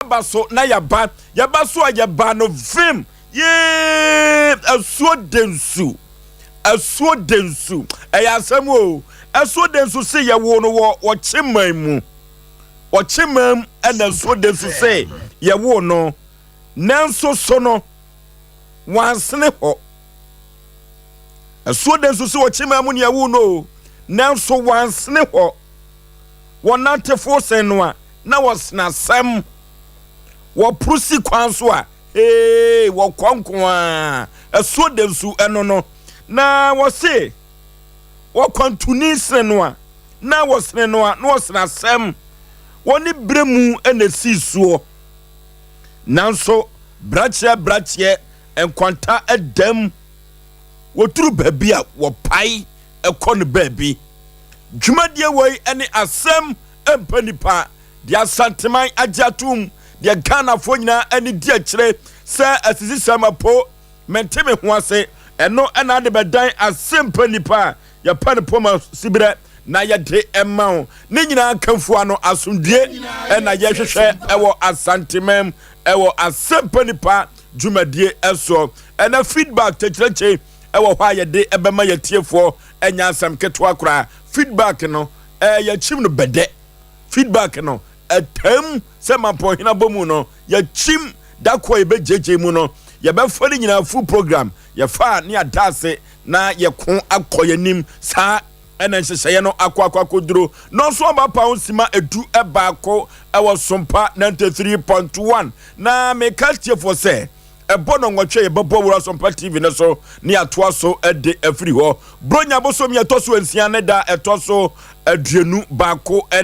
Yɛba so na yɛaba, yɛba so a yɛba no vim yee asuo densu, asuo densu, ɛyɛ asɛm o, asuo densu se yɛwoo no wɔ ɔkyeman mu, ɔkyeman mu ɛna asuo densu se yɛwoo no, nanso so no wansene hɔ. Asuo densu se ɔkyeman mu ne yɛwoo no o, nanso wansene hɔ. Wɔnante fo sen no a, na wɔsena asɛm. Wɔporo si kwan so a, ee, wɔkɔ nko ara. Asuo da nsu ɛno no. Na wɔse wɔkwantuni sene no a, na wɔsene no a, na wɔsena asɛm. Wɔne berɛ mu na ɛsii soɔ. Nanso brakyeɛ brakyeɛ nkwanta dam. Wɔduru baabi a, wɔpae kɔ no baabi. Dwumadie wei ne asɛm mpɛ nipa, deɛ Asanteman agye atom, deɛ Ghanafoɔ nyinaa ani di akyire sɛ asisisɛm apo, mente me ho ase, ɛno na ade bɛdan asɛm mpɛ nipa a yɛpɛ no poma siberɛ na yɛde ma wo. Ne nyinaa kamfua no asomdwie na yɛhwehwɛ wɔ Asanteman mu wɔ asɛm pɛ nipa dwumadie soɔ. Ɛnɛ feedback kyɛkyerɛkyɛ wɔ hɔ a yɛde bɛma yɛtiefoɔ, ɛnyɛ asɛm ketewa koraa. Feedback no ɛɛ yɛkyim no bɛdɛ. Feedback no ɛtam sɛ Mampɔnhene abɔ mu no yɛkyim da ko a yɛbɛgyegye mu no yɛbɛfa no nyinaa full program yɛfa a ne yɛada ase na yɛko akɔ yɛnim saa ɛna nhyehyɛeɛ no akɔ akɔ akɔduro nɔnso aba pa ho sima 11 ɛwɔ Sompa 93.1 na meka tiefoɔ sɛ Ɛbɔ nnɔnwɔtwe a yɛbɛbɔ Wura Asɛmpa TV no so ne yɛatoa so de afiri hɔ. Buronya bosome a ɛtɔ so nsia ne da a ɛtɔ so 21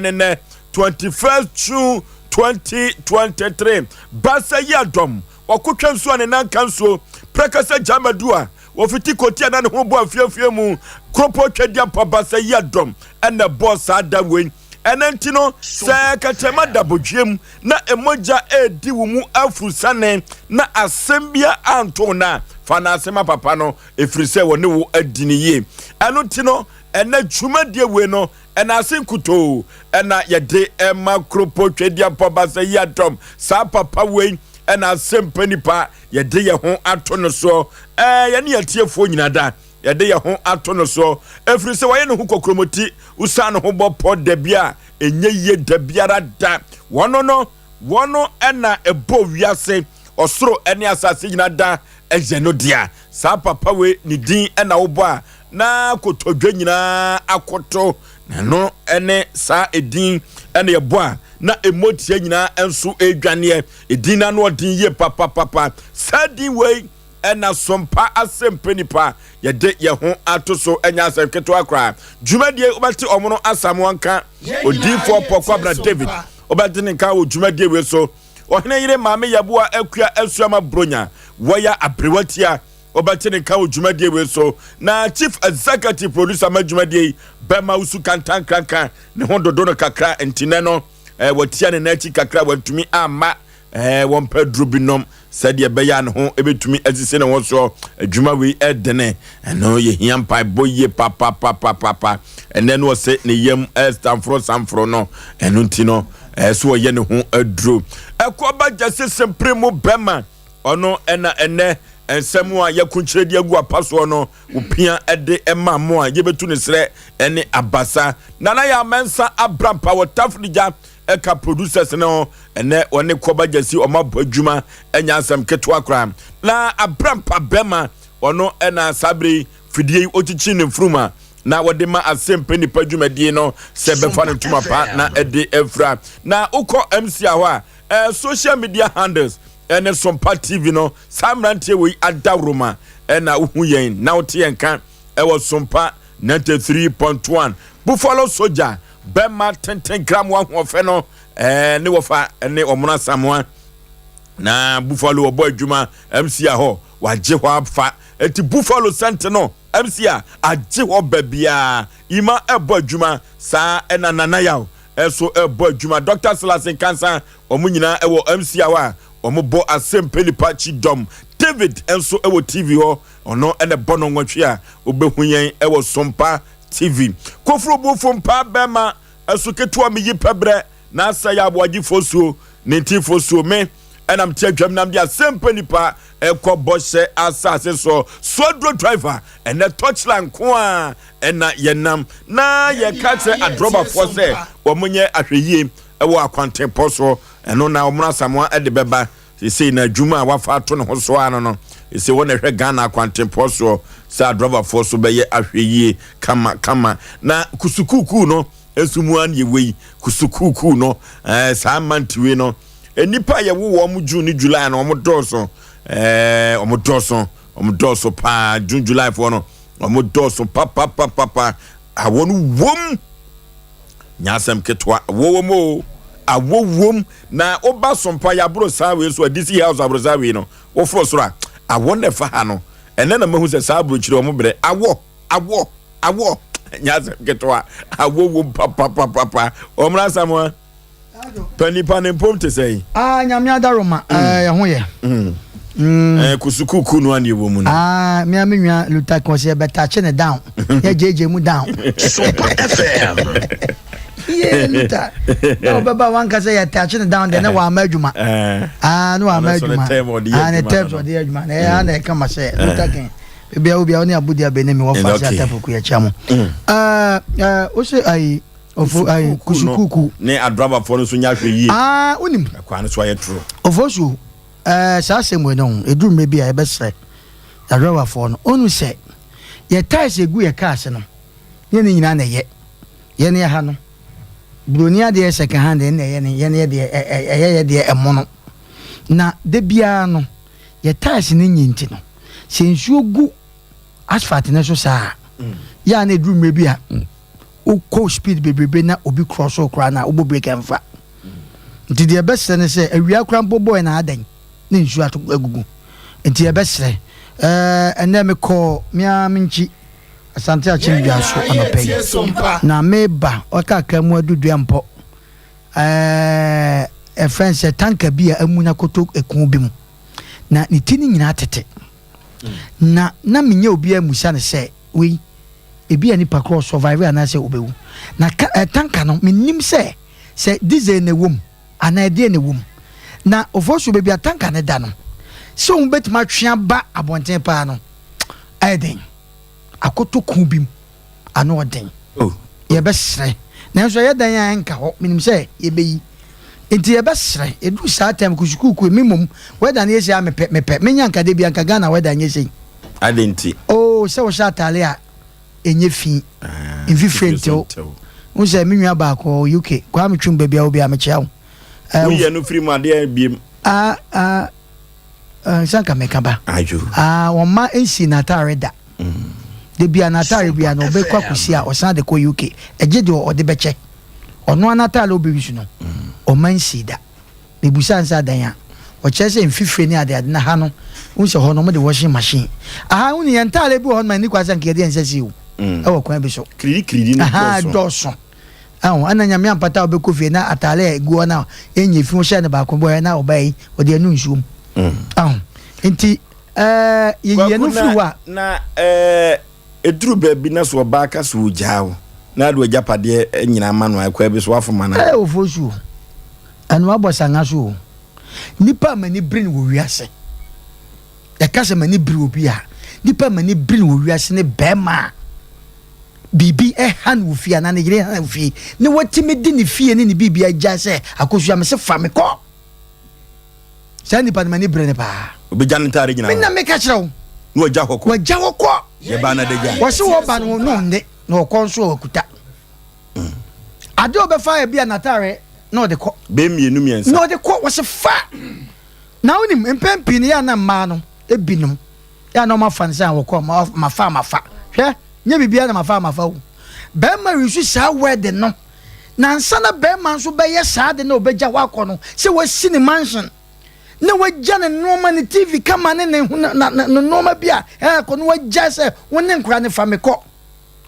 ne nɛ, 21st June 2023. Basa yi adɔm, wakotwa nsuo a ne nan ka nsuo, prɛkɛsɛ gyamadu a wɔfiti koti a na ne ho bɔ afiafia mu, kuropɔ twadiampa Basa yi adɔm ɛna ɛbɔɔ saa da wei. Ɛno nti no, sɛ kɛtrɛma da bodwiem na mogya redi wo mu afurusane na asɛm biara anto wo no a, fa no ase ma papa no, ɛfiri sɛ wɔne wo adi no yie. Ɛno nti no, ɛnɛ dwumadie wei no, ɛna ase nkutoo ɛna yɛde ma Kuropɔ Twedeampɔ Basa yi adɔm. Saa papa wei ɛna asɛmpa nipa yɛde yɛn ho ato no soɔ. Ɛɛ yɛne yɛtiefoɔ nyina da. Yɛde yɛn ho ato no so, ɛfiri sɛ wayɛ ne ho kokuromoti, wosiane ne ho bɔ pɔ da bi a ɛnyɛ yie da biara da. Wɔn no, wɔn na ɛbɔ wiase, ɔsoro ne asase nyinaa da yɛ no dea. Saa papa wei ne din na wobɔ a, na kotodwe nyinaa akoto, na ɛno ne saa edin na yɛbɔ a, na mmotia nyinaa nso redwaneɛ. Edin no ano ɔden yie papapapa. Saa din wei Ɛna sompa asɛmpɛ nipa yɛde yɛn ho ato so ɛnyɛ asɛm ketewa koraa. Dwumadie wobɛte ɔmono Asamoah nka, Odiyifoɔ Pɔ Kwabena David wobɛte ne nka wɔ dwumadie wei so. Ɔhene yere Maame Yaboa Akua Asuama Bronya wɔya aberewa tia wobɛte ne nka wɔ dwumadie wei so. Na Chief Executive Producer ma dwumadie yi Bɛma Wusu Kantankranka ne ho dodo no kakra nti nɛ no eh, watia ne nan akyi kakra wantumi amma Ɛɛ, wɔmpɛ aduro bi nom sɛdeɛ ɛbɛyɛ a ne ho bɛtumi asisi ne ho soɔ. Adwuma wei ɛdene, ɛno yɛhia mpaebɔ yie papapapapa. Ɛnɛ no ɔse ne yam ɛsamforo samforo no, ɛno nti no ɛɛ so ɔyɛ ne ho aduro. Ɛkɔ ba gyase sempere mu bɛma ɔno ɛna ɛnɛ nsɛm a yɛkonkyerɛ de agu apa soɔ no opia ɛde ɛma mo a yɛbɛtu ne serɛ ɛne abasa. Nana yɛ amɛnsa abrampa wɔ tafrigya ɛka producers no ho ɛnɛ wɔne kɔba gyasi wɔn abɔ adwuma ɛnyɛ asɛm ketewa koraa na abrampa bɛma ɔno ɛna saa bere yi fidie yi okyikyi ne mfurum a na wɔde ma asɛmpɛ nipa dwumadie no sɛ bɛfa no ntoma pa na ɛde afira na wokɔ mc a hɔ a ɛɛ social media handles ɛne sompa tv no saa mmeranteɛ wei adaworoma ɛna wohu yɛn na wote yɛn ka ɛwɔ sompa 93.1 Buffalo Soldier bɛma tenten gram ahoɔfɛ no ɛɛ ne wɔfa ne ɔmono asamoa na Buffalo ɔbɔ adwuma MC a hɔ wagye hɔ afa eti Buffalo sɛnte no MC a agye hɔ baabiara ima ɛbɔ adwuma saa ɛna Nana Yaw ɛso ɛbɔ adwuma Dr. Silas Nkansa wɔn nyinaa ɛwɔ MC a hɔ a wɔn bɔ asɛmpɛ nipa kyi dɔm David nso ɛwɔ TV hɔ ɔno ɛna ɛbɔ no nwɔtwe a wobɛhu yɛn ɛwɔ Sompa TV. Koforo bufo mpaa bɛma ɛso ketewa meyi pɛbrɛ na asɛ yɛ aboagyefoɔ suo. Ne ntifo suo me ɛna mete adwam nam de asɛmpa nipa ɛkɔ bɔhyɛ asase so. Suaduro driver ɛnɛ tɔkyla nko a ɛna yɛnam na yɛka kyerɛ adrɔbafoɔ sɛ wɔn nyɛ ahwɛyie ɛwɔ akwantempɔ so. Ɛno na wɔn asamoa ɛde bɛba sesei na adwuma a wafa ato ne ho so ano no sesei wɔn na ɛhwɛ Ghana akwantempɔ soɔ sɛ adrɔbafoɔ so bɛyɛ ahwɛyie kama kama. Na kusukuukuu no nso mu ara na yɛwɔ yi, kusukuukuu no saa mantiwe no nnipa a yɛwo wɔn June ne July no wɔn dɔɔso, wɔn dɔɔso, wɔn dɔɔso paa. June July foɔ no wɔn dɔɔso papapapapa. Awɔ no wom nyɛ asɛm ketewa, awɔ wom o, awɔ wom. Na woba sompa yɛaboro saa wei so a DC house aboro saa wei no woforo soro a awɔ na ɛfa ha no. Ɛnɛ na mahu sɛ saa aburokyire wɔn brɛ awɔ, awɔ, awɔ nyɛ asɛm ketewa, awɔ wom papapapapa. Wɔn asamoa pa nipa ne mpom te sɛ yi. Ah, nyame adaroma, ɛɛ ho yɛ. Ɛɛ kusukuku no ani wɔ mu no. Ah, me ame nua Luther kan sɛ bɛtakye ne down. Yɛ gyegye mu down. Super FM. Ye Luther. Na ɔbɛba wanka sɛ yɛ takye ne down de ne wa ama adwuma. Ah, ne wa ama adwuma. Ah, ne terms ɔde yɛ adwuma. Na ɛyɛ na ɛka ma sɛ Luther kan. Baabi a obi a ɔne abodi abɛn mi wɔ fa se atapoku yɛ kyia mo. Ɛɛ ɛɛ ose ayi ofo ayi kusukuku. Ne adrabafoɔ no nso nya ahwɛ yie. Ah, wonim. Ɛkwan no so ayɛ toro. Ofosu, ɛɛ saa asɛm wei no ho, ɛduru mmerɛ bi a yɛbɛsrɛ adrabafoɔ no, ɔnu sɛ yɛ tiles ɛgu yɛ cars no, nyɛ ne nyinaa na ɛyɛ. Yɛn yɛ ha no, buroni adeɛ second hand na ɛyɛ ne, yɛn yɛ deɛ ɛyɛ yɛ deɛ ɛmono. Na da biara no, yɛ tiles no nyɛ nti no, sɛ nsuo gu asphalt no so saa a, yɛ a na ɛduru mmerɛ bi a wokɔ speed bebrebe na obi cross wo koraa na wobɔ brake ɛmfa. Nti deɛ ɛbɛsrɛ ne sɛ awia koraa mpo bɔɛ na adɛn na nsuo ato agugu. Nti ɛbɛsrɛ ɛɛ ɛnɛ mekɔɔ me ara me nkyi Asante Akyem Dwaso anɔpa yi na meba ɔkakra mu adu dua mpɔ ɛɛ ɛfrɛ no sɛ tanka bi a amuna koto eku bi mu na ne ti no nyinaa tete. Na na menyɛ obiara mmusa no sɛ wei ebi a nipa korɔ survive anaasɛ obewu. Na ka eh, tanka no menim sɛ sɛ diesel na ɛwɔ mu anaa ɛdeɛ na ɛwɔ mu. Na ofosu baabi a tanka no da no sɛ wɔn bɛtumi atwe aba abɔnten paa no ɛyɛ den. Akoto ko bi mu ano ɔden. Oh. Yɛbɛsrɛ. Nanso ɛyɛ dɛn a ɛnka hɔ. Menim sɛ yɛbɛyi. Nti yɛbɛsrɛ. Ɛduru saa time ko sukuu ko me mmom weather no yɛ sei a mepɛ mepɛ. Menya nka da bi anka Ghana weather nyɛ sei. Adɛn nti? Oh sɛ wohyɛ ataale a ɛnyɛ fi. Ah, Mfifire ntew. Wohu sɛ me nua baako ɔwɔ UK. Kwame Twum baabi a wɔ biara mekyea wo. Eh, Woyɛ no firi mu adeɛ biem. Ah ah. Eh, sɛ nka meka ba. Ayo. Ah, wɔn mma nsi n'ataare da. Da bia n'ataare bia no ɔbɛkɔ akɔsi a ɔsan de kɔ UK. Ɛgye deɛ ɔde bɛkyɛ. Ɔno ara n'ataare a ɔbɛyi so no, ɔmma nsi da. Mebusa nsa adan a, ɔkyerɛ sɛ mfifire ne adeade na ha no, wohu sɛ hɔ no wɔde washing machine. Aha, wohu yɛn ntaare bi wɔ hɔ no ma ɛnni kwan sɛ nka yɛde yɛn nsa si o. Ɛwɔ kwan bi so. Kirikiri no Aha, dɔɔso. dɔɔso. Ahu, ɛna Nyame ampata a wobɛkɔ fie na ataare a ɛgu hɔ no a ɛnyɛ fi wohyɛ no baako bɔ ɛ na ɔbaa yi ɔde anu nsuo mu. Ahu, nti ɛɛ yɛyi ɛno firi hɔ a. Na ɛɛ ɛduru baabi na so ɔbaa ka so ɔgyaa wo na ade w'agyapadeɛ nyinaa ma no a ɛkwan bi so woafom anaa? Ɛɛ Ofosu o, ɛno abɔ sanga so o. Nipa a m'ani bere no wɔ wiase, yɛka sɛ m'ani bere obi a, nipa a m'ani bere no wɔ wiase ne bɛrima a biribi ha no wɔ fie anaa ne yere ha no wɔ fie na watumi de ne fie ne ne biribi agya sɛ akosua me se fa me kɔ saa nipa no m'ani bere ne paa. Obegya ne ntaade nyinaa. Me na meka kyerɛ wo. Na wagya hɔ kɔ. Wagya hɔ kɔ. Yɛba na adagya. Wɔse wɔba no no nne na ɔkɔ nso a wakuta. Ade a ɔbɛfa yɛ bi a n'ataare na ɔde kɔ. Bɛyɛ mmienu mmiɛnsa. Na ɔde kɔ wɔse fa. Na wonim mpɛn pii no yɛ a na mmaa no ebinom yɛ a na wɔafa no sɛ wɔkɔ mafa mafa. Hwɛ nyɛ biribiara na mafa mafa o. Bɛrima resu saa word no na ansa na bɛrima nso bɛyɛ saa de na ɔbɛgya hɔ akɔ no sɛ wasi ne mansion na wagya ne nneɛma ne TV kama ne ne na ne nneɛma bi a ɛkɔ no wagya sɛ wo ne nkora ne fa me kɔ.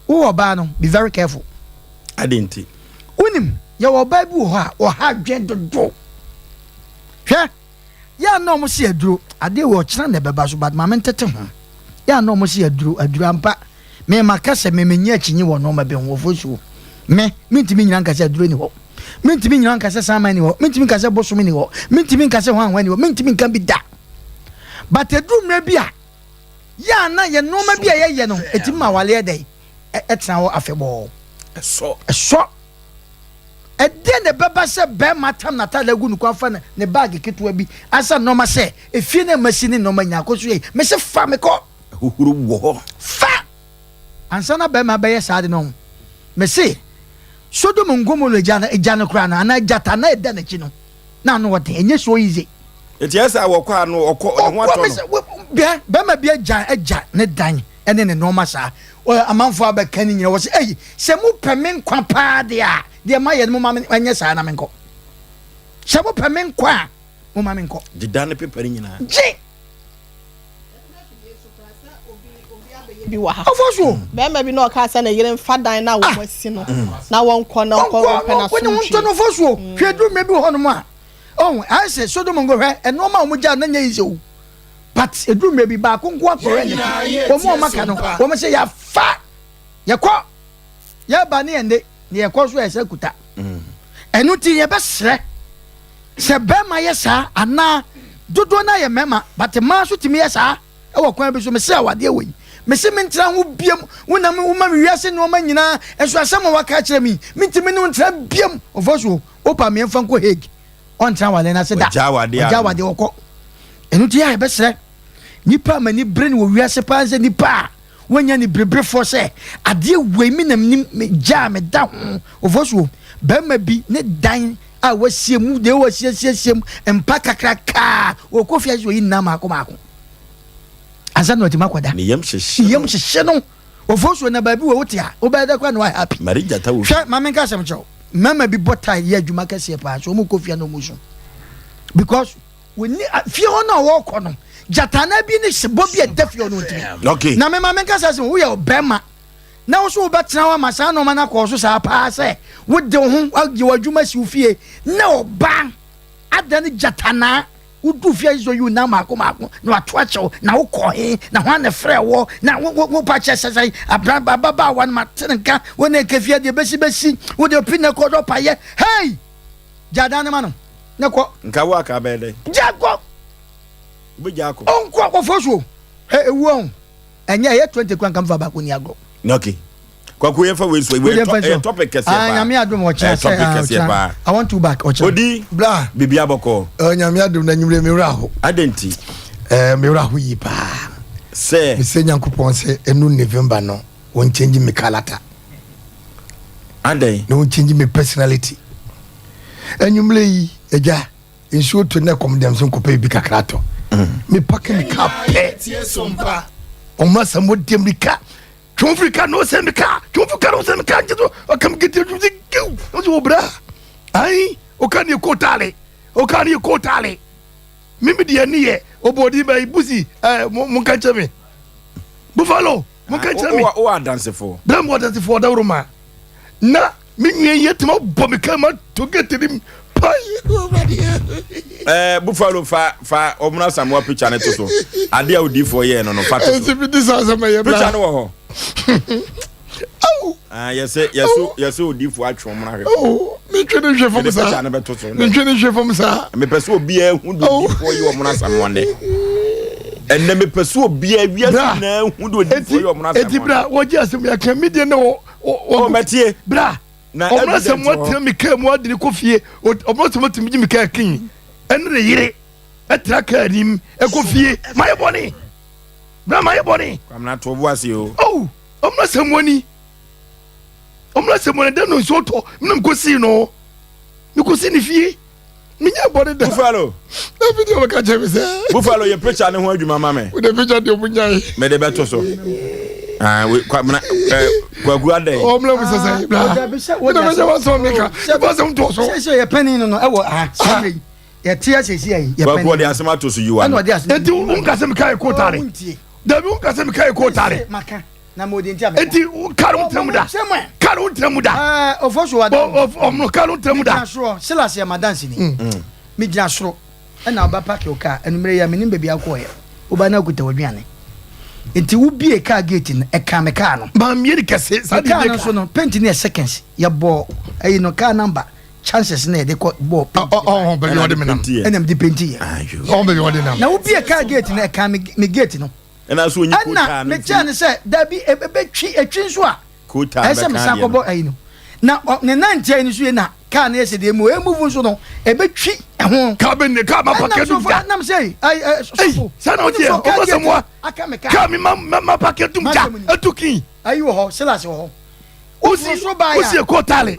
Wo ɔbaa no be very careful. Adi nti. Wonim yɛwɔ ɔbaa bi wɔ hɔ a ɔha adwene dodo. Hwɛ yɛ a na ɔmo se aduro adeɛ wɔ ɔkyena na ɛbɛba so but maame ntete ho yɛ a na ɔmo se aduro aduro ampa me ma ka sɛ me menye akyinye wɔ nneɛma bi ho wɔ fosuo me mentumi nyina nka sɛ aduro ni hɔ. Mentumi nnyina hɔ nka sɛ saman ni hɔ, mentumi nka sɛ bosom ni hɔ, mentumi nka sɛ hwanhwan ni hɔ, mentumi nka bi da. But ɛduru mmerɛ bi a, yɛ a na yɛ nnoɔma bi a yɛyɛ no, ɛtumi ma awaleɛ dɛn? Ɛtena hɔ afebɔɔ. Ɛsɔ. Ɛsɔ. Ɛdeɛn na ɛbɛba sɛ barima tam n'atadeɛ agu ne kɔn afa ne baage ketewa bi asa nnoɔma sɛ efie no a masi ne nnoɔma nyinaa kɔ so yei? Mese fa me kɔ. Ahuhuro wɔ hɔ. Fa! Ansa na barima bɛyɛ saa ade no, mese Sodom and Gomorrah gya no, gya no koraa no, anaa gyata na ɛda n'akyi no, na ano ɔden. Ɛnyɛ so easy. Eti ɛsɛ a wɔkɔ ano, ɔkɔ, ne ho atɔ no. Bɛ, bɛrima bi agya, agya ne dan ne ne nneɛma saa. Ɔ, amanfoɔ abɛka ne nyina, wɔse, ei, sɛ mopɛ me nkwa paa deɛ a, deɛ mayɛ no, momma me nyɛ saa na menkɔ. Sɛ mopɛ me nkwa a, momma menkɔ. Gye dan ne pepa no nyinaa. Gye! bi wɔ ha. Ɔfɔ so. Bɛrima bi na ɔkaa sɛ ne yere nfa dan na wɔn asi no na wɔnkɔ na ɔnkɔ Ɔnkɔ ɔmpɛ na ɔnkɔ ne ho ntɔ n'asomdwie. no ɔfɔ so. Hwɛ duru mmerɛ bi wɔ hɔnom a, ɔho ayɛ sɛ Sodom and Gomorrah, hwɛ nneɛma a wɔn gyaa no na nyɛ easy o. But eduru mmerɛ bi baako nko akɔhwɛ n'akyi. Wɔn a wɔn aka no, wɔn sɛ yɛafa, yɛkɔ, yɛba ne yɛn de, na yɛkɔ so a yɛsɛ kuta. Ɛno nti yɛbɛsrɛ sɛ bɛrima yɛ saa anaa dodoɔ no ayɛ mmarima but mmaa nso tumi yɛ saa wɔ kwan bi so. Mese awadeɛ wei, mese mentena ho biam, wonam woma me wiase nneɛma nyinaa, nso asɛm a waka akyerɛ me yi, mentumi ne wo ntena biam. Ɔfa so, wopa me yɛmfa nkɔ Hague, ɔntena awadeɛ no ase da, Wagya awadeɛ wagya ano. awadeɛ ɔkɔ. Ɛno nti yɛ a yɛbɛsrɛ nipa a m'ani bere no wɔ wiase paa sɛ nipa a Woanya anibereberefoɔ sɛ, adeɛ wei me na menim, megya a meda ho. Ofosuo, barima bi ne dan a wasie mu, deɛ wasiesiesie mu, mpa kakrakaa, ɔkɔ fie sɛ ɔyi nna maako maako ansa na watumi akɔda. Ne yam hyehye Ne yam no. hyehye no. Ofosuo, na baabi wɔ wote a, wobɛyɛ dɛ koraa na woayɛ happy. Mari gyata wɔ Hwɛ, fie. ma menka asɛm nkyerɛ wo. Mmarima bi bɔ tie yɛ adwuma kɛseɛ paa, so wɔkɔ fie a na wɔsu because Wɔnni a, fie hɔ no a wɔrekɔ no, gyatannaa bi ne sebɔ bi a ɛda fie hɔ no ntumi. Okay. Na mema menka saa sɛ woyɛ ɔbarima na wo so wobɛtena hɔ ama saa nneɛma no akɔ so saa paa sɛ wode wo ho agye w'adwuma si wo fie na ɔbaa ada ne gyatannaa wodu fie sɛ yi na maako maako na wato akyɛw na wokɔ he na hwan na frɛ wɔ na wo wo wo pa kyɛ sɛ sɛ abra ababaawa no mate ne nka wo ne nka fie deɛ bɛsi bɛsi wo deɛ ɔpi na kɔ dɔ payɛ hey Gya dan no ma no na kɔ. Nka wo aka bɛyɛ dɛn? Gya kɔ. Wobɛgya akɔ. Ɔnkɔ akɔfɔ so. Hɛ ewu ɔho. Ɛnyɛ ɛyɛ 20 kura nka mfa baako ni agorɔ. Okay. Kwaku yɛn fa wei so. Wei ɛyɛ topic kɛseɛ ah, paa. Nyame adum ɔkyena sɛ topic kɛseɛ paa. I want you back ɔkyena. Odi. Bra. Bibi abɔkɔ. Ɛ Nyame adum na nyimire mi wura ho. Adɛn nti? Ɛɛ mi wura ho yie paa. Sɛ. Mi sɛ Nyankopɔn sɛ ɛnu November no wɔn change mi character. Adɛn? Na wɔn change mi personality. Anwummerɛ yi, agya, nsuo to na ɛkɔm dɛm so nkɔpɛ biribi kakra atɔ. Me pake me kaa pɛ. Ɔmo asɛm wɔ deɛ mirika. Twɛn firi kaa na ɔsɛn me kaa. Twɛn firi kaa na ɔsɛn me kaa nkyɛn so ɔka me gete ɔsɛ giw. Ɔsɛ wɔ bra. Ayi, ɔka ne yɛ kootaale. Ɔka ne yɛ kootaale. Mimi deɛ ne yɛ ɔbɔɔdi bɛyi busi ɛɛ mo mo nka nkyɛn mi. Buffalo mo nka nkyɛn mi. Wowɔ adansefo. Bɛn mo adansefo ɔdawuro ma. Na me nua yi atumi abɔ me kaa mu ato gate no mu pai. Ɛɛ eh, Buffalo fa fa ɔmuna Samoa picture ne to so. Ade a odiifoɔ yɛɛ no no fa to so. Ɛnti bi di saa sɛ mɛyɛ bra. Picture no wɔ hɔ. Awo. Ah, yɛsɛ yɛsɛ yɛsɛ odiifoɔ atwe ɔmuna hwɛ. Oh, metwe ne hwɛ fam saa. Mede picture no bɛto so. Metwe ne hwɛ fam saa. Mepɛ sɛ obiara hu de odiifoɔ yɛ ɔmuna Samoa nnɛ. Ɛnɛ mepɛ sɛ obiara wiase nyinaa hu de odiifoɔ yɛ ɔmuna Samoa. Eti bra wɔgye asɛm yɛ kan mi deɛ ne wɔ Oh, mɛtie. Bra. Na Ɔmo evidence asɛm wɔ hɔ. atena mi kaa mu adi ne kɔ fie. Ɔmo asɛm atumi gye mi kaa kin. Ɛne ne yere ɛtena kaa anim ɛkɔ fie. Mayɛ bɔne. Bra mayɛ bɔne. Kwamina to bo ase o. Oh, ɔmo asɛm wani. Ɔmo asɛm wani dɛ no nsuo tɔ. Menam kɔ sii no. Mekɔ sii ne fie. Menyɛ bɔne da. Buffalo. Na video bɛka kyerɛ me sɛ. Buffalo yɛ picture ne ho adwuma ma me. Wode picture deɛ ɔmo nyae. Mede bɛto so. Ah, we kwamina eh, kwaku adɛn. Ɔmla mu sɛ sɛ bla. Mena mɛsɛ wasɛm meka. Ɛfa asɛm toɔ so. Sɛ sɛ yɛ panin no no ɛwɔ ha. Sɛ yi yɛte asɛsi ayi yɛ panin. Kwaku ɔde asɛm ato so yiwa no. Eti wo nka sɛ meka yɛ kotare. Dabi wo nka sɛ meka yɛ kotare. Maka. Na mo di nti a meka. Eti kar wo ntena mu da. Kar wo ntena mu da. Ɛɛ ofo so wada. Ɔmo kar wo ntena mu da. Megyina soro Silas yɛ m'adanseni. Megyina soro ɛna ɔba paki wo kaa anumere yi a menim baabi a wokɔɔyɛ. Woba na wokuta w'aduane. Nti wobie kaa gate no ɛkaa me kaa no. Mammie no kɛse saa Me deɛ kaa bie no kaa. nso no paint no yɛ seconds yɛbɔɔ ɛyi no kaa number. chances na yɛde kɔ bɔɔ paint. Ɔhɔn baabi ɔde me nam. Ɛna mede painti yɛ. Ɔhɔn baabi ɔde nam. Na wobie car gate no ɛka me gate no. Ɛna so onyi kootaa no. Ɛna mekyerɛ no sɛ dabi ebetwi etwi nso a. Kootaa bɛka adeɛ no. Ɛsɛ mesan kɔbɔ ayi no. Na ne nan ntia yi no so yɛ na car no yɛ sɛ deɛ emu emuvu nso no ebetwi ɛho. Car bɛ ne car ma paketu gya. Ɛnam sɛ ayi ɛ sɔfo. Sɛ na ɔteɛ ɔmɔ sɛ mua. Car mi ma ma paketu gya etu kin. Ayi wɔ hɔ Silas wɔ hɔ. Wosi wosi ekɔ taale.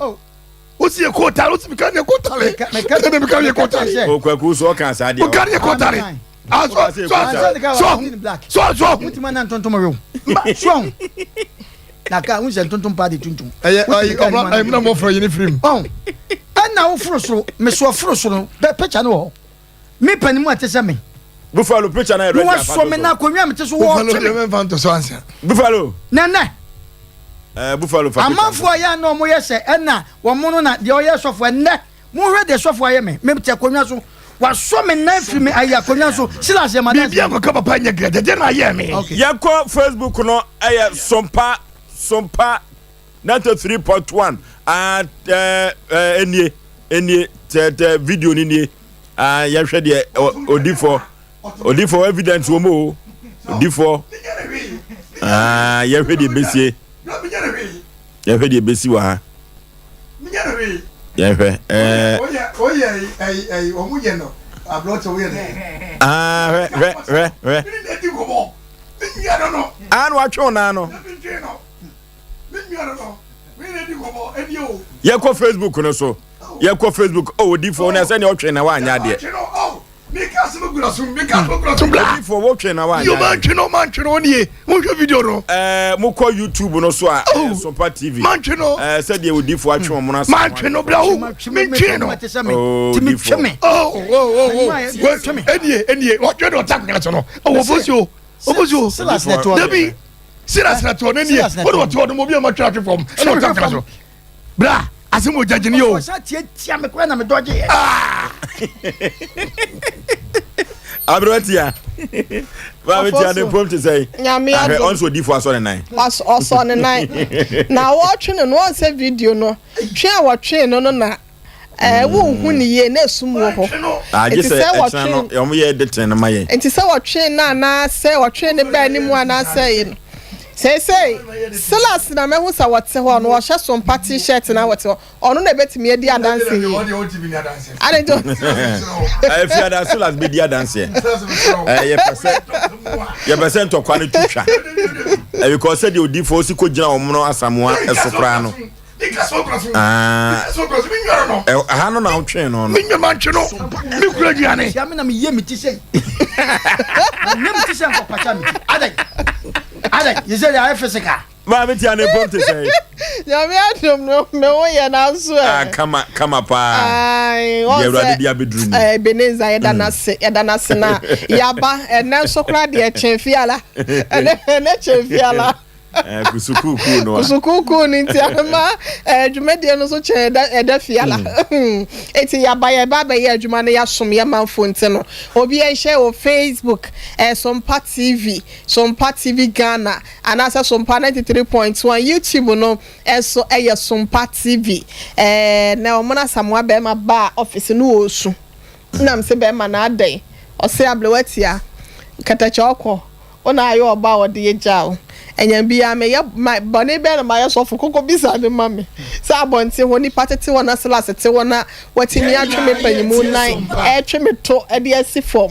Wosi ekɔ taale wosi mi ka ni ekɔ taale. Ɛna mi ka ni ekɔ taale. O kwaku so ɔka saa deɛ. O ka ni ekɔ taale. Ah so so so so so. Wotuma na ntontom rew. So na ka n sɛ ntontom paa de tuntum. Ɛyɛ ayi ɔmɔ ayi mu na mo fɔrɔ yini firi mu. Ɔn ɛna woforo soro mesoɔ foro soro picture no wɔ hɔ. Me pɛ ne mu a ɛte sɛ me. Buffalo picture na yɛ ready afa to so. Na wasɔ me na akonnwa a mete so wɔretwe me. Buffalo deɛ mɛmfa nto so ansa. Buffalo. Nɛnɛ. Ɛɛ Buffalo fa picture. Amanfoɔ a yɛ a na wɔyɛ sɛ ɛna wɔn no na deɛ ɔyɛ sɔfo ɛnɛ monhwɛ deɛ sɔfo ayɛ me me te akonnwa so wasɔ me nan firi me ayi akonnwa so Silas yɛ madanse. Biribi ankɔka papa nyɛ grɛ deɛ na ayɛ me. Okay. Yɛnkɔ Facebook no ɛyɛ Sompa Sompa 93.1 ah ɛɛ ɛnie ɛnie tɛtɛ video ni nie ah yɛhwɛ deɛ odifɔ odifɔ evidence wɔ mu o odifɔ ah yɛhwɛ deɛ besie yɛhwɛ deɛ besi wɔ ha yɛhwɛ ɛɛ ah hwɛ hwɛ hwɛ hwɛ ah na watwe wɔn nan no. Yɛkɔ Facebook no so. Yɛkɔ Facebook. Oh, odifoɔ na sɛnea ɔtwe na wanyɛ adeɛ. Odifoɔ wotwe na wanyɛ adeɛ. Mantwe no mantwe no nie monhwɛ video no. Ɛɛ mokɔ YouTube no so a ɛyɛ Sopa TV. Mantwe no. Ɛɛ sɛdeɛ odifoɔ atwe wɔn asa. Mantwe no bra wo mentwe no. Oh odifoɔ. Oh oh oh oh. Ɛnie ɛnie ɔtwe no ɔta akonnwa so no. Ɔwɔ bosuo ɔbosuo. Dabi. Silas na te hɔ n'ani yɛ wode ɔte hɔ no ma obi a matwe atwe fam ɛna ɔte akonnwa so bra asɛm wɔ gyagye ne yɛ o. Ɔsa tiatia me koraa na me dɔgye yɛ. Aberanteɛ maame tia ne mpom te sɛ Nyame ahwɛ adom. ɔnso odifo asɔ ne nan. Ɔsɔ ne nan na wɔtwe no no wɔn sɛ video no twe a wɔtwe no no na Ɛɛ, wonhu no yie na esum wɔ hɔ. Agye Enti sɛ sɛ ɛkyena no wɔtwe wɔn yɛ de tene no ma yɛn. Enti sɛ wɔtwe no anaasɛ wɔtwe no baa anim anaasɛ eyi no. Seesei, Silas na mahu sɛ wɔte hɔ no, ɔhyɛ sompa T-shirt na wɔte hɔ. Ɔno na ebetumi adi adanse yie. Ade nti. Ɛɛ fiada Silas bedi adanseɛ. Ɛɛ yɛpɛ sɛ yɛpɛ sɛ ntɔkwa no tu twa. Ɛɛ because sɛdeɛ odiifoɔ si kɔ gyina wɔn no asamoa ɛso koraa no. Ɛha no na wotwee no no. Menyɛ mantwe no. Me kura aduane. Tia me na meyɛ me ti sɛ. Meyɛ me ti sɛ nkɔpakya me ti. Adɛn? Adɛn? Yɛ sɛ deɛ ayɛ physical. Maame tia ne mpom te sɛ. Nyame adom no me ho yɛ nanso ɛ. Ah, kama kama paa. Ae, Deɛ wɔn Awurade sɛ de abɛduru ni. eh, Ebenezer yɛda no ase yɛda no ase na yaba ɛnɛ nso koraa deɛ kyɛn fiala ɛnɛ ɛnɛ kyɛn fiala. Eh, kusukuukuu no a. Kusukuukuu no nti ama eh, dwumadie no nso kyɛn ɛda ɛda fiala. Hmm. Eti yaba yɛba abɛyɛ adwuma no yɛasom yɛ manfo nti no obi ɛnhyɛ wɔ Facebook eh, Sompa TV, Sompa TV Ghana anaasɛ Sompa 93.1 YouTube no ɛso ɛyɛ Sompa TV. Eh, na wɔn Asamoah bɛrima baa office no ɔresu. Nna mese bɛrima no adɛn? Ɔse abrewa tia kɛtɛkyɛ ɔkɔ wo na ayɛ ɔba a ɔde agya wo. Ɛnya biaa meyɛ ma bɔne bɛn na mayɛ sɔfo kɔkɔ bisa no ma me sɛ abɔnten hɔ nipa tete hɔ na Silas te hɔ na watumi atwe me panyimu nan ɛtwe me to de asi fam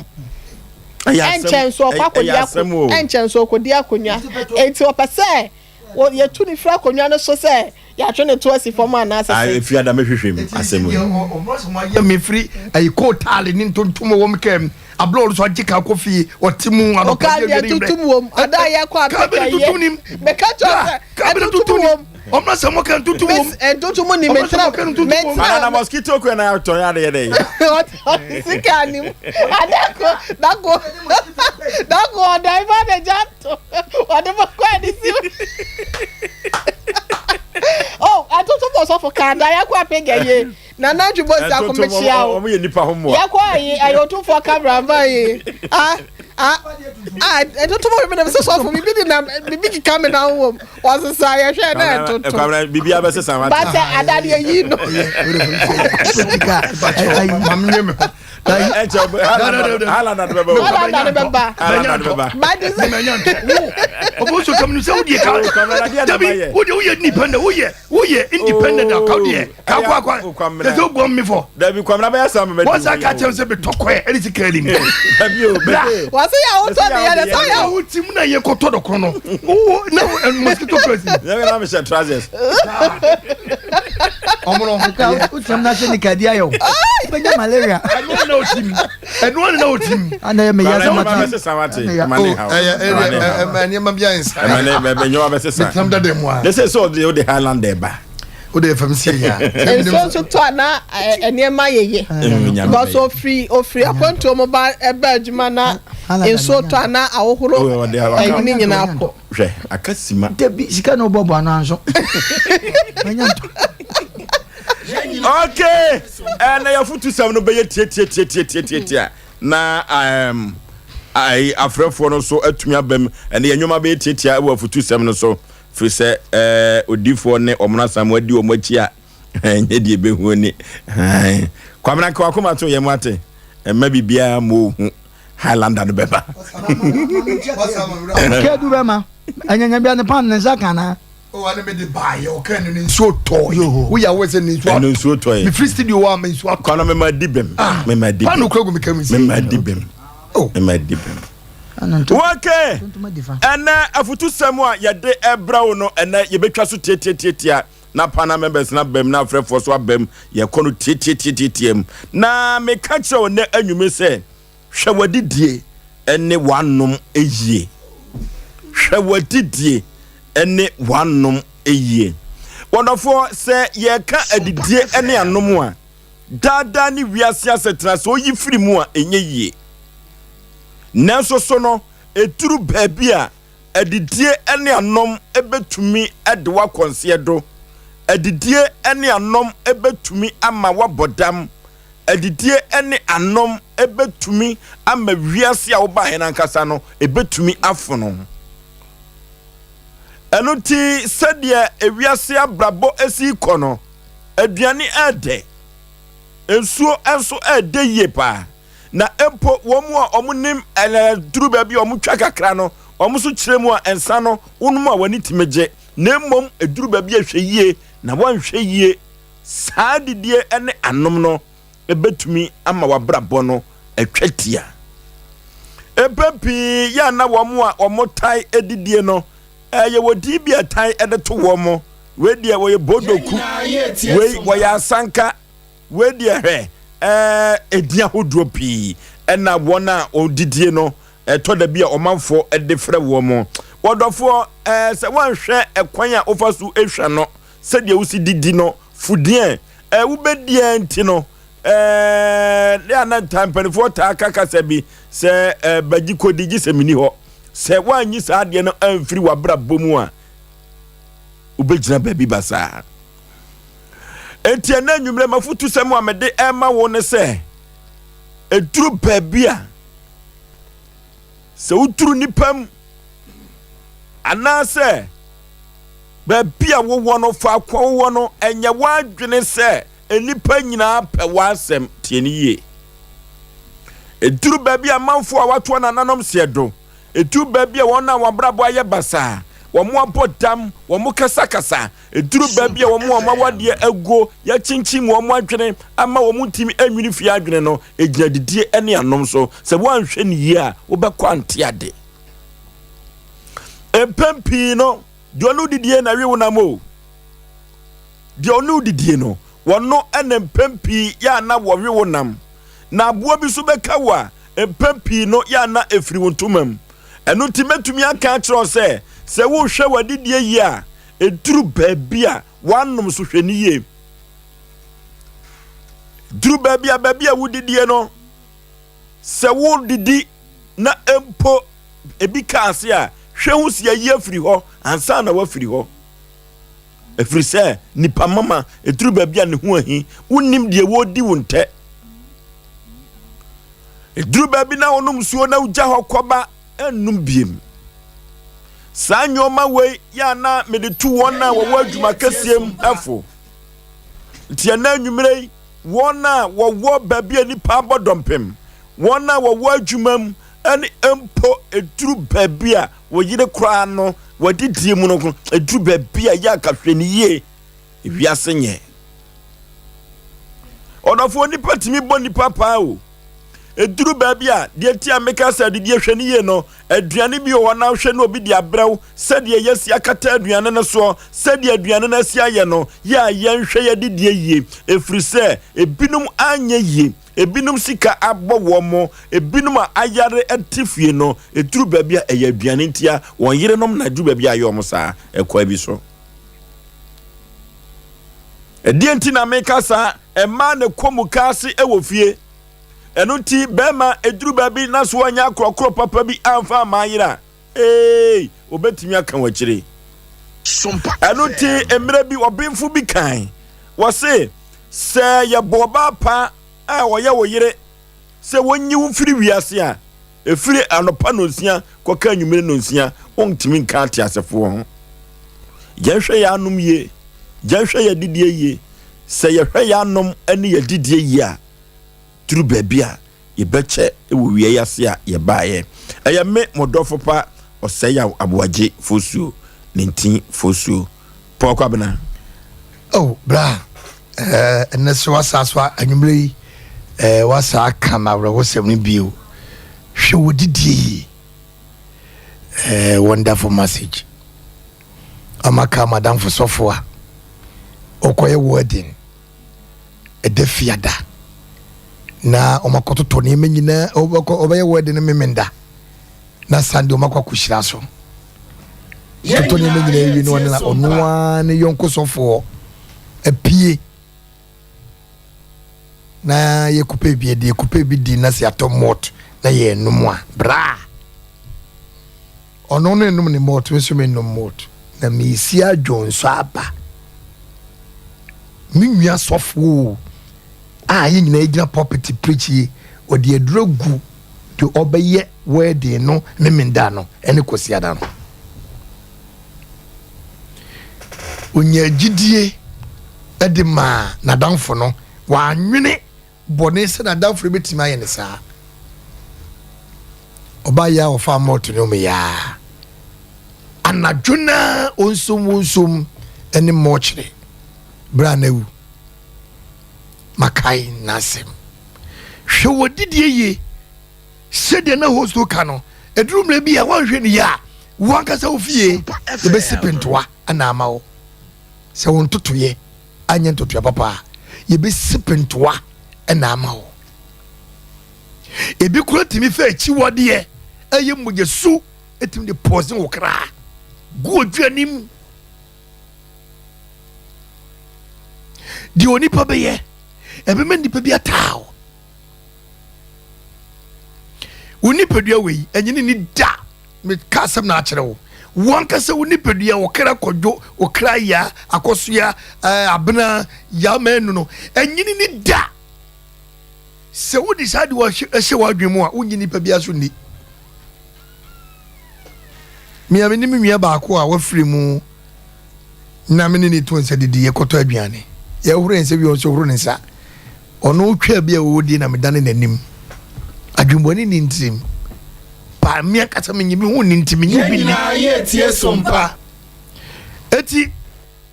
ɛnkyɛ nso ɔkɔ akɔdi ako ɛnkyɛ nso ɔkɔdi akonnwa enti ɔpɛ sɛ yɛtu no firi akonnwa no so sɛ yɛatwe ne to asi fam anaasɛ sɛ. Efi ada mehwehwɛ mu asɛm yi. Ɔmo asɛm ayɛ me firi ayi kootaale ne ntontom wɔ me kaa mu abla ɔno so agye kaa kɔ fie ɔte mu anɔpa Ɔkaa bi deɛ awia ne tutum wom ada a yɛkɔ kaa bi apɛtɛ ne yɛ tutum nim meka kyerɛ sɛ kaa bi ne ɛtutum tutum nim wom ɔmo asɛm ɔka ntutum wom Mes ntutum nim ɔmo asɛm metra ɔka ntutum wom metra Ana na mosquito kura na atɔn adeɛ dɛ. Ɔte sika nim adako dako dako ɔda ifa de gya to ɔde bɔkɔ ɛde si oh atoto bɔ sɔfo kaa da yɛkɔ apɛgya yie nana adwuma si akomekyia o Wɔn yɛ nipa ho mmoa. yɛkɔ ayi ɛyɛ otumfoɔ camera man yi ah. Ah, ah, ntontom wɔ mi na sɛ sɔfo bibi de nam bibi keka mi na wɔ mu wɔsesa yɛhwɛ na ntontom. Kwamina bibi abɛsesa wa. Bàtɛ adadeɛ yi no. Maame nye mi hɔ. Ɛkyɛ Haaland de bɛba. Haaland de bɛba. Haaland de bɛba. Bàtɛ sɛ. Ɔbɔ so kam no sɛ wodeɛ ka dabi wodeɛ woyɛ independent woyɛ woyɛ independent a ka wodeɛ ka akɔ akɔ ɛsɛ wobɔ me fɔ dabi kwamina bɛyɛ saa mɛmɛ wɔn sa ka kyerɛ sɛ betɔ kɔɛ ɛne sika anim dabi o bra wɔse yɛ awotɔ de yɛ de sɛ yɛ wo ti mu na yɛ kɔtɔ dɔkɔ no wo na mosquito press yɛ na mehyɛ trousers ɔmono wotiam na hyɛ nikadi ayɛ wo wobɛnya malaria ɛno na wotim ɛno na wotim ana yɛ meyɛ sɛ mate nneɛma bi ayɛ nsa nneɛma bɛsesa metam dada mu a ne sɛ sɛ ɔde wode Highlander ba wode fam sie ya nsuo nso tɔ a na nneɛma yɛyɛ because ofiri ofiri akwantuo mu ba ɛba adwuma na nsuo tɔ a na ahohoro ɛyi ne nyinaa kɔ. Hwɛ aka sima. Dabi sika na ɔbɔ bɔ ano anso. Okay, ɛna yɛfotu sɛm no bɛyɛ tiatiatiatiatiatia na um, ayi afrɛfoɔ no nso atumi aba mu ɛne yɛn nnwuma bɛyɛ tiatia wɔ afutu sɛm no so firi sɛ ɛɛ odiifoɔ ne wɔn asan mu adi wɔn akyi a ɛnyɛ deɛ ɛbɛhu ni kwamina nka wakoma to yɛn mu ate ɛmma biribiara ma ohu Highlander no bɛba. Kedu bɛma anyanya bia ne pan ne nsa ka na. O ane me de baayɛ ɔka ne ne nsuo tɔɔ woyɛ awɔ sɛ ne nsuo ɛno nsuo tɔɔ yɛ mefiri studio hɔ a me nsuo atɔ kwana mema di bɛm ah, mema di bɛm paano kura gu me kam nsi mema di bɛm mema di bɛm wɔkɛ ɛnɛ afutusɛm a yɛde ɛbrɛ wo no ɛnɛ yɛbɛtwa so tiatiatiatia na pana members na bɛm na afrɛfoɔ so abɛm yɛkɔ no tiatiatiatia mu na meka kyerɛ wo nɛ anwume sɛ Hwɛ w'adidie ne w'anom yie. Hwɛ w'adidie ne w'anom yie. Wɔdɔfoɔ, sɛ yɛreka adidie ne anom a, daadaa ne wiase asetena sɛ oyi firi mu a, ɛnyɛ yie. Nanso so no, ɛduru baabi a, adidie ne anom bɛtumi de wo akɔ nseɛ do. Adidie ne anom bɛtumi ama woabɔ dam. Adidie ne anom bɛtumi ama wiase a wobaeɛ no ankasa no, ɛbɛtumi afono. Ɛno nti sɛdeɛ ewiase abrabɔ si kɔ no, aduane ɛɛdɛ, nsuo nso ɛɛdɛ yie paa. Na mpo wɔn a wɔnim ɛduru baabi a wɔtwa kakra no, wɔn nso kyerɛ mu a nsa no wonom a w'ani tumi gye. Na mmom ɛduru baabi a hwɛ yie na woanhwɛ yie Saa adidie ne anom no bɛtumi ama w'abrabɔ no atwa tia. Mpɛn pii yɛ a na wɔn a wɔtae didie no, yɛwɔ din bi a ɛtae de to wɔn. Wei deɛ wɔyɛ bodoku, wei wɔyɛ asanka, wei deɛ hwɛ, ɛdin ahodoɔ pii ɛna wɔn a wɔdidie no ɛtɔ da bi a ɔmanfoɔ de frɛ wɔn. Wɔdɔfoɔ, sɛ wɔanhwɛ ɛkwan a wofa so hwɛ no sɛdeɛ wosi didi no fudeɛ ɛ wobɛdi ɛ nti no ɛɛ ne ana ntaa mpanimfoɔ taa ka kasa bi sɛ ɛ bagye kɔdi gye sɛ menni hɔ sɛ woanyi saa adeɛ no amfiri w'abrabɔ mu a wobɛgyina baabi basaa enti ɛnɛ anwummerɛ mafotusɛm a mede ɛma wo ne sɛ ɛduru baabi a sɛ woduru nipa mu anaasɛ Baabi a wowɔ no, faako a wowɔ no, ɛnyɛ w'adwene sɛ nnipa nyinaa pɛ w'asɛm. Tie no yie. Ɛduru baabi a amanfoɔ a wɔatoa nananom seɛ do, ɛduru baabi a wɔn a wɔn abrabɔ ayɛ basaa, wɔn abɔ dam, wɔn kasakasa, ɛduru baabi a wɔn a wɔn awadeɛ aguo, yɛakyinkyim wɔn adwene ama wɔn ntumi nwini fie adwene no, ɛgyina didie ne anom so. Sɛ woanhwɛ no yie a, wobɛkɔ ante ade. Mpɛn pii no, Deɛ ɔne wo didie na ɛwe wo nam o. Deɛ ɔne wo didie no, wɔno na mpɛn pii yɛ a na wɔwe wo nam. Na aboa bi nso bɛka wo a, mpɛn pii no yɛ a na ɛfiri wo ntoma mu. Ɛno nti mɛtumi aka akyerɛ wo sɛ, sɛ worehwɛ w'adidie yie a, ɛduru baabi a w'anom so hwɛ no yie. Duru baabi a baabi a wodidie no, sɛ wodidi na mpo ebi ka ase a, hwɛ ho si ayi afiri hɔ ansa na wafiri hɔ. Ɛfiri sɛ nipa mama ɛduru baabi a ne ho ahi, wonnim deɛ wɔredi wo ntɛ. Ɛduru baabi na wonom nsuo na wogya hɔ kɔba ɛnnom biem. Saa nneɛma wei yɛ a na mede tu wɔn a wɔwɔ adwuma kɛseɛ mu fo. Nti ɛnɛ anwummerɛ yi, wɔn a wɔwɔ baabi a nnipa abɔ dɔmpem, wɔn a wɔwɔ adwuma mu, ɛne mpo ɛduru baabi a wɔyere koraa no wɔadidie mu no, ɛduru baabi a yɛ akahwɛ no yie, wiase nyɛ. Ɔdɔfoɔ, nipa tumi bɔ nipa paa o. Ɛduru baabi a, deɛ nti a meka sɛ adidie hwɛ no yie no, aduane bi wɔ hɔ na wohwɛ na obi de abrɛ wo, sɛdeɛ yɛasi akata aduane no soɔ, sɛdeɛ aduane no asi ayɛ no, yɛ a yɛnhwɛ yɛadidie yie, ɛfiri sɛ ebinom anyɛ yie, ebinom sika abɔ wɔn, ebinom a ayare te fie no, ɛduru baabi a ɛyɛ aduane ntia, wɔn yerenom na ɛduru baabi a ayɛ wɔn saa, ɛkwan bi so. Ɛdeɛ nti na meka saa? Mmaa na ɛkɔ mukaase wɔ fie. Ɛno nti bɛrima ɛduru baabi na so wanya akorɔkorɔ papa bi amfa amma ayere a, ee, obɛtumi aka w'akyire. Ɛno nti mmerɛ bi ɔbenfo bi kan, wɔse sɛ yɛbɔ ɔbaa pa a ɔyɛ wo yere sɛ wɔnyi wo mfiri wiase a, ɛfiri anɔpa nonsia kɔka anwummere nonsia, wontumi nka ateasefoɔ ho. Yɛnhwɛ yɛn anom yie, yɛnhwɛ yɛn adidie yie. Sɛ yɛhwɛ yɛn anom ne yɛn adidie yie a, duru baabi a yɛbɛkyɛ wɔ wia yi ase a yɛbaeɛ. Ɛyɛ me mo dɔfo pa Ɔsɛeyaw Aboagye Fosuo, ne ntin Fosuo. Paul Kwabena. Oh, bra, eh, ɛnɛ so wasa so anwummerɛ yi, eh, wasa aka m'awerɛhosɛm no bio. Hwɛ wɔ didie yi. Eh, wonderful message. Ama ka madamfo sɔfo a ɔkɔyɛ wedding ɛda fiada na ɔmakɔtotɔ nneɛma nyinaa ɔbɛyɛ wedding no memenda na Sunday ɔmakɔ akɔhyira so totɔ nneɛma nyinaa wie no ɔne ɔno ara ne yɔnko sɔfoɔ apue na yɛkɔpɛ bi adi yɛkɔpɛ bi di na sɛ yɛatɔ malt na yɛnom a braa ɔno no nnom ne malt me nso mennom malt na mesi adwo nso aba me nua sɔfoɔ a yɛn nyinaa gyina pulpit preach yi ɔde aduro gu de ɔbɛyɛ wedding no memenda no ɛne kwasiada no Ɔnyaa gyidie de maa n'adamfo no. Wannwene bɔne sɛ n'adamfo no bɛtumi ayɛ no saa. Ɔbaa yi a ɔfaa malt no mu yaa. Anadwo no ara ɔnsom wonsom ne mɔkyere berɛ a na awu. Makae n'asɛm. Hwɛ wɔ didie yie. Sɛdeɛ na host ka no, ɛduru mmerɛ bi a woanhwɛ no yie a, wo ankasa wo fie yɛbɛsi pentoa na ama wo. Sɛ wo ntotoeɛ anyɛ ntotoeɛ papa a, yɛbɛsi pentoa na ama wo. Ebi kora tumi fa akyiwadeɛ ɛyɛ mogyasu ɛtumi de poison wo kra gu odwanim. Deɛ onipa bɛyɛ ɛbɛma nnipa bi ataa wo. Wo nipadua wei ɛnyɛ ne ni da. Meka asɛm na akyerɛ wo. Wo ankasa wo nipadua, wo kra kɔdwo, wo kra ya, akɔsoa, eh, abena, ya manu no, ɛnyɛ ne ni da. Sɛ wode saa de hyɛ w'adwene mu a, wonnye nipa biara so nni. Mea me ne me nua baako a wafiri mu na me ne ne to nsa didi, yɛkɔtɔ aduane. Yɛhoro yɛn nsa wie, ɔno nso horo ne nsa. Ɔno twaa bi a ɔredie na medane n'anim. Adwemmɔne nni ntirim. Paa me ankasa menye me ho nni nti menye obi nni. Yɛn nyinaa yɛretie som pa. Enti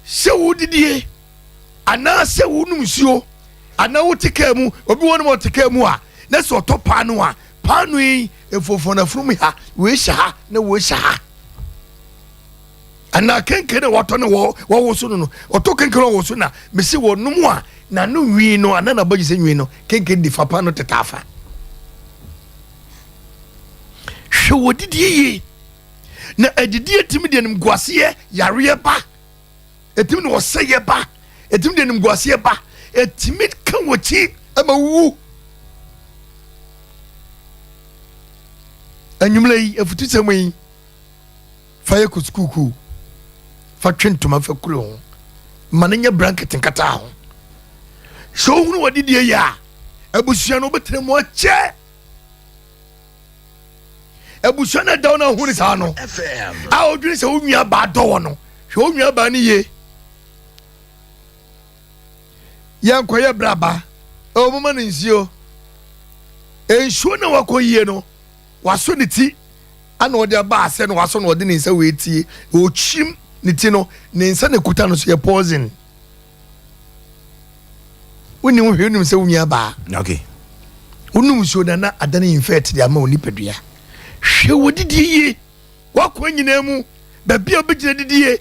sɛ wodidie anaa sɛ wonom nsuo anaa wote kaa mu, obi wɔ nom ɔte kaa mu a na sɛ ɔtɔ paano a, paano yi mfonfon afurum ha, wei hyɛ ha na wei hyɛ ha. Anaa kenken na wɔtɔ no wɔwoso no no, ɔtɔ kenken na wɔwoso na mesi wɔnom a n'ano nwi no anaa n'abɔgyesɛ nwi no kenken di fa pa no teta afa. Hwɛ wɔ didie yie na adidie tumi de animguaseɛ yareɛ ba, ɛtumi de ɔsɛeɛ ba, ɛtumi de animguaseɛ ba, ɛtumi ka wɔkyi ma wuwu. Anwummerɛ yi afutusɛm yi fa yɛ kusukuukuu, fa twe ntoma fa kuro ho, ma no nyɛ blanket nkataa ho. Sɛ wohunu w'adidie yɛ a, abusua no wobɛtena mu akyɛ. Abusua no ɛda wo no ahu ne saa no a wodwene sɛ wo nua baa dɔ wɔ no, hwɛ wo nua baa no yie. Yɛnkɔyɛ braba, ɛwɔ moma no nsuo. Nsuo na wakɔ yie no, wasɔ ne ti ana ɔde aba ase no wasɔ na ɔde ne nsa wei tie, ɔkyim ne ti no, ne nsa na ɛkuta no so yɛ poison. Wonim hwee wonim sɛ wo nua baa. Okay. Wonom nsuo na na adane infect de ama wo nipadua. Hwɛ wo didie yie. W'akwan nyinaa mu, baabi a wobɛgyina didie,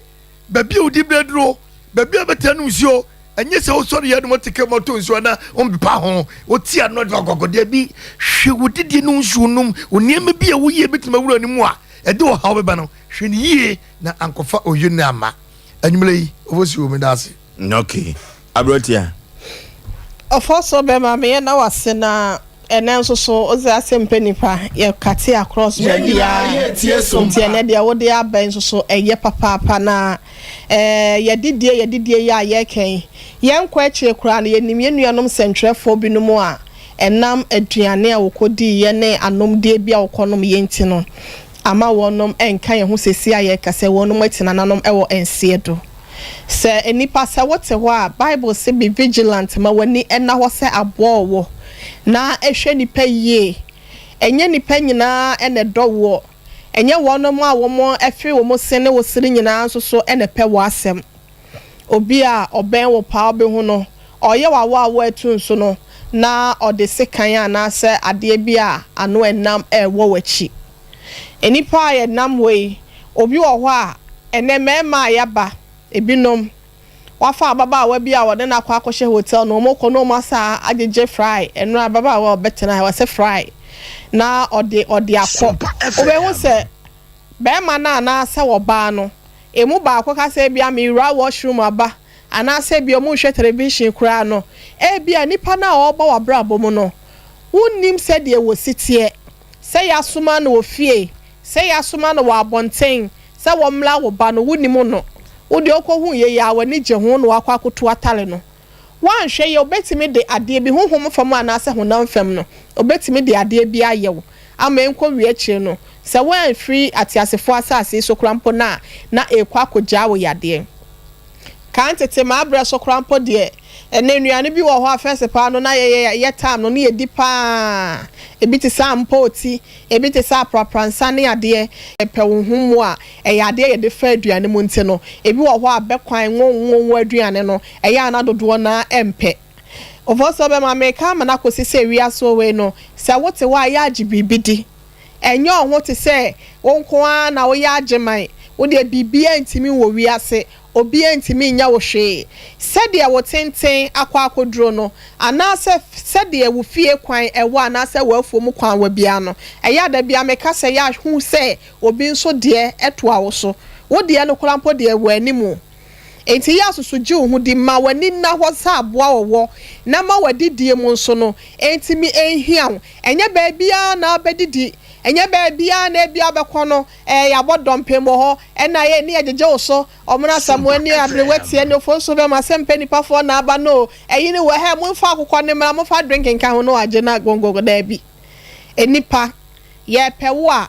baabi a wodi berɛ duro, baabi a wobɛtena nom nsuo. Ɛnyɛ sɛ wosɔre yɛ nom te kɛ mɔtɔ nsuo na wompepa ho, wote ano de akɔkɔdeɛ bi. Hwɛ wo didie no nsuo nom, wo nneɛma bi a woyie bɛtumi awura no mu a ɛde ɔhaw bɛba no, hwɛ no yie na ankɔfa oyere amma. Anwummerɛ yi, Ofosuo, meda ase. Ok, aberanteɛ. Ɔfɔsɔ bɛma meyɛ na wase na ɛnɛ nso so wodze asɛm pɛ nipa yɛ kate across baabiaa nti ɛnɛ deɛ wode aba yi nso so ɛyɛ papaapa na ɛɛ yɛdidie yɛdidie yi a yɛka yi yɛnkɔ akyire koraa no yɛnim yɛn nuanom sɛntwerɛfoɔ binom a ɛnam aduane a wɔkɔdiiɛ ne anomdeɛ bi a wɔkɔnomyɛ nti no ama wɔnom nka yɛn ho seesei a yɛreka sɛ wɔnom ati nananom wɔ nseɛ do. Sɛ nnipa sɛ wote hɔ a Bible se be vigilant ma w'ani nna hɔ sɛ aboa ɔwɔ na hwɛ nnipa yie. Ɛnyɛ nnipa nyinaa na ɛdɔ woɔ. Ɛnyɛ wɔnom a wɔn fere wɔn se ne wo sere nyinaa nso so na ɛpɛ w'asɛm. Obi a ɔbɛn wo paa wobɛhu no ɔreyɛ wo awaawa atu nso no na ɔde sekan anaasɛ adeɛ bi a ano ɛnam rewɔ w'akyi. Nnipa a yɛnam hɔ yi, obi wɔ hɔ a, ɛnnɛ mmarima a yɛaba, ebinom, wafa ababaawa bi a wɔde no akɔ akɔhyɛ hotel na wɔkɔ na wɔasa agyegye fry, ɛno ababaawa a ɔbɛtena ha, wɔsɛ fry, na ɔde ɔde akɔ. Wobɛhu sɛ barima no anaasɛ ɔbaa no, emu baako ka sɛ ebia mewura washroom aba, anaasɛ ebia wɔrehwɛ television koraa no, ebia nipa no a ɔreba w'abrabɔ mu no, wonnim sɛdeɛ wɔsi teɛ, sɛ yɛasoma no wɔ fie, sɛ yɛasoma no wɔ abɔnten sɛ wɔmmra wo ba no, wonnim no. Wo deɛ wokɔhuu yei ara, w'ani gye ho na woakɔ akɔtu atare no. Woanhwɛ yie a, ɔbɛtumi de adeɛ bi, honhom fam anaasɛ honam fam no, ɔbɛtumi de adeɛ bi ayɛ wo ama ɛnkɔwie akyire no, sɛ woamfiri ateasefoɔ asase yi so koraa mpo no a, na ɛrekɔ akɔgyaa wo yadeɛ. Kan tete m'abrɛ so koraa mpo deɛ, ɛnɛ nnuane bi wɔ hɔ a first paa no na yɛyɛ yɛ time no na yɛdi paa. Ebi te sɛ ampɔɔti, ebi te sɛ aprapransa ne adeɛ. Pɛ wo ho mu a, ɛyɛ adeɛ a yɛde fa aduane mu nti no, ebi wɔ hɔ a bɛkwan ngo ngo ngo aduane no, ɛyɛ a na dodoɔ no ara mpɛ. Ofosuo bɛma meka ama no akɔsi sɛ wiase wei no, sɛ wote hɔ a yɛ agye biribi di. Ɛnyɛ wo ho te sɛ wo nko ara na woyɛ agyeman, wo deɛ biribiara ntumi wɔ wiase, obiara ntumi nyɛ wo hwee. Sɛdeɛ wo tenten akɔ akɔduro no, anaasɛ sɛdeɛ wo fie kwan wɔ anaasɛ w'afuo mu kwan wɔ biara no, ɛyɛ a da biara meka sɛ yɛ a hu sɛ obi nso deɛ toa wo so. Wo deɛ no koraa mpo deɛ wɔ anim. Enti yɛ a susu gye wo ho di, ma w'ani nna hɔ sɛ aboa ɔwɔ, na ma w'adidie mu nso no ntumi nhia wo. Ɛnyɛ baabiara na wobɛdidi, ɛnyɛ baabiara na ebia wobɛkɔ no, ɛɛ yɛabɔ dɔmpem wɔ hɔ, ɛna yɛ ne yɛgyegye wo so, Ɔmono Asamoah ni, aberewa tia ni, Ofonso bɛma, sɛ mpɛ nipafoɔ na aba no o, ɛyi ne wɔ, hɛ, momfa akokɔ no mmra, momfa drink nka ho na wagye na gongogo, daabi. Nnipa, yɛrepɛ wo a,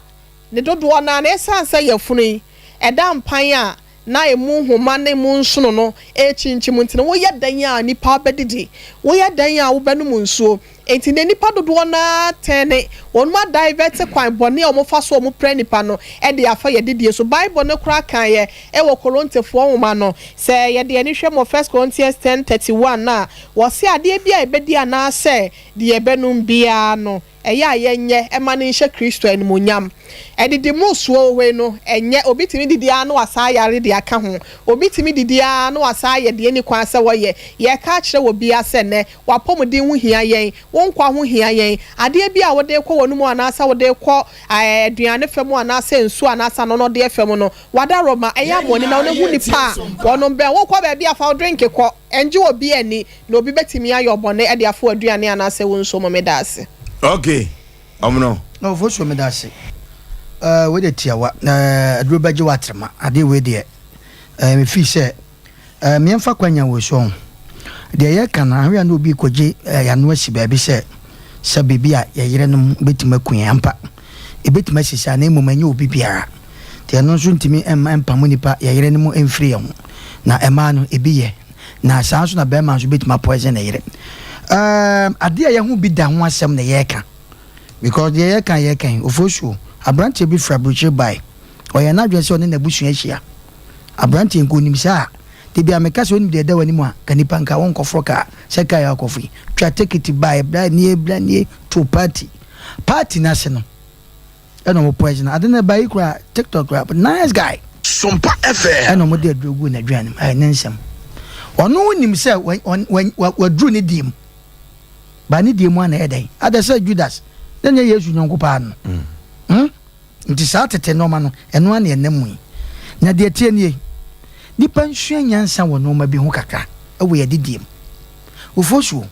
ne dodoɔ no ara no, ɛsiane sɛ yafunu yi, ɛda mpan a, na emu nhoma ne emu nsono no rekyinkyim nti no, woyɛ dɛn a nnipa bɛdidi? Woyɛ dɛn a wobɛnom nsuo? Enti nnɛ nnipa dodoɔ no ara tɛne, wɔn adivɛte kwan bɔne a wɔfa so a wɔpira nnipa no de afa yɛn adidie so. Bible no koraa kaeɛ wɔ Korintofoɔ nwoma no, sɛ yɛde yɛn ani hwɛ mu wɔ First Corinthians ten 31 no a, wɔse adeɛ biara a yɛbɛdi anaasɛ deɛ yɛbɛnom biara no, Ɛyɛ a yɛnyɛ mma no nhyɛ Kristo animuonyam. Adidi mmorosoɔ wei no, ɛnyɛ. Obi tumi didi ara na wasan ayare de aka ho. Obi tumi didi ara na wasan ayɛ deɛ ɛnni kwan sɛ wɔyɛ. Yɛreka akyerɛ obiara sɛ nnɛ, w'apɔmuden ho hia yɛn, wo nkwa ho hia yɛn. Adeɛ bi a wode rekɔ w'anomu anaasɛ wode rekɔ aduane fa mu anaasɛ nsuo anaasɛ anɔnɔdeɛ fa mu no, w'adaworoma, ɛyɛ ama w'ani na wo hu nnipa a wɔnom bɛn wo. Wokɔ baabi a, fa wo drink kɔ. Ɛngye obi ani. Na obi bɛtumi ayɛ wo bɔne de afa w'aduane anaasɛ wo nsuo mu. Meda ase. Ok, ɔmono. Na Ofosuo meda ase. Eh, wei deɛ tiawa. Eh, aduro bɛgye w'atrema. Adeɛ wei deɛ, eh, me feel sɛ, eh, meɛmfa kwanya wei so ɔho. Deɛ yɛka no, ahwɛ a na obi rekɔgye eh, yɛano asi baabi sɛ, sɛ biribi a yɛ yerenom bɛtumi aku yɛn. Ampa. Ɛbɛtumi asi saa, na mmom ɛnyɛ obi biara. Nti ɛno nso ntumi mma ɛmpamo nnipa yɛn yerenom mfiri yɛn ho. Na mmaa no, ebi yɛ. Na saa nso na barima nso bɛtumi apoison ne yere. Ɛɛm, adeɛ a yɛho bi da ho asɛm na yɛreka. Because deɛ yɛreka a yɛreka yi, Ofosuo, aberanteɛ bi firi aburokyire bae. Ɔyɛɛ n'adwene sɛ ɔne n'abusua ahyia. Aberanteɛ nka ɔnim saa a, da biara meka sɛ wonim deɛ ɛda w'anim a, ka nipa nka wonkɔforo kaa sɛ kaa yi a wokɔforo yi. Twa tekiti bae, bra nie, bra nie, too party. Party no ase no, ɛna ɔmo poison ade no ɛba yi koraa TikTok koraa nice guy. Sompa FM. Ɛna ɔmo de aduro guu n'aduane mu ɛyɛ ne nsɛm. Ɔno nim sɛ waduru ne deɛ mu. Ba ne deɛ mu ana ɛyɛ dɛn? Adɛ sɛ Judas na nyɛ Yesu nyɔnko paa no. Hmm? Nti saa tete nnoɔma no, ɛno ara na ɛnam mu yi. Na deɛ ɛteɛ nie, nnipa nsua nyansa wɔ nnoɔma bi ho kakra wɔ yɛn adidie mu. Ofosuo,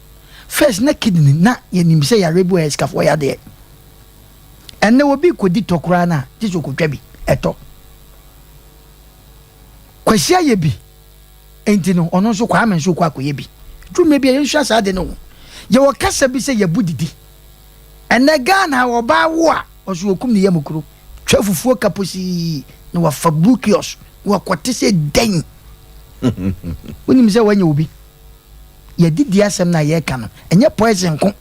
first na kidney na yɛnim sɛ yareɛ bi wɔ hɔ a sikafoɔ yadeɛ. Ɛnnɛ obi rekɔdi tɔ koraa no a, gye sɛ ɔkɔtwa bi, ɛtɔ. Kwasi ayɛ bi, nti no ɔno nso Kwame nso rekɔ akɔyɛ bi. Duru mmerɛ bi a yɛnsua saa ade no ho. Yɛwɔ kasa bi sɛ yɛbu didi. Ɛnnɛ Ghana ɔbaa wo a, ɔso ɔkum ne yam kuro, twa fufuo kaposii na wafa bukios na wakɔte sɛ dɛn. Wonim sɛ wanya obi. Yɛdidi asɛm no a yɛreka no, ɛnyɛ poison nko.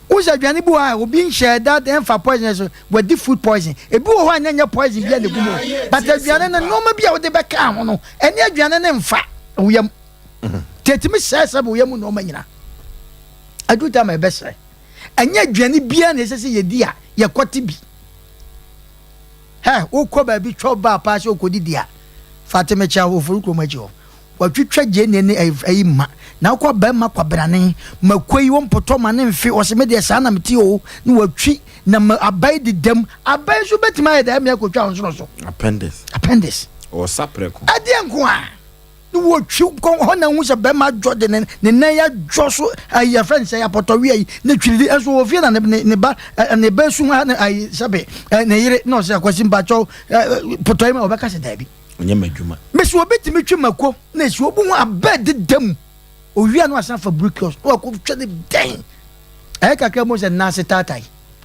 Wohu sɛ aduane bi wɔ hɔ a obi nhyɛɛ da ɛmfa poison so, wadi food poison. Ebi wɔ hɔ a na ɛnyɛ poison bi a na egu mu o, but aduane no nneɛma bi a wode bɛka ho no, ɛne aduane no mfa wo yam. Nti ɛtumi sɛe sɛ wo yam nneɛma nyinaa. Aduru time a ɛbɛsɛe. Ɛnyɛ aduane biara na ɛsɛ sɛ yɛdi a yɛkɔte bi. Hɛ, wokɔ baabi twɛ baa paa sɛ wokɔdidi a, fa te mekyɛ wɔ ofori kurom akyi hɔ. Watwitwa gyeene ne ayi ma. Na wokɔ bɛrima kwabrane, mako yi wompotɔ ma ne mfe, ɔse me deɛ saa na mete o, na watwi na ma aba yi dedam. Aba yi nso bɛtumi ayɛ dɛ ɛmea kɔtwa wo nsono so. Appendix. Appendix. Ɔsa prɛko. Ɛdeɛ nko a. Ne wɔtwi kɔ hɔ na hu sɛ bɛrima adwɔ de ne ne nan adwɔ so ayi yɛfrɛ no sɛ apɔtɔwia yi ne twiridi nso wɔ fie na ne ne ne ba ne ba esu ha ne ayi sɛbe ne yere na ɔsɛ akwasi mpakyɛw pɔtɔyi ma ɔbɛka sɛ daabi. Ɔnyɛ m'adwuma. Mesi obi tumi twi mako na esi obi ho abɛ deda mu owia no asan fa brikios na wakɔ twa ne dɛn ɛyɛ kakra mu sɛ nan ase taatae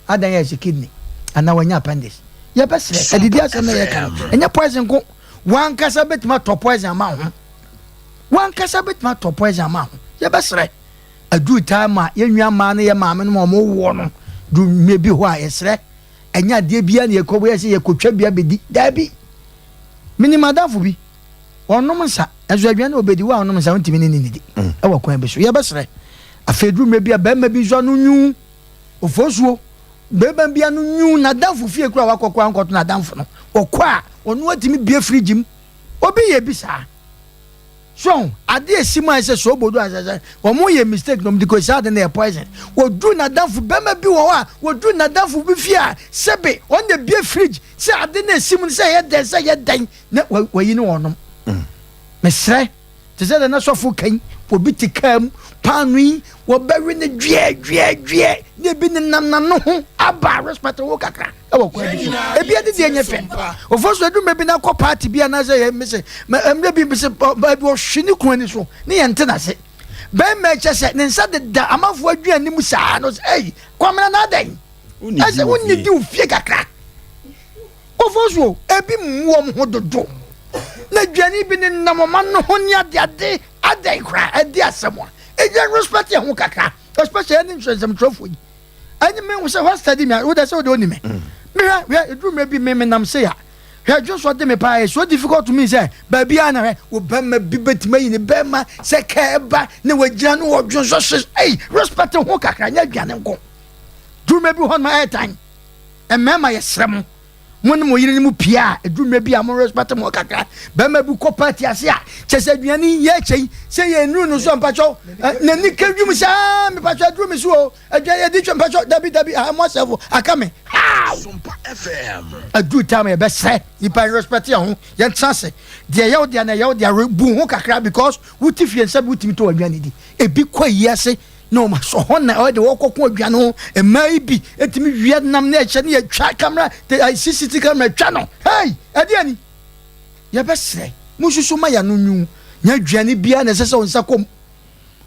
adan yɛ ɛsɛ kidney anaa wanya appendix yɛbɛsrɛ adidi asɛm na yɛka no ɛnyɛ poison nko wankasa bɛtumi atɔ poison ama ho wankasa bɛtumi atɔ poison ama ho yɛbɛsrɛ aduru time a yɛn nua mmaa no yɛ maame no ma wɔn woɔ no duru mmea bi hɔ a yɛsrɛ ɛnyɛ adeɛ biara na yɛkɔ bɛyɛ sɛ yɛkɔtwa bi abɛdi daabi menim adamfo bi ɔnom nsa nso aduane a ɔbɛdi wo a ɔnom nsa wontumi ne ne nidi mm. ɛwɔ kwan bi so yɛbɛsrɛ afei duru mmerɛ bi a bɛrima bi nso ano nwu ofosuo bɛrima bi ano nwu n'adamfo fie kura wakɔ kora nkɔto n'adamfo no ɔkɔ a ɔno atumi bie firigye mu obi yɛ bi saa So ade a esi mu ayɛ sɛ sobodu asɛsɛ wɔn yɛ mistake na wɔn de kɔ saa ade no yɛ poison wɔduru n'adamfo bɛrima bi wɔ hɔ a wɔduru n'adamfo bi fie a sɛbe wɔn na bie fridge sɛ ade no esi mu no sɛ ɛyɛ dɛn sɛ ɛyɛ dɛn na wɔyi ne wɔn nom mm. mesrɛ te sɛ dɛ na sɔfo kan obi te kaa mu paano yi wɔbɛwe ne dweɛ dweɛ dweɛ na ebi nenam n'ano ho aba respect wo kakra ɛwɔ kwan bi so ebi adi deɛ nyɛ fɛ ofo so edu mmerɛ bi na akɔ paati bi anaasɛ yɛ mese mmerɛ bi mese baabi ɔhwe ne kun ani so ne yɛn nte n'ase bɛrima ɛkyɛ sɛ ne nsa deda amanfoɔ aduane mu saa no sɛ ɛyi kwamina na adɛn ɛsɛ wonni di ofie kakra ofo so ebi mu wɔn ho dodo na aduane bi ne nam ɔma no ho ne adeade adɛn koraa ɛdi asɛm a ɛgya respect yɛ ho kakra especially ɛne nsɛmtwerɛfoɔ yi ɛne me sɛ hɔ study me a wodɛ sɛ wode oni me mm. mehwɛ hwɛ ɛduru mmerɛ bi me menam se a hwɛ dwo so de me paa so difficult to me sɛ baabi a na hwɛ wo bɛma bi bɛtumi ayi ne bɛma sɛ kɛ ɛba ne wagyina no wɔdwo so hye ei respect ho kakra nyɛ aduane nko duru mmerɛ bi hɔ no ɛyɛ tan mmarima yɛsrɛ mo mo ne mo yere no mu pie a ɛduru mmerɛ bi a mo respect mo kakra bɛrima bi kɔ party ase a kyɛ sɛ aduane yi yɛ kyɛ yi sɛ yɛ nnuru no so mpakyɛw n'ani ka dwom sɛ aa mepakyɛw aduru me so o aduane yɛdi twɛ mpakyɛw dabi dabi aha mo asɛfo aka me how aduru time yɛbɛsrɛ nipa respect yɛ ho yɛntena ase deɛ ɛyɛ wo deɛ na ɛyɛ wo deɛ bu ho kakra because wote fie nsɛ bi wotumi tɔ aduane di ebi kɔ yi ase na wɔn asɔ hɔ na ɔde wɔkɔko aduane ho mmaa yi bi etumi wia nam na ɛhyɛ ne yɛtwa kamera te ayi cctv kamera twa no hey ɛde ani yɛbɛsrɛ mo nsusu ma yɛn ano nwu nya aduane biara na ɛsɛ sɛ wɔn nsa kɔm.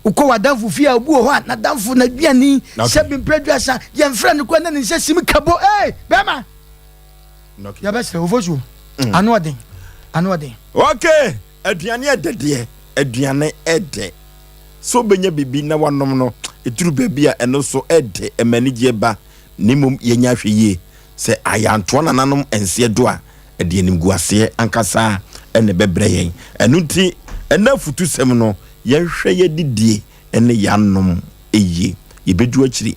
Wokɔ w'adamfo fie a, obi wɔ hɔ a n'adamfo n'aduane sɛ bempere aduasa, yɛmfrɛ no koraa na ne nsa sim kabo. Ee, bɛrima! Yɛbɛsrɛ wo fosuo. Mm. Ano ɔden. Ano ɔden. Okay, aduane ɛdɛ deɛ, aduane ɛdɛ. Sɛ wobɛnya biribi na wanom no, ɛduru baabi a ɛno nso ɛdɛ, ɛma anigyeɛ ba. Na mmom yɛnya ahwɛ yie sɛ ayantoa nananom nseɛ do a, ɛde animguaseɛ ankasa na ɛbɛbrɛ yɛn. Ɛno nti, ɛnnɛ afutusɛm no, yɛnhwɛ yɛadidie ne yɛanom yie. Yɛbɛdu akyiri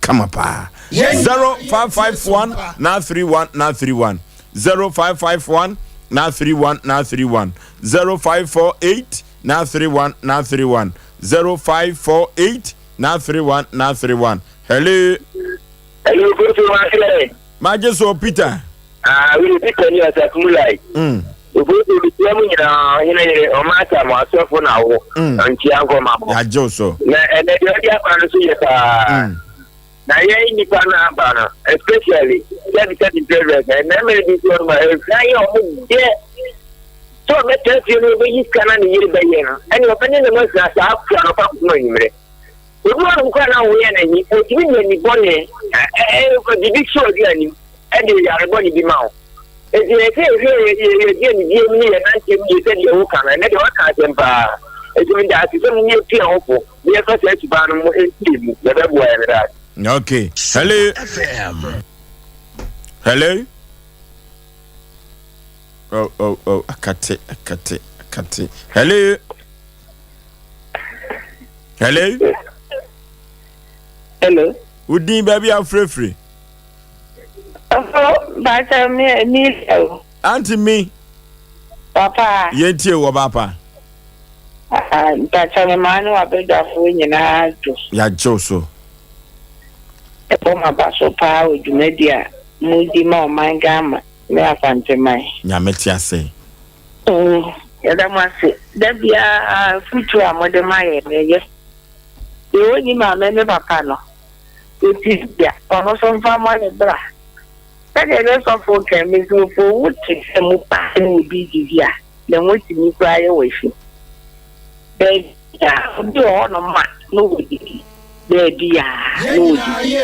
kama paa. 0551 931 931 0551 931 931 0548 931 931 0548 931 931 Hello. Hello, Kofi Makere. Magye so Peter. Ah, wei Peter ni Asaf Mulai. Mm. Obodo mekyia mu nyinaa ɔhene yere ɔmaata mo asɔfo na wo. Mm. Nkyia nkɔma mo. Yagye so. Na ɛnɛ deɛ ɔde aba no so yɛ paa. Mm. Na yɛn nnipa no aba no especially sɛbi sɛbi president mmarima bi nso ɔno ma ɛhwa yɛ ɔmo deɛ sɛ ɔbɛtena fie no ɔbɛyi sika na ne yere bɛyɛ no ɛne ɔbɛne ne mo asena saa kura no fa kɔpem anwummerɛ. Obi wɔ hɔnom koraa na woyɛ no ahi, otumi de ani bɔne biribi si w'aduane mu de yare bɔne bi ma wo. Enti ɛsɛ sɛ yɛhwɛ yɛn aduanedie mu ne yɛn nanteɛ mu yie sɛdeɛ woka no. Ɛnnɛ deɛ woaka asɛm paa. Enti meda ase sɛ mo yɛtu yɛn ho fo na yɛfa saa suban no mu nsi yɛn mu. Yɛbɛboa yɛn. Meda ase. Okay. Hello. Hello. Oh, oh, oh. Akate, akate, akate. Hello. Hello. Hello. Wo din baabi afirafiri. Ɔfo bàtà mi mi o. Auntie mi. Papa. Yɛn tie wɔ baapa. Bàtà mi maa ne wa badwafoɔ nyinaa do. Yagye so. Ɛbɔ ma ba so paa wɔ dwumadi a mo di ma ɔman Ghana ne Asanteman. Nyame te ase. Oo, yɛda mo ase da biara afotu a mode ma yɛn no, ɛyɛ. Deɛ ɔnni maame ne papa no, ɔtumi dua, ɔno nso mfa mmɔ ne bra. Sɛdeɛ ne sɔfoɔ ka yi, Misraimfoɔ wote sɛ mo paa ne obi redidi a, ne ho tumi koraa yɛ wo afi. Baabi a obi wɔ hɔnom a na ɔdidi, baabi a na ɔdidi.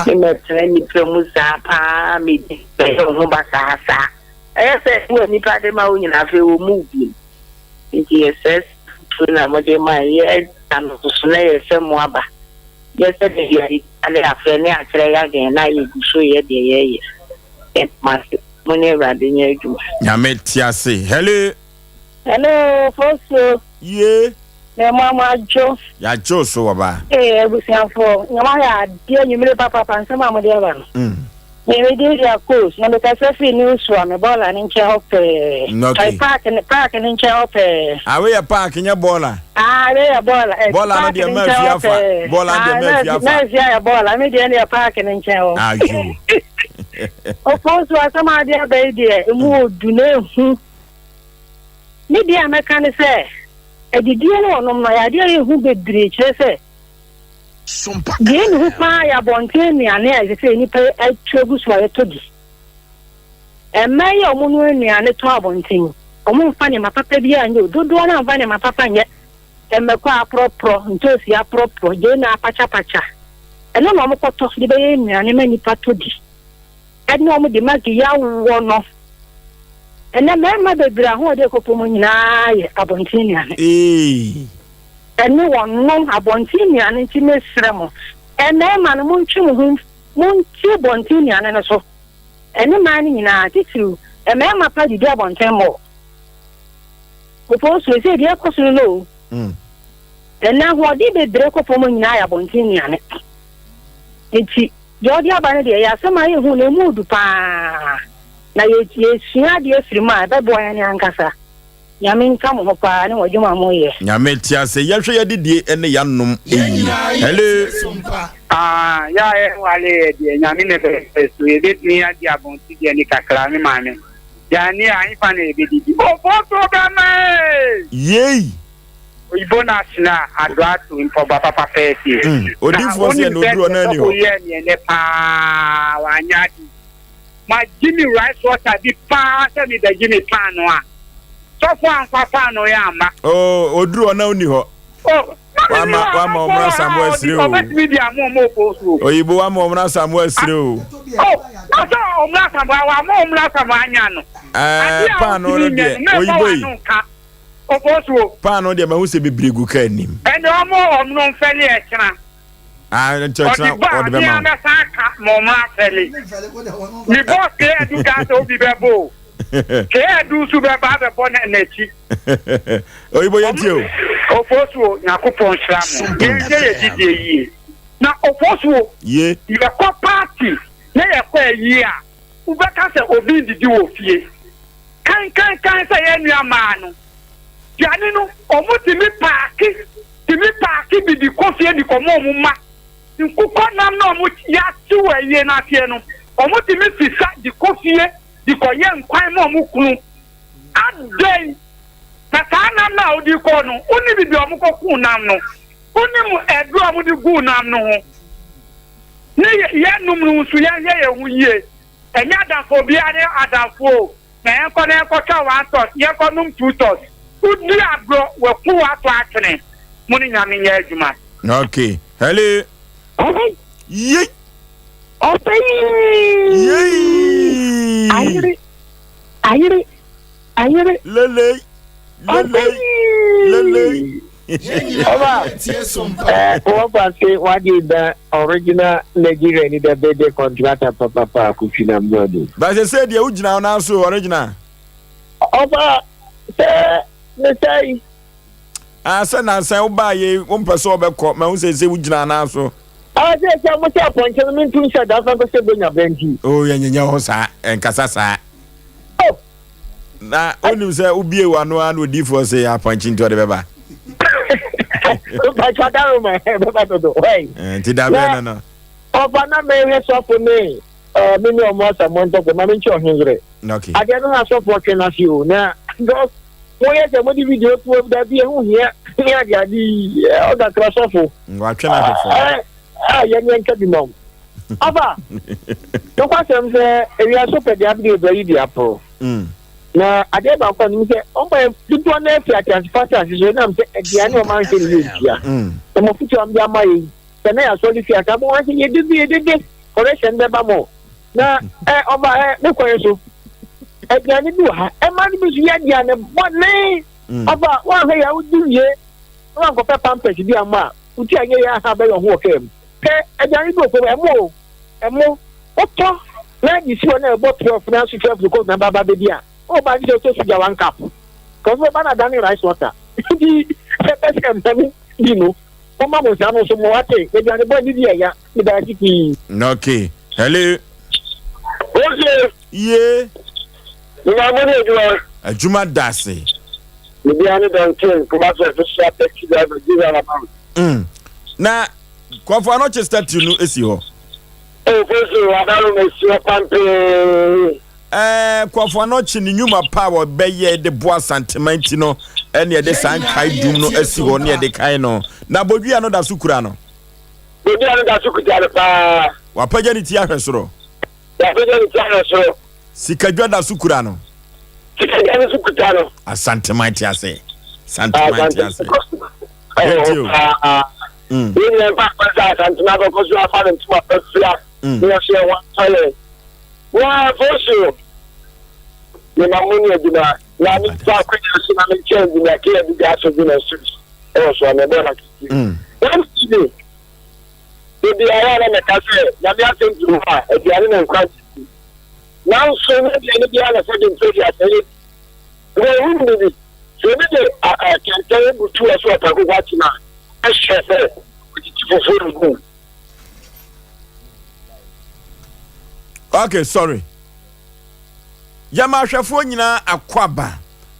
Memmɛtena nnipa mu saa paa medi bɛyɛ wo ho basaa saa. Ɛyɛ sɛ wo a nnipa de ma wo nyinaa afei wɔmmu wo bio. Nti yɛsrɛ sɛ afotuo no a mode ma yɛ da no so na yɛ sɛ mo aba. Yɛ sɛ da biara yɛtwa ne afrɛ ne akyerɛ yɛ adwene na yɛgu so yɛ deɛ yɛyɛ. Yɛda mo ase. Mo ne Awurade nyɛ adwuma. Nyame te ase. Hello. Hello, Fosuo. Ye. Na mo mo adwo. Yɛagye so wɔ ba. Ee abusuafoɔ, nyɛ moayɛ adeɛ anwummere papaapa nsɛm a mode aba no. Mm. Me me din de Akos na mekasa firi New Suame bɔɔla ne nkyɛn hɔ pɛɛ. Okay. Park ne park ne nkyɛn hɔ pɛɛ. Ah, wei yɛ park nyɛ bɔɔla. Ah, wei yɛ bɔɔla. Eh, bɔɔla no deɛ mmaa fi afa. Bɔɔla no deɛ mmaa fi afa. Mmaa fi ayɛ bɔɔla, me deɛ ne yɛ park ne nkyɛn hɔ. Ah, yo. Ɔfo nso asɛm a ade aba yi deɛ emu odu na ehu. Me deɛ a mɛka ne sɛ adidie ne ɔnom no yɛ adeɛ a ehu bebree kyerɛ sɛ Deɛ ɛnni ho paa yɛ abɔnten nnuane a ɛsɛ sɛ nnipa atu agu so a yɛtɔ di. Mmaa yi a wɔnoa nnuane tɔn abɔnten, wɔmfa nneɛma papa biara nyɛ o. Dodoɔ no ara mfa nneɛma papa nyɛ. Mmako a aporɔporɔ, ntoosi aporɔporɔ, gyeene apakyapakya, ɛno na wɔkɔtɔ de bɛyɛ nnuane ma nnipa tɔ di. Ɛne wɔde magi yawɔ no. Ɛnnɛ mmarima bebree ahoɔden a ɛkɔ fam nyinaa yɛ abɔnten nnuane. Ɛne wɔn nom abɔnten nnuane nti mesrɛ mo, mmarima no, montwe mo ho monti abɔnten nnuane no so, ɛne mmaa no nyinaa, titiriw mmarima pa didi abɔnten mmɔ. Opoo so, ɛsɛ deɛ ɛkɔ so no no o. Mm. Ɛnna ahoɔden bebree kɔ fam nyinaa yɛ abɔnten nnuane. Nti deɛ ɔde aba no deɛ ɛyɛ asɛm a yɛhu na emu du paa. Na yɛsua adeɛ afiri mu a ɛbɛboa yɛn ankasa. Nyame nka mo ho paa ne mo adwuma a mo yɛ. Nyame te ase yɛhwɛ yɛdidie ne yanom yie hello. Ah yɛ a yɛ nwale yɛ deɛ nyame na ɛbɛhwɛ so yɛbɛtumi adi abɔnten deɛ ne kakra me maame gyae a hefa na yɛbɛdidi ofosuo bɛma ee. Yei. Oyibo na asena ado ato mpɔboa papa pɛɛ tie. Odiifoɔ sɛ na oduru ɔno ani hɔ. Na wonim sɛ deɛ sɔfo yɛɛ neɛ nɛ paa wanyɛ ade. Magye me rice water bi paa sɛ mebɛgye me paanoo a, sɔfo amfa paanoo yi amma. Oh, oduru hɔ na onni hɔ. Oh, na me Wama ni hɔ wama amanfoɔ ɔmo wɔ asamoa ha a ɔde asire o. ɔbɛtumi de ama ɔmo ɔfo so. Oyibo wama ɔmo asamoa asire o. Oh, na sɛ ɔmo asamoa wama ɔmo asamoa anya no. Ɛɛ Adeɛ a paano no ɔntumi nyɛ deɛ no, mɛmfa oyibo yi. w'ano nka ɔfo so. Paano deɛ mahu sɛ bebree gu kaa anim. Ɛnde ɔmo ɔmo no mfɛle ɛkyena. Ah, nti ɔkyena Ɔde ba a, ɔde me bɛma ara wo. mɛsan aka ma ɔmo afɛle. Me bɔs kee adu kaa sɛ obi bɛbɔ o. Kee adu nso bɛba abɛbɔ n'akyi. Oyibo yɛ tie o. Ofosuo, Nyankopɔn nhyira mo. Yɛnhwɛ yɛ didie yie. Na Ofosuo, Ye. yɛkɔ party na yɛkɔ ayie a, wobɛka sɛ obi ndidi wɔ fie. Kan kan kan sɛ yɛn nua maa no. Duane no, ɔmo tumi paake, tumi paake bi de kɔ fie de kɔma ɔmo mma. Nkokɔ nam na ɔmo yɛakye wɔ ayie no aseɛ no, ɔmo tumi sisa de kɔ fie de kɔyɛ nkwan ma ɔmo kunu. Adɛn na saa nam no a wode kɔɔ no, wonnim baabi a wɔkɔkuu nam no? Wonnim aduru a wɔde guu nam no ho? Ne yɛnom no nso, yɛnhwɛ yɛn ho yie. Ɛnyɛ adamfo obiara ne adamfo o, na yɛnkɔ na yɛnkɔtwa one tot, yɛnkɔnom two tot. Wodi agorɔ, wɔaku wo ato atwene. Mo ne Nyame nyɛ adwuma. Okay. Hello. Yei. Ɔbɛyi. Yei. Ayere. Ayere. Ayere. Lele. Lele. Lele. Ọba, eh, wọ́n se wadi da original Nigeria ni da birthday contractor papapa Kofi na Mjọ́ni. Bàṣẹ sẹ deɛ wogyina wo nan so original. Ọba, sɛ ne sɛn. Ah, sɛ nansan wobaa yei wompɛ sɛ wɔbɛkɔ mahu sɛ sɛ wogyina anaa so. Ah, sɛ sɛ mo sɛ apɔnkye no mentum sɛ da fa nkɔsɛ bonya berɛ nti. O yɛnyenyɛ ho saa ɛnkasa saa. Oh. Na wonim sɛ wobie w'ano a na odiifoɔ sɛ yɛ apɔnkye nti ɔde bɛba. Mpatwa daroma bɛba dodo. Eh, nti da bɛn no no. Ɔfa na mɛhwɛ sɔfo ne eh, me ne ɔmo asamoa ntɔkwa ma menkyɛ ɔhen yere. Okay. Adeɛ no na asɔfoɔ twe no ase o na because moyɛ sɛ mode video to hɔ dabi ɛho hia ne ade ade yi ɔdakra sɔfo. Watwe no ahwɛ fam. A yɛn yɛn nka bi ma wo. Afa nokwasɛm sɛ ewia so pɛ de abede ebra yi di aporo. Mm. Na adeɛ baako a nim sɛ ɔmpa yɛ dodoɔ no afi ateasefo asase so ɛnam sɛ aduane ɔma nhwɛ ne yɛ ntia. Mm. Na mɔfotu a mde ama yɛ yi sɛ na yɛasɔre fie aka bɔ wɔn sɛ yɛdede yɛdede correction bɛba mɔ. Na ɛ ɔba ɛ ne kwan so aduane bi wɔ ha ɛma no bi nso yɛ aduane bɔne mm. ɔba woanhwɛ yɛ wodi wie na wankɔpɛ pampers bi ama a woti anyɛ yɛ aha bɛyɛ ɔho wɔ kaa mu pɛ aduane bi wɔ fam ɛmo o ɛmo wotɔ na adi si hɔ na ɛbɔ 12 na nso 12 kɔ na baba bɛdi a ɔba ne sɛ wotɔ sugar one cup kɔsɛ bɛba na adane rice water nti sɛ pɛ sɛ ɛmɛ bi no Momma mo nsa no nso mo ate aduane bɔ ne di ɛya ne daakye pii. Okay. Hello. Ose. Ye. Nyina mo ne adwuma. Adwuma da ase. Bibia ne Duncan Kumasi official taxi driver give an amount. Mm. Na Kɔfo Anɔkye statue no esi hɔ. Ofosu adaro na esi hɔ pampee. Ɛɛ, Kɔfo Anɔkye ne nnwuma pa a wɔbɛyɛ de boa Asanteman nti no ɛne ɛde saa nkae dum no asi hɔ ne ɛde kae no. Na bodua no da so kura no. Bodua no da so kuta no paa. Wapagya ne ti ahwɛ soro. Wapagya ne ti ahwɛ soro. Sikadwa da so kura no. Sikadwa no so kuta no. Asanteman te ase. Asanteman te ase. Yɛnti o. Mm. Yɛn nyinaa mpa akɔ sɛ Asanteman akɔkɔ so afa ne ntoma pɛfira. Mm. Ne yɛso yɛn ho atɔ yɛn. Waa fosu. Mema mo ne adwuma. Na me fa akɔnya so na me nkyɛn bi na kea bi ga so bi na so ɛwɔ so na ɛbɔ na kiti. Na me ti bi. Ebi ayɛ na mɛka sɛ nyame asɛm ti hɔ a aduane na nkwa ti. Nanso ne aduane biara na sɛ de mpɛ di asɛ yɛ. Na ehu ne bi. Sɛ obi de kɛntɛn butu ɛso ɔpɛ akyi na ɛhyɛ sɛ otiti fufuo no gu. Okay, sorry. Yɛma ahwɛfoɔ nyinaa akwaaba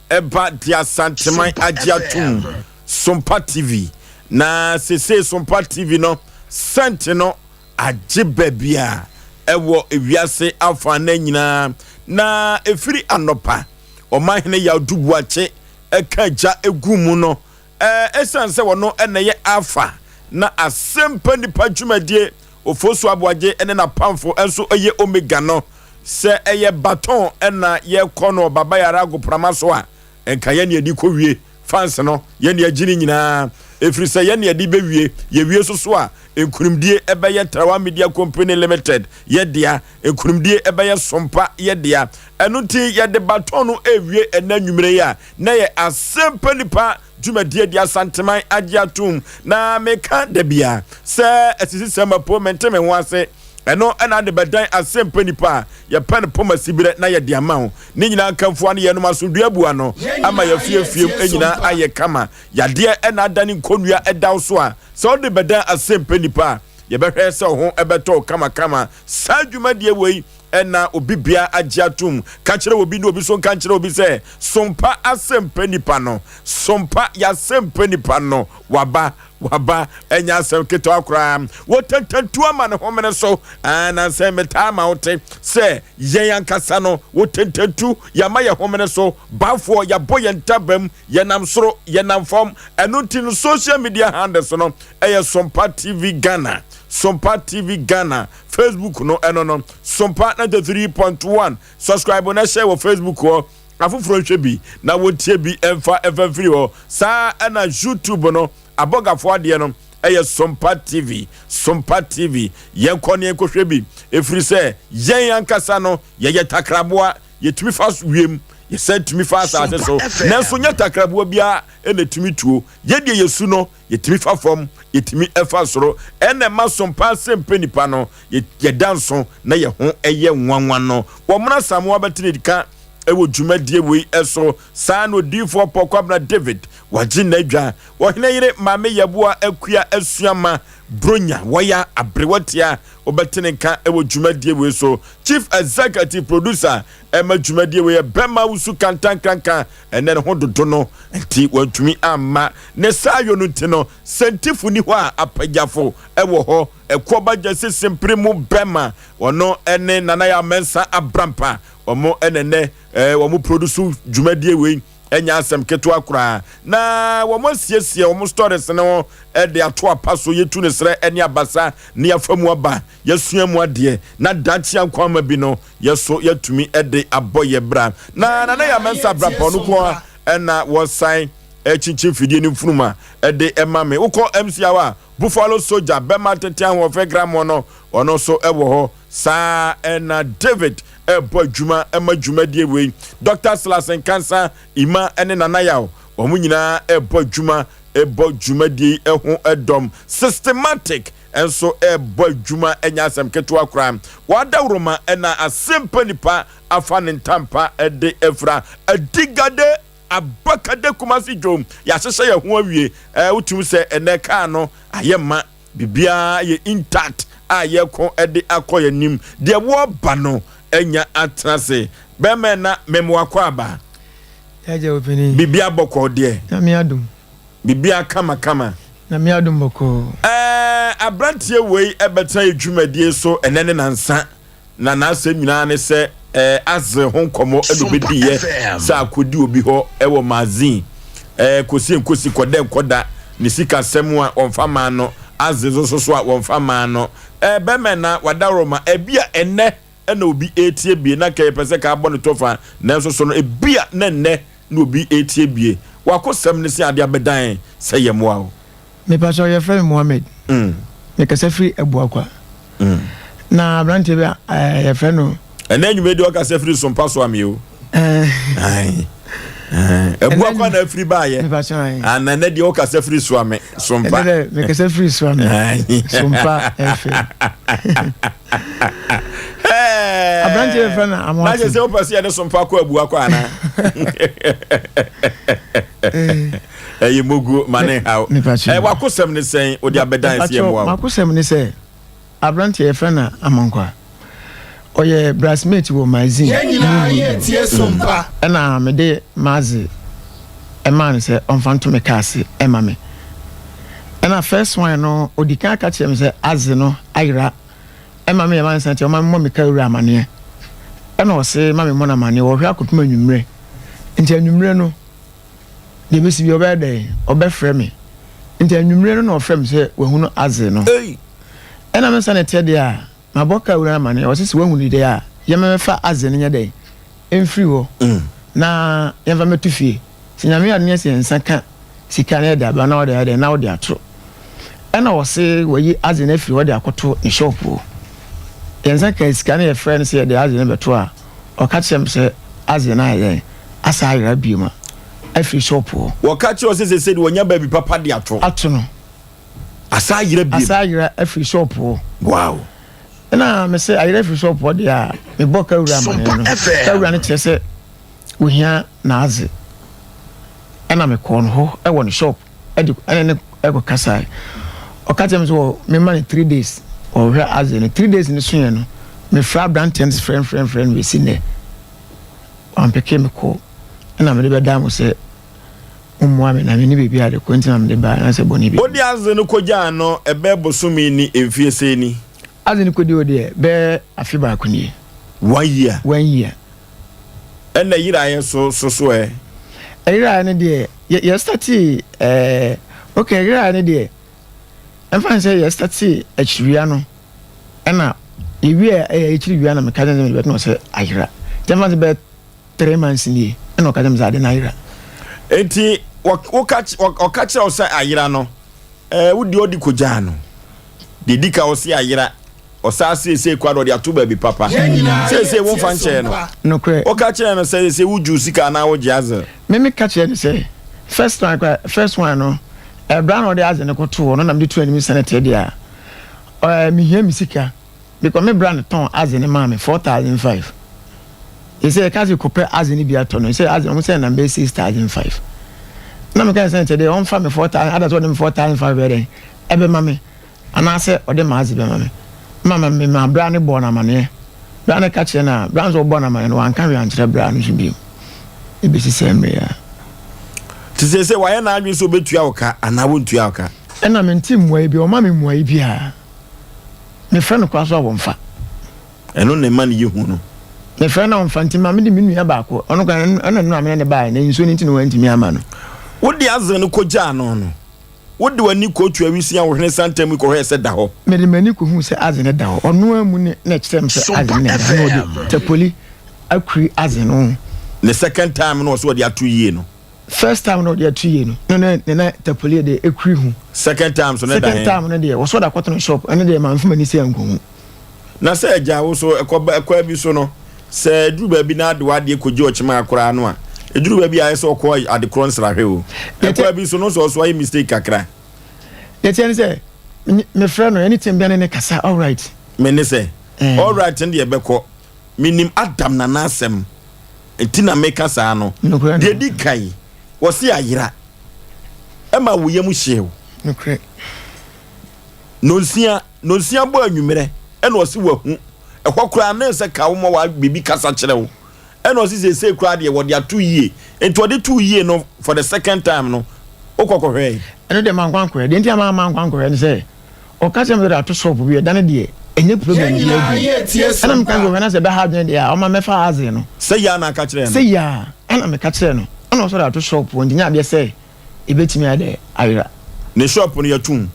ɛba de Asanteman agye atom Sompa TV. Na sesei Sompa TV no sɛnte no agye baabi a ɛwɔ ewiase afa na nyinaa. Na ɛfiri anɔpa ɔmanhene Yaw Dubuakye ɛka gya egu mu no Ɛsiane sɛ ɔno na ɛyɛ Alfa na Asɛmpa Nipa dwumadie, Ofosu Aboagye ne n'apamfo nso yɛ Omega no, sɛ ɛyɛ baton na yɛkɔ no Baba Yara agoprama so a, nka yɛn na yɛde kɔwie. Fans no, yɛn na yɛgye ne nyinaa. Ɛfiri sɛ yɛn na yɛde bɛwie. Yɛwie nso so a, nkunimdie bɛyɛ Trawa Media Company Limited yɛ dea. Nkunimdie bɛyɛ Sompa yɛ dea. Ɛno nti yɛde baton no rewie ɛnnɛ anwummerɛ yi a na ɛyɛ Asɛmpa Nipa dwumadie de Asanteman agye atom. Na meka da biara sɛ asisisɛm apo mente me ho ase. Ɛno na ade bɛdan Asɛmpa Nipa a yɛpɛ no poma siberɛ na yɛde ama wo. Ne nyinaa nkamfo ano yɛnom asomdwoeɛ abu ano ama yɛafiefiem nyinaa ayɛ kama. Yadeɛ na adane nkonnua da wo so a, sɛ wode bɛdan Asɛmpa Nipa a, yɛbɛhwɛ sɛ wo ho bɛtɔ wo kamakama. Saa dwumadie wei na obi biara agye atom. Ka kyerɛ obi na obi nso nka nkyerɛ obi sɛ, Sompa Asɛmpa Nipa no, Sompa Y'asɛmpa Nipa no, waba, waba, ɛnyɛ asɛm ketewa koraa. Wotentantu ama ne homene so. Ah, nansa yi metaa ma wote sɛ yɛn ankasa no, wotentantu, yɛama yɛn homene so. Bafoɔ, yɛabɔ yɛn ntabam, yɛnam soro, yɛnam fam. Ɛno nti no, social media handles no ɛyɛ Sompa TV Ghana, Sompa TV Ghana, Facebook no ɛno no, Sompa 93.1. Subscribe na hyɛ wɔ Facebook hɔ. Afoforɔ nhwɛ bi na wɔntie bi mfa mfa mfiri hɔ. Saa ara na YouTube no, abɔgafoɔ adeɛ no ɛyɛ Sompa TV, Sompa TV. Yɛnkɔ na yɛnkɔhwɛ bi, ɛfiri sɛ yɛn ankasa no yɛyɛ takraboa, yɛtumi fa wiem, yɛsan tumi fa asase so, nanso nyɛ takraboa biara na ɛtumi tuo. Yɛn deɛ yɛsu no, Yɛtumi fa fam, yɛtumi fa soro. Ɛna ɛma som paa sɛ mpɛ nipa no, yɛda nso na yɛ ho yɛ nwanwa no. Wɔn Asamoah bɛtene ka wɔ dwumadie wei so. Saa na Odiyifoɔ Paul Kwabena David wagye n'adwa. Ɔhene yere Maame Yeboah Akua Asuama Bronya wɔya aberewatia wobɛtene nka wɔ dwumadie wei so. Chief Executive Producer ɛma dwumadie wei yɛ Bɛma Wusu Kantankranka Ɛnnɛ ne ho dodo no nti wantumi amma. Ne saayɔ no nti no, sɛntifo nni hɔ a apagyafo wɔ hɔ. Ɛkoɔba Gyasi Simpere mu bɛma ɔno ne Nana Yaw Mensah Abrampa wɔn na ɛnnɛ wɔn produce dwumadie wei. Ɛnyɛ asɛm ketewa koraa. Na wɔn asiesie wɔn stories no de ato apa so. Yɛtu no serɛ ne abasa na yɛafa mu aba. Yɛasua mu adeɛ na daakye ankwamma bi no yɛso yɛatumi de abɔ yɛ bra. Na Nana Yaa Mensah Abrapɔn no nko ara na wɔsan kyinkyin fidie no mfunuma de ma me. Wokɔ MC hɔ a, Buffalo Soldier, bɛma tete ahoɔfɛ gramoɔ no, ɔno nso wɔ hɔ. Saa ara na David rebɔ adwuma ma dwumadie wei. Dɔkta Silas Nkansah, Ima ne Nana Yaw, wɔn nyinaa rebɔ adwuma bɔ dwumadie yi ho dɔm. Systematic nso rebɔ adwuma nyɛ asɛm ketewa koraa. W'adaworoma na asempa nipa afa ne ntampa de afira. Adigade abakade Kumasi dwom. Yɛahyehyɛ yɛn ho awie. Ɛɛ wotumi sɛ ɛnɛ kaa no ayɛ ma biribiara yɛ intact a yɛko de akɔ yɛn anim. Deɛ wɔreba no anya atena ase. Bɛrima ɛna memoa kɔ aba. Biribiara bɔkɔɔ deɛ. Nyame adom. Biribiara kama kama. Nyame adom bɔkɔɔ. Ɛɛ abranteɛ wei ɛbɛtena yɛ dwumadie so ɛnɛ ne nansa na n'asɛm nyinaa ne sɛ ɛɛ Azre ho nkɔmɔ ɛna obɛdiiɛ sɛ akɔdi obi hɔ ɛwɔ Mazin ɛɛ kɔsi nkosi kɔdɛ nkɔda ne sika sɛm a wɔmfa maa no Azre nso so a wɔmfa maa no ɛɛ bɛmɛ na wadaworoma ɛbi a ɛnɛ ɛna obi ɛretie bie na nka yɛpɛ sɛ ka abɔ ne tɔfa nanso so no ebia na nnɛ na obi ɛretie bie wakosɛm ne sɛ adeɛ abɛdan sɛ yɛ mmoa o. Mepakyɛw yɛfrɛ me Mohammed mekasa firi Abuakwa na abranteɛ bi a yɛfrɛ no. Ɛnɛ anwummerɛ deɛ ɔkasa firi Sompa so ame o. Abuakwa na afiri baayɛ. Ana ɛnɛ deɛ ɔkasa firi Soame Sompa. Ɛnɛ dɛ mekasa firi Soame Sompa FM. Aberanteɛ bɛfrɛ no Amoate. Na kyerɛ sɛ wopɛ sɛ yɛde Sompa kɔ Abuakwa anaa? Ɛyɛ moguo ma ne nhaw. Wakosɛm ne sɛn wode abɛdan sɛ yɛmmoa wo? Makosɛm ne sɛ Aberanteɛ yɛfrɛ no Amankwah. Ɔyɛ brasmate wɔ magazine. Yɛn nyinaa yɛ tie sompa. Ɛna mede m'adze maa no sɛ ɔmfa nto me kaa ase mma me. Ɛna first one no odi kan ka kyerɛɛ me sɛ adze no ayera ɛma meyɛ m'ansa nti ɔma memmɔ me kaa wura amaneɛ. Ɛna ɔse ma memmɔ no amaneɛ wɔhwɛ akɔpem anwummerɛ. Nti anwummerɛ no deɛ ɛbɛsi biara ɔbɛyɛ dɛn ɔbɛfrɛ me. Nti anwummerɛ no na ɔfrɛ me sɛ wahunu adze no. Ɛna me nsa na ɛteɛ deɛ a, mabɔ kaa wura no amaneɛ, ɔse sɛ wahu no deɛ a, yɛmmɛfa adze no nyɛ dɛn mfiri hɔ na yɛmfa mmɛto fie. Sɛ Nyame adom yɛ sɛ yɛn nsa ka. sika no de aba na ɔde ayɛ dɛn na ɔde ato. Ɛna ɔse wayi adze no afiri hɔ de akɔto ne shop hɔ. Yɛn nsa kaa sika no yɛfrɛ no sɛ yɛde adze no bɛto a, ɔka kyerɛ me sɛ adze no ayɛ dɛn asan ayera biom a afiri shop hɔ. Wɔka kyerɛ wo sɛ seesei de wanya baabi papa de ato. Ato no. Asan ayera biom. Asan ayera afiri shop hɔ. Wow. Ɛna me sɛ ayera afiri shop hɔ deɛ a, mebɔ kawura amaneɛ no. Kawura no kyerɛ sɛ ohia n'adze. Ɛna mekɔɔ no hɔ wɔ ne shop de ɛne no kɔ kasae. Ɔka kyerɛ me sɛ wɔ mema no 3 days ɔhwɛ adze no. 3 days no soeɛ no, mefrɛ aberanteɛ no frɛ frɛ frɛ no bɛsi nnɛ. Wampeke me kɔ. Ɛna mede bɛdaa mo sɛ mommoa me na menni baabi a de kɔ nti na mede baeɛ anaasɛ bɔne bi. Wode adze no kɔgyaa no ɛbɛyɛ bosome ni mfie sɛn ni? Adze no kɔdi hɔ deɛ bɛyɛ afe baako nie. One year. One year. Ɛna yeraeɛ so so so ɛ? Ɛyeraeɛ no deɛ yɛ yɛ startee ɛɛ okay ɛyeraeɛ no deɛ ɛmfa ne sɛ yɛ startee akyiriwia no ɛna yɛwie ɛyɛ akyiriwia na meka kyerɛ sɛ mede bɛtena sɛ ayera nti ɛmfa ne sɛ bɛyɛ 3 months nie ɛna ɔka kyerɛ me sɛ ade no ayera. Nti woka ɔka kyerɛ wo sɛ ayera no ɛɛ wodi ɔde kɔgyaa no deɛ di ka ɔse ayera ɔsaa seesei koraa de ɔde ato baabi papa. Seesei womfa nkyɛɛ no. Nokorɛ. Woka kyerɛɛ no sɛ seesei wogye wo sika anaa wogye adze? Me meka kyerɛɛ no sɛ, first one koraa, first one no, ɛberɛ a na ɔde adze no kɔtoo hɔ no na mede too anim sɛ ne tee deɛ a, ɛɛ mehia me sika because me bra no tɔn adze no maa me 4,500. Seesei yɛka sɛ kɔpɛ adze no bi atɔ no, sɛ adze no wɔn sɛ nam bɛyɛ 6,500. Na meka sɛ nkyɛ deɛ ɔmfa me 4,000, ada sɛ ɔde me 4,500 bɛyɛ dɛn, ɛbɛma me. Anaasɛ ɔde m'adze bɛma me. Ma ma memaa bra no bɔɔ no amanneɛ. Bra no ka kyerɛɛ no a, bra no nso ɔbɔɔ no amanneɛ no, wanka hwee ankyerɛ bra no nso bio. Ebesi saa mmerɛ yi ara. Nti seesei wayɛ n'adwene sɛ obetua wo ka anaa wontua wo ka? Ɛna mente mmuaeɛ biara, ɔmma me mmuaeɛ biara. Mefrɛ no koraa nso a wɔmfa. Ɛno na ɛma no yɛ hu no. Mefrɛ no a ɔmfa nti ma mede me nua baako, ɔno koraa ɛna nnora me ne no baeɛ, na nsuo no nti na wantumi amma no. Wode adze no kogyaa no no, Wode w'ani kɔɔ awisiaa wo hwene santam yi kɔhwɛɛ sɛ da hɔ. Mede m'ani kɔhuu sɛ adze no da hɔ. Ɔno ara mu ne na ɛkyerɛɛ me sɛ adze no na ɛda hɔ. Na ɔde tapoli akuri adze no. Ne second time no ɔsɛ ɔde ato yie no. First time no ɔde ato yie no, na ne ne na tapoli de akuri ho. Second time so ne da he? Second time no deɛ, wɔsɛ ɔde akɔto no shop, ɛno deɛ mamfa m'ani sɛ ankohu. Na sɛ agya wo so ɛkɔ ba ɛkwan bi so no, sɛ ɛduru baabi na ade w'adeɛ kɔgye ɔkyema koraa no a, ɛduru baabi a ayɛ sɛ ɔkɔ ade korɔ nsrahwɛ o. Ɛkwan bi so no sɛ ɔso ayɛ mistake kakra. Deɛ ɛteɛ ne sɛ, mefrɛ no anytime bia ne ne kasa alright. Me ne sɛ, alright no deɛ ɛbɛkɔ. Menim Adam nana asɛm nti na meka saa no. Deɛ ɛdi kan, wɔse ayera. Ɛma wo yam hyee wo. Nokorɛ. Nonsia. Nonsia bɔ anwummerɛ ɛna ɔse wahu ɛhɔ koraa na ɛsɛ ka woma wa biribi kasa kyerɛ wo ɛna ɔse seesei koraa deɛ wɔde ato yie nti ɔde too yie no for the second time no wokɔ kɔhwɛe? Ɛno deɛ mankɔ ankɔhwɛ deɛ nti a mamma ankɔ ankɔhwɛ ne sɛ ɔka kyerɛ me sɛ ɔde ato shop bi ɛda no deɛ ɛnyɛ problem biara bio ɛna meka sɛ ɔhwɛ na sɛ ɛbɛha adwene deɛ a ɔma mɛfa adze no. Sɛ yia na aka kyerɛɛ no? Sɛ yia ɛna meka kyerɛɛ no ɛna ɔsɛ ɔde ato shop hɔ nti nyɛ adeɛ sɛ ɛbɛtumi ayɛ dɛ ayera. Ne shop no yɛatum?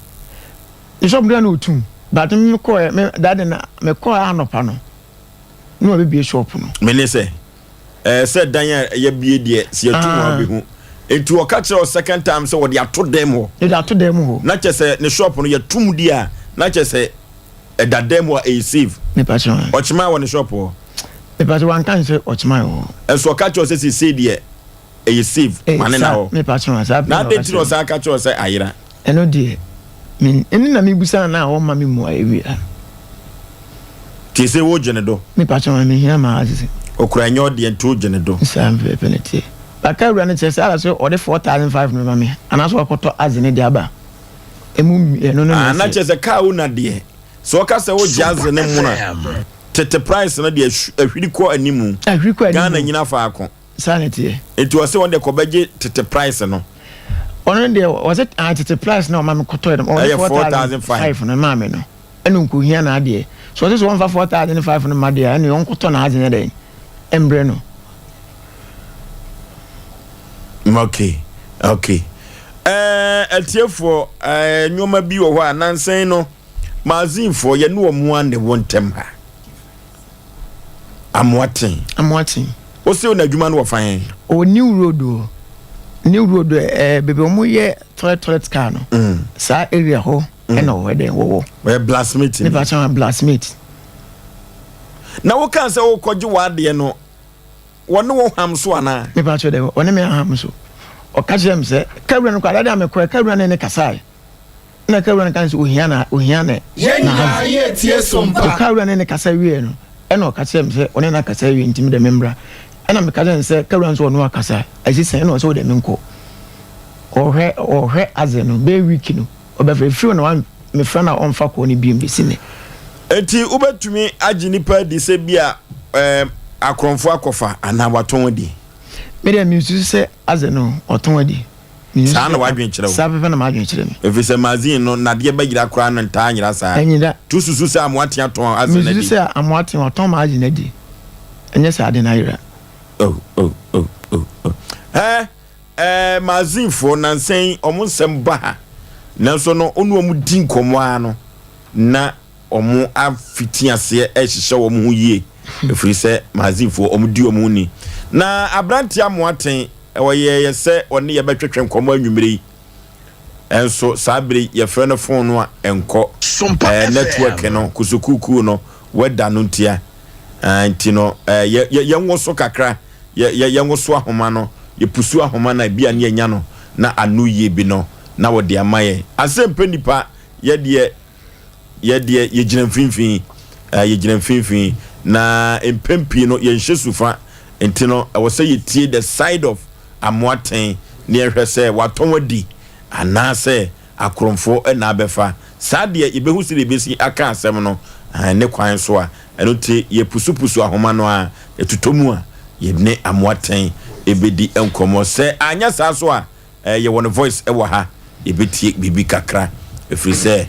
Ne shop no na otum but me kɔɛ me that day na me kɔɛ anɔpa no na wabɛbie shop no. Me ne sɛ ɛɛ sɛ dan a yɛabie deɛ sɛ yɛtum a wobɛhu nti ɔka kyerɛ wo second time sɛ wɔde ato dan mu hɔ. Yɛde ato dan mu hɔ. Na kyerɛ sɛ ne shop no yɛtum deɛ a na kyerɛ sɛ ɛda dan mu a ɛyɛ safe. Mepa kyɛw. Ɔkyema wɔ ne shop hɔ. Mepa kyɛw wanka nkyerɛ ɔkyema wɔ hɔ. Ɛnso ɔka kyerɛ wo sɛ seesei deɛ ɛyɛ safe ma ne na hɔ. Na adɛn nti na ɔsan ka kyerɛ wo sɛ ayera? Ɛno deɛ, me, ɛno na mebisa no na ɔmma me mmuaeɛ biara. Nti ɛsɛ wogye ne do? Me pakyɛ ma mehia maa asese. Okura nyɛ ɔdeɛ nti wogye ne do? Saa pɛpɛpɛ na ɛteɛ. Baka awura no kyerɛ sɛ ara sɛ ɔde 4,500 no bɛma me anaasɛ wakɔtɔ adze no de aba. Emu mmienu no na Ah, na kyerɛ sɛ kaa owner deɛ, sɛ ɔka sɛ wogye adze no mono a, tete price no deɛ ahwiri kɔ animu. Ahwiri kɔ animu. Ghana nyina faako. Saa na ɛteɛ. Nti ɔse ɔno deɛ kɔbɛgye tete price no. Ɔno deɛ ɔse ah tete price na ɔma me kɔtɔɛ no. Ɔde 4,500 no maa me no. Ɛna ɔnkɔhia n'adeɛ. So ɔse sɛ ɔmfa 4,500 no mma deɛ a ɛne ɔnkɔtɔ n'adze no dɛn mbrɛ no. Okay, okay. Ɛɛ atiefoɔ ɛɛ nneɛma bi wɔ hɔ a nansa yi no magazinefoɔ yɛne wɔn a na ɛwɔ ntɛm ha. Amoaten. Amoaten. Wose na adwuma no wɔ fan? Ɔwɔ New Road o. New road ɛɛ baabi a wɔyɛ toilet toilet car no. Saa area hɔ ɛna wɔyɛ dɛn wɔwɔ. Wɔyɛ blacksmith. Mepa kyɛw blacksmith. Na wokaa sɛ wokɔgye w'adeɛ no, wɔne wo ham so anaa? Mepa kyɛw dɛ wɔne me aham so. Ɔka kyerɛ me sɛ kawura no kɔ adade a mekɔɛ kawura ne ne kasae. Na kawura no ka sɛ ohia na ohia ne na ha. Kawura ne ne kasa wie no ɛna ɔka kyerɛ me sɛ ɔne no akasa awie nti me dɛ membra. Ɛna meka kyerɛ no sɛ kawura no sɛ ɔno akasa ɛsi sɛn ɛna ɔsɛ ɔdɛ menkɔ. Ɔhwɛ ɔhwɛ adze no bɛyɛ week no ɔbɛfrɛ efiri hɔ na wa mefrɛ no a ɔmfa kɔɔ no biom besi nnɛ. Enti wobɛtumi agye nipa adi sɛ bi a ɛɛm akorɔmfoɔ akɔfa anaa watɔn adi? Me deɛ mensusu sɛ adze no ɔtɔn adi. Mensusu Saa na sɛ w'adwene kyerɛ wo? Saa pɛpɛ na m'adwene kyerɛ me. Ɛfiri sɛ magazine no nnadeɛ bɛyera koraa no ntaa nyera saa. Ɛnyera. Nti wosusu sɛ Amoaten atɔn adze no Mesusu adi? sɛ Amoaten watɔn m'adze no adi. Ɛnyɛ sɛ ade no ayera. Oh oh oh oh oh. Ɛɛ Ɛɛ Mazinfoɔ nansa yi wɔn nsɛm ba ha nanso no wo ne wɔn di nkɔmmɔ ara no na wɔn afiti aseɛ rehyehyɛ wɔn ho yie ɛfiri sɛ Mazinfoɔ wɔn di wɔn ho ni. Na aberanteɛ Amoaten ɔyɛeɛ sɛ ɔne yɛ bɛtwetwe nkɔmmɔ anwummerɛ yi nso saa bere yi yɛfrɛ no fon no a ɛnkɔ. Sompa Ɛɛ network FM. no kusukuukuu no wɛda no ntia ɛɛ nti no ɛɛ yɛ yɛ yɛnwoso kakra. Yɛ yɛ yɛnwoso ahoma no, yɛpusu ahoma no a, ebia ne yɛanya no na ano yie bi no na wɔde ama yɛn. Asɛmpɛ nnipa, yɛ deɛ yɛ deɛ yɛgyina mfimfini, eh, yɛgyina mfimfini, na mpɛn pii no yɛnhyɛ sufa, nti no ɛwɔ sɛ yɛtie the side of Amoaten na yɛhwɛ sɛ watɔn adi anaasɛ akorɔmfoɔ na abɛfa. Saa deɛ yɛbɛhu sɛdeɛ yɛbɛsi aka asɛm no ne kwan so a, ɛno nti yɛpusupusu ahoma no ara, yɛtotɔ mu a, yɛne Amoatɛn bɛdi nkɔmmɔ. Sɛ anyɛ saa nso a, yɛwɔ ne voice wɔ ha, yɛbɛtie biribi kakra, ɛfiri sɛ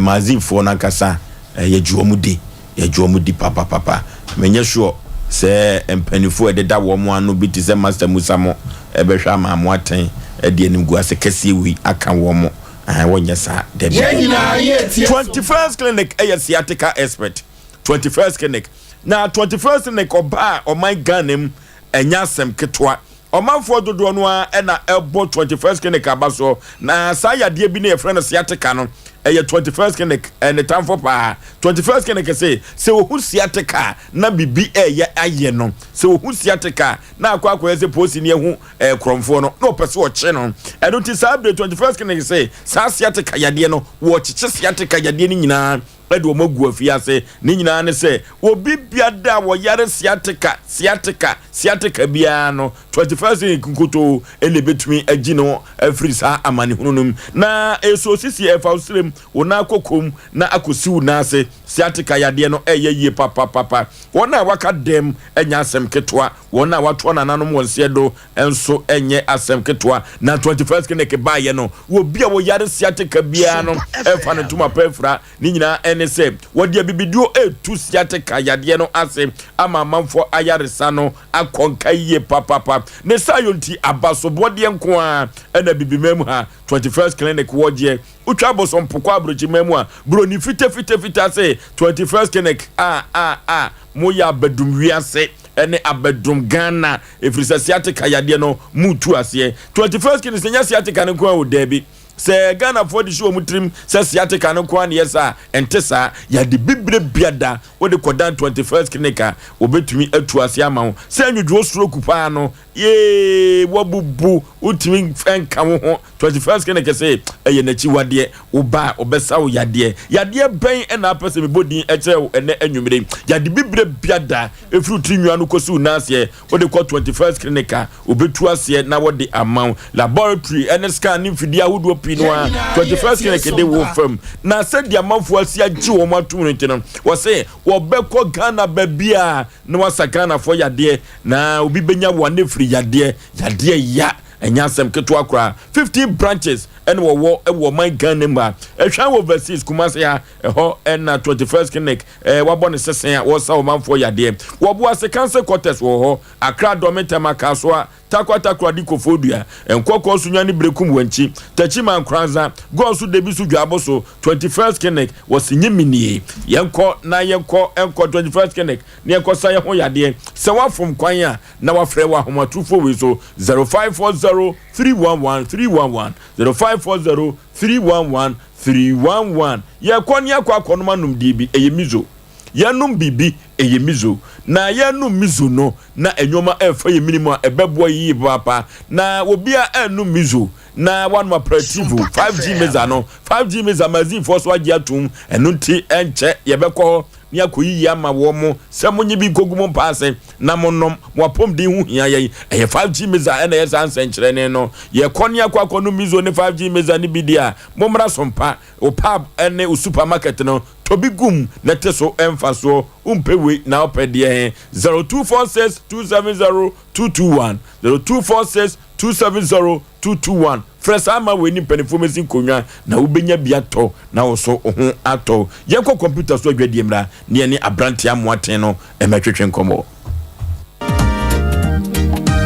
Mazinfoɔ no ankasa yɛgye wɔn di, yɛgye wɔn di papapapa. Menyɛ sure sɛ mpanimfoɔ a ɛdeda wɔn ano bi te sɛ Master Musa mo bɛhwɛ ama Amoatɛn de animguase kɛseɛ wei aka wɔn. Ae wɔnyɛ saa dabi. 21st Clinic yɛ sciatica expert. 21st Clinic na 21st Clinic ɔbaa ɔman Ghana mu ɛnyɛ asɛm ketewa. Ɔmanfoɔ dodoɔ no ara na ɛbɔ 21st Clinic aba soɔ na saa yadeɛ bi no yɛfrɛ no sciatica no ɛyɛ 21st Clinic ne tamfo paa. 21st Clinic se sɛ ohu sciatica a na biribi ɛyɛ ayɛ no. Sɛ ohu sciatica a na akɔ akɔyɛ sɛ polisini ahu ɛyɛ korɔmfoɔ no na ɔpɛ sɛ ɔkye no. Ɛno nti saa bere 21st Clinic se saa sciatica yadeɛ no wɔkyekye sciatica yadeɛ no nyinaa de wɔn agu afiase. Ne nyinaa ne sɛ obi biada a wɔyare sciatica sciatica sciatica biara no 21st Clinic nkutoo na ebetumi agyi no afiri saa amanehunu no mu. Na ɛsɔ sisi ɛfa wo srem, wo nan kɔkɔm na akɔsi wo nan ase. Sciatica yadeɛ no ɛyɛ yie papapapa. Wɔn a wɔaka dɛm nyɛ asɛm ketewa. Wɔn a wɔatoa nananom wɔn seɛ do nso nyɛ asɛm ketewa. Na 21st Clinic baeɛ no, obi a ɔyare sciatica biara no fa no ntoma pa afira. Ne nyinaa ne sɛ wɔde abibiduro retu sciatica yadeɛ no ase ama amanfoɔ ayaresa no akɔ nka yie papapa. Ne saayɔ nti, abasobɔdeɛ nko ara na abibiman mu ha 21st Clinic wɔ gyeɛ. Wotwa abosom po kɔ aburokyiman mu a, buroni fitafitafita se 21st Clinic a a a moyɛ abadum wiase ne abadum Ghana ɛfiri sɛ sciatica yadeɛ no moretu aseɛ. 21st Clinic sɛ nyɛ sciatica no nko ara o, daabi. Sɛ Ghanafoɔ de hyɛ wɔn tirim sɛ sciatica no nko ara na ɛyɛ saa a, ɛnte saa. Yade bibire biada wode kɔdan 21st Clinic a, wɔbɛtumi atu aseɛ ama wo. Sɛ nwodwoɔ stroke paa no, Yee wabubu wotumi nka wo ho 21st clinic se ɛyɛ n'akyiwadeɛ wo ba a ɔbɛsa wo yadeɛ yadeɛ bɛn ɛna apɛ sɛ mebɔ din ɛkyerɛ wo ɛnɛ anwummere yade bibire biada ɛfiri wo tiri nwa no kɔsi wo nan aseɛ wode kɔ 21st clinic a wɔbɛtu aseɛ na wɔde ama wo laboratory ɛne scan ne mfidie ahodoɔ pii no a 21st clinic de wo fam na sɛdeɛ amanfoɔ asi agye wɔn atom no nti no wɔse wɔbɛkɔ Ghana baabi a na wasa Ghanafoɔ yadeɛ Na obi bɛnya wo anefiri yadeɛ, yadeɛ ya, ɛnyɛ asɛm ketewa koraa. 15 branches ɛna wɔwɔ wɔ ɔman Ghana mu ha. Ɛhwan wɔ overseas, Kumasi ha, ɛhɔ ɛna 21st Clinic ɛɛ wabɔ ne sesen a wɔsa ɔmanfoɔ yadeɛ. Wɔ Boase Council Quarters wɔ hɔ, Accra Dɔme Tema Kasoa, Tarkwa Takoradi Koforidua, Nkɔkɔɔ Sunyani Berekum Wankyi, Techiman Nkoranza, Gɔɔso Debisu Dwaboso, 21st Clinic wɔ Sinyimi nie. Yɛnkɔ na yɛnkɔ nkɔ 21st Clinic na yɛnkɔsa yɛn ho yadeɛ. Sɛ woafom kwan a na wafrɛ wɔ ahomatrofoɔ wei so, 0540 311 311, 0540 311 311. Yɛkɔ ne yɛakɔ akɔnom anom deɛ bi, ɛyɛ miso. Yɛnom biribi, ɛyɛ miso. Na yɛnom miso no, na nneɛma ɛrefa yɛn mene mu a ɛbɛboa yie papaapa. Na obiara ɛrenom miso na wanom aperitivo, 5G meza no. 5G meza magazinefoɔ so agye atom, ɛno nti ɛnkyɛ yɛbɛkɔ hɔ ne akɔyiyi ama wɔn mo sɛ monye bi nkɔgu mo mpa ase na monom. Mo apɔmuden ho hia yɛn. Ɛyɛ 5G meza ɛna ɛyɛ saa nsɛnkyerɛnne no. Yɛkɔ ne akɔ akɔnom miso ne 5G meza no bi deɛ a, mommra so mpa wo pub ne wo supermarket no, tɔ bi gum na te so mfasoɔ. Wompɛ wei na wopɛ deɛ he? 0246 270 221, 0246 270 221. Frɛ saa ma wei ne mpanimfoɔ mɛsi nkonnwa na wobɛnya bi atɔ na wo so wo ho atɔ. Yɛnkɔ kɔmputa so adwadie mmra ne yɛne aberanteɛ amoaten no mmɛtwetwe nkɔmmɔ.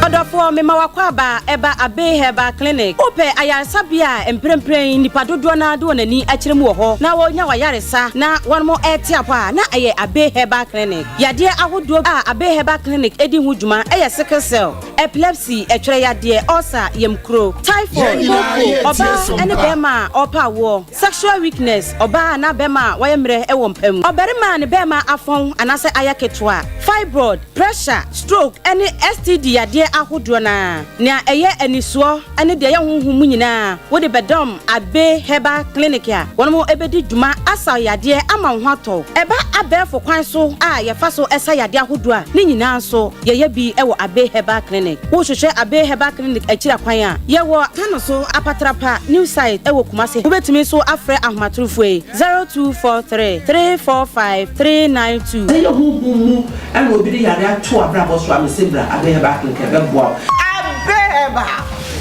Ɔdɔfoɔ, mema w'akwaaba ɛba Abbey Herbal Clinic. Wopɛ ayaresabea a mprempren nnipa dodoɔ no ara de wɔn ani akyerɛ mu wɔ hɔ na wɔnya w'ayaresa na wɔnom rete apɔ a, na ɛyɛ Abbey Herbal Clinic. Yadeɛ ahodoɔ a Abbey Herbal Clinic di ho dwuma yɛ sickle cell, epilepsy, ɛtwerɛ yadeɛ, ulcer, yamkuro, typhoid, kooko, ɔbaa ne barima a ɔrepɛ awoɔ, sexual weakness, ɔbaa anaa barima a wayɛ mmerɛ wɔ mpa mu, ɔbarima a ne barima afɔn anaasɛ ayɛ ketewa, fibroid, pressure, stroke ne STD yadeɛ ahodoɔ no ara. Nea ɛyɛ anisoɔ ne deɛ ɛyɛ honhom mu nyinaa, wode bɛdɔm Abbey Herbal Clinic a wɔn bɛdi dwuma asa wo yadeɛ ama wo ho atɔ wo. Ɛba abɛɛfo kwan so a yɛfa so sa yadeɛ ahodoɔ a, ne nyinaa nso yɛyɛ bi wɔ Abbey Herbal Clinic. Wohwehwɛ Abbey Herbal Clinic akyiri akwan a, yɛwɔ Kano so Apatrapa New Site wɔ Kumasi. Wobɛtumi nso afrɛ ahomatorofoɔ yi, 0243 345 392. Sɛ ɛyɛ honhom mu na obi de yare ato w'abrabɔ so a, mese bra Abbey Herbal Clinic ɛbɛboa wo. Abbey Herbal,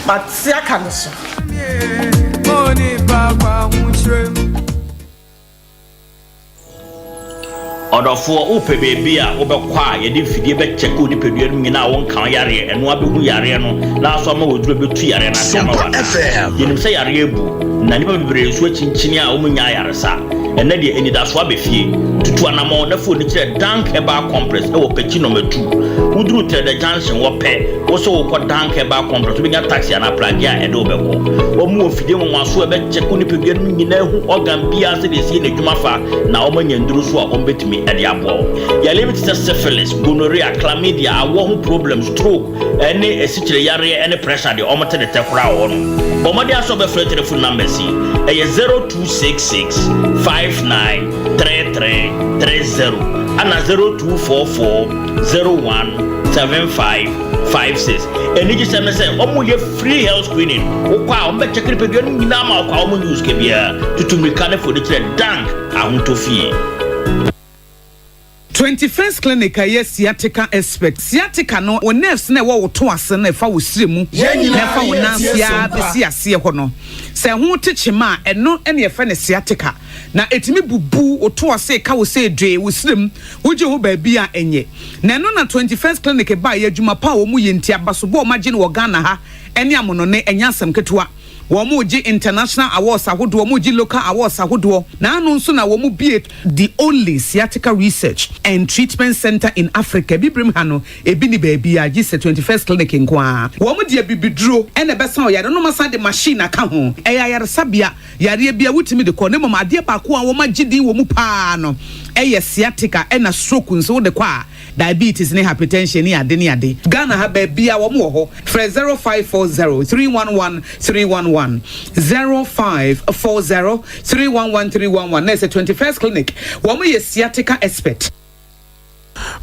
mate aka no so. Ɔdɔfoɔ, wopɛ baabi a wobɛkɔ a yɛde mfidie bɛkyɛke wo nipadua no mu nyinaa a wonka wo yareɛ, ɛno ara bɛhu yareɛ no na aso ama w'aduro bɛtu yareɛ no ase ama wo anaa? Yɛnim sɛ yareɛ abu, na nnipa bebree nso akyinkyini a wɔnnya ayaresa. Ɛnnɛ deɛ, anidasoɔ aba fie. Tutu anammɔn na fa w'ani kyerɛ Dank Herbal Complex wɔ Pekyi Nɔma Tu. Woduru Trɛdɛ Junction hɔ pɛ, wo sɛ wokɔ Dank Herbal Complex, wobɛnya taxi anaa pragea a ɛde wo bɛkɔ. Wɔn wɔ mfidie nwanwasoɔ a ɛbɛkyɛke wo nipadua no mu nyinaa ahu organ biara sɛdeɛ ɛsi yɛ n'adwuma fa na wɔanya nnuro nso a wɔbɛtumi de aboa wo. Yareɛ bi te sɛ syphilis, gonorrhea, chlamydia, awɔ ho problems, stroke, ne asikyire yareɛ ne pressure deɛ wɔte ne tɛ koraa wɔ hɔ nom. Bɔ mmɔden ara sɛ wobɛfrɛ telephone numbers yi, ɛyɛ 0266 59 33 30 ana 0244 01 75 56. Anigyesɛm ne sɛ wɔyɛ free health screening, wokɔ a wɔbɛkyɛke nipadua no nyinaa ma wokɔ a wɔnnye wo sika biara. Tutu mmirika ne fa w'ani kyerɛ Dank Ahotɔ Fie. 21st Clinic a ɛyɛ sciatica expert. Sciatica no, wo nerves no a ɛwɔ wo to ase no a ɛfa wo srɛ mu na ɛfa wo nan ase ara bɛsi aseɛ hɔ no, sɛ ɛho te kyema a, ɛno na yɛfrɛ no sciatica. Na ɛtumi bubu wo to ase, ɛka wo sɛ dwee, wo srɛ mu, wogye ho baabi a ɛnyɛ. Na ɛno na 21st Clinic baeɛ, adwuma pa a wɔyɛ nti, abasobɔ a wɔagye no wɔ Ghana ha ne amonɔne, ɛnyɛ asɛm ketewa. Wɔregye international awards ahodoɔ, wɔregye local awards ahodoɔ, na ano nso na wɔbue the only sciatica research and treatment centre in Africa. Abibirem ha no, ebi nni baabiara gye sɛ 21st Clinic nko ara. Wɔde abibiduro na ɛbɛsa ɔyare no, na wɔasan de machine aka ho. Ɛyɛ ayaresabea, yareɛ biara wotumi de kɔ, na mmom adeɛ baako a wɔagye din wɔ mu pa ara no yɛ sciatica, ɛna stroke nso wode kɔ a, Diabetes ne hypertension ne ade ne ade. Ghana ha baabiaa wɔn wɔ hɔ. Frɛ 0540 311 311, 0540 311 311 na ɛsɛ 21st clinic wɔn yɛ sciatica expert.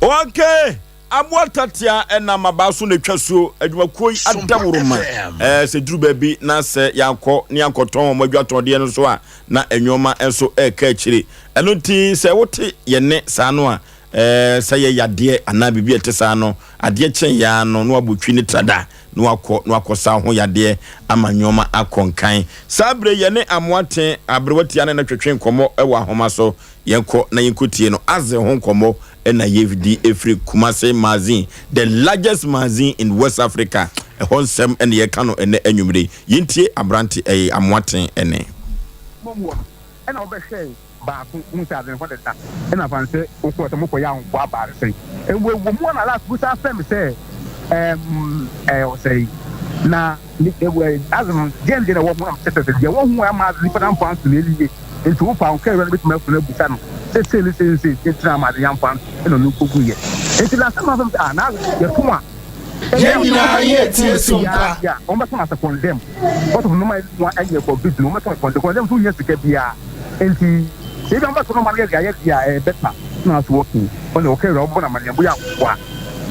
Okay, aboa tatea ɛnam abaa so na etwa suo. Adwumakuo yi adaworo ma ɛɛ sɛ duru baabi na sɛ yankɔ ne yankɔtɔn wɔn adwatɔndeɛ no so a na nneɛma nso ɛreka akyire. Ɛno nti sɛ wote yɛn nne saa no a. Ɛɛ, sɛ yɛ yadeɛ anaa biribi a ɛte saa no, adeɛ kye yɛ ara no, na wabɔ twi ne trada na wakɔ na wakɔsa ho yadeɛ ama nneɛma akɔ nkan. Saa berɛ yi, yɛne Amoaten aberewatia ne no twetwe nkɔmmɔ wɔ ahoma so. Yɛnkɔ na yɛnkɔtie no. Adze ho nkɔmmɔ na yɛredi ɛfiri Kumasi Magazine, the largest magazine in West Africa. Ɛhɔ nsɛm na yɛreka no ɛnnɛ anwummerɛ yi. Yɛntie aberante ɛyi, Amoaten nne. Mommua, ɛna wobɛhwɛe baako hu sɛ adze no hɔ deda ɛna fa no sɛ wokɔɔ sɛ mokɔyɛ ahoboa baa no sɛn ɛwɔ ɛwɔ mu a na last bi san frɛ me sɛ ɛɛm ɛɛ ɔsɛe na ne ɛwɔ adze no deɛn deɛ na ɛwɔ ho na mekyɛ sɛ sɛ deɛ ɛwɔ ho a ama adze nipa no amfa anso na ɛnnie nti wofa wo kɛwura no bɛtumi afiri no abusa no sɛ sei ne sei ne sei nti na ama adze yɛamfa anso ɛna ɔno kɔguiɛ nti last time afrɛ me sɛ ah na adze yɛtom a Yɛn nyinaa yɛ tie so mpa. Yeah, wɔn bɛtɔn asɛ condemn. Because of nneɛma yi wɔn ayɛ complete no, wɔn bɛtɔn condemn. Condemn nso nyɛ sika biara. Nti sɛ ebi a wɔn bɛtɔn nneɛma no yɛ de ayɛ deɛ a ɛyɛ better. Na aso okay. Wɔn deɛ wɔkɛ wura wɔbɔ na amaneɛ bo yɛ ahoboa.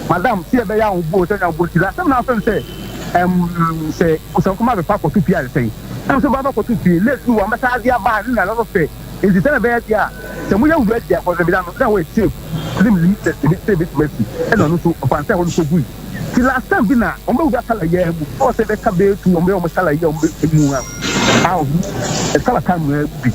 Madam, sɛ yɛbɛyɛ ahoboa o, sɛ nyɛ ahoboa nti asɛm na afɛn sɛ ɛm sɛ sɛ nkɔmɔ abɛfa akɔto pie ayɛ sɛn. Ɛm sɛ wɔn abɛkɔto pie late no wɔn bɛsa ade aba ne na lɔlɔ fɛ. Nti sɛ na ɛbɛyɛ deɛ a sɛ mo yɛ wura deɛ condemn da no na wɔyɛ safe. Ne mu sɛ ebi sɛ ebetumi asi ɛna ɔno nso ɔfa nsa ɛhɔ no kɔgui. Ti last time bi na wɔn bɛwura sala yɛ mu ɔwɔ sɛ bɛka bɛyɛ tu wɔn bɛyɛ wɔn sala yɛ wɔn bɛ mu a a ɔho sala time mu bi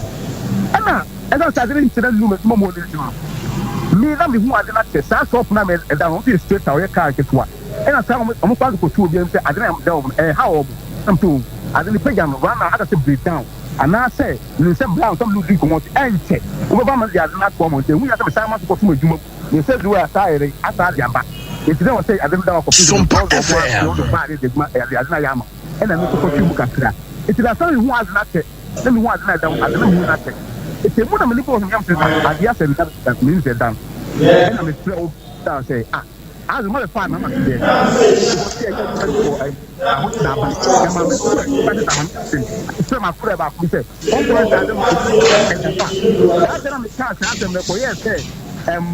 ɛna ɛna sɛ ade no nkyɛn na num adwuma mu ɔno nti no me na mehu ade no akyɛ saa shop na me ɛda no wɔn yɛ straight a ɔyɛ car ketewa ɛna saa wɔn wɔn kɔ ade kɔtu obi sɛ ade no ɛda wɔn ɛha wɔn ɛna so ade no pagya no run out aka sɛ break down anaasɛ ne nsɛ brown sɛ ɔmo di nkɔmɔ sɛ ɛnkyɛ wobɛba ma de ade no ato ɔmo nkyɛn ehu yɛ sɛ mesan ma so kɔto m'adwuma mu ne nsa duru a saa yɛrɛ asan de aba eti na wɔsɛ ade no da wakɔ fi Sompa ɔmo FM. ɔmo ba ade de adwuma ade ade no ayɛ ama ɛna me nso kɔtwe mu kakra eti na san mehu ade no akyɛ na mehu ade no ɛda ade no mehu no akyɛ eti emu na me ne bɔɔ so nyam sɛ adeɛ asɛ ne da me nim sɛ dan ɛna mefrɛ wo da sɛ ah Adze ma bɛfaa no ama me dɛ wɔse ɛyɛ adwuma bi wɔ ahotse aba na ma me kɔr ba sesa hɔn asɛm frɛ m'akoraa baako bi sɛ ɔnkɔhwɛ saa adze no ɛda fa saa da na mekaa saa asɛm no ɛkɔyɛɛ sɛ ɛm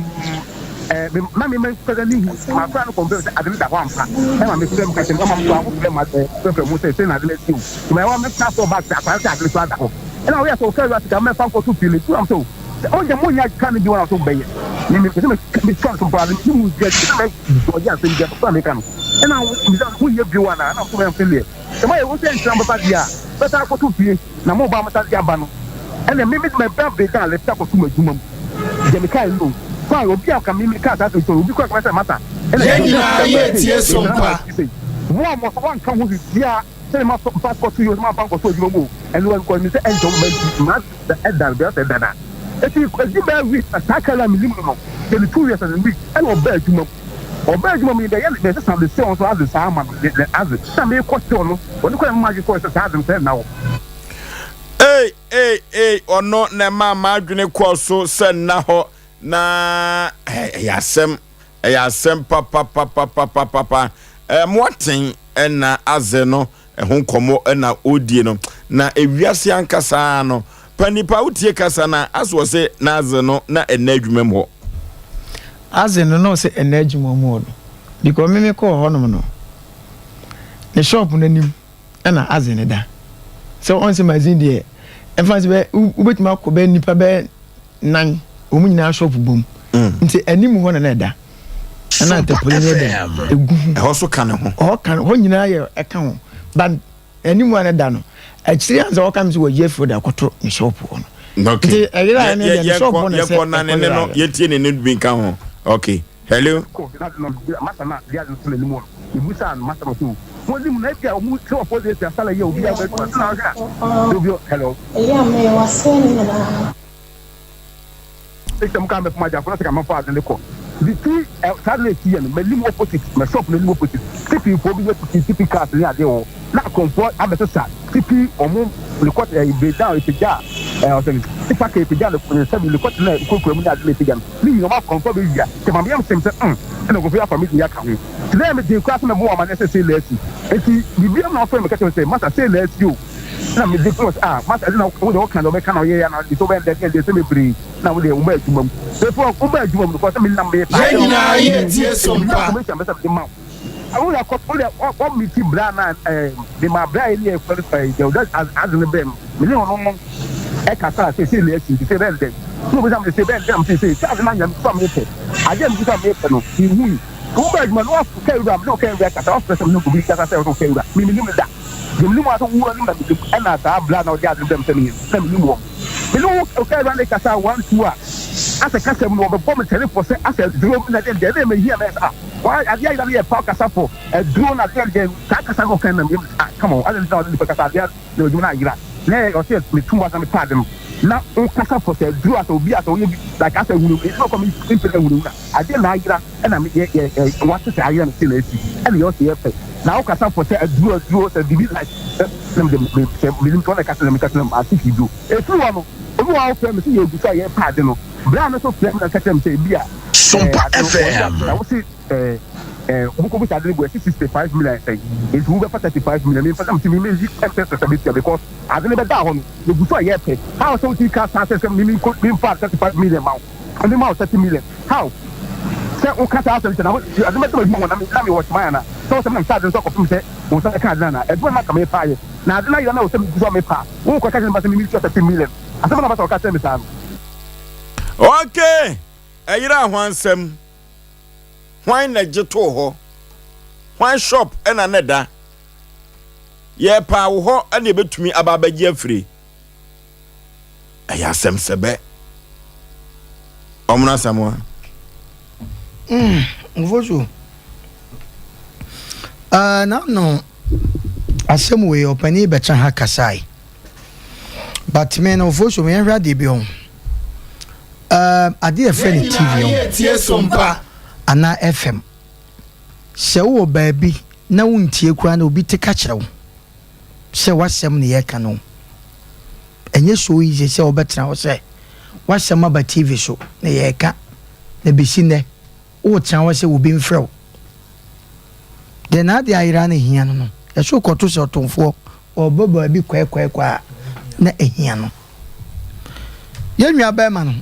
ɛɛ na me mɛnkasa ne hu m'akoraa no kɔmfɛm sɛ adze no da hɔ ampa ɛma me frɛ me ka kyerɛ me ɔma me so ahofrɛ ma frɛfrɛ mu sɛ sɛ na adze no asi o nti ma ɛwɔ mɛka sɛ ɔba sɛ akoraa no sɛ adze no so ada hɔ ɛna ɔyɛ sɛ ɔka awura sika mɛfa nkɔto pii no nti am sɛ Sɛ ɔyɛ mo nya ka no bi wɔn a so bɛyɛ me me pɛ sɛ me me sɔ so paa me mu gya sɛ mɛ ɔgye asɛm gya so a meka no ɛna misa mo nyɛ bio ana ɛna so bɛyɛ mfɛn deɛ sɛ mo ayɛ wo sɛ nkyerɛ mo bɛba deɛ a bɛsa akɔto fie na mo ba mo sa de aba no ɛna me me mɛ bɛ bɛ dan lɛfta akɔto mo adwuma mu deɛ meka yɛ no fine obi a ka me me ka saa sɛ obi kɔ akɔbɛ sɛ masa ɛna Yɛn nyinaa yɛ tie so mpa. mo a mo so wanka ho biribiara sɛ ma fa kɔto yi o sɛ ma fa nkɔto adwuma mu o ɛno ɛnkɔ mi sɛ ɛnkyɛn mo ma ma ɛda no bɛyɛ sɛ dada eti edi bɛyɛ week na saa kala mi nim no no yɛ ne 2 years and week ɛna ɔbɛ adwuma mu ɔbɛ adwuma mu yi bɛyɛ bɛyɛ sɛ de sɛ ɔnso adze saa ama no ne ne adze na mi kɔ sɛ ɔno ɔno kɔ yɛ mo adwe kɔ sɛ saa adze no sɛ ɛna hɔ. Ei ei ei ɔno na ɛmaa m'adwene kɔɔ so sɛ nna hɔ na ɛyɛ asɛm ɛyɛ asɛm papapapapapapa ɛɛ moaten ɛna adze no ɛho nkɔmmɔ na ɔredie no. Na ewiase ankasa ara no, pa nipa a wotie kasa no a, asɛ ɔse n'adze no na ɛnna adwuma mu hɔ. Adze no na ɔse ɛnna adwuma mu hɔ no because me mekɔɔ hɔnom no, ne shop no anim na adze no da. Sɛ ɔnse magazine deɛ, ɛmfa sɛ bɛ wobɛtumi akɔ bɛ nipa bɛ nan, wɔn nyinaa shop bom. Nti anim hɔ na na ɛda. Ɛna ntɛpɔle no yɛ dɛn? Egu ho. Ɛhɔ so ka ne ho. Ɛhɔ ka hɔ nyinaa yɛ ɛka ho. But anim a na ɛda no, akyiri ansa wɔka mi sɛ wɔyi afiri hɔ de akɔto ne shop hɔ no. Okay. Nti ɛyera ne deɛ ne shop hɔ na ɛsɛ yɛnkɔ na ne ne no yɛntie ne ne bi nka ho. Okay. Hello. Masa na deɛ ade no to n'anim hɔ no, mebusaa no masa no so wɔn nim na ebia wɔn sɛ wɔfɔ de esi asala yi a obi abɛ adwuma na ɔhwɛ a obi hello. Ɛyɛ a meyɛ w'asɛe ne nyinaa. Sɛ mo ka mɛfom agya fo na sɛ ka mɛfo adze ne kɔ de ti ɛ saa de na esi yɛ no m'anim opposite mɛ shop n'anim opposite tipi foɔ bi yɛ tipi tipi cars ne adeɛ wɔ hɔ na akorɔmfoɔ abɛsesa tipi ɔmo rekɔt ɛ break down epagya ɛ ɔsɛ no tipa ka epagya ne ne sɛbi rekɔt na ekurakura mu ne ade na epagya no ne nyina ɔmo akorɔmfoɔ abɛwia te ma meyam sem sɛ mm ɛna nkorɔfoɔ yi afa me din aka ho te na ɛyɛ me den koraa sɛ mɛbɔ wɔn amaneɛ sɛ sei na asi enti biribiara mu na ɔfrɛ me ka kyerɛ me sɛ masa sei na asi o. Na me de kɔɔ sɛ, Ah, masa, ɛde na wo deɛ woka deɛ wɔbɛka na ɔyɛeɛ anaa sɛ wobɛyɛ deɛ deɛ sɛ bebree na wo deɛ woba adwuma mu. Before woba adwuma mu no, kɔɔ sɛ me nam meyɛ saa Yɛn no, nyinaa yɛ tie so mehu mpa. information bɛsɛ mede ma wo. Wo deɛ kɔ, wo deɛ wɔ meet bra na ɛɛ me ma bra yi ne yɛ qualify deɛ ɔda adze no brɛ no, me ne ɔno no ɛkasa sɛ sei na asi nti sɛ ɛbɛyɛ dɛn. Na obisa me se, Bɛn na mese sei? Sɛ ade no anyɛ me so a mepɛ. Ade a mebisa mepɛ no, minhui. Wobaa adwuma no, woafrɛ kaa wura, me ne wo kaa wura kasa, woafrɛ sɛ me ne obi kasa sɛ wo ne wo kaa wura. Me mennim no da. Deɛ menim ara sɛ wo anim na menim, ɛna saa bra na wode ade no brɛ me sɛ menyɛ no, na menim wɔn. Me ne wo kaa wura no kasa one two a, asɛ kasa mu no wɔbɛbɔ me tɛlefɔ sɛ asɛ aduro na deɛ deɛ ɛna mehia mɛyɛ sɛ ah, wa adeɛ ayera no yɛ pa kasa fɔ aduro na deɛ deɛ saa kasa no ɔka na meyɛ ah come on, adɛn nti na ɔne nipa kasa adeɛ na adwuma no ayera na ɔsɛ metu mu asa metɔ ade no na wokasa fɔ sɛ aduro asɛ obi asɛ woyɛ bi like asɛ hunahuna nti na ɔkɔ me mpɛ sɛ hunahuna adeɛ na ayera ɛna me yɛ yɛ ɛ wate sɛ ayera no sɛ na asi ɛna yɛ ɔsɛ yɛpɛ na wokasa fɔ sɛ aduro aduro sɛ bibi like na mede me sɛ menim sɛ ɔna kasa na mekasa na ate hwee bio ɛfiri hɔ no obi wɔ hɔ frɛ me sɛ yɛgu so a yɛpɛ ade no berɛ a no so frɛ me na ka kyerɛ me sɛ ebi a Sompa ade no FM. na wo se ɛɛ ɛɛ wokɔbisa ade no bu ɛsi 65 million sɛn nti wobɛfa 35 million memfa na mese me meyi 10% sɛ metua because ade no bɛdaa hɔ no yɛgu so a yɛpɛ how sɛ wotumi ka saa sɛ sɛ me menkɔ memfa 35 million ma wo ɛne ma wo 30 million how sɛ woka saa asɛm kyɛ na ade bɛtɔ adwuma wɔ na me na mewɔ kyema ana sɛ wo sɛ menam sɛ ade no so akɔpem sɛ wo nsa bɛka ade no ana adwuma no na anka mepa ayɛ na ade no ayera na wo sɛ megu so a mepa wokɔ ka kyerɛ me ba sɛ me metua 30 million asɛm na ba sɛ ɔka kyerɛ me saa no. Okay, ɛyera hwansɛm. Hwan na gye too hɔ? Hwan shop na na ɛda? Yɛpaa wo hɔ na yɛbɛtumi aba abɛgye afiri. Ɛyɛ asɛm sɛbɛ. Ɔmono Asamoah. Mm, Mfoso. Uh, na no asɛm wei ɔpanin bɛkyɛ ha kasae. But me no Mfoso meyɛhwɛ adeɛ bi ho. Uh, adeɛ yɛfrɛ no TV ho anaa FM. Sɛ wowɔ baabi na wontie koraa na obi te ka kyerɛ wo sɛ w'asɛm na yɛreka no, ɛnyɛ so easy sɛ wobɛtena hɔ sɛ w'asɛm aba TV so na yɛreka na besi nnɛ wotena hɔ sɛ obi mfrɛ wo. Deɛ n'ade ayera na ehia no no, ɛso kɔto sɛ ɔtomfoɔ ɔrebɔ baabi kwaekwaekwa a na ehia no. Yɛn nua bɛrima no,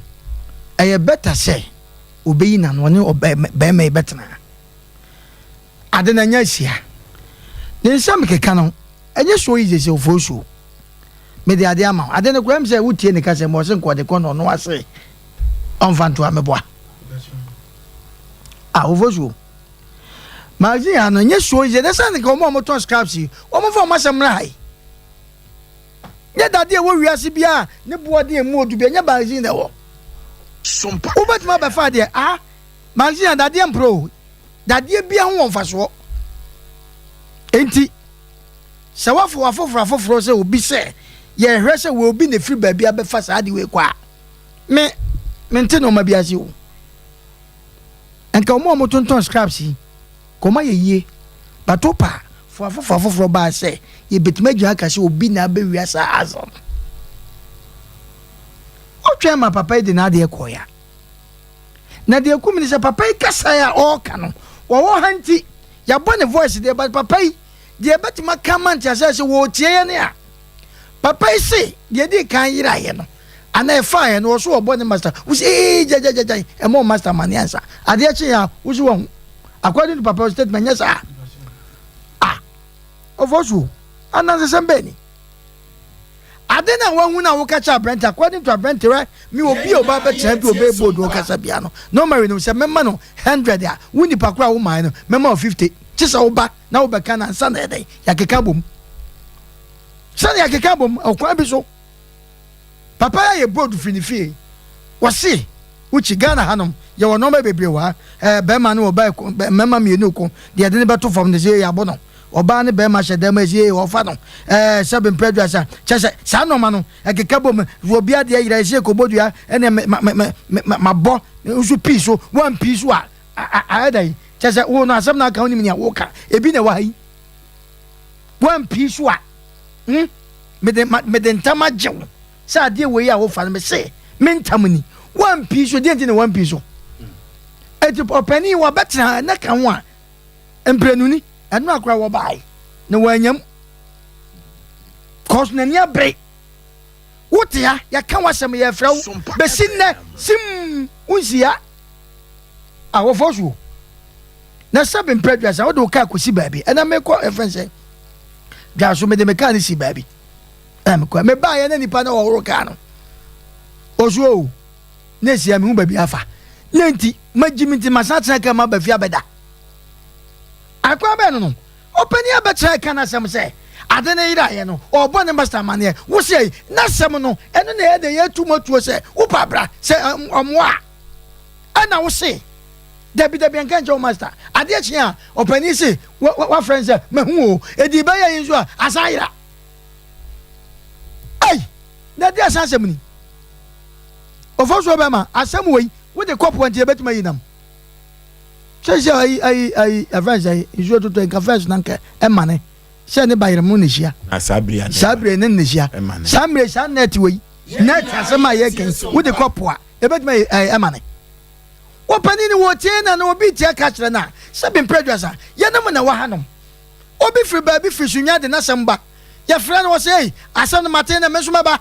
ɛyɛ better sɛ obeyi n'ano ɔne ɔbɛrima yi bɛtena. Ade no anya ahyia. Ne nsɛm keka no, ɛnyɛ so easy sɛ ofosuo. Mede ade ama wo. Ade no koraa sɛ wotie ne kasa mu ɔse nka ɔde kɔ na ɔno ase ɔmfa ntoa meboa. Ah, ofosuo. Magazine ha no, ɛnyɛ so easy. Ɛnɛ sɛ nka wɔn a wɔtɔn scraps yi, wɔn mfa wɔn asɛm mmra ha yi. Nyɛ dade a ɛwɔ wiase biara ne boɔ den emu odu bi, ɛnyɛ magazine na ɛwɔ. Wobɛtumi abɛfa adeɛ, ah, magazine a dadeɛ mporɔ o. Dadeɛ biara ho wɔ mfasoɔ. Enti, sɛ woafo afoforɔ afoforɔ sɛ obi sɛ yɛhwɛ sɛ wɔ obi na ɛfiri baabi abɛfa saa ade wei kɔ a, me, mente nneɛma bi ase o. Nka wɔn a wɔtontɔn scraps yi, ka wɔn ayɛ yie. But wopa fo afoforɔ afoforɔ baa sɛ yɛbɛtumi agyina aka sɛ obi na abɛwia saa asɛm no. Wotwɛn ma papa yi de n'adeɛ kɔeɛ a, Na deɛ ɛku me ne sɛ papa yi kasaeɛ a ɔreka no wɔwɔ ha nti yɛabɔ ne voice deɛ but papa yi deɛ ɛbɛtumi aka ama nteaseɛ sɛ wɔretie yɛn a papa yi se deɛ ɛdi kan yeraeɛ no anaa ɛfaeɛ no ɔso ɔbɔ ne master wo sɛ ee gyagyagyagyai ɛmɔ master ma ne ansa adeɛ kye a wo so wahu according to papa statement nyɛ saa ah ɔfɔ so anansesɛm bɛɛ ni. Ade no a wahu no a woka kyerɛ aberante, according to aberante rɛ, me obi a ɔba bɛtena bi ɔbɛyɛ bold ɔkasa bia no, normally no sɛ mɛma no hundred a, wo nipa koro a womae no, mɛma wo 50. Kye sɛ woba na wobɛka no ansa na yɛdɛn, yɛakeka abom. Sɛnea yɛakeka abom, ɔkwan bi so. Papa yi ayɛ bold firi ne fie. Wɔse, wokyi Ghana hanom, yɛwɔ nneɛma bebree wɔ ha. Ɛɛ, bɛrima ne ɔbaa ko, mmarima mmienu ko, deɛ yɛde no bɛto fam no, sɛ yɛabo no. Ɔbaa ne bɛrima hyɛ dɛm ɛsi ee ɔfa no ɛɛ sɛbi mpɛ aduasa kyɛ sɛ saa nneɛma no ɛkeka bom wɔ obi adeɛ yera ɛsi ekɔbɔ dua ɛne me ma me me ma ma bɔ nso pii so wɔn pii so a ayɛ dɛ kyɛ sɛ wo no asɛm na aka wonim nea woka ebi na ɛwɔ ha yi wɔn pii so a hmm mede ma mede ntam agye wo sɛ adeɛ wei a wofa no me se me ntam ni wɔn pii so deɛ nti na wɔn pii so eti ɔpanin wɔbɛtena ɛnɛ ka ho a mprenu ni ɛno akora wɔbae na wɔanyam cause n'ani abere wote ha yɛka w'asɛm yɛfrɛ wo bɛsi nnɛ sim wonsi ha awɔfɔ soɔ na sɛbe mpɛ aduasa wode wo kaa kɔsi baabi ɛna mekɔ ɛfrɛ sɛ dwa so mede me kaa no si baabi ɛna mekɔ mebaeɛ na nipa no ɔhoro kaa no ɔsuo o. Na esia mehu baabi afa. Na enti magye me nti masan atena kaa mu aba fie abɛda. Akwan bɛn no no? Ɔpanin abɛtra reka n'asɛm sɛ ade no yeraeɛ no, ɔrebɔ ne masta amanneɛ. Wo se ɛyi, n'asɛm no, ɛno na ɛyɛ dɛ yɛatu mu atuo sɛ wopɛ abra, sɛ ɔmmoa a. Ɛna wo se, dabi dabi ɛnka nkyɛ wo masta. Adeɛ kye a, ɔpanin se wafrɛ no sɛ mahu o, ɛdii bɛyɛ yi nso a, asan ayera. Ei! Na ɛdeɛ asan asɛm ni? Ofosuo bɛma, asɛm wei, wode kɔ poɔ nti yɛbɛtumi ayi nam. Sɛsɛ ayi ayi ayi ɛfɛn sɛ nsuo totɔ nka fɛs na nka ɛmane sɛ ne bayerɛ mu na ehyia. Na saa bere a saa bere ne na ehyia. Saa mmere saa nɛɛte wei nɛɛte asɛm a yɛka yi wode kɔ po a ebetumi ayi ɛmane. Wɔpanin no wɔtie na na obi tia ka kyerɛ no a sɛbi mpere aduasa yɛne mo na ɛwɔ hanom. Obi firi baabi firi sunya de n'asɛm ba yɛfrɛ no ɔsɛ ei asɛm no mate na me nso mɛba.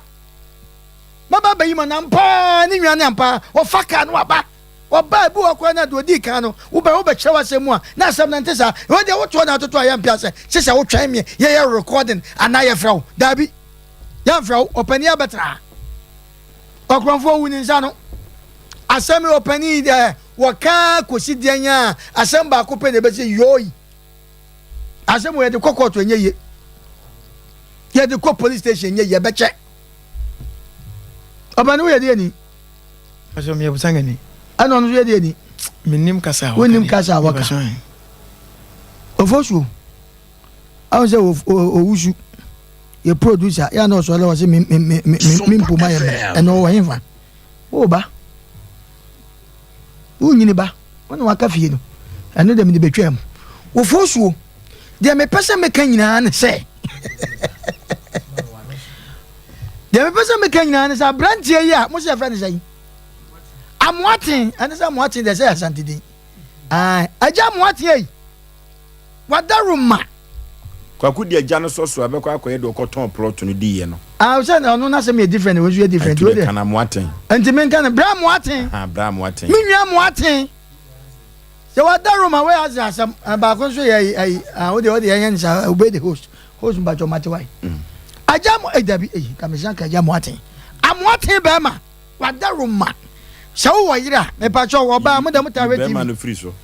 Mɛba abɛyi mo na ampa ne nwa ne ampa ɔfa kaa no aba. Ɔbaa bi wɔ hɔ koraa no a deɛ ɔdii kan no, wobɛ wobɛkyerɛ w'asɛm mu a, na asɛm no nte saa. Ɛhɔ deɛ wotoɔ na atoto a yɛmpɛ asɛ, kye sɛ wotwɛn me yɛyɛ recording anaa yɛfrɛ wo. Daabi, yɛmfrɛ wo, ɔpanin abɛtena ha. Ɔkorɔmfoɔ wu ne nsa no. Asɛm yi ɔpanin yi deɛ wɔka kɔsi deɛn a, asɛm baako pɛ na ɛbɛsi yoi. Asɛm wɔ yɛde kɔ kɔɔto ɛnyɛ yie. Yɛde kɔ police station ɛnyɛ yie, ɛbɛkyɛ. Ɔpanin woyɛ deɛ ni? Pastor meyɛ busangani. Ɛna ɔno nso yɛ deɛ ni. Menim kasa a wɔka. Wonim kasa a wɔka. Ofosuo. Ahu sɛ owusu. Yɛ producer yɛ na ɔsɔre wɔ se me me me me me mpoma yɛ mmerɛ. Ɛna ɔwɔ hefa. Wo ba. Wo nyini ba. Wo na waka fie no. Ɛno deɛ mede betwa mu. Ofosuo. Deɛ mepɛ sɛ meka nyinaa ne sɛ. Deɛ mepɛ sɛ meka nyinaa ne sɛ aberanteɛ yi a mo sɛ yɛfrɛ no sɛn? Amoaten, ɛne sɛ Amoaten deɛ sɛ yɛ Asante din. Agya Amoaten ei, wadaroma. Kwaku deɛ agya no sɔ so a bɛkɔ akɔyɛ deɛ ɔkɔtɔn plot no diiɛ no. Ah, sɛ ɔno n'asɛm yɛ different, wɔn nso yɛ different. Ɛnti deɛ kan Amoaten. Ɛnti menka no, bra Amoaten. Aha, bra Amoaten. Me nua Amoaten. Sɛ wada Roma wei ase asɛm baako nso yɛ ayi ah wo deɛ wo deɛ yɛnyɛ ne saa obey the host host mpatsɔ mate wae agya mo eh dabi eh kamisa nka agya moaten amoaten bɛrima wada Roma sɛ wowɔ yere a mepatsɔ ɔbaa mo dɛ mo taa hwɛ TV bɛrima no firi so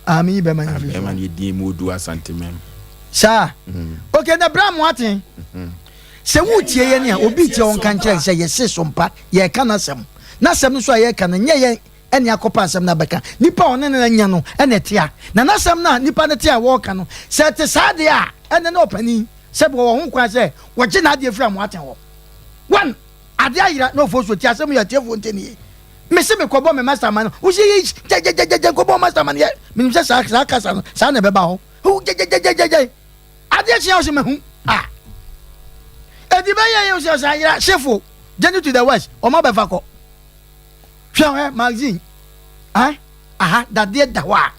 ah meyi bɛrima no firi so bɛrima no yɛ din mu odu asante mɛm saa okay na bra moaten sɛ wotie yɛn a obi tie wɔn ka nkyɛn sɛ yɛse so mpa yɛka n'asɛm n'asɛm no so a yɛka no nyɛ yɛn ɛne akɔpa asɛm no abɛka. Nipa a ɔne no anya no na ɛte a, na n'asɛm no a nipa no te a wɔreka no, sɛ ɛte saa deɛ a, ɛnne na ɔpanin, sɛbi ɔwɔ ho kwan sɛ wɔgye n'adeɛ firi amoaten hɔ. One, adeɛ ayera na ɔfoɔ so tie asɛm yi atiefoɔ ntie no yie. Mese mekɔbɔ me master ama no, wo se yei gyɛgyɛgyɛgyɛ nkɔbɔ wo master ama no yɛ, menim sɛ saa saa kasa no saa na ɛbɛba hɔ. Hu gyɛgyɛgyɛgyɛgyɛ adeɛ kye a wo se mahu a. Edi bɛyɛ yɛ wo se ɔsan ayera, sefo, journey to the west, ɔma bɛfa kɔ. Hwɛ hwɛ magazine eh aha dadeɛ da hɔ a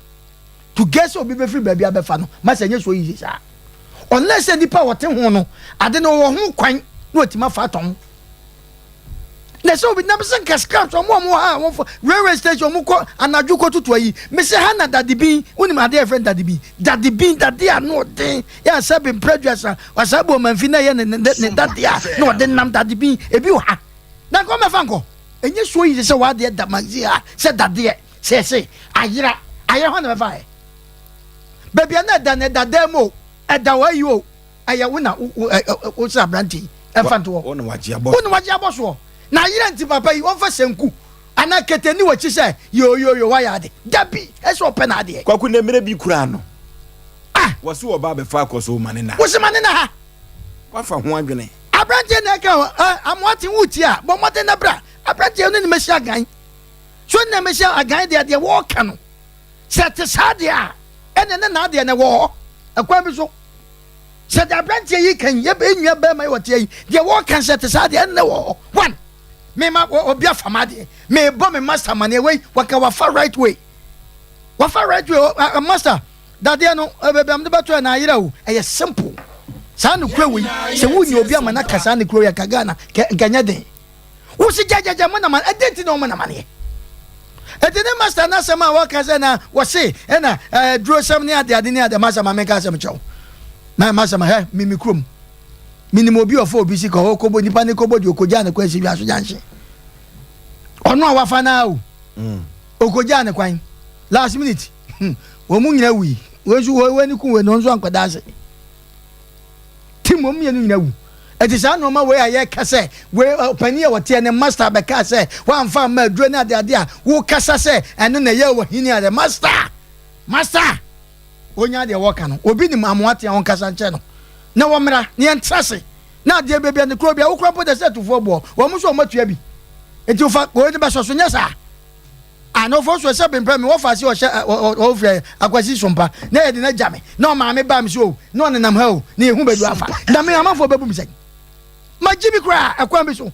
to guess sɛ obi bɛfiri baabi abɛfa no ma sɛ ɛnyɛ so easy saa unless sɛ nipa a ɔte ho no ade no ɔwɔ ho kwan na ɔtumi afa atɔn na sɛ obi nam sɛ nka scraps ɔmo ɔmo ha wɔn fɔ railway station ɔmo kɔ anadwo kɔ tutu ayi mesi ha na dade bin wonim adeɛ yɛfrɛ no dade bin dade bin dade a na ɔden yɛ asɛ bi mpere aduasa wasa bu ɔmanfi na ɛyɛ ne ne ne dade a na ɔde nam dade bin ebi wɔ ha na nka ɔmɛfa nkɔ Ɛnyɛ so easy sɛ w'adeɛ da magazine ha sɛ dadeɛ sɛɛsɛ ayera ayera hɔ na bɛfa ɛ baabi a na ɛda no ɛda dan mu o ɛda hɔ ayi o ɛyɛ wo na wo sɛ aberante yi ɛmfa nto hɔ wo na wagye abɔ soɔ na ayera nti papa yi wɔmfa sanku anaa kete ni w'akyi sɛ yoyoyo wayɛ ade dabi ɛsɛ ɔpɛ na adeɛ. Kwaku na mmerɛ bi koraa no ah wɔse wɔba abɛfa akɔ so ma ne na wo se ma ne na ha Wafa ho adwene. Aberanteɛ na ɛka hɔ, ɛ, Amoakye woretie a, bɔ mmɔden na bra. Aberanteɛ no ne mɛhyia agan. So ne mɛhyia agan deɛ, deɛ wɔreka no, sɛ ɛte saa deɛ a, ɛne ne n'adeɛ no ɛwɔ hɔ, ɛkwan bi so. Sɛ deɛ aberanteɛ yi ka yi, yɛ bɛ nua bɛrima yi ɔteɛ yi, deɛ wɔreka sɛ ɛte saa deɛ, ɛne wɔ hɔ. One, mema obi afa m'adeɛ, mebɔ me master amaneɛ, wei, waka wafa right way. Wafa right way, uh, master. Dadeɛ no baabi a mede bɛto ɛ na ayera o. Ɛyɛ simple. Saa nokorɛ wei sɛ wonya obi ama no aka saa nokorɛ wei a nka Ghana nka ɛnyɛ den. Wo se gyɛgyɛgyɛ mo na ma ɛdɛn nti na wɔn na maneɛ. Ɛti ne master no asɛm a wɔka sɛ na wɔse ɛna ɛduro sɛm ne ade ade ne ade master ma menka asɛm kyɛw. Na master ma hɛ me me kurom. Menim obi ɔfa obi sika ɔkɔbɔ nipa ne kɔbɔ deɛ ɔkɔgyaa ne kɔ asi dwa so gyanhye. Ɔno a wafa no ara o. Ɔkɔgyaa ne kwan. Last minute, hmm, wɔn mu nyina wui. Wei nso, wei ani ku wei na ɔno nso ankɔda ase. Tim, wɔn mmienu nyina wu. Ɛti saa nneɛma wei a yɛka sɛ wei ɔpanin a wɔteɛ ne master bɛka sɛ wɔamfa amma aduro ne adeade a wokasa sɛ ɛno na ɛyɛ wɔ hini a master master onya deɛ wɔka no obi nim amoate a ɔnkasa nkyɛ no na wɔmmra na yɛntra ase na adeɛ baabi a ne kuro bi a wokura mpo deɛ sɛ atufoɔ boɔ wɔn nso wɔn atua bi nti wofa wɔn de bɛsɔ so nyɛ saa anofo so sɛ bempɛ me wɔfa ase ɔhyɛ ɔfiri akwasi sompa na yɛde no agya me na ɔmaame baa me so o na ɔnenam ha o na yɛhu baabi afa na me amanfoɔ bɛbu me sɛn magye bi koraa ɛkwan bi so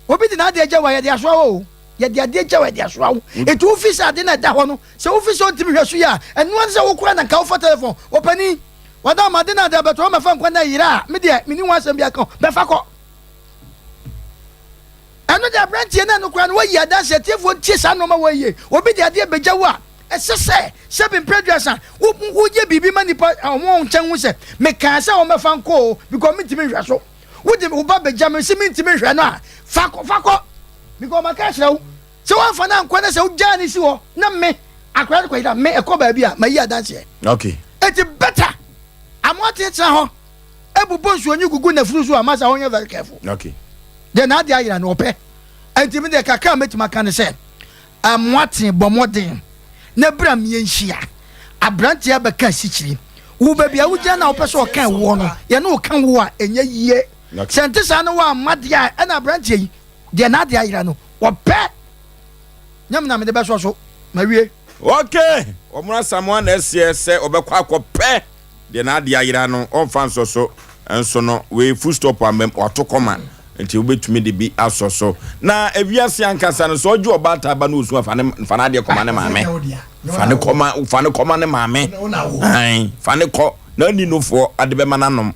obi de n'adeɛ gya wa yɛde asoa wo o yɛde adeɛ gya wa yɛde asoa wo nti wofi sɛ ade na ɛda hɔ no sɛ wofi sɛ ɔntumi hwɛ so yɛ a ɛnoa ne sɛ wokora na nka wofa telefon ɔpani Wada ma ade na ade abɛtɔ mɛfa nkwa na yera a me deɛ menni ho asɛm bi aka o bɛfa kɔ. Ɛno deɛ aberanteɛ no ɛno koraa no wayi adanse atiefoɔ ntie saa nneɛma wɔ yie obi de adeɛ bɛgya wo a ɛsɛ sɛ sɛbi mpɛ aduasa woyɛ biribi ma nipa wɔn nkyɛn ho sɛ mekaa sɛ wɔn bɛfa nkɔ o because mentumi nhwɛ so wode wo ba bɛgya me sɛ mentumi nhwɛ no a fa kɔ fa kɔ because maka akyerɛ wo Sɛ woamfa no ankɔ na sɛ wogyaa no si hɔ na me akwadaa no kɔyera me ɛkɔ baabi a mayi adanseɛ. Okay. Eti better amoaten tena hɔ ebobɔ nsuonyi gugu n'afuru so a masa ɔnyɛ very careful. Okay. Deɛ n'ade ayera no ɔpɛ. Enti me deɛ kakra a mɛtumi aka ne sɛ amoaten bɔ mmɔden na bra mienhyia. Aberanteɛ abɛka asikyiri. Wo baabi a wogyina na wopɛ sɛ ɔka ɛwoɔ no yɛne wo ka wo a ɛnyɛ yie. Sɛ nte saa na woamma deɛ a ɛna aberanteɛ yi deɛ n'ade ayera no Wɔpɛ! Nyɛ me na mede bɛsɔ so. Mawie. Ok! Wɔn Asamoah na ɛseɛ sɛ ɔbɛkɔ akɔpɛ deɛ n'adeɛ ayera no, ɔmfa nsɔ so nso no, wei full stop amba mu, wato kɔma, nti wobɛtumi de bi asɔ so. Na ewiase ankasa no, sɛ ɔgye ɔbaatan ba na ɔsu a, fa ne, fa n'adeɛ kɔma ne maame. Fa ne kɔma, fa ne kɔma ne maame. Ae, fa ne kɔ, na ani nofoɔ ade bɛma no anom.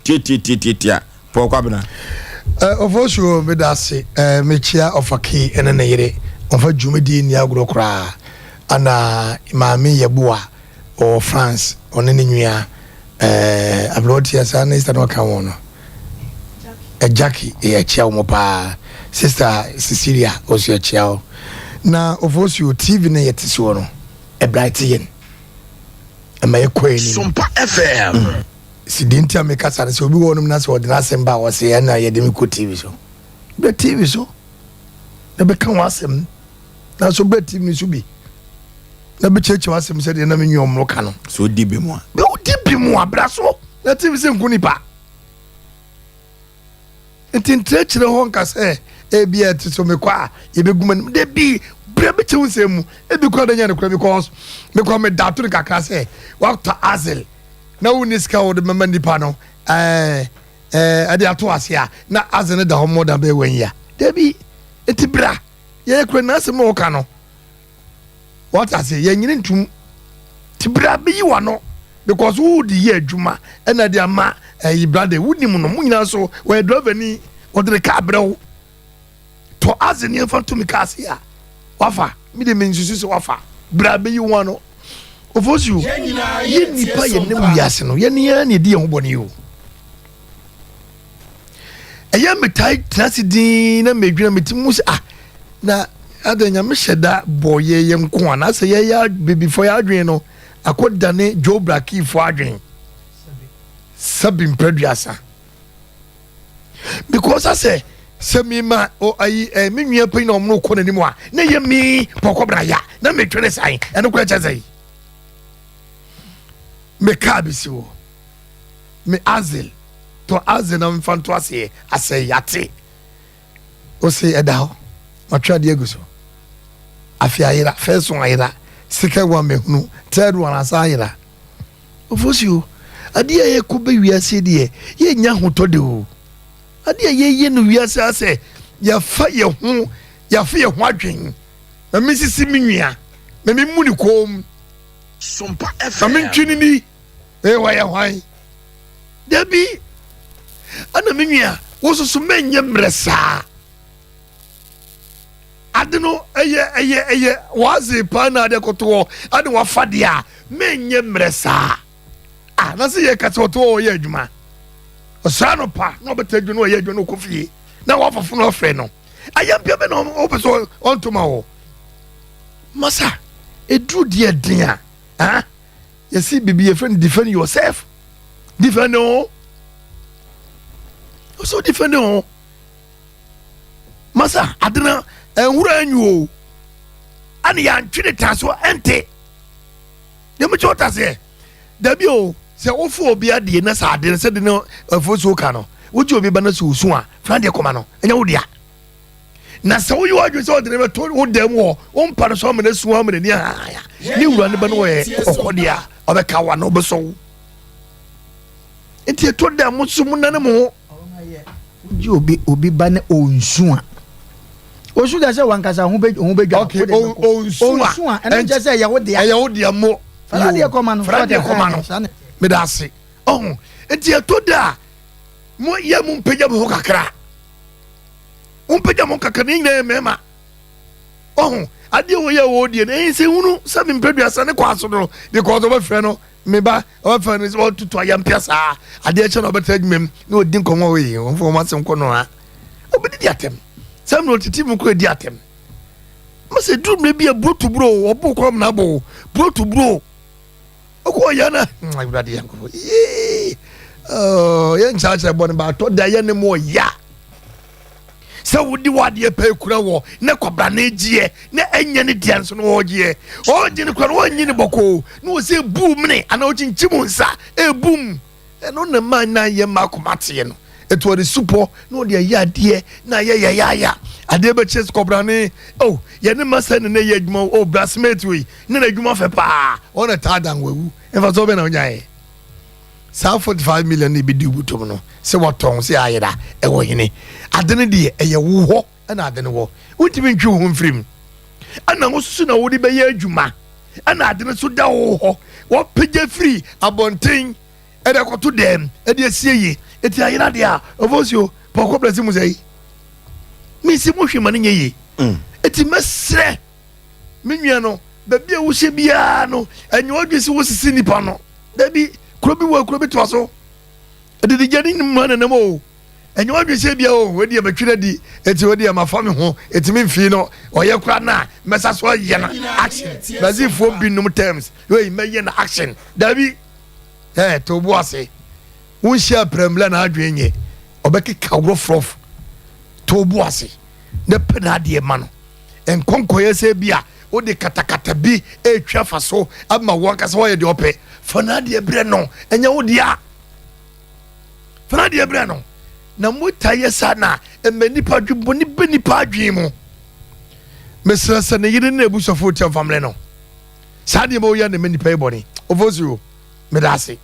Tiatiatiatiatia. Paul Kwabena. Eh, Ofosuo, meda ase. Eh, mekyia Ɔfake ne ne yere. Wɔmfa dwumadie nni agorɔ koraa. Ana Maame Yeboah ɔwɔ France, ɔne ne nua eh, aberanteɛ saa ne sister na ɔka wɔn no. Eh, Jackie, eh, yɛkyia wɔn paa. Sister Cecilia, ɔso yɛkyia wo. Na Ofosuo, TV no yɛte soɔ no, ɛbright yɛn. Ɛma yɛkɔ anim. Sompa FM. Si deɛ nti a mekasa no sɛ obi wɔ hɔnom na sɛ ɔde n'asɛm ba a ɔse ɛna yɛde me kɔ TV so. Brɛ TV so na bɛka ho asɛm nanso brɛ TV no so bi na bɛkyerɛkyerɛ w'asɛm sɛdeɛ na me nua ɔmo ka no. So odi bi mu a. Bɛ odi bi mu a bra so na TV sɛ nku nipa. Nti nkyerɛkyerɛ hɔ nka sɛ ebi a ɛte so mekɔ a yɛbɛgu m'anim da bi berɛ bɛkyɛ wo nsɛm mu ebi kora da nya no kora because mekɔ meda to no kakra sɛ wakɔtɔ azel na wonni sika wode mɛma nipa no ɛɛ ɛde ato ase a na azel no da hɔ more than bɛyɛ wɔn yia da bi nti bra yɛyɛ kura n'asɛm na ɔka no Wate ase? Yɛnyini ntum. Ti bra bɛyi w'ano because wo de yɛ adwuma ɛna de ama ɛyi brother wonim no mo nyinaa so wɔyɛ driver ni wɔde ne kaa brɛ wo tɔ adze ne yɛmfa nto me kaa se a wafa me de me nsusu sɛ wafa bra bɛyi wo ano ofosuo yɛ nipa yɛ nam wiase no yɛne yɛn na yɛdi yɛn ho bɔne yi o ɛyɛ metae tena ase din na medwena meti mu sɛ ah na adɛn nyame hyɛ da bɔ yɛ yɛ nko a na sɛ yɛyɛ bibifo yɛ adwene no akɔdane Joe Blackiefo adwene sɛbi mprɛduasa because asɛ sɛ mema ayi eh, me nua panyin na ɔmo kɔ n'anim a na yɛ mi pɔkɔbra ya na metwene san ɛno kora kyɛ sɛ me kaa bɛsi hɔ me azel tɔ azel na mfa nto aseɛ asɛe yate ose ɛda hɔ matwe adeɛ agu so afe ayera first one ayera second one mehunu third one asa ayera ofosuo adeɛ a yɛkɔ bɛ wiase deɛ yɛnya ahotɔ de o adeɛ a yɛyɛ no wiase asɛ yɛfa yɛ ho yɛafa yɛ ho adwen na mesisi me nua na memu ne kɔn mu na mentwe ne ni Ee, wɔyɛ hwan? Dabi, ɛna me nua, wo nso so mɛnyɛ mmerɛ saa. Ade no ɛyɛ ɛyɛ ɛyɛ wɔadze paa na ade kɔto hɔ ɛna wafa deɛ a mɛnyɛ mmerɛ saa. Ah, na sɛ yɛ kasa ɔto hɔ ɔyɛ adwuma. Ɔsra no pa na ɔbɛtɛ adwuma na ɔyɛ adwuma na ɔkɔ fie na wafafo no afrɛ no. Ayampia bɛ na ɔpɛ sɛ ɔntoma wɔ. Masa, ɛduru deɛ den a, ah, yɛsi biribi yɛfrɛ no defend yourself. Defend o. Ɔsɛ defend o. Masa, adena, ɛnhura anyu o. Ɛne yɛantwe ne taa so ɛnte. Deɛ mekyɛ ɔta seɛ. Dabi o, sɛ wofa obi adeɛ na sɛ ade no sɛ de no afosuo ka no, wogye obi ba no sɛ osu a, fa adeɛ kɔma no, ɛnyɛ wo dea. Na sɛ woyɛ w'adwene sɛ ɔde no bɛto wo dan mu hɔ, wo mpa no so ama no asu ama n'ani ahaya, ne wura no ba no ɔyɛ ɔkɔdeɛ a, ɔbɛka wo anaa ɔbɛsɔ wo. Nti ɛtɔ da mo nso monane mo ho. Wogye obi obi ba ne onsu a. Osu da sɛ wankasa ho bɛ ho bɛdwa. Okay, onsu a. Onsu a ɛno nkyɛ sɛ ɛyɛ wo dea. Ɛyɛ wo dea mo. Fara deɛ kɔma no. Fara deɛ kɔma no. Meda ase. Ɔho nti ɛtɔ da a mo yɛ mo mpagya mo ho kakra. Mo mpagya mo kakra ne nyinaa yɛ mmarima. Ɔho adeɛ wɔ yɛ wɔ deɛ no ɛyɛ sɛ hunu sɛ mempɛ ne kɔ aso no because ɔbɛfrɛ no Me ba, ɔbɛfa no sɛ ɔtoto ayampia saa. Adeɛ kyɛ na ɔbɛtena adwuma mu na ɔdi nkɔmmɔ wei, ɔmfa wɔn asɛm kɔ no ha. Ɔbɛdidi atɛm. Saa mmerɛ ɔtete mu kɔ adi atɛm. Ma sɛ duru mmerɛ bi a buro to buro, ɔbo kɔ amena abo, buro to buro. Ɔkɔ ɔyɛ na, hmm, awurade yɛn kɔ. Yee! Oh, yɛn nkyerɛkyerɛ bɔ no baatɔ da yɛ ne mu ɔya. sɛ wode w'adeɛ pɛ kura wɔ ne kwabrane gyeɛ na ɛnyɛ ne deɛ nso no ɔgyeɛ ɔgye no kura no ɔnyi ne bɔkɔɔ na ɔsɛ bu mene anaa ɔkyinkyim nsa ɛbum ɛno na ma na yɛ ma akoma teɛ no ɛti ɔde supɔ na ɔde ayɛ adeɛ na ayɛ yɛyaya adeɛ bɛkyɛ kɔbrane oh yɛne ma sɛ ne na yɛ adwuma oh brasmate wei ne na adwuma fɛ paa ɔna taa dan wawu ɛmfa sɛ ɔbɛ na ɔnyaeɛ Saa 45 million na ebedi wo bɔtɔm no sɛ wɔtɔn sɛ ayera ɛwɔ hene? Ade no deɛ ɛyɛ wo hɔ ɛna ade no wɔ. Wontumi ntwe wo ho mfiri mu. Ɛna wo soso na wode bɛyɛ adwuma. Ɛna ade no so da wo hɔ. Wɔpagya firi abɔnten ɛde akɔto dɛm ɛde asie yie. Eti ayera deɛ a ɔfɔsuo pɔkɔ brɛsi mu sɛ yi. Mensi mo hwee ma no nyɛ yie. Eti mɛsrɛ. Me nua no, baabi a wohyɛ biara no, ɛnyɛ w'adwene sɛ wosisi nnipa no. Dabi, kuro bi wɔ kuro bi toa so. Adidigya ne nnwuma nenam o. Ɛnyɛ w'adwene sɛ bia o, wei deɛ matwi no adi, eti wei deɛ mafa me ho, eti memfii no, ɔyɛ koraa no a, mɛsa so ayɛ no action. Brazilfoɔ binom terms, wei mɛyɛ no action. Dabi, ɛɛ, to bo ase. Wonhyia prɛmblɛ na adwene nyɛ, ɔbɛkeka worɔforɔf. To bo ase na pɛ n'adeɛ ma no. Nkɔnkɔyɛ sɛ bi a wode katakata bi retwa fa so ama wo ankasa woayɛ deɛ ɔpɛ. Fa n'adeɛ brɛ no, ɛnyɛ wo dea. Fa n'adeɛ brɛ no. Na motaa yɛ saa na ɛma nnipa adwemmɔne bɛ nnipa adwene mu. Mesrɛ sɛ ne yere ne n'abusuafoɔ tia mfa mmerɛ no. Saa nneɛma woyɛ na ɛma nnipa yɛ bɔne. Ofosuo, meda ase.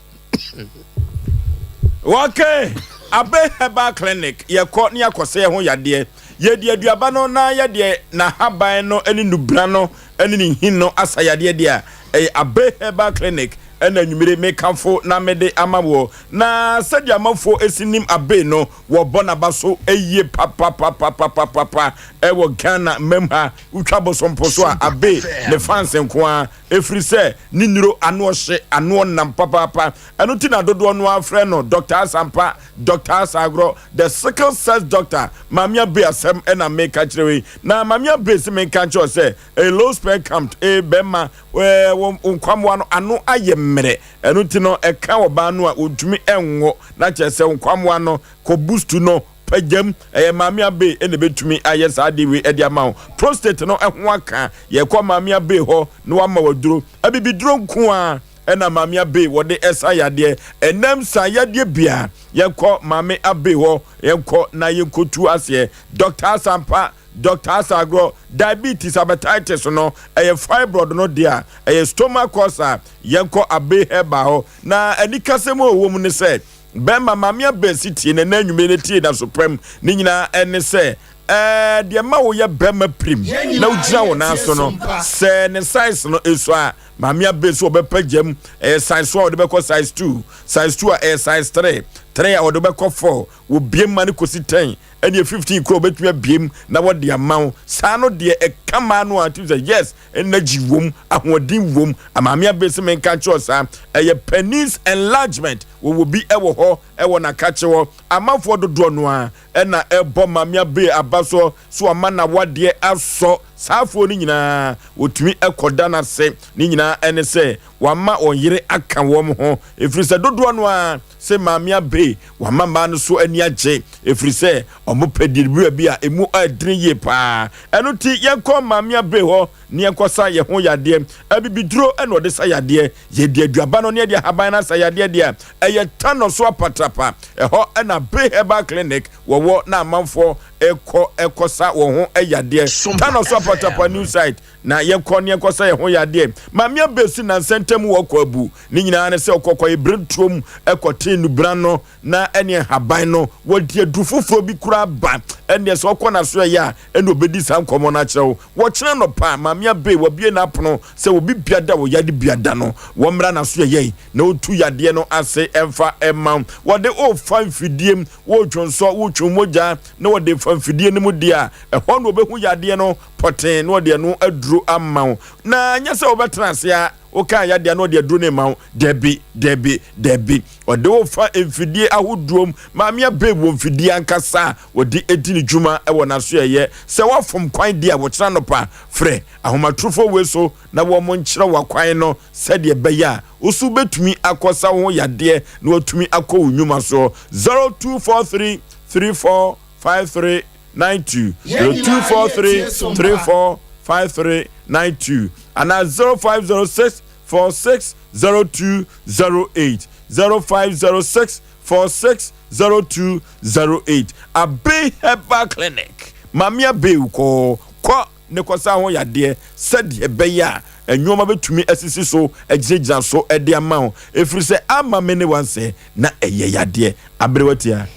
Okay, Abe Herbal Clinic, yɛkɔ ne yɛakɔsɛ yɛn ho yadeɛ. Yɛdi aduaba no na yɛde n'ahaban no ne nnubena no ne ne nhin no asa yadeɛ deɛ a, ɛyɛ Abe Herbal Clinic na anwummere mekamfo na mede ama woɔ. Na sɛdeɛ amanfoɔ si nim Abe no, wɔbɔ n'aba so yie papapapapapapa wɔ Ghana mmam ha. Wotwa bosompo so a, Abe ne fans nko ara, ɛfiri sɛ ne nnuro ano ɔhye, ano ɔnam papaapa. Ɛno nti na dodoɔ no ara frɛ no Doctor Asampa. Doctor Asagorɔ, the sickle cells doctor, Maame Abbey asɛm na meka kyerɛ wo yi. Na Maame Abbey se menka nkyerɛ wo sɛ, ɛyɛ low sperm count, ee bɛrima, ee wo nkwammoa no ano ayɛ mmerɛ. Ɛno nti no, ɛka ɔbaa no a, ɔntumi nwo. Na kyerɛ sɛ wo nkwammoa no, kɔ boost no, pagyam. Ɛyɛ Maame Abbey na ɛbɛtumi ayɛ saa adeɛ wei de ama wo. Prostate no ho aka, yɛkɔ Maame Abbey hɔ na wama wo aduro. Abibiduro nko ara. Ɛna Maame Abbey wɔde ɛsa yadeɛ. Ɛnam sa yadeɛ bia yɛnkɔ Maame Abbey hɔ yɛnkɔ na yɛnkɔtu aseɛ. Doctor Asampa, Doctor Asagorɔ, diabetes, hepatitis no ɛyɛ fibroid no deɛ a ɛyɛ stomach ulcer yɛnkɔ Abbey Herbal hɔ. Na anikasɛm a ɛwɔ mu ne sɛ bɛrima Maame Abbey si tie na ɛnɛ anwummerɛ no tie na so pam ne nyinaa ɛne sɛ ɛɛ deɛ ma woyɛ bɛrima pirim na wogyina wo nan so no sɛ ne size no ɛsua a Maame abɛ so ɔbɛpa gya mu. Ɛyɛ size 1 ɔde bɛkɔ size 2. Size 2 a ɛyɛ size 3. 3 a wɔde bɛkɔ 4, wɔbiem ma no kɔsi 10, ɛneɛ 15 koraa wɔbɛtumi abiem na wɔde ama wo. Saa no deɛ ɛka maa no a tumi sɛ yes, energy wom, ahoɔden wom. Maame Abe se menka nkyerɛ wo saa. Ɛyɛ penis enlargement, wɔwɔ bi wɔ hɔ wɔ n'akakye hɔ. Amanfoɔ dodoɔ no ara na ɛbɔ Maame Abe aba soɔ sɛ wama n'awadeɛ asɔ. Saa afoɔ no nyinaa wɔtumi kɔda no ase. Ne nyinaa ne sɛ wama wɔn yere aka wɔn ho, ɛfiri sɛ dodoɔ no ara se Maame Abe wama mmaa no so ani agye, ɛfiri sɛ wɔpɛ dibea bi a ɛmu ɛdene yie paa. Ɛno nti yɛnkɔ Maame Abe hɔ na yɛnkɔsa yɛn ho yadeɛ. Abibiduro na ɔde sa yadeɛ. Yɛde aduaba no ne yɛde ahaban no asa yadeɛ deɛ a, ɛyɛ tanɔ so apatrapa. Ɛhɔ na Abe Herbal Clinic wɔwɔ na amanfoɔ kɔ kɔsa wɔn ho yadeɛ. Tanɔ so apatrapa new site na yɛkɔ ne yɛkɔsa yɛn ho yadeɛ. Maame Abe si nansa ntam wɔ kɔ abu. Ne nyinaa ne sɛ ɔkɔ kɔyɛ berentuom kɔtee nnubena no na ɛne nhaban no wɔde aduru foforɔ bi koraa ba. Ɛnneɛ sɛ ɔkɔ n'asoɛeɛ a ɛna ɔbɛdi saa nkɔmmɔ no akyerɛ wo. Wɔkyena anɔpa a, Maame Abbey wabue n'apono sɛ obi bia da wɔ yade bia da no, wɔmmra n'asoɛeɛ na ɔtu yadeɛ no ase mfa mma wo. Wɔde wo fa mfidie mu, woretwonsɔ, wotwe mogya na wɔde fa mfidie no mu deɛ a, ɛhɔ na wɔbɛhu yadeɛ no pɔtee na wɔde ɛno aduro ama wo. Na nyɛ sɛ wobɛtena ase ara Wokaa yadeɛ a na ɔde aduro no rema wo. Dabi, dabi, dabi. Ɔde wo fa mfidie ahodoɔ mu. Maame Abe wɔ mfidie ankasa a ɔde di ne dwuma wɔ n'asoɛeɛ. Sɛ woafom kwan deɛ a, wɔkyena anɔpa frɛ ahomatorofoɔ wei so na wɔnkyerɛ wo akwan no sɛdeɛ ɛbɛyɛ a wo nso wobɛtumi akɔsa wo ho yadeɛ na woatumi akɔ wo nnwuma soɔ. 0243 34 53 92 0243 34 53 92 anaa 0506 46 02 08 0506 46 02 08 Abbey Herbal Clinic Maame Abbey kɔ kɔ ne kɔsa ho yadeɛ sɛdeɛ ɛbɛyɛ a nneɛma bɛtumi asisi so agyinagyina so de ama wo ɛfiri sɛ ama me ne wansɛ na ɛyɛ yadeɛ aberewa tia.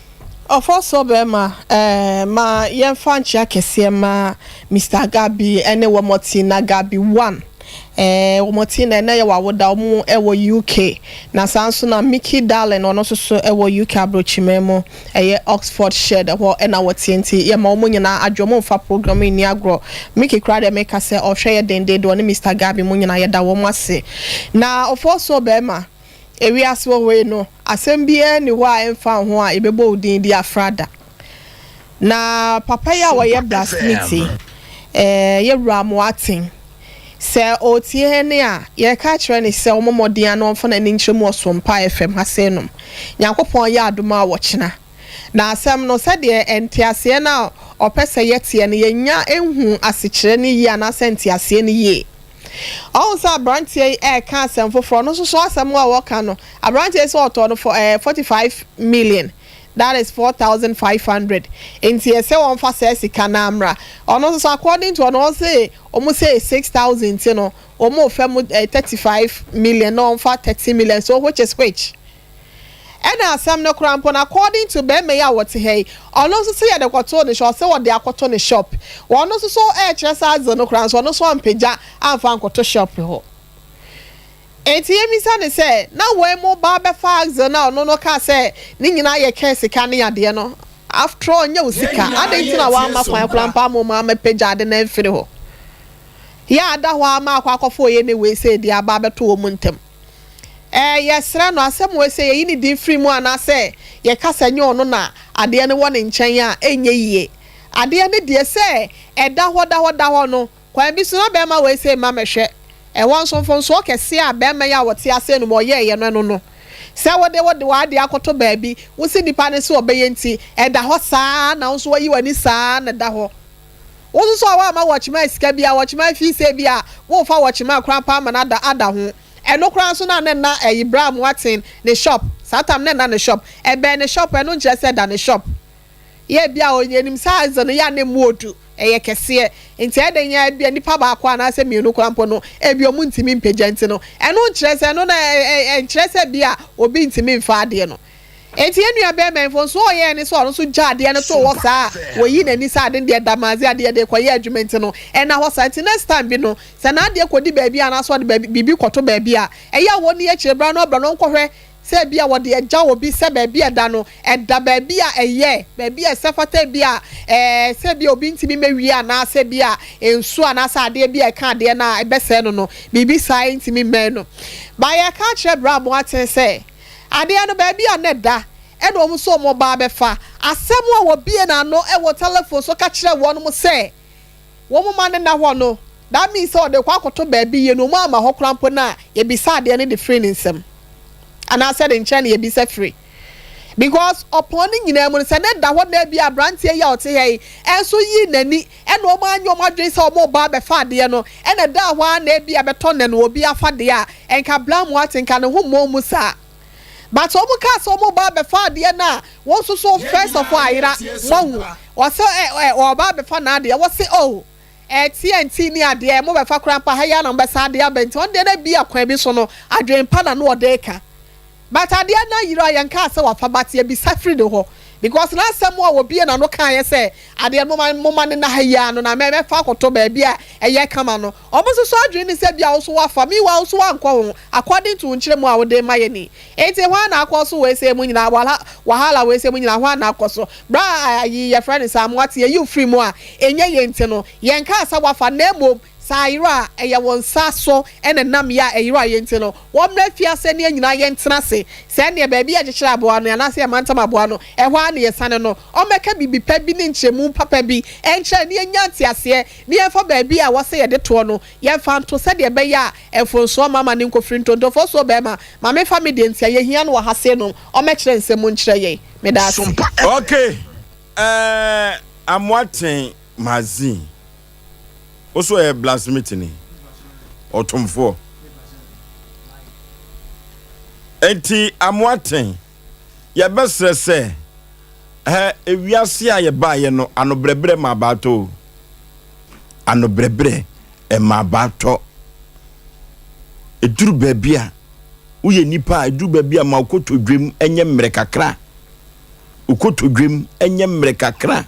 Ɔfɔsɔ bɛɛma eh, ma yɛnfa nkyea kɛseɛ ma Mister Gabi ɛne Wɔmɔtina Gabi one eh, Wɔmɔtina ɛnɛ yɛ wawoda ɔmo ɛwɔ UK na saa nso na Mickey Darling ɔno nso so ɛwɔ UK abrokyiman mu ɛyɛ Oxford shed ɛhɔ ɛna wɔteɛ nti yɛma ɔmo nyinaa adwo ɔmo nfa program yi nni agorɔ Mickey koraa deɛ meka sɛ ɔhwɛ yɛ dendenden ɔne Mister Gabi mo nyinaa yɛda wɔn ase na Ɔfɔsɔ bɛɛma Ewiase wɔ hɔ yi no, asɛm biara nni hɔ a ɛmfa wo ho a yɛbɛbɔ wo din de afra da. Na papa yi a ɔyɛ blacksmith yi, eh, yɛ wura Amoaten, sɛ ɔretie hɛn a, yɛreka akyerɛ no sɛ ɔmmɔ mmɔden ara na ɔmfa n'ani nkyerɛ mu wɔ Sompa FM ha sei nom. Nyankopɔn yɛ adom a ɔkyena. Na asɛm no, sɛdeɛ nteaseɛ no a ɔpɛ sɛ yɛteɛ no, yɛnnya nhuu asekyerɛ no yie anaasɛ nteaseɛ no yie. Ɔhu sɛ aberanteɛ yi reka asɛm foforɔ, ɔno nso so asɛm a ɔreka no, aberanteɛ yi sɛ ɔtɔɔ no for ɛɛ 45 million, that is 4,500, nti ɛsɛ wɔmfa saa sika no ara mmra. Ɔno nso so according to ɔno, ɔse wɔn sɛ 6,000 nti no, wɔn refa mu ɛɛ 35 million na wɔmfa 30 million, so which is which? Ɛna asɛm no koraa mpo no according to bɛɛma yi a wɔte ha yi ɔno nso se yɛde kɔtoo ne shop ɔse wɔde akɔto ne shop ɔno nso so ɛɛkyerɛ sɛ adze no koraa nso ɔno nso ampagya amfa ankɔto shop hɔ Enti yɛmmisa no sɛ na wei mo ba bɛfa adze no a ɔno no kaa sɛ ne nyinaa yɛ kɛɛ sika ne adeɛ no after all nyɛ wo sika adɛn nti na wamma kwan koraa mpo amma ɔmo ammɛpagya ade no amfiri hɔ yɛ ada hɔ ara ma akɔ akɔfa ɔyɛ ne wei sɛ de aba abɛto wɔn ntam. Ɛɛ, yɛsrɛ no, asɛm wei, sɛ yɛyi ne din firi mu anaasɛ yɛka sɛ ɛnyɛ ɔno na adeɛ no wɔ ne nkyɛn a, ɛnyɛ yie. Adeɛ no deɛ, sɛ ɛda hɔ da hɔ da hɔ no, kwan bi so na barima wei sei mma mɛhwɛ. Ɛhɔ nso, mfomsoɔ kɛseɛ a barima yi a ɔte aseɛ no mu ɔyɛeɛ no, ɛno no. Sɛ wode wode w'adeɛ akɔto baabi, wose nipa no sɛ ɔbɛyɛ nti, ɛda hɔ saa ara na wo nso woayi w'ani saa ara na ɛda hɔ. Wo nso so a woamma watchman sika biara, watchman fee sɛ ebia worefa watchman koraa mpo ama no ada ada ho. Ɛno koraa nso na na ɛnna ɛyi bra Amoaten ne shop, saa time no na ɛnna ne shop. Ɛbɛn ne shop ɛno nkyerɛ sɛ ɛda ne shop. Yɛ ebia yɛnim sɛ adze no yɛ a na emu odu, ɛyɛ kɛseɛ, nti ɛyɛ dɛn a ebia nipa baako anaasɛ mmienu koraa mpo no ebia ɔmo ntumi mpagya nti no ɛno nkyerɛ sɛ ɛno no ɛnkyerɛ sɛ ebia obi ntumi mfa adeɛ no. Enti yɛn nua barima yi mfomsoɔ a ɔyɛɛ ne sɛ ɔno nso gyaa adeɛ no too hɔ saa a wɔyi n'ani sɛ ade no deɛ damadze adeɛ de rekɔyɛ adwuma nti no ɛnna hɔ saa nti next time bi no sɛ n'adeɛ kɔdi baabi anaasɛ ɔde baabi biribi kɔto baabi a ɛyɛ a wɔnni akyire bra na ɔbra na ɔnkɔhwɛ. sɛ ebia wɔde agya obi sɛ baabi a ɛda no, ɛda baabi a ɛyɛ, baabi a ɛsɛ fata ebia ɛɛ sɛ ebia obi ntumi mmɛwie anaasɛ ebia nsuo anaasɛ adeɛ bi a ɛka adeɛ no a ɛbɛsɛe no no, biribi saa ntumi mmɛn no. But yɛka akyerɛ Bra Boateng sɛ adeɛ no baabi a na ɛda ɛna wɔn nso wɔn ba abɛfa. Asɛm a wɔbue n'ano wɔ telephone so ka kyerɛɛ wɔn sɛ wɔn mma no nna hɔ no, that means sɛ ɔde rekɔ akɔto baabi yie no, wɔn amma hɔ koraa mpo no a, yɛbisa adeɛ no de firi ne nsam. Anaasɛ ne nkyɛn na yɛbisa firi. Because ɔpɔn no nyinaa mu no, sɛ na ɛda hɔ na ebia aberanteɛ yi a ɔte ha yi nso yii n'ani ɛna wɔn anyɛ wɔn adwene sɛ wɔn reba abɛfa adeɛ no, ɛna ɛdaa hɔ ara na ebia ɛbɛtɔ nnɛ no obi afa deɛ a, nka Blam ate nka ne ho mmɔɔ mu saa. But wɔn kaa sɛ wɔn reba abɛfa adeɛ no a, wɔn nso so first of all ayera, moahu. Wɔse ɛ ɛ ɔreba abɛfa n'adeɛ, wɔse oh ɛ TNT ne adeɛ mo bɛfa koraa mpo a ha yi ara na mo bɛsan de aba nti ɔno deɛ na ebia kwan bi so no adwene pa na na ɔde reka. But adeɛ no ayera a yɛnkaa sɛ wafa but yɛbisa firi ne hɔ because n'asɛm a ɔbie n'ano kaeɛ sɛ adeɛ no moma moma no nna ha yi ara no na mɛ mɛfa akɔtɔ baabi a ɛyɛ kama no wɔn nso so adwene ne sɛ bia wo nso wafa meanwhile wo nso woankɔ ho according to wo nkyerɛmu a wode rema yɛn yi enti hwan na akɔ so wei sei mu nyinaa wahala wahala wei sei mu nyinaa hwan na akɔ so Berɛ a ayi yɛfrɛ no sɛ amoate yɛyi wo firi mu a ɛnyɛ yie nti no, yɛnkaa sɛ woafa na mmom sɛ ayerɛ a ɛyɛ wo nsa so na ɛnam yɛ a ɛyeraeɛ nti no, wɔmmra afiase ne yɛn nyinaa yɛntena ase. Sɛ ɛnneɛ baabi a yɛkyekyere aboa no anaasɛ yɛmantam aboa no, ɛhɔ ara na yɛsane no. Ɔmmɛka biribi pa bi ne nkyerɛmu papa bi nkyerɛ na yɛnnya nteaseɛ na yɛmfa baabi a ɛwɔ sɛ yɛde toɔ no yɛmfa nto sɛdeɛ ɛbɛyɛ a mfomsoɔ mma ma no nkɔfiri ntontofoɔ soɔ barima ma memfa me deɛ nti a yɛhia no wɔ ha sei no ɔmmɛkyerɛ nsɛm mu nkyerɛ yɛn. Meda ase. Ok eh Amoaten Magazine wo so ɔyɛ blacksmith ni ɔtomfoɔ enti Amoaten yɛbɛsrɛ sɛ eh ewiase a yɛbaayɛ no anobrɛbrɛ ma abaatɔ o anobrɛbrɛ ɛma abaatɔ ɛduru baabi a Woyɛ nipa a, ɛduru baabi a ma wo kotodwem nyɛ mmerɛ kakra. Wo kotodwem nyɛ mmerɛ kakra.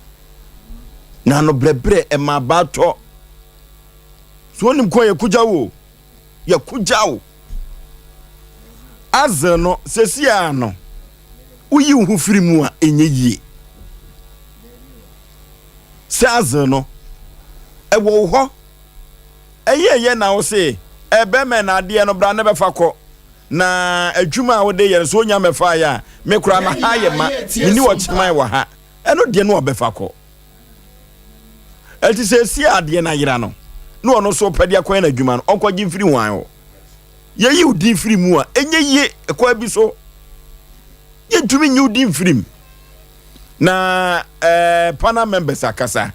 Na ano brɛbrɛ ɛma abaa tɔ. So wonim ko a yɛkogya wo? Yɛkogya wo. Azel no, sɛsi a no, woyi wo ho firi mu a ɛnyɛ yie. Sɛ azel no, ɛwɔ wo hɔ. Ɛyɛ yɛ na wo se ɛbɛmɛ na adeɛ no bra ne bɛfa kɔ na adwuma a wode yɛ no so onya mɛfa yɛ a me koraa ma ha yɛ ma menni ɔkyeman wɔ ha ɛno deɛ no ɔbɛfa kɔ ɛnti sɛ ɛsi adeɛ no ayera no na ɔno nso ɔpɛ de akɔyɛ n'adwuma no ɔnkɔgye mfiri hwan hɔ yɛyi wo din firi mu a ɛnyɛ yie ɛkwan bi so yɛntumi nyi wo din mfiri mu na ɛɛ eh, panel members akasa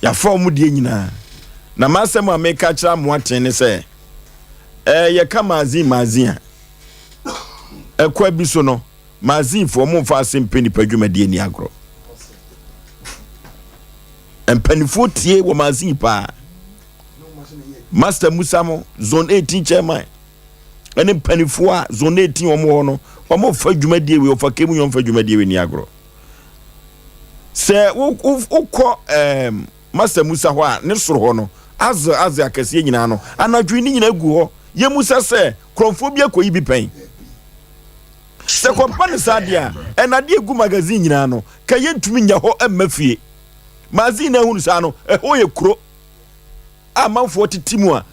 Yɛafa wɔn deɛ nyinaa. Na m'asɛm a meka kyerɛ amoaten ne sɛ, ɛɛ yɛka magazine magazine a, ɛkwa bi so no, magazinefoɔ wɔn mfa ase mpɛ nipa dwumadie ni agorɔ. Mpanimfoɔ tie wɔ magazine paa. Master Musa mo, zone 18 chairman, ɛne mpanimfoɔ a zone 18 wɔn wɔ no, wɔn mfa dwumadie wei, wɔfa kemu wɔn mfa dwumadie wei ni agorɔ. Sɛ wokɔ ɛɛm Masa Musa hɔ a, ne soro hɔ no, adze adze akɛseɛ nyinaa no, anadwo yi ne nyinaa gu hɔ. Yɛmusa sɛ, korɔmfoɔ bi akɔyi bi pɛn? Sɛ kɔba no saa deɛ a, ɛna adeɛ egu magazine nyinaa no, ka yɛntumi nya hɔ mma fie. Magazine no ahunu saa no, ɛhɔ yɛ kuro. a amanfoɔ tete mu a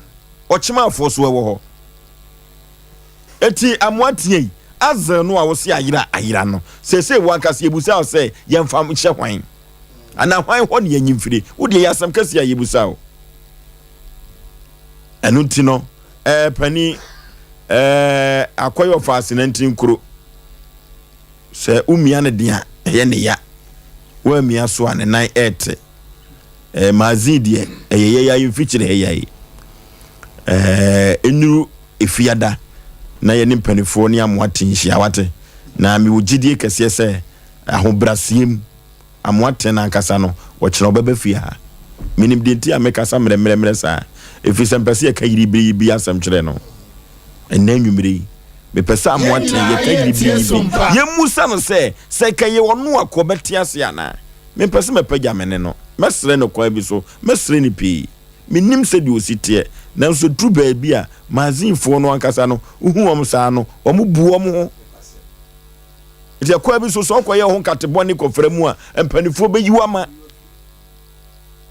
ɔkyemafoɔ so wɔ hɔ. Eti amoatea yi, azen no a wose ayera ayera no, seesei wo ankasa yɛbusa wo sɛ yɛmfa nhyɛ hwan? Anaa hwan hɔ ne yɛnyi mfiri? Wo deɛ yɛ asɛm kɛseɛ a yɛbusa wo. Ɛno nti no, ɛɛ panin, ɛɛ akɔyɛ ɔfa asenantin kuro. Sɛ womia no den a, ɛyɛ ne ya. Woamia so a, ne nan ɛɛte. Eh, magazine deɛ ɛyɛ yɛ ya mfikyire ha yɛ eh, nnuru efiada na yɛne mpanimfoɔ ne amoa te nhyia wate na mewɔ gyidie kɛseɛ sɛ ahobrɛaseɛ mu amoa te no ankasa no wɔkyerɛ ɔbɛba fie ha menim deɛ nti a mekasa mmerɛmmerɛmmerɛ saa ɛfiri sɛ mpɛ sɛ yɛka yiribiriyibi asɛm kyerɛ no ɛnɛ anwummerɛ yi mepɛ sɛ amoa te yɛka yiribiriyibi yɛmmusa no sɛ sɛ kɛyɛ ɔno akɔ bɛte ase anaa Mempɛ sɛ mɛpagya me nne no. Mɛsrɛ no kwan bi so. Mɛsrɛ no pii. Mennim sɛdeɛ ɔsi teɛ. Nanso ɛduru baabi a, magazinefoɔ no ankasa no, wohu wɔn saa no, wɔbu wɔn ho. Nti ɛkwan bi so sɛ ɔkɔyɛ ho nkate bɔne kɔfra mu a, mpanimfoɔ bɛyi wo ama.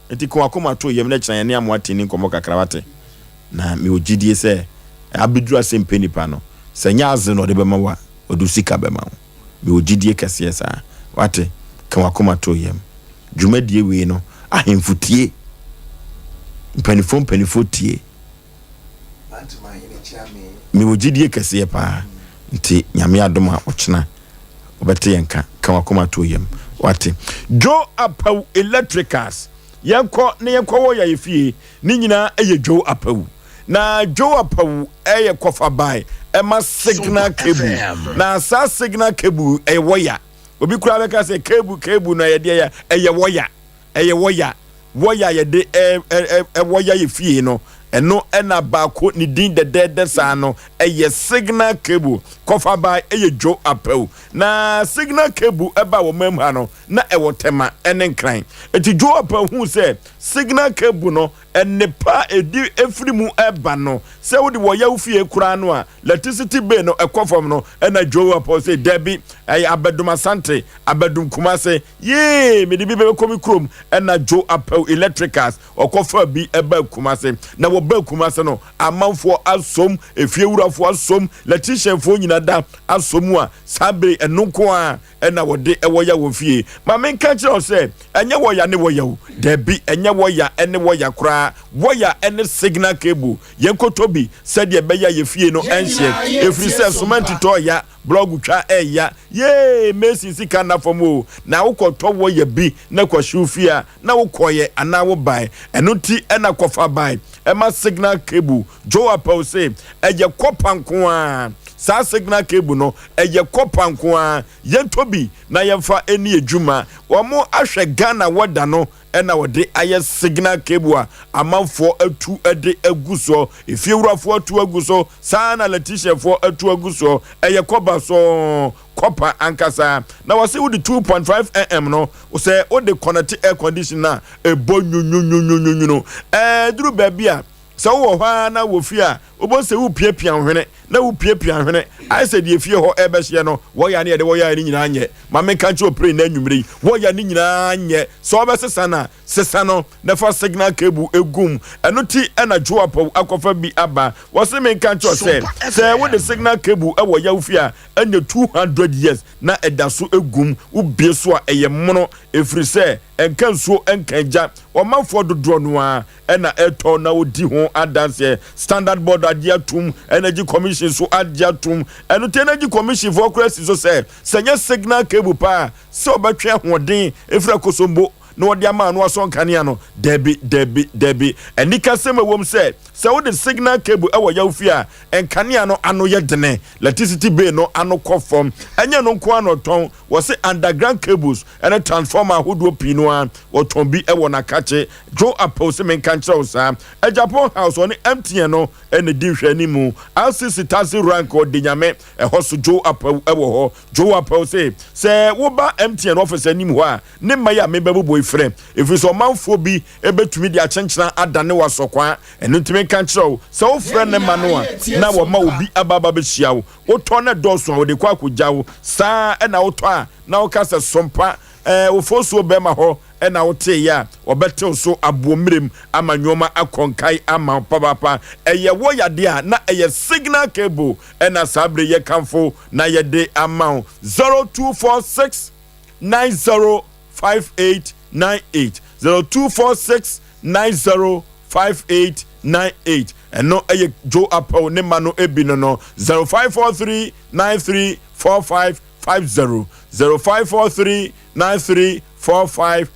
Nti ka w'akoma to yam na kyena yɛne amoa te ni nkɔmmɔ kakra wate. Na mewɔ gyidie sɛ abɛduru ase mpɛ nipa no, sɛ nyɛ adze na ɔde bɛma wo a, ɔde wo sika bɛma wo. Mewɔ gyidie kɛseɛ saa. Wate? Ka w'akoma to yam. Dwumadie wei no, ahemfo tie. Mpanifoɔ mpanifoɔ tie. Mewɔ gyidie kɛseɛ paa. Nti Nyame adom a ɔkyena ɔbɛte yɛn nka. Ka w'akoma to yam. Wate? Joe Apawu Electricals. Yɛnkɔ na yɛnkɔ wɔ yɛn fie. Ne nyinaa yɛ Joe Apawu. Na Joe Apawu yɛ kɔfabae ɛma signal cable. Na saa signal cable ɛyɛ wɔya. Obi koraa bɛka sɛ cable cable no ɛyɛ deɛ ɛyɛ wɔya. Ɛyɛ wɔya. Wɔya yɛde ɛwɔya yɛ fie no. Ɛno ɛna baako ne din dɛdɛɛdɛ saa no ɛyɛ signal cable. Kɔfabae ɛyɛ Joe Apawu. Na signal cable ɛba wɔ mam ha no na ɛwɔ Tema ne Nkran. Enti Joab huu sɛ signal cable no, nnepa a ɛdi firi mu ba no, sɛ wode wɔ yaw fie koraa no a, electricity bill no ɛkɔ fam no, ɛna Joab se, Dabi, ɛyɛ Abɛdom Asante, Abɛdom Kumase, yee, mede bi bɛkɔ me kurom. Ɛna Joab Electricals, ɔkɔfaa bi baa Kumase. Na wɔbaa Kumase no, amanfoɔ asom, efiewurafoɔ asom, electricianfoɔ nyina da asɔ mu a, saa bere ɛno nko ara na wɔde wɔya wɔn fie. Ma menka nkyerɛ wo sɛ, ɛnyɛ wɔya ne wɔya o. Dabi, ɛnyɛ wɔya ne wɔya koraa. Wɔya ne signal cable. Yɛnkɔtɔ bi sɛdeɛ ɛbɛyɛ a yɛn fie no ɛnhye. Ɛfiri sɛ sumɛnti tɔ ya, blɔg twa ɛya. Yee, mason sika nna fam o. Na wokɔtɔ wɔya bi na kɔhye wo fie a, na wokɔeɛ anaa wobae. Ɛno nti na kɔfa bae ma signal cable. Joe Apaw se, Ɛyɛ kɔpa nko ara. Saa signal cable no, ɛyɛ kɔpa nko ara. Yɛntɔ bi na yɛmfa nni adwuma. Wɔahwɛ Ghana weather no na wɔde ayɛ signal cable a amanfoɔ atu de agu soɔ. Efiewurafoɔ atu agu so, saa ara na electricianfoɔ atu agu soɔ. Ɛyɛ kɔba sɔɔ, kɔpa ankasa. Na wɔse wode 2.5 mm no, sɛ wode kɔnɛte air condition no a, ɛbɔ nwunwunwunwunwunu. Ɛduru baabi a, Sɛ wowɔ hɔ ara na wɔ fie a, wobɛhu sɛ worepiapia wo hwene, na worepiapia hwene. Ayɛ sɛ deɛ fie hɔ rebɛhyeɛ no, wɔya ne yɛde wɔyaeɛ no nyinaa nyɛ. Ma menka nkyerɛ wo pere nnɛ anwummere yi, wɔya no nyinaa nyɛ. Sɛ wobɛsesa no a, sesa no na fa signal cable gu mu. Ɛno ti na Joapow akɔfa bi aba. Wɔse menka nkyerɛ wo sɛ, sɛ wode signal cable wɔ ya wo fie a, ɛnyɛ 200 years na ɛda so gu mu. Wobue so a, ɛyɛ mono, ɛfiri sɛ ɛnka nsuo, ɛnka gya. Ɔmanfoɔ dodoɔ no ara na ɛtɔ na ɔdi ho adanseɛ. Standard Board agye atom, Energy Commission nso agye atom. Ɛno nti Energy Commission foɔ koraa si so sɛ, sɛ ɛnyɛ signal cable paa a, sɛ wɔbɛtwe ahoɔden ɛfiri Akosombo na wɔde ama ano asɔ nkanea no, dabi, dabi, dabi. Anikasɛm a ɛwom sɛ, sɛ wode signal cable wɔ yaw fie a, nkanea no ano yɛ dene, electricity bill no ano kɔ fam. Ɛnyɛ ɛno nko ara na ɔtɔn, wɔse underground cables ne transformer ahodoɔ pii no ara, wɔtɔn bi wɔ Nakakye. Joe Apaw se menka nkyerɛ wo saa. Agyapong House ɔne MTN no na ɛdi nhwɛanimu. RCC Taxi Rank ɔde Nyame ɛhɔ so Joe Apaw wɔ hɔ. Joe Apaw se sɛ woba MTN office anim hɔ a ne mma yi a mebɛbobɔ yi frɛ ɛfiri sɛ ɔmanfoɔ bi bɛtumi de akyenkyena adane wo asɔkwaa. Ɛno nti menka nkyerɛ wo sɛ wofrɛ ne mma no a na wɔma obi aba aba bɛhyia wo. Wotɔ na ɛdɔɔso a wɔde kɔ akɔgya wo. Saa na wotɔ a na woka sɛ sompa ɛɛ wo fosuo bɛrima hɔ na woteeɛ a, wɔbɛtew so aboɔmmerem ama nnoɔma akɔ nkae ama wo papaapa. Ɛyɛ wo yadeɛ a, na ɛyɛ Signal Cable na saa berɛ yi yɛkamfo na yɛde ama wo. 0246 90 5898 0246 90 5898 Ɛno yɛ Joe Apaw ne mma no bi no no 0543 93 4550 0543 934550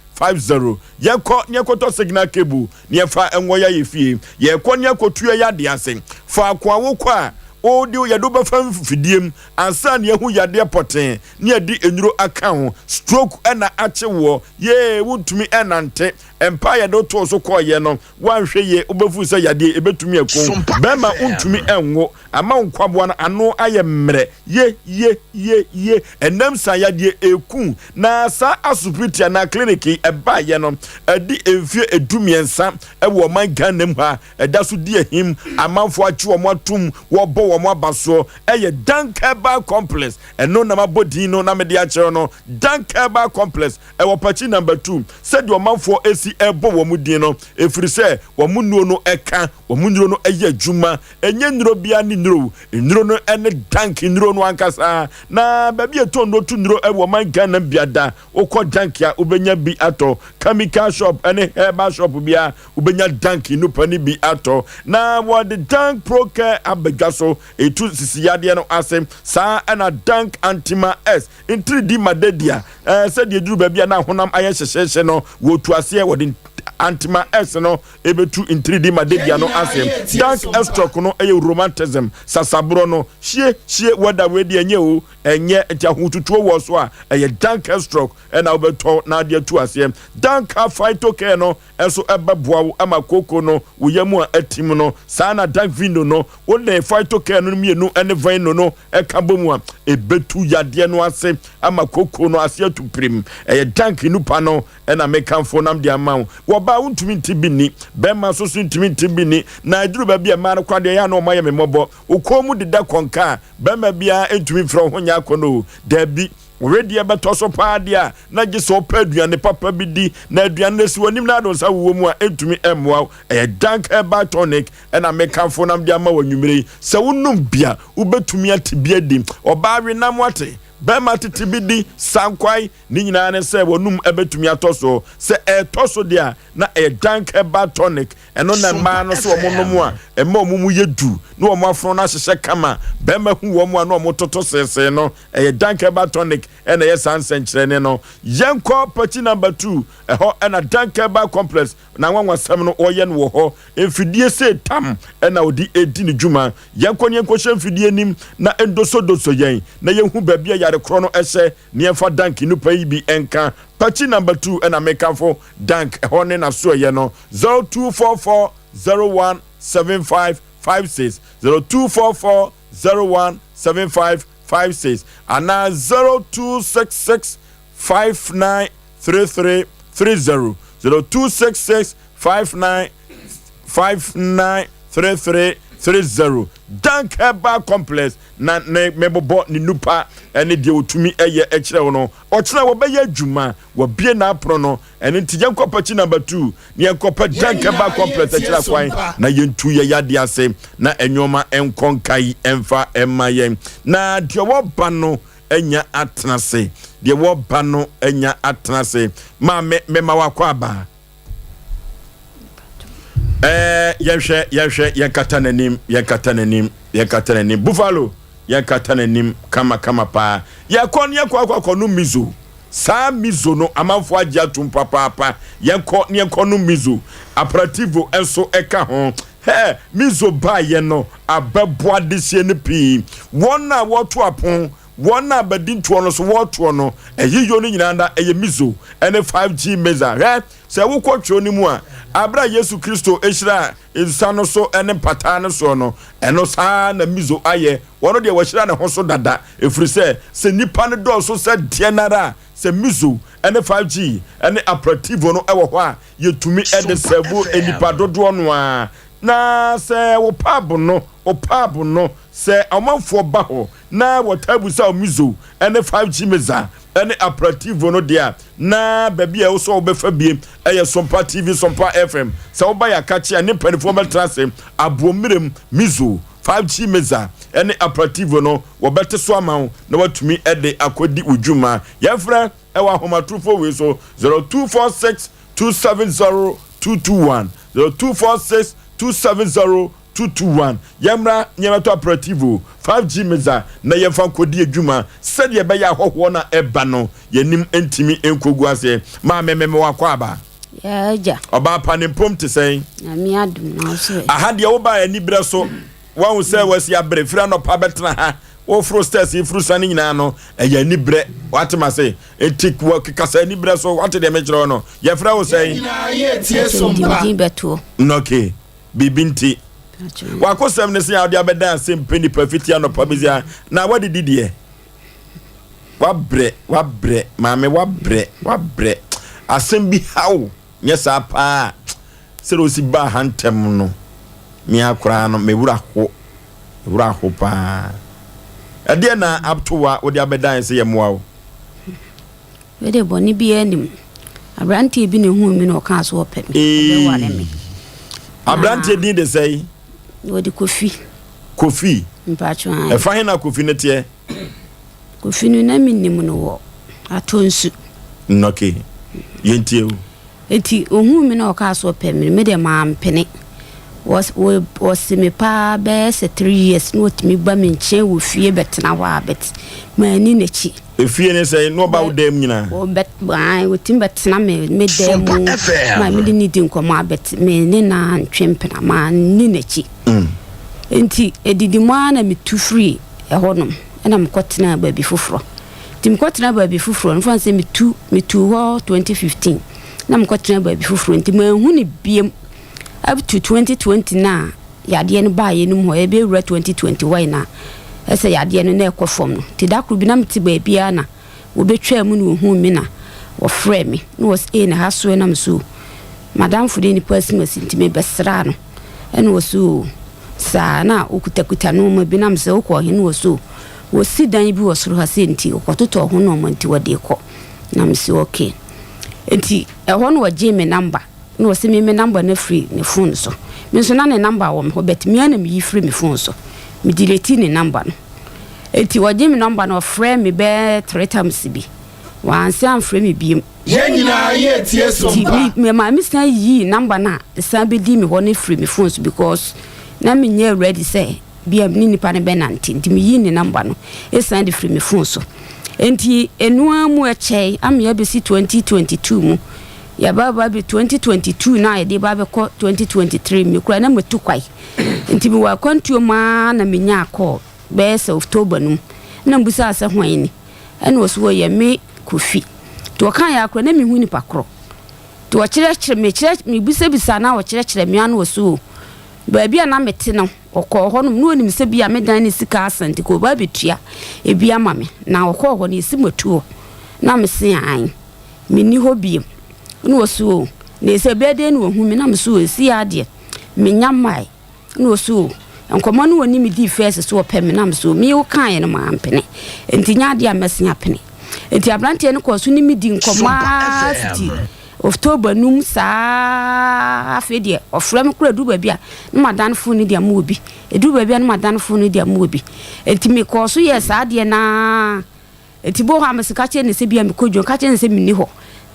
Yɛnkɔ na yɛnkɔtɔ signal cable na yɛmfa nwɔ yɛ yɛ fie. Yɛrekɔ na yɛakɔtua yɛ adeɛ ase. Faako a wokɔ a, Wode yɛde wo bɛfa mfidie mu ansa na yɛahu yadeɛ pɔtee na yɛde nnuro aka ho. Stroke na akye woɔ, yee, wontumi nnante. Mpa a yɛde wo too so kɔeɛ no, woanhwɛ yie wobɛfuu sɛ yadeɛ yi ɛbɛtumi aku wo. Bɛrima wontumi nwo, ama wo nkwaboa no ano ayɛ mmerɛ. Ye, ye, ye, ye. Ɛnam saa yadeɛ ɛku. Na saa asopiti anaa clinic yi ɛbaeɛ no, adi mfeɛ ɛdumiɛnsa wɔ ɔman Ghana mu ha. Ɛda so di ahim, amanfoɔ akye wɔn atom, wɔbɔ wɔn aba soɔ. Ɛyɛ Dank Herbal Complex. Ɛno na mabɔ din no na mede akyerɛ no. Dank Herbal Complex, ɛwɔ Pakyi Number 2. Sɛdeɛ ɔmanfoɔ si rebɔ wɔn din no, ɛfiri sɛ wɔn nnuro no ka, wɔn nnuro no yɛ adwuma. Ɛnyɛ nnuro biara ne nnuro o. Nnuro no ne Dank nnuro no ankasa. Na baabi a yɛtɔn nnuro to nnuro wɔ ɔman Ghana mu biada, wokɔ Dank a wobɛnya bi atɔ. Chemical shop ne herbal shop biara, Wobɛnya Dank nnupa no bi atɔ na wɔde Dank Procare aba dwa so ɛtu sisi yadeɛ no ase. Saa na Dank Antima S ntiridi madadua sɛdeɛ ɛduru baabi a na honam ayɛ hyehyeehye no wɔtu aseɛ wɔde Antima S no ɛbɛtu ntiridi madadua no ase. Dank Estroc no ɛyɛ rheumatism sasaborɔ no hyie hyie wɛda wei deɛ ɛnyɛ o ɛnyɛ nti ahotutuo wɔ so a ɛyɛ Dank Estroc ɛna wobɛtɔ na adeɛ atu aseɛ. Dank Phytocare no nso bɛboa wo ama kooko no wo yam a atim no. Saa na Dank Vino no, wo ne Phytocare no mmienu ne Vino no ka bɔ mu a, ɛbɛtu yadeɛ no ase ama kooko no ase atu pirim. Ɛyɛ Dank nnupa no na mekamfo nam de ama wo. Wɔbaa wontumi nte bi nni, bɛrima nso so ntumi nte bi nni, na ɛduru baabi a mmaa no koraa deɛ ɛyɛ a na wɔayɛ me mmɔbɔ. Wo kɔn mu deda kɔnka a, bɛrima biara ntumi mfrɛ wo ho nyɛ akɔnnɔ o. Dabi. Wo wedeɛ bɛtɔ so paa deɛ a, na gye sɛ wopɛ aduane papa bi di, na aduane no si w'anim na ade wo nsa wowɔ mu a, ɛntumi mmoa wo. Ɛyɛ Dank Herbal Tonic na mekamfo nam de ama wo anwummere yi. Sɛ wonom bi a, wobɛtumi ate bi adi. Ɔbaa we nam ate, barima tete bi di, sankwae, ne nyinaa ne sɛ w'anum bɛtumi atɔ so. Sɛ ɛretɔ so deɛ a, na ɛyɛ Dank Herbal Tonic. Ɛno na mmaa no sɛ wɔnom a, ɛma wɔn mu yɛ du, na wɔn afono no ahyehyɛ kama. Barima hu wɔn a na wɔtoto seesee no. Ɛyɛ Dank Herbal Tonic na ɛyɛ saa nsɛnkyerɛnne no. Yɛnkɔ Pakyi Number 2, ɛhɔ na Dank Herbal Complex n'anwanwasɛm no wɔyɛ no wɔ hɔ. Mfidie sei tam na wɔde redi ne dwuma. Yɛnkɔ na yɛnkɔhyɛ mfidie anim na ɛndosodoso yɛn na yɛnhu baabi a yare korɔ no hyɛ na yɛmfa Dank nnupa yi bi nka. Pakyi Number 2 na mekamfo Dank, ɛhɔ ne n'asoɛeɛ no. 0244 01 75 56, 0244 01 75 56 anaa 0266 59 33 30 0266 59 59 33 30 Dank Herbal Complex na ne mebobɔ ne nupa ne deɛ otumi yɛ kyerɛ wo no. Ɔkyena wɔbɛyɛ adwuma, wɔabue n'apono no, ɛno nti yɛnkɔ pakyi number 2 na yɛnkɔpɛ Dank Herbal Complex akyiri akwan na yɛntu yɛ yadeɛ ase na nneɛma nkɔ nkae mfa mma yɛn. Na deɛ wɔba no anya atena ase, deɛ wɔba no anya atena ase. Maame, mema wakɔ aba. Ɛɛ yɛnhwɛ yɛnhwɛ yɛnkata n'anim yɛnkata n'anim yɛnkata n'anim Buffalo yɛnkata n'anim kama kama paa. Yɛkɔ ne yɛkɔ akɔ akɔ no mizo. Saa mizo no amanfoɔ agye atum papaapa. Yɛnkɔ ne yɛnkɔ no mizo. Aperativo nso ɛka ho. Hɛ mizo baayɛ no abɛboa adehyeɛ no pii. Wɔn a wɔto apon Wɔn a bɛdi ntoɔ no so wɔɔtoɔ no, ayiyɔ no nyinaa na ɛyɛ Mizo ne 5G Meza. Hwɛ, sɛ wokɔ twerɛ no mu a, aberɛ a Yesu Kristo hyiraa nsa no so ne mpataa no soɔ no, ɛno saa ara na Mizo ayɛ. Ɔno deɛ wahyira ne ho so dada, ɛfiri sɛ, sɛ nnipa no dɔɔso sɛ deɛn ara a, sɛ Mizo ne 5G ne Aperitivo no wɔ hɔ a, yɛtumi de sɛvo nnipa dodoɔ no ara. Na sɛ wo pub no, wo pub no, sɛ ɔmanfoɔ ba hɔ na wɔtaa bisa wo Mizo ne 5G Meza ne Aperitivo no deɛ a, na baabi a ɛwɔ sɛ wobɛfa bie yɛ Sompa TV, Sompa FM. Sɛ woba yɛ akakye a, ne mpanimfoɔ bɛtena ase aboɔ mmerɛm Mizo, 5G Meza ne Aperitivo no, wɔbɛte so ama wo na woatumi de akɔdi wo dwuma. Yɛmfrɛ wɔ ahomatorofo wei so, 0246 270 221, 0246 270 221 Yɛmmra na yɛmmɛtɔ aperativo, 5G meza na yɛmfa nkɔdi adwuma sɛdeɛ ɛbɛyɛ a ahɔhoɔ no a ɛba no yɛn anim ntumi nkɔgu ase. Maame meme w'akwaaba. Yaa agya. Ɔbaa pa ne mpom te sɛn? Nyame adom na wo so ɛ? Aha deɛ wobaa aniberɛ so. Wahu sɛ wasi abere firi anɔpa bɛtena ha, woforo stairs yi foro siane nyinaa no, ɛyɛ aniberɛ. Wate m'ase? Enti kasa aniberɛ so. Wate deɛ mekyerɛ wo no? Yɛfrɛ wo sɛn? Pakyɛ mede me din bɛtoɔ. Okay. Biribi nti. W'akosɛm ne sɛ a wode abɛdan ase mpɛ nipa fiti anɔpa bɛsi ha na wadidi deɛ. Wabrɛ, wabrɛ, maame wabrɛ, wabrɛ. Asɛm bi haw nyɛ saa paa. Sɛdeɛ ɔsi baa ha ntɛm no, me ara koraa no, me werɛ aho. Me werɛ aho paa. Ɛdeɛn na ato wo a wode abɛdan sɛ yɛmmoa wo? Wei deɛ bɔne biara nni mu. Aberanteɛ bi na ɛhuu me na ɔkaa sɛ ɔpɛ me, ɔbɛware me. Aberanteɛ din de sɛn? Wɔde Kofi. Kofi? Mpakyɛ ae. Ɛfa he na Kofi no teɛ? Kofi no na menim no wɔ Atonsu. Okay, yɛntie wo. Enti ohuu me na ɔkaa sɛ ɔpɛ me no, me deɛ mampene. Wɔs wɔ wɔse me paa bɛyɛ sɛ three years na ɔtumi ba me nkyɛn wɔ fie bɛtena hɔ a but manni n'akyi. Efie ne sɛn? Na ɔba wo dan mu nyinaa? Ɔbɛ ae ɔtumi bɛtena me me dan Sompa mu FM. ma me ne no di nkɔmmɔ a but me ne no antwe mpena, manni n'akyi. Enti ɛdidi mu ara na metu firii ɛhɔnom ɛna mekɔtenaa baabi foforɔ. Nti mekɔtenaa baabi foforɔ no, mfa no sɛ metu metuu hɔ 2015 na mekɔtenaa baabi foforɔ nti manhu no biam up to 2020 no a yadeɛ no baeɛ no mu hɔ yɛbɛwura 2021 no a ɛsɛ yadeɛ no na ɛkɔ fam no nti da koro bi na mete baabiara na wɔbɛtwaa mu na wɔhuu me na wɔfrɛɛ me na wɔsɛ ee na ha soɛ na me so madamfo de nipa asimasi nti mebɛsraa no ɛna wɔsɛ o saa na ɔkutakuta nneɛma bi na mesɛ wokɔ he na wɔsɛ o Wɔsi dan bi wɔ soro ha sei nti wɔkɔtotɔɔ ho nnoɔma nti wɔde rekɔ. Na mese okay. Nti ɛhɔ na ɔgyee me number na ɔse me me number no afiri ne phone so. Me nso na ne number wɔ me hɔ but me ara na meyi firi me phone so. Me delete ne number no. Nti ɔgye me number no ɔfrɛɛ me bɛyɛ three times bi. Wansan amfrɛ me biom. Yɛn nyinaa yɛ tie Nti sompa. me me maame san yii number no a ɛsan bɛdii me hɔ no firii me phone so because na menyɛɛ ready sɛ bi a me ne nipa no bɛnante nti meyii ne number no san de firi me phone so. Nti ɛno ara mu ɛkyɛe ama yɛabɛsi 2022 mu. Yɛaba ba bɛ 2022 no a yɛde ba bɛkɔ 2023 me koraa na matu kwae. Nti mewɔ akwantuo mu ara na menyaa call bɛyɛ sɛ October no mu na mebisaa sɛ hwan ni ɛna ɔse ɔyɛ me Kofi. Nti ɔkaeɛ ara koraa na menhu nipa korɔ. Nti ɔkyerɛkyerɛ mekyerɛ mebisabisaa no a ɔkyerɛkyerɛ me ara na ɔse o baabi a na mete no Ɔkɔɔ hɔnom, na ɔnim sɛ bi a me dan ne sika asa nti ka ɔba abɛtua ebi ama me. Na ɔkɔɔ hɔ no, yɛsi matu hɔ. Na mese aane, menni hɔ biom. Ɛna ɔse oo, na ɛsɛ ɛbɛyɛ dɛn na wahu me? Na mese oo, ɛsi ara deɛ, mennya mmae. Ɛna ɔse oo, nkɔmmɔ no ɔne me dii first sɛ ɔpɛ me. Na mese oo, me wokaeɛ no mampene, nti nyɛ adeɛ a mɛsen apene. Nti aberanteɛ no kɔɔ so ne me dii nkɔmmɔ ara fiti October no mu saa ara afei deɛ ɔfrɛ me koraa ɛduru baabi a na madan phone no de ama obi ɛduru baabi a na madan phone no de ama obi nti mekɔɔ so yɛɛ saa adeɛ no ara nti bɔ hɔ a mese ka kyerɛ ne sɛ bi a mekɔ dwom ka kyerɛ ne sɛ menni hɔ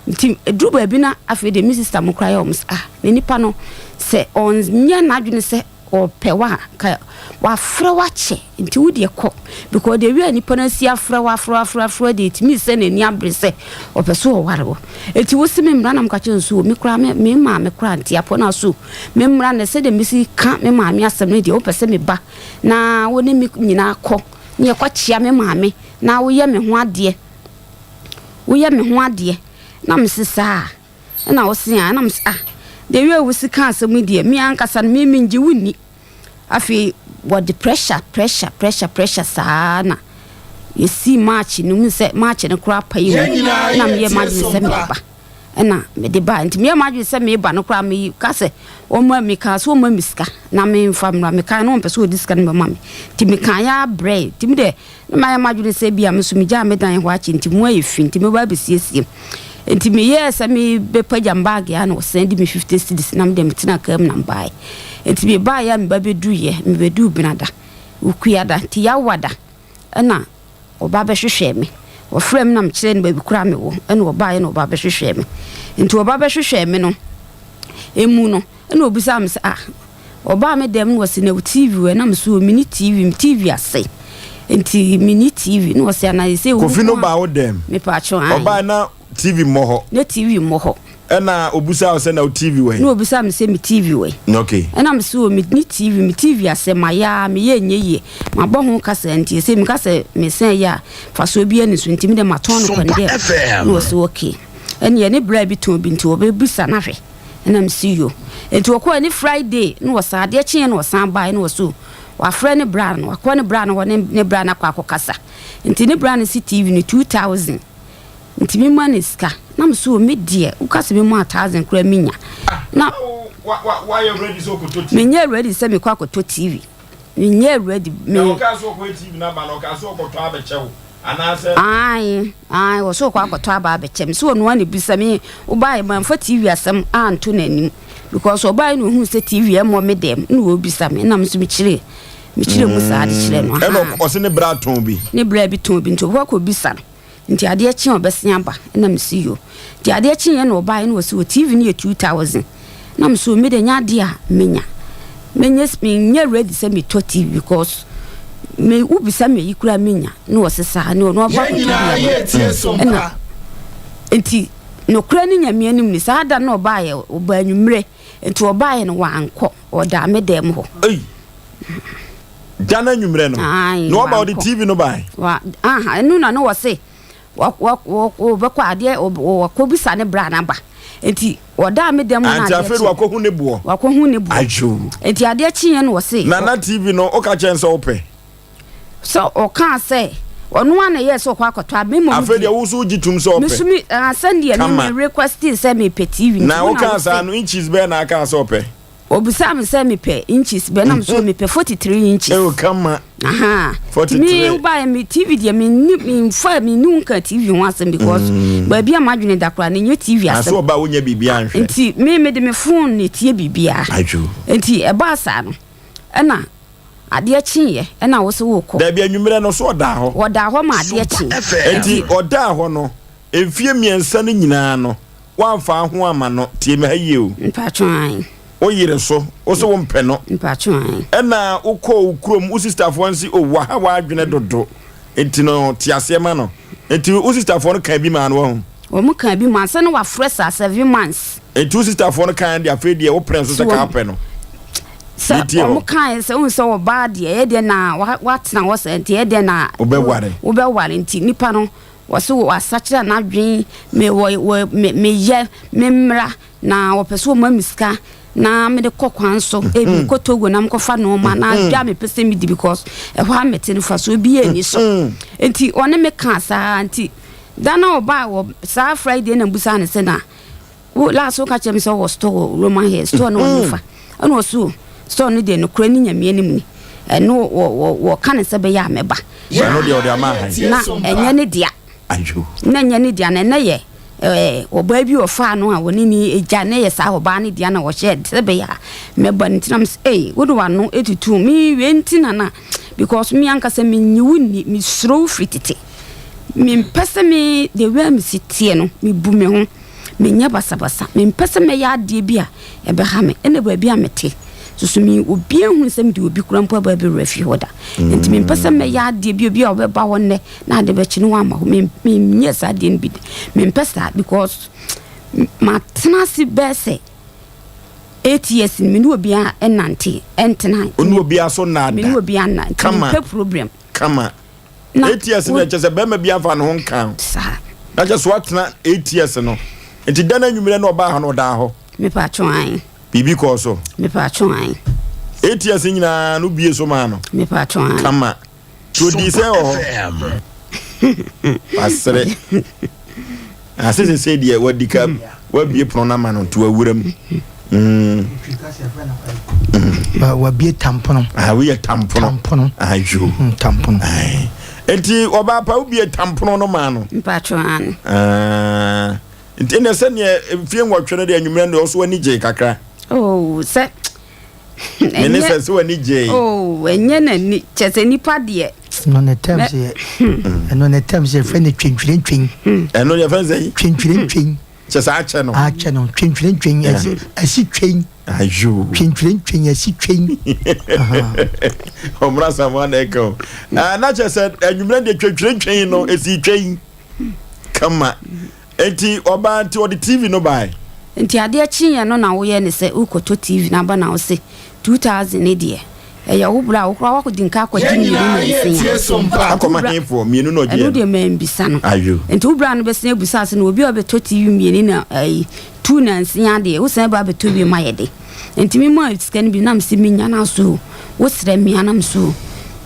nti ɛduru baabi na afei deɛ me sister mo koraa yɛ wɔn sɛ ah na nipa no sɛ ɔnyɛ n'adwene sɛ Ɔpɛ wo a nka wafrɛ wo akyɛ nti wo deɛ kɔ because the way a nipa no asi afrɛ wo afrɛ wo afrɛ wo afrɛ wo deɛ ɛtumi sɛ n'ani abere sɛ ɔpɛ so ɔware wo nti wo se me mmra na meka kyerɛ no so me koraa me me maame koraa nti apɔ no aso me mmra na sɛdeɛ mesi ka me maame asɛm no deɛ wopɛ sɛ me ba na wo ne me nyinaa kɔ ne yɛkɔ kyea me maame na woyɛ me ho adeɛ woyɛ me ho adeɛ na mese saa. Ɛna ɔse a, ɛna mese ah, the way wosi ka asɛm yi deɛ, me ankasa no, me mengye wo nni. Afei wɔde pressure, pressure, pressure, pressure saa na yɛsii March no mu sɛ March no koraa pa yi mu na meyɛ m'adwene sɛ meba. Ɛna mede baa nti meyɛ m'adwene sɛ meba no koraa meka sɛ wɔma mekaa sɛ wɔma me sika na memfa mmra mekaa no wɔmpɛ sɛ wɔde sika no bɛma me nti mekaa yɛ abrɛ nti me deɛ Na mayɛ m'adwene sɛ ebia me nso megyaa me dan hɔ akyɛ nti mu ayɛ fi nti mɛba abɛsiesie. Nti meyɛɛ sɛ mebɛpagya me baage a na wɔsan di me 50 cedis na medeɛ metenaa kaa mu na mebaeɛ. Nti mebaeɛ a meba bɛduiɛ, mebɛduu Benada, Wukuada, nti Yawada ɛna ɔba bɛhwehwɛɛ me. Ɔfrɛɛ me na mekyerɛɛ no baabi koraa mewɔ ɛna ɔbaeɛ na ɔba bɛhwehwɛɛ me. Nti ɔba bɛhwehwɛɛ me no emu no ɛna ɔbisaa me sɛ ah Ɔbaa me dɛm na ɔse na wo TV wɔ ɛ na me so o menni TV me TV asɛe nti menni TV na ɔse ana ɛsɛ wo Kofi no nko baa wo dɛm? Mepaakyɛw ae. Ɔbaa na TV mmɔ hɔ? Na TV mmɔ hɔ. Ɛna obusaa wo sɛ na wo TV wɔ he? Na obisaa me sɛ me TV wɔ he? Okay. Ɛna me se o me ne TV, me TV asɛ mayɛ a meyɛ ɛnyɛ yie. Mabɔ ho ka saa nti ɛsei meka sɛ mesan yɛ a mfasoɔ biara nni so nti me deɛ matɔn no kwa ne deɛ. Na ɔse okay. Ɛneɛ ne bra bi tɔn bi nti ɔbɛbisa no ahwɛ. Ɛna me se yo. Nti ɔkɔɛ ne Friday na ɔsan adeɛ kyeeɛ na ɔsan baeɛ na ɔse o wafrɛ ne bra no wakɔ ne bra no hɔ ne ne bra no akɔ akɔkasa. Nti ne bra no se TV no 2000. Nti me ma no sika na me so o me deɛ wo ka sɛ me ma thousand koraa me nya na Wayɛ ready sɛ ɔkɔtɔ TV? Me nyɛ ready sɛ me kɔ akɔtɔ TV me nyɛ ready me. Na ɔkaa sɛ ɔkɔyɛ TV no aba no ɔkaa sɛ ɔkɔtɔ abɛkyɛ wo anaasɛ? Ae ae ɔsɛ ɔkɔ akɔtɔ aba abɛkyɛ me sɛ ɔno ara na ebisa me wobaeɛ manfa TV asɛm anto n'anim because ɔbaeɛ na ohuu sɛ TV ɛmmɔ me dɛm na ɔrebisa me na me nso mekyerɛ mekyerɛ mu saa de kyerɛ no Ɛna ɔse ne bra tɔn bi. Ne bra bi tɔn bi nti ɔkɔ akɔbisa no. Nti adeɛ kye a ɔbɛsen aba na me se yo. Nti adeɛ kyeeɛ na ɔbaeɛ na ɔse o TV no yɛ 2000 na me se o me deɛ nyɛ adeɛ a menya. Menyɛ menyɛ ready sɛ metɔ TV because me wobisa me ayi koraa menya na ɔse saa ne ɔno ɔba akɔtɔ bi ama ɛna nti nokorɛ ne Nyame anim ni saa da no ɔbaeɛ ɔbaa anwummerɛ nti ɔbaeɛ no wankɔ ɔdaa me dɛm hɔ. Ei! Da no anwummerɛ no, na waba ɔde TV no bae. Wa, aha, ɛno na ne wɔse wɔbɛkɔ adeɛ, wɔkɔbisa ne bra no aba. Nti wɔdaa me dɛm na adeɛ kye. Afei de wakɔhu ne boɔ. Wakɔhu ne boɔ. Adwo. Nti adeɛ kyeeɛ no wɔse. Na na TV no, woka kyerɛ no sɛ wopɛ? Sɛ ɔkaa sɛ, ɔno ara na ɛyɛɛ sɛ ɔkɔ akɔtɔ a, me mmom deɛ. Afei deɛ wo nso wogye tom sɛ ɔpɛ. Me nso me, ah, sɛdeɛ me me requestii sɛ mepɛ TV nti. Na wokaa saa no, inches bɛn na akaa sɛ ɔpɛ? Obisaa me sɛ mepɛ inches bɛn na me so mepɛ 43 inches. Ewo kama. Aha. 43. Me wobaeɛ me TV deɛ me ni me nfa me ni nka TV ho asɛm because mm. baabi a m'adwene da koraa ne nyɛ TV asɛm. Aso ɔba wonya biribi anhwɛ. Nti me me de me phone na etie biribiara. Adwo. Nti ɛbaa saa no ɛna adeɛ kyeeɛ ɛna wo sɛ wokɔ. Dabi anwummerɛ no so ɔdaa hɔ. Ɔdaa hɔ ma adeɛ kyee. Nti ɔdaa hɔ no mfie mmiɛnsa no nyinaa no Woamfa ho amma no. Tie me ha yie o. Mpaatwo ae. Wo yere so, wo se wo mpɛ no. Mpaatwo ae. Ɛna wo kɔɔ wo kurom, wo sistafoɔ no se o waha w'adwene dodo, nti no te aseɛ ma no. Nti wo sistafoɔ no kaa bi maa no wahu? Wɔn kaa bi maa no, sɛ na wafrɛ saa 7 months. Nti wo sistafoɔ no kaa deɛ afei deɛ wo pere nso sɛ kaa pɛ no. Sɛ wɔn kaa sɛ wohu sɛ ɔbaa deɛ ɛyɛ deɛ na watena hɔ sɛ nti ɛyɛ deɛ na wobɛware. Wobɛware nti nipa no Wɔse wɔasakyera n'adwen, me wɔ wɔ me meyɛ me mmra na wɔpɛ sɛ wɔma me sika na mede kɔ kwan so mm-hmm. ebi kɔ Togo na mekɔfa nneɛma na mm-hmm. dwa mepɛ sɛ medi because ɛhɔ a mete no fa so obi ani so mm-hmm. nti ɔne me kaa saa nti da na ɔbaa wɔ saa Friday na mbusa ne sɛ na Wo last wo ka kyerɛ me sɛ ɔwɔ store wɔ Roman Hill store no wɔ nifa ɛna ɔso store no deɛ nokorɛ ne nyame anim ni ɛno wɔ wɔ wɔka ne sɛ bɛyɛ a mɛba. Ɛno deɛ ɔde ama ahan. Na ɛnyɛ ne dea. Ayo. Na ɛnyɛ ne dea na ɛnɛ yɛ ɛɛ ɔbaa bi ɔfaa no a wɔne ne gya na ɛyɛ saa ɔbaa ne dea na wɔhyɛ sɛ bɛyɛ a mɛba ne ntina sɛ ee wode w'ano etutu me wei nti na na because me ankasa me nyi wo ni me suro wo firi tete mempɛ sɛ me the way a me si teɛ no me bu me ho. Menyɛ basabasa. Mempɛ sɛ mɛyɛ adeɛ bi a ɛbɛha me. Ɛna baabi a mete nso me obiara nhunu sɛ mede obi koraa mpo aba abɛwura fie hɔ da. Nti mempɛ sɛ mɛyɛ adeɛ bi obi a ɔbɛba hɔ nnɛ na ade bɛkye no wamma hɔ. Menyɛ saa adeɛ no bi da. Mempɛ saa because matena ase bɛyɛ sɛ 8 years no me ne obiara nnante ɛntena. Wo ne obiara so nna da. Me ne obiara nna nti mempɛ problem. Kama. Na 8 years no kyɛ sɛ bɛrima bi afa ne ho nka ho. Saa. Na kyɛ so atena 8 years no. Nti da no anwummerɛ na ɔbaa ha no ɔdaa hɔ. Mepa atwo an. Biribi kɔɔ so. Mepa atwo an. 8 years nyinaa no bie so maa no. Mepa atwo an. Kama. Nti odii sɛ wɔ hɔ. Wasere. Ase sese deɛ wadi ka wabie pono no ama no nti wawura mu. Wabie tampono. Ah, woyɛ tampono. Tampono. Ayo. Tampono. Nti ɔbaa pa wobie tampono no maa no. Mpatwo ano. Ah, nti na sɛdeɛ mfie 8 no deɛ anwummerɛ no deɛ ɔso ani gyee kakra. Oh, sɛ. Mene sɛ sɛ w'ani gyee. Oh, ɛnyɛ n'ani kyɛ sɛ nipa deɛ. Ɛno ne terms yɛ ɛno ne terms yɛ fɛ ne twentwerentwen. Ɛno yɛ fɛn sɛ yi. Twentwerentwen. Kyɛ sɛ akyɛ no. Akyɛ no twentwerentwen ɛsi ɛsi twen. Ayo. Twentwerentwen ɛsi twen. Ɔmra samoa na ɛka o. Na kyɛ sɛ anwummerɛ deɛ twentwerentwen no ɛsi twen kama. Enti ɔbaa nti ɔde TV no bae. Nti adeɛ kyeeɛ no na woyɛ ne sɛ wokɔtɔ TV no aba na wose 2000 ne deɛ ɛyɛ wo berɛ a wo koraa woakɔdi nka akɔgye Yɛn mmienu nyinaa yɛ nansa tie a. sompa. Akɔma Nti wo hefoɔ? Mmienu na ɛno ɔgyeeɛ no? deɛ mambisa no. Ayo. Nti wo bra no bɛsan abusa sɛ na obi a ɔbɛtɔ TV mmienu na ayi two nansia deɛ wosan ba abɛtɔ bi ma yɛ de. Nti me maa sika no bi na mese menya no aso o, wo srɛ me a na mese o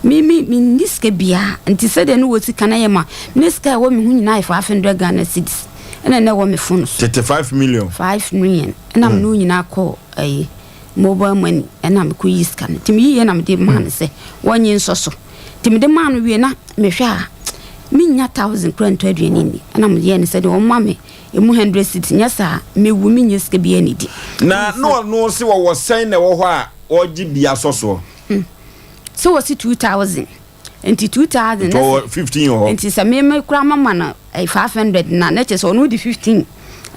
me me menni sika biaa. Nti sɛdeɛ ne wɔ sika no yɛ ma me sika a ɛwɔ me ho nyinaa yɛ 500 Ghana cedis ɛna na ɛwɔ me phone so. Tete 5 million. 5 million ɛna me ne wo nyinaa kɔɔ ayi mobile money ɛna me kɔ yi sika no. Nti me yiiɛ na mede maa no sɛ wɔnye nsɔ so. Nti mede maa no wie na mehwɛ a mennya thousand koraa ntɔ aduane nni ɛna meyɛɛ no sɛdeɛ ɔmma me Emu hundred cedis, nyɛ saa a, mewu mennya sika biara nnidi. Na na ɔno se wɔwɔ sɛn na ɛwɔ hɔ a ɔregye bi asɔ soɔ? Hmm. Sɛ wɔsi 2000, nti 2000. Nti ɔwɔ 15 wɔ hɔ. Nti sɛ me me koraa mama no 500 na na kyerɛ sɛ ɔno de 15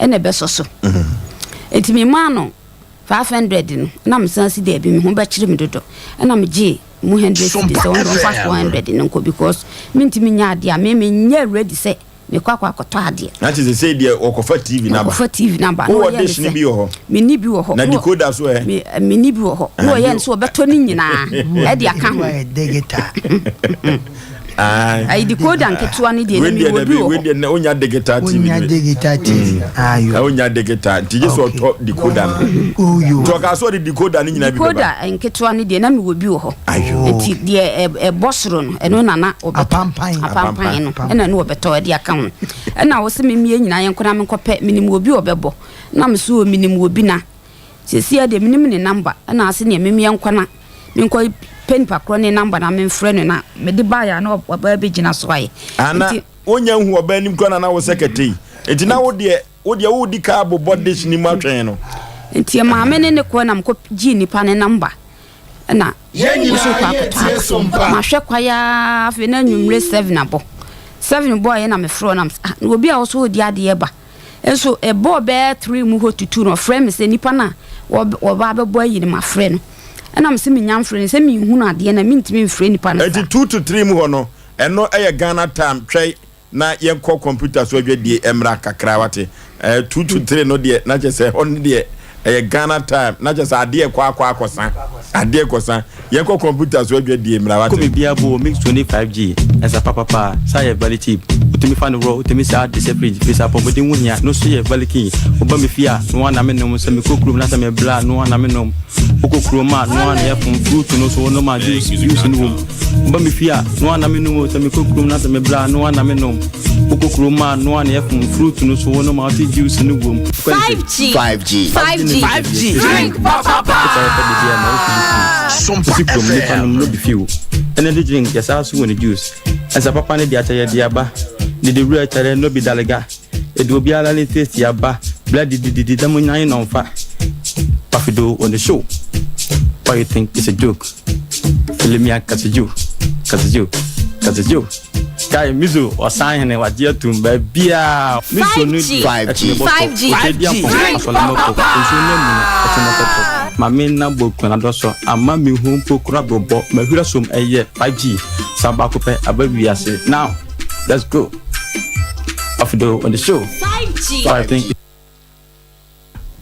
ɛna ɛbɛsɔ so. Nti me maa no 500 no, na me san si daabi me ho bɛkyere me dodo. Ɛna me gyee mu 100 cedis sɛ ɔno deɛ ɔmfa 400 no nkɔ because mentumi nyɛ adeɛ a me menyɛ ready sɛ Mekɔ akɔ akɔtɔ adeɛ. Na kyerɛ sɛ sei deɛ wɔkɔfa TV no aba. Wɔkɔfa TV no aba. Wowɔ dish no bi wɔ hɔ? Menni bi wɔ hɔ. Na decoder so ɛ? Menni bi wɔ hɔ. Na wɔyɛ no sɛ wɔbɛtɔ ne nyinaa ɛde aka ho. Ayi decoder nketewa no deɛ na mewɔ bi wɔ hɔ. Wei deɛ wonya digital TV. Wonya digital TV. Ayo. Wonya digital nti gye sɛ ɔtɔ decoder no. Nti ɔkaa sɛ ɔde decoder no nyinaa bi bɛba. Decoder nketewa no deɛ na mewɔ bi wɔ hɔ. Nti deɛ ɛbɔ soro no, ɛno na na wɔbɛtɔ. Apampan. Apampan no, ɛna ɛno wɔbɛtɔ de aka ho. Ɛna wɔ sɛ memmie nyinaa yɛnkɔ na menkɔpɛ, menim obi a ɔbɛbɔ. Na me so menim obi na seesei deɛ menim ne namba. Ɛna ase neɛ memmie nkɔ na menkɔ pɛ nipa korɔ ne namba na memfrɛ no na mede baeɛ a na ɔbaa bɛgyina so ayɛ. Ana wonya nhu ɔbaa anim koraa na na wo sɛ kɛtɛ yi. Nti na wo deɛ Wo deɛ wo di ka bobɔ dish ni mu atwɛn no. Nti maame ne ne kɔɛ na mekɔ gyee nipa ne number ɛna woso kɔ akɔtɔ aba. Mahwɛ kwae aa afei na anwummere seven abɔ. Seven bɔɔ yɛ na mefrɛ na ah na obi a woso ɔdi adeɛ ba. Nso ɛbɔɔ bɛyɛ three mu hɔ tutu na ɔfrɛ me sɛ nipa no a wɔba abɛbɔ ayi no mafrɛ no. Ɛna mese menya mfrɛ no sɛ menhunu adeɛ na mentumi mfrɛ nipa no saa. Nti two to three mu hɔ no ɛno ɛyɛ Ghana time twɛn na yɛnkɔ kɔmputa so adwadie mmra kakra wate eh, 2 to 3 no deɛ na kyɛ sɛ ɛhɔ no deɛ ɛyɛ Ghana time na kyɛ sɛ adeɛ kɔ akɔ akɔsa adeɛ kɔsa yɛnkɔ kɔmputa so adwadie mmra wate. Kɔ bebia bo mix 25G ɛsa papapa saa yɛ very cheap wotumi fa no worɔ wotumi saa de hyɛ fridge firi sɛ apɔmuden ho hia no so yɛ very keen woba me fie a noa na me nom sɛ mekɔ kurom na sɛ me bla noa na me nom wokɔ kurom a noa na yɛ fom fruit no so wonom a juice juice no wom Woba me fie a, noa na menom o Sɛ mekɔ kurom na sɛ mebrɛ a, noa na menom Wokɔ kurom a, noa na yɛfom Fruit no so wonom a, wote juice no wom 5G 5G 5G 5G Drink papapaa Sisi kurom nipa nom no bi fiw Energy drink yɛsaa so wɔ ne juice Ɛnsa papa ne de akyɛ yɛde aba Dede wura kyɛrɛ no bi dalega Edu obiara ne taste aba Bla didi didi da mo nyan nɔnfa Pafido on the show Why you think it's a joke? Elemia Kasejo, Kasejo, Kasejo. Kai Mizo ɔsan hene wagye atum baabiaa. Mizo no di ɛtene bɔtɔ, ɔtɛ di ampɔn asɔlemɔkɔ, nsuo no amu no ɛtene kɔtɔ. Mame na bɔ kuna dɔsɔ, ama me hu mpo kora brobɔ, mahwira som ɛyɛ 5G, sa baako pɛ aba wiase. Now, let's go. Ofido on the show. 5G. So I think.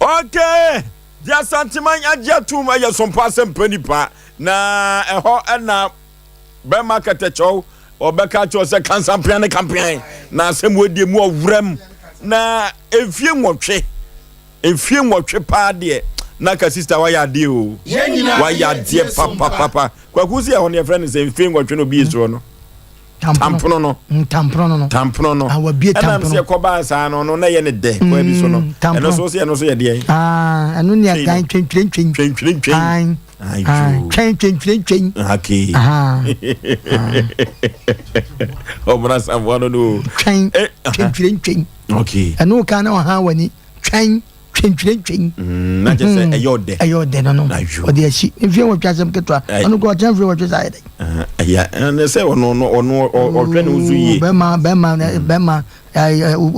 Okay! Deɛ Asanteman agye atom yɛ sompa asɛmpa nipa, na ɛhɔ na bɛma kɛtɛkyɛw ɔbɛka kyerɛ sɛ kansampean ne kampean na asɛm wɔadie mu ɔwerɛm na mfie nwɔtwe mfie nwɔtwe paa deɛ na ka sista wayɛ adeɛ o wayɛ adeɛ papapapa kwaku si ɛhɔ no yɛfrɛ no sɛ mfie nwɔtwe na obi soɔ no tampono no tampono no tampono no ah, wabie ɛnam tampono sɛ ɛkɔbaa saa no no na ɛyɛ ne dɛ kwan bi so no mm, tampono. ɛno so sɛ ɛno so yɛ deɛ ah, ɛno ne adan twentwerentwen twentwerentwen twɛn twentwerentwen okay ɔmena samoa no no twɛn eh, twentwerentwen okay ɛno ka na ɔha w'ani twɛn twentwerentwen mm, na kyɛ sɛ mhm. ɛyɛ ɔdɛ ɛyɛ ɔdɛ no no ɔde akyi mfie nwɔtwe asɛm ketewa ɔno kɔ ɔkyɛn mfie nwɔtwe saa yɛ dɛ ɛyɛ ɛnɛ sɛ ɔno ɔno ɔno ɔhwɛ ne ho so yie bɛrima bɛrima mm. bɛrima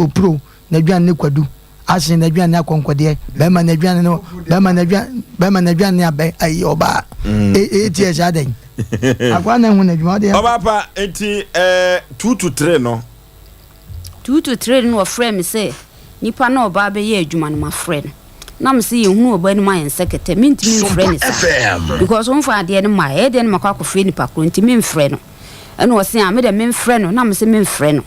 opuro n'aduane ne kwadu asen n'aduane ne akɔnkɔdeɛ bɛrima n'aduane ne bɛrima n'aduane bɛrima n'aduane ne abɛ ayi ɔbaa eti ɛsɛ adɛn akwa na ehu n'adwuma ɔde. ɔbaa pa eti ɛɛ 2 to 3 no. 2 to 3 no wɔfrɛ me sɛ nipa na ɔbaa bɛyɛ adwuma no mafrɛ no. Na me se yɛhunu ɔba anim a yɛnsɛ kɛtɛ, mentumi mfrɛ no saa because ɔmfa adeɛ no mmaeɛ, ɛyɛ dɛn na makɔ akɔfrɛ nipa korɔ nti memfrɛ no. Ɛna ɔse ah me deɛ memfrɛ no, na me se memfrɛ no.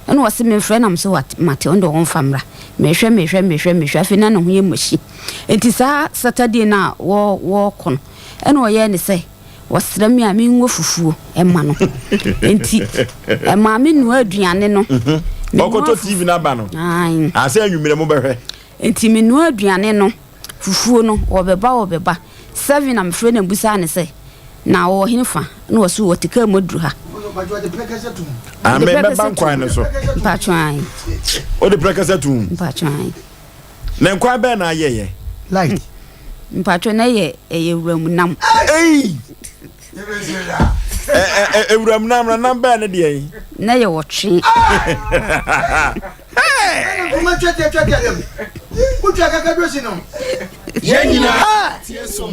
Ɛna ɔse memfrɛ na me se mate, ɔno deɛ ɔmfa mmra. Mehwɛ mehwɛ mehwɛ mehwɛ afei na ne ho yɛ machine. Nti saa Saturday no a wɔɔkɔ no, ɛna ɔyɛɛ ne sɛ ɔsrɛ me a menwɔ fufuo ɛma no. Nti ɛmaa me noa aduane no. Ɔkɔtɔ TV no aba no. Asɛ anwummerɛ mobɛhwɛ. Enti menoaa aduane no, fufuo no, wɔbɛba wɔbɛba. Seven na mefrɛ no bisaa no sɛ, na ɔwɔ hefa? Na ɔse ɔte kaa mu aduru ha. Ah, me mɛba nkwan no so. Mpacho ae. Wode prɛkɛsɛ tom? Mpacho ae. Na nkwan bɛn na ayɛyɛ? Light. Mpacho na ɛyɛ ɛyɛ wuram nam. Ei! Ewuram nam na nam bɛn ne deɛ yi? Na yɛ wɔtwe.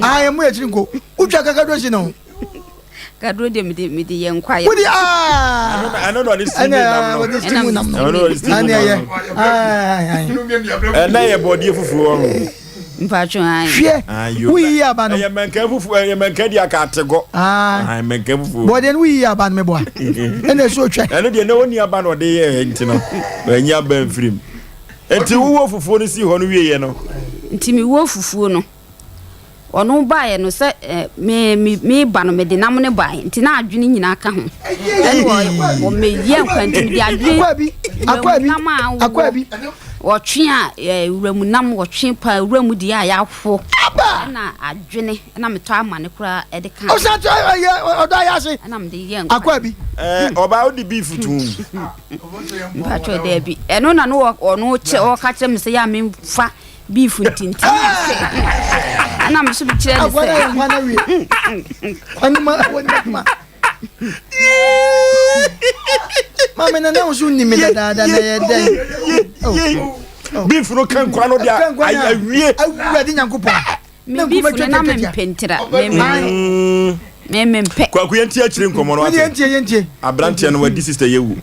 Ayɛ mu akyiri nko wotwa kakaduro si no. Kaduro deɛ mede mede yɛ nkwa yɛ. Wodi aa. Ɛno na ɔde steam nam no. Ɛna ɔde steam nam no. Ɛno na ɔde steam nam no. Ɛna yɛ bɔdeɛ fufuo wɔ ho. Mpatsɔ ayi. Hwɛ woyiyi aba no. Ɛyɛ mɛnkɛn fufuo ɛyɛ mɛnkɛn di aka ategɔ. Aa mɛnkɛn fufuo. Bɔdeɛ no woyiyi aba no mɛboa. Ɛna ɛso otwa. Ɛno deɛ na ɔni aba na ɔde yɛ nti no ɛnyi aba nfirim. Nti wowɔ fufuo no si hɔ no wie yɛ no. Nti mi wɔ fufuo no. Ɔno baeɛ no sɛ eh, me me meba no mede nam no baeɛ nti na adwene nyinaa ka ho ɛne ɔmɛyɛ nkwa nti mede adwene wuram nam a wowɔ wɔtwe a eh, wuram nam wɔtwe pa wuram deɛ a yɛaho ɛna adwene ɛna metɔ ama no koraa ɛde ka ɔsan to ɛyɛ ɔdɔ ayɛ ase ɛna mede yɛ nkwa akɔ abi ɔbaa wode beef tum mpatwɛ daabi ɛno na no ɔno kyɛ ɔka kyerɛ me sɛ yɛ a memfa beef ntintim ase ɛna me so mekyerɛ ne sɛ Mami na na nso nim me dadaada na yɛ dɛn. Beef no ka nkwa no de awie. Awurade Nyankopɔn. Me beef no na mempɛ ntira. Me mempɛ. Kwaku yɛn ti akyire nkɔmɔ no ate. Yɛn tie. Aberanteɛ no wadi sister yɛ wu.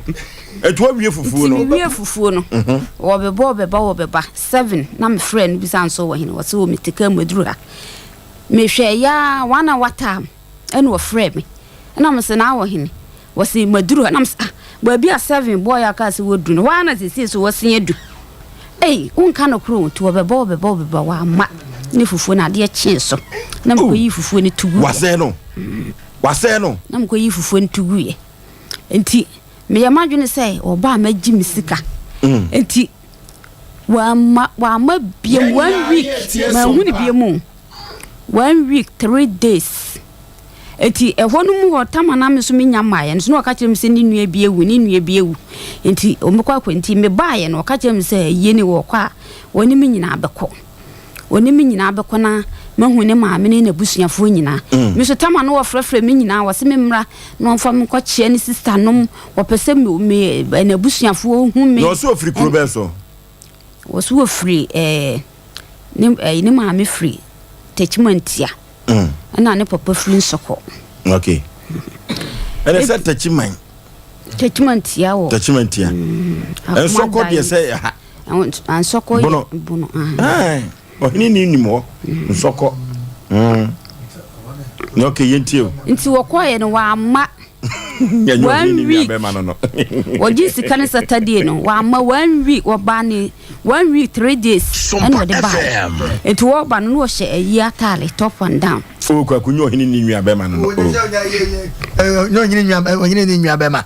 Etu awie fufuo no. Nti mewie fufuo no. Mhm. Wɔbɛbɔ wɔbɛba wɔbɛba seven na mefrɛ no bisa nso wɔ hene wɔsɛ wɔ mete kaa mu aduru ha. Mehwɛ ya one hour time ɛna wɔfrɛ me. Ɛna mo sɛ na awɔ hene. Wɔse maduru hɔ na mese ah baabi a seven boy a ɔkaa sɛ waduru no hɔ ara na seesei so wasen adu. Ei wonka nokorɛ o nti wɔbɛba wɔbɛba wɔbɛba wamma ne fufuo no adeɛ kyee so na mekɔyii fufuo no to guiɛ. Wasɛe no wasɛe no. Na mekɔyii fufuo no to guiɛ nti meyɛ m'adwene sɛ ɔba a mɛgye me sika nti wamma wamma biam one week manhu no biam o one week 3 days. Enti ɛhɔ no mu hɔ, tam a na me nso mennya mmaeɛ no so, na ɔka kyerɛ me sɛ ne nua bi awu, ne nua bi awu. Enti wɔbɛkɔ akɔ. Enti mebaeɛ no, ɔka kyerɛ me sɛ ayie ne wɔkɔ a, wɔne me nyinaa bɛkɔ. Wɔne me nyinaa bɛkɔ na mahu ne maame ne n'abusuafoɔ nyinaa. Mm. Me nso tam a na wɔfrɛfrɛ me nyinaa, wɔse me mmra na wɔmfa me nkɔkyea ne sista nom. Wɔpɛ sɛ me, me, n'abusuafoɔ hu me. Na ɔse ɔfiri kuro bɛn so? Wɔse wɔfiri ɛɛ, ne, ɛɛ, ne maame firi Techimantia. Ɛna ne papa firi Nsɔkɔ. Okay. Ɛna sɛ Techiman. Techiman tia wɔ. Techiman tia. Nsɔkɔ deɛ sɛ ɛha. Nsɔkɔ yɛ bono. Ɔhene ni nim hɔ. Nsɔkɔ. Okay, yɛntie o. Nti wɔkɔɛ no wɔama. One week. Wɔgye sika no Saturday no wɔama one week wɔbaa ne one week 3 days ɛna ɔde baa nti wɔba no na wɔhyɛ ayi ataare top and down. O kwaku nyɛ ɔhene ni nua bɛma no no. Nyɛ ɔhene nua ɔhene ni nua bɛma.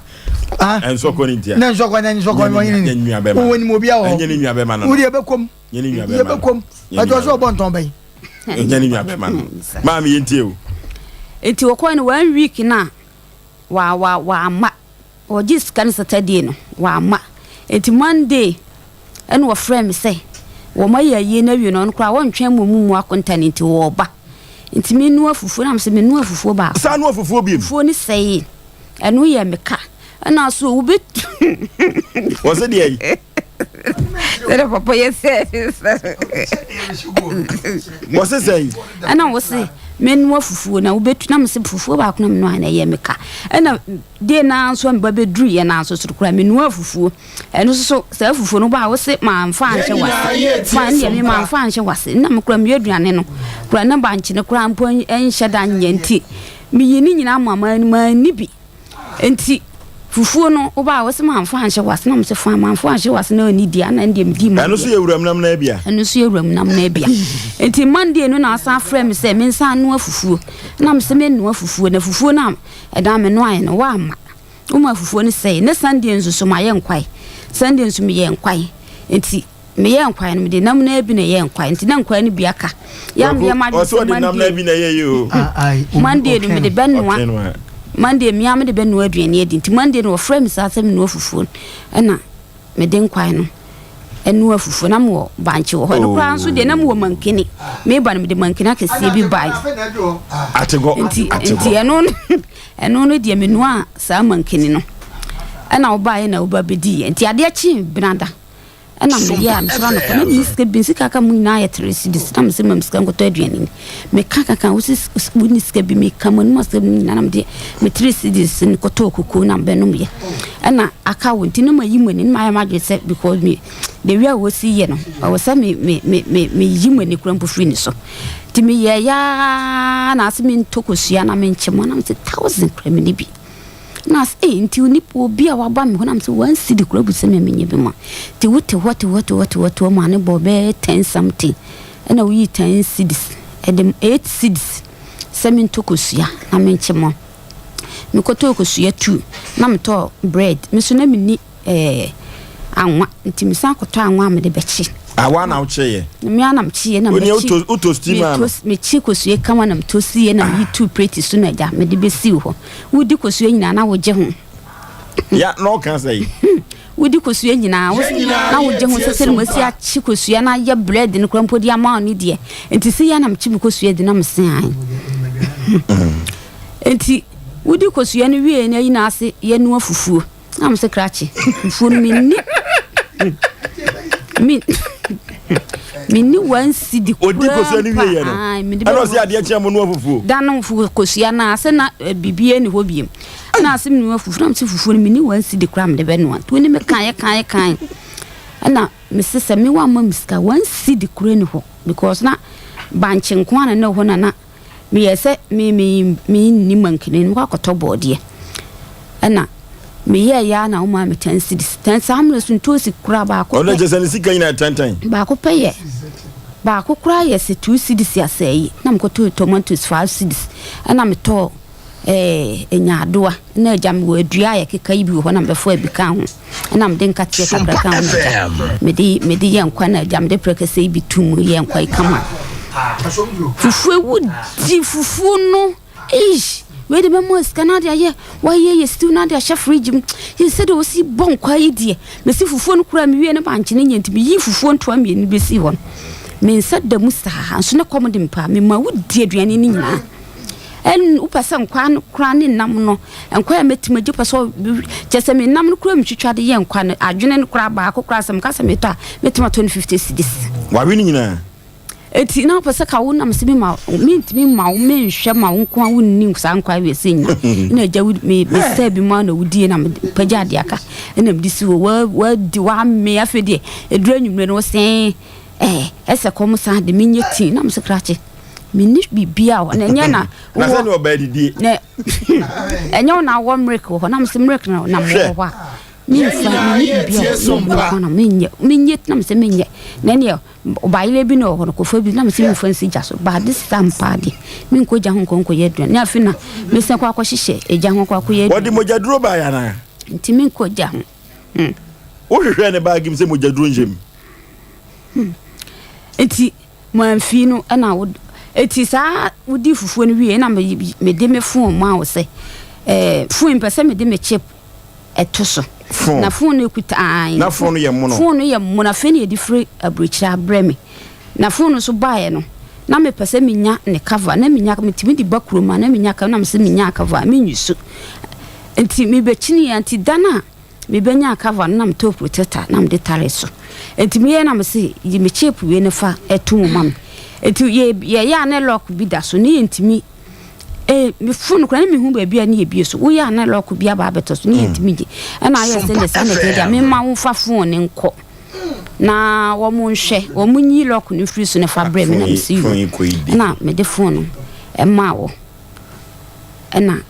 Nsɔkɔ ni ntia. Ne nsɔkɔ ne nsɔkɔ ɔhene ni. Nyɛ nua bɛma. Wɔn ni mu obi awɔ. Nyɛ ne nua bɛma no. Wodi ebe kom. Nyɛ ne nua bɛma. Ebe kom. Ɛjɔ sɛ ɔbɔ ntɔn bɛyi. Nyɛ ne nua bɛma no. Maame yɛn tie o. Nti wɔkɔɛ no one week na wa wa wamma. Wɔgye sika no Saturday no wamma. Nti Monday ɛna wɔfrɛɛ me sɛ wɔn ayɛ ayie no awie no ɔno koraa wɔntwɛn ma wɔn mu akonta no nti wɔreba. Nti menoa fufuo na mesɛ menoa fufuo baako. Saa noa fufuo biem. Fufuo no sɛee. Ɛno yɛ me ka. Ɛna so wobɛ. Wɔsɛ deɛ yi. Sɛdeɛ papa yɛ sɛ. Wɔsɛ sɛ yi. Ɛna wɔsɛ. Menoa fufuo na wobɛtu na mese fufuo baako na menoa na ɛyɛ me ka. Ɛna day no ara nso a meba bɛduruiɛ no ara nso soro koraa menoa fufuo. Ɛno nso so saa fufuo no wobaa wose mamfa anhyɛ w'ase. Fa ɛno deɛ me mamfa anhyɛ w'ase. Na me koraa meyɛ aduane no koraa na bankye no koraa mpo nhyɛ da nyɛ nti meyi ne nyinaa ma manni bi. Enti fufuo no wobaa a wose mamfa anhyɛ w'ase na mese fine mamfa anhyɛ w'ase na ɔnni di a na ɛndeɛ medii Monday. Ɛno nso yɛ wuram nam no ara bi a. Ɛno nso yɛ wuram nam no ara bi a. Enti Monday no na asan afrɛ me sɛ mensan nnoa fufuo na mese mennoa fufuo na fufuo no a ɛda menoaeɛ no woamma. Womaa fufuo no sɛe. Ne Sunday nso so mayɛ nkwae. Sunday nso meyɛɛ nkwae. Enti Meyɛɛ nkwae no, mede nam no ara bi na ɛyɛɛ nkwae, nti na nkwae no bi aka. Yɛ a meyɛ m'adwene sɛ Monday, Monday no mede bɛnoa, Monday me ara mede bɛnoa aduane adi. Nti Monday no wɔfrɛ me saa sɛ menoa fufuo no, ɛna mede nkwae no ɛnoa fufuo. Na mewɔ bankye wɔ hɔ. Ɛno koraa nso deɛ na mewɔ mankini. Meba no mede mankini akɛseɛ bi bae. Nti nti ɛno no ɛno no deɛ menoa saa mankini no. Ɛna wobaeɛ na woba bɛdiiɛ. Nti adeɛ kyee benada. Ɛna meyɛ a mesɔre anɔpa na menni sika bi sika aka mu nyinaa yɛ three cedis na mesɛ mam sika nkɔtɔ aduane ni meka kaka wo sɛ wonni sika bi meka mu anim asɛm no nyinaa na mede me three cedis no kɔtɔɔ koko na mebɛnom yɛ ɛna aka wo nti na mayi m'ani na mayɛ m'adwene sɛ because me the way a wɔsi yɛ no ɛwɔ sɛ me me me me meyi m'ani kura mpo firi ne so nti meyɛ yaa na ase mentɔ kosua na menkyɛ mu na mesɛ thousand kura me ne bi Na ɔse ei nti onipa obi a waba me hɔ na mese one cedi koraa bu sɛ me menyɛ bi ma nti wote hɔ te hɔ te hɔ te hɔ te hɔ maa ne bɔɔ bɛyɛ ten something ɛna woyii ten cedis ɛde eight cedis sɛ mentɔ kosua na menkye mo mekɔtɔɔ kosua two na metɔɔ bread me so na menni ɛɛ anwa nti mesan kɔtɔ anwa a mede bɛkye. Awa na wokyeeɛ? Me ara na mekyeeɛ na mekye. Wotɔ steamer no? Mekye kosua kama na metosiiɛ na meyi tuu plate so na agya mede bɛsii hɔ. Wodi kosua nyinaa na wogye ho. Ya na ɔka sɛ yi. Wodi kosua nyinaa na wogye ho sɛ sɛdeɛ masi akye kosua na ayɛ bread no koraa mpo de ama wo ne deɛ. Nti sɛ yɛ na mekye me kosua di na mese ae. Nti wodi kosua no wie na ayi na ase yɛnoa fufuo. Na mo se krakye fufuo no menni me menni one cedi Odi kosua no wie yɛ no. Ɛna ɔse adeɛ kye a mo noa fufuo. Da no kosua no ase na eh, biribi ni hɔ biem. Ɛna ase menoa fufuo na mese fufuo no menni one cedi koraa mede bɛnoa. Nti wone me kan kan kan. Ɛna mese sɛ me wamma me sika one cedi koraa ni hɔ because na bankye nko ara na na ɛwɔ hɔ na na Meyɛɛ sɛ me me menni mankani no, mekɔ akɔtɔ bɔɔdeɛ. Ɛna meyɛɛ ya na wɔmaa me ten cedis. Ten saa mmerɛ so ntoosi koraa baako pɛ. Ɔno kyerɛ sɛ ne sika nyinaa tɛntɛn. Baako pɛ yɛ baako koraa yɛ sɛ two cedis asɛe yi. Na mekɔtɔɔ tomatoes five cedis. Ɛna metɔɔ ɛɛ nyaadoa. Na agya mewɔ adua a yɛkeka yi bi wɔ hɔ na mebɛfɔɔ bi kaa ho. Ɛna mede nkateɛ kakra kaa ho na agya mede mede yɛ nkwa na agya mede prɛkɛsɛ yi bi to mu yɛ nkwa yi kama. Fufuo wodi fufuo no eish wei de mɛmɔ sika na ade ayɛ wayɛ yɛ stew na ade ahyɛ fridge mu yɛ sɛdeɛ wɔsi bɔ nkwa yi deɛ mesi fufuo no koraa mewie ne bankye ne nyɛ nti meyi fufuo ntoa mmienu bɛsi hɔ no me nsa da mu saa nso ne kɔm de me paa mema wodi aduane no nyinaa. Ɛn wopɛ sɛ nkwa no koraa ne nam no nkwa a mɛtumi agye wopɛ sɛ kyɛ sɛ me nam no koraa metwitwa de yɛ nkwa no adwene no koraa baako koraa sɛ meka sɛ metɔ a mɛtumi atɔ no 50 cedis. Wawe no nyinaa. Eti na wopɛ sɛ ka wo nam sɛ me ma mentumi ma wo menhwɛ ma wo nko a wonni saa nkwa awie sɛ nyina na agya wo me mesɛ bi ma na wodie na mepagya adeɛ aka ɛna mede si hɔ wadi wame afei deɛ ɛduru anwummerɛ no wosɛn ɛɛ ɛsɛ kɔm san de menyɛ tii na mesɛ krakye Menni biribiara wɔ hɔ na ɛnyɛ na Na sɛ ne ɔbaa didie. Na ɛnyɛ wo na awɔ mmerek wɔ hɔ na mesɛ mmerek na na mewɔ hɔ a memfa menni biribiara wɔ hɔ na na menyɛ menyɛ na mesɛ menyɛ na ɛneɛ ɔbayerɛ bi na wɔ hɔ no kɔfa bi na mesɛ memfa nsi gya so but this time paa deɛ menkɔ gya ho nkɔ nkɔyɛ aduane ne afei na mesan kɔ akɔhyehyɛ gya ho akɔ akɔyɛ aduane. Wɔde mogyaduro baeɛ anaa? Nti menkɔ gya ho. Hmm. Wohwehwɛɛ ne baage mu sɛ mogyaduro nhyɛ mu? Hmm. Nti Mamfi no na wo eti saa wodi fufuo no wie na mede me phone maa wo sɛ ɛɛ phone mpɛ sɛ mede me chip ɛto so. Phone. Na phone no ekuta ae. Na phone no yɛ mono. Phone no yɛ mono afei na yɛde firi aburokyire abrɛ me. Na phone no nso baeɛ no na mepɛ sɛ menya ne cover na menya metumi de ba kurom a na menya cover na mesɛ menya cover a menyi so. Nti mebɛkyiniiɛ nti da no a Mebɛnyaa cover no na metɔɔ protector na mede taree so. Nti meyɛɛ na mese yi me chip wei no fa to mu ma me. Eti yɛ yɛyɛ a ne lock bi da so ne yɛntumi eh, me phone koraa ne mehu baabi a ne yɛbie so woyɛ a na lock bi aba abɛtɔ so ne mm. yɛntumi gye ɛna ayɛ sɛ ne saa na ɛteɛ deɛ mema wo fa phone ne nkɔ na wɔn nhwɛ wɔn nyi lock no mfiri so na fa brɛ me na mesi yi ɛna mede phone no ɛmaa wɔ ɛna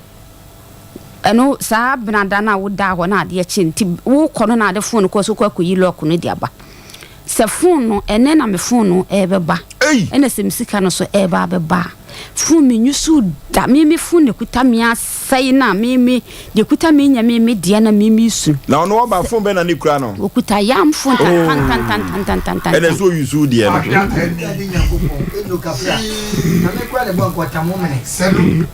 ɛno saa benada no a wodaa hɔ na adeɛ kye nti wokɔ no na ade phone no kɔ so kɔ akɔyi lock no de aba Sɛ phone no ɛnɛ na me phone no ɛɛbɛba ɛna sɛ me sika no so ɛɛba abɛba a, phone me nyusu da me me phone na ɛkuta me asɛe na me me deɛ ɛkuta me nyɛ me me deɛ na me me su. Na ɔno ɔba phone bɛn na ne kura no? Ɔkuta yam phone tantantantantantantan. Ɛna ɛsɛ ɔyusu deɛ no.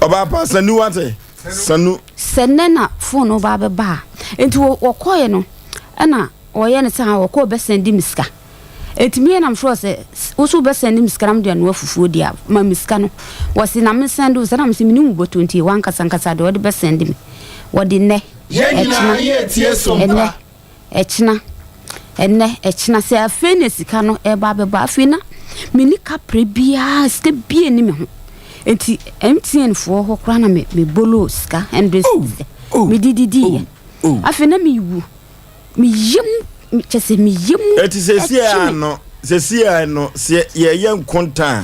Ɔbaa pa sanu wate sanu. Sɛ nnɛ na phone no ba abɛba a, nti wɔkɔɛ no ɛna. Ɔyɛ no saa a, ɔkɔ ɔbɛsɛnde me sika. Enti me na mefrɛ wo sɛ, wo so wobɛsɛnde me sika na mede anoa fufuo deɛ a, ma me sika no. Wɔse na mesɛnde wo sɛ, na mese menim wo bɔtɔ nti w'ankasa ankasa deɛ wɔde bɛsɛnde me. Wɔde nnɛ, ɛkyena, ɛnnɛ, ɛkyena, ɛnnɛ, ɛkyena, sɛ afei na sika no ɛreba abɛba. Afei na menni kaprɛ biara, sika biara nni me ho. Enti MTN foɔ hɔ koraa na me meboloo sika, hundred cedis, mede didiiɛ. Afei na mewu. Me yam kyɛ sɛ me yam. Eti sɛsi a no sɛsi a no sɛ yɛyɛ nkonta a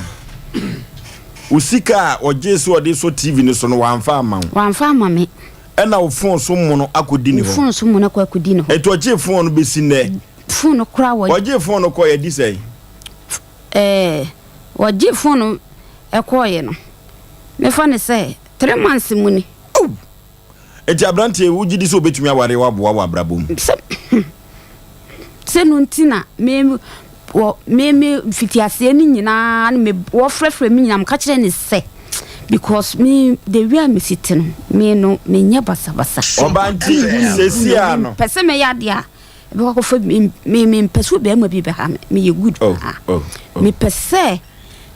wo sika a ɔgye sɛ ɔde sɔ TV no so no wamfa ama wo. Wamfa ama me. Ɛna wo phone so mono akɔdi ne hɔ. Phone so mono akɔ akɔdi ne hɔ. Eti ɔgye phone no bɛsi nnɛ. Phone no koraa wɔ. Ɔgye phone no kɔɔ yɛ di sɛn? Ɛɛ ɔgye phone no ɛkɔɔyɛ no mefa no sɛ 3 months mu ni. Oh! Enti aberanteɛ, wogye di sɛ obetumi aware wo aboa wɔ abrabɔ mu? Sɛ sɛ no nti na me wɔ me me mfitiaseɛ no nyinaa no me wɔfrɛfrɛ me nyinaa meka kyerɛ ne sɛ because me the way a mesi te no me no menyɛ basabasa. Ɔbaa nti seesei a no. Pɛ sɛ mɛyɛ adeɛ a ɛbɛkɔ akɔfa me me mempɛ sɛ ɔbarima bi bɛha me meyɛ good Oh, paa oh, oh. mepɛ sɛ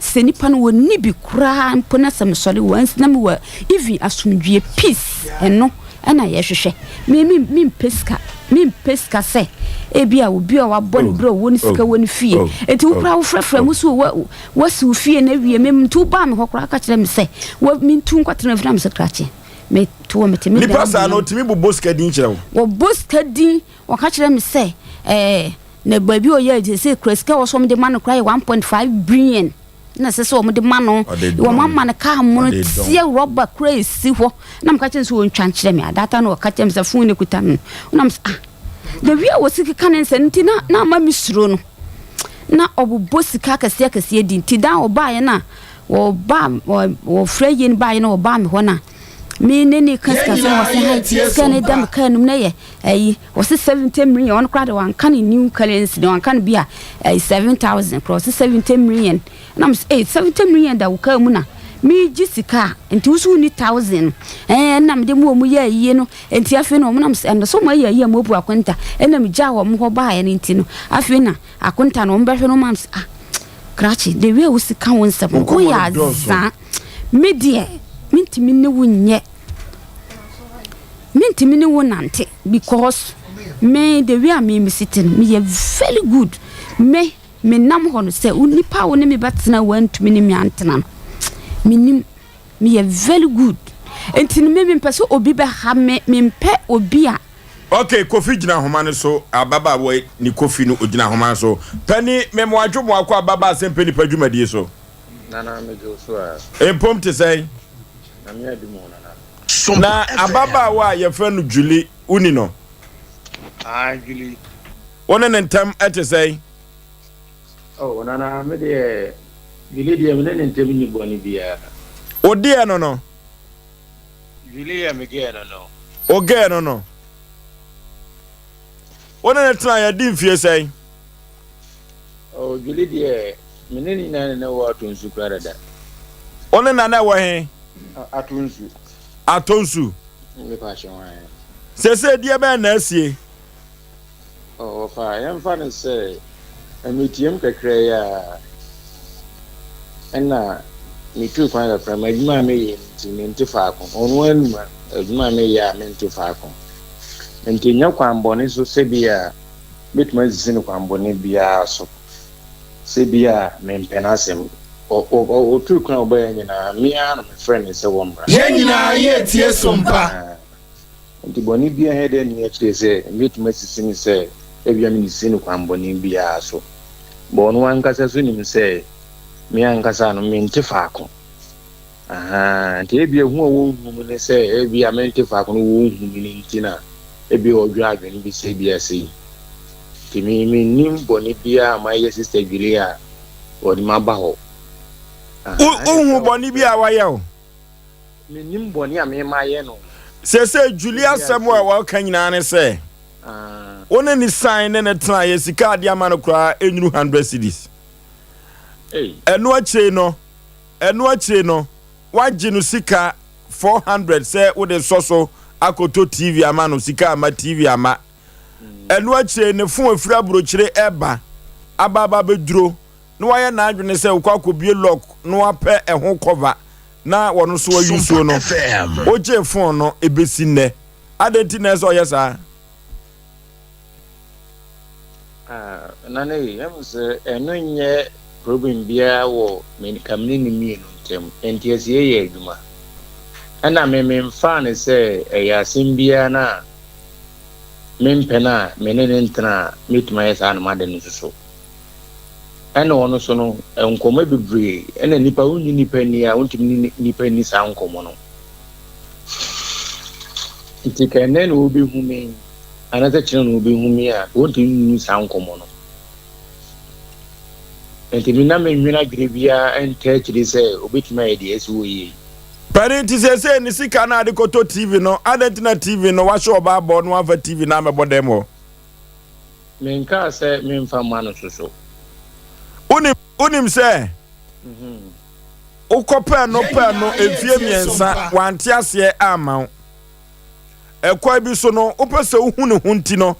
Sɛ nipa no wɔnni bi koraa mpo na sɛ mesɔre once na mewɔ even asomdwie peace ɛno ɛna yɛhwehwɛ me me mempɛ sika mempɛ sika sɛ ebi a obi a wabɔ ne berɛ ɔwɔ ne sika wɔ ne fie enti wo koraa wofrɛfrɛ mu so wa wasi wo fie na awie me nti wobaa me hɔ koraa ka kyerɛ me sɛ wa mentu nkɔtena fie na me sɛ krakye me to wɔ mete me Nipa saa no otumi bobɔ sika din kyerɛ wo? Wɔbɔ sika din wɔka kyerɛ me sɛ ɛɛ Na baabi a ɔyɛ sɛ kura sika wɔ so wɔn de ma no kura yɛ 1.5 billion na ɛsɛ sɛ wɔn de ma no wɔn ama no kaa mono teɛ rɔba kura esi hɔ na mo ka kyerɛ sɛ wɔn ntwa nkyerɛ me adata na ɔka kyerɛ me sɛ fon ne kuta no na mo sɛ ah the way a wɔsi keka ne nsa nti na na ama me suro no na ɔbobɔ sika akɛseɛ akɛseɛ di nti dan ɔbaayɛ na wɔba wɔfrɛ yie no baayɛ na wɔbaa me hɔ na me ne ne ka sika sɛ wɔsɛ ha sika ne da me kaa num na yɛ ayi Wɔse 70 million ɔno koraa de wanka ne new currency no wanka no bi a ɛyɛ 7000 koraa ɔse 70 million na mo sɛ eh 70 million da wo kaa mu na megye sika a nti wo so wonni thousand no ɛɛ na mede mu wɔn yɛ ayie no nti afei na wɔn nam sɛ ɛno so wɔn ayɛ ayie a wɔabu akonta ɛna megyaa wɔn hɔ baeɛ no nti no afei na akonta no wɔn bɛhwɛ no wɔn am sɛ ah krakye the way a wosi ka wo nsɛm no woyɛ azaa me deɛ mentumi ne wo nyɛ Mentumi ne wo nante because me the way a me mesi te no meyɛ very good me menam hɔ no sɛ nipa a wo ne me bɛtena wantumi ne me antena no menim meyɛ very good nti no me mempɛ sɛ obi bɛha me mempɛ obi a Ok Kofi gyina ahoma no so ababaawa yi ne Kofi no ogyina ahoma no so Pani memoadwo mo akɔ ababaa asɛmpɛ nipa dwumadie so Nana megye wo so a. Mpom te sɛn? Nyame adum o Nana. Na ababaawa a yɛfrɛ no Julie, woni no? Ah, Julie. Wo ne ne ntam te sɛn? Oh, Nana, me deɛ, Julie deɛ, me ne ne ntam nni bɔne biara. Wo deɛ no no? Julie yɛ me gɛɛ no no. Wo gɛɛ no no? Wo ne no tena yɛadi mfie sɛn? Oh, Julie deɛ, me ne ne nyinaa na na ɛwɔ Atonsu koraa dada. Wo ne na na ɛwɔ he? Atonsu. Atonsu. Mepa akyɛ ho ayɛ. Sese deɛ bɛn na asie? Oh, wɔfa yɛmfa no sɛ metiam kakra yi a ɛna metu kwan kakra ma adwuma a meyɛ nti mente faako. Ɔno anum adwuma a meyɛ a mente faako. Nti nyɛ kwan bɔne so sɛ bi a mɛtumi asisi no kwan bɔne biara so. Sɛ bi a mempɛ n'asɛm. Ɔtuu kwan a ɔbaeɛ nyinaa, me ara na mefrɛɛ no sɛ wɔmmra. Yɛn nyinaa yɛretie som pa. Nti bɔne biara nyɛ dɛ nni akyire sɛ mɛtumi asisi no sɛ ebia meresisi no kwanbɔne biara so. But ɔno ankasa nso nim sɛ me ankasa no mente faako. Ahaa, nti ebia hu a wɔnhu me ne sɛ ebia mente faako no wɔnhu me no nti na ebia ɔdwene adwene bi sɛ ebia sei. Nti me mennim bɔne biara a mayɛ Sister Julie a wɔde me aba hɔ. Ahaa, ɛna Wonhu sɛ bɔne bi a wayɛ o? Mennim bɔne a me mayɛ no. Seesei Julie Ebia asɛm a sei. wɔka nyinaa ne sɛ Ah. wo ne no sian ne no tenaeɛ, sika a ade ama no koraa ɛnnuru hundred cedis. Ei. Ɛno akyire no, Ɛno akyire no, woagye no sika 400 sɛ wode sɔ so akɔtɔ TV ama no, sika amma, TV amma. Ɛno akyire ne fon afiri aburokyire ɛba, aba aba abɛduro, na wayɛ n'adwene sɛ wokɔ akɔbie lock na wapɛ ɛho cover na wɔno nso ayusuo no. Wogyee fon no ɛbɛsi nnɛ. Adɛn nti na ɛsɛ ɔyɛ saa? Ah, Nana yi, ɛmu sɛ ɛno nyɛ problem biara wɔ me ka me ne ne mmienu ntam. Nteaseɛ yɛ adwuma. Ɛna me memfaa no sɛ ɛyɛ asɛm biara no a mempɛ no a me ne ne ntena a mɛtumi ayɛ saa no m'ade no nso so. Ɛna ɔno so no, nkɔmmɔ bebree, ɛna nipa wonni nipa ni a wontumi ne nipa nni saa nkɔmmɔ no. Nti ka ɛnnɛ na wobɛhu me anaasɛ kyena na wobɛhu me a, wɔntumi nni saa nkɔmmɔ no. Nti me na menwene adwene biara nta akyire sɛ obɛtumi ayɛ deɛ ɛsɛ wɔyɛ yi. Panin nti seesei ne sika no a de kɔtɔ TV no adɛn nti na TV no wahyɛ ɔbaa bɔ na wamfa TV no ammɛbɔ dɛm hɔ? Menkaa sɛ memfa mma no soso. Wonim wonim sɛ wokɔpɛɛ no pɛɛ no mfie mmiɛnsa wante aseɛ amma wo. Ɛkwan bi so no wopɛ sɛ wohu ne ho nti no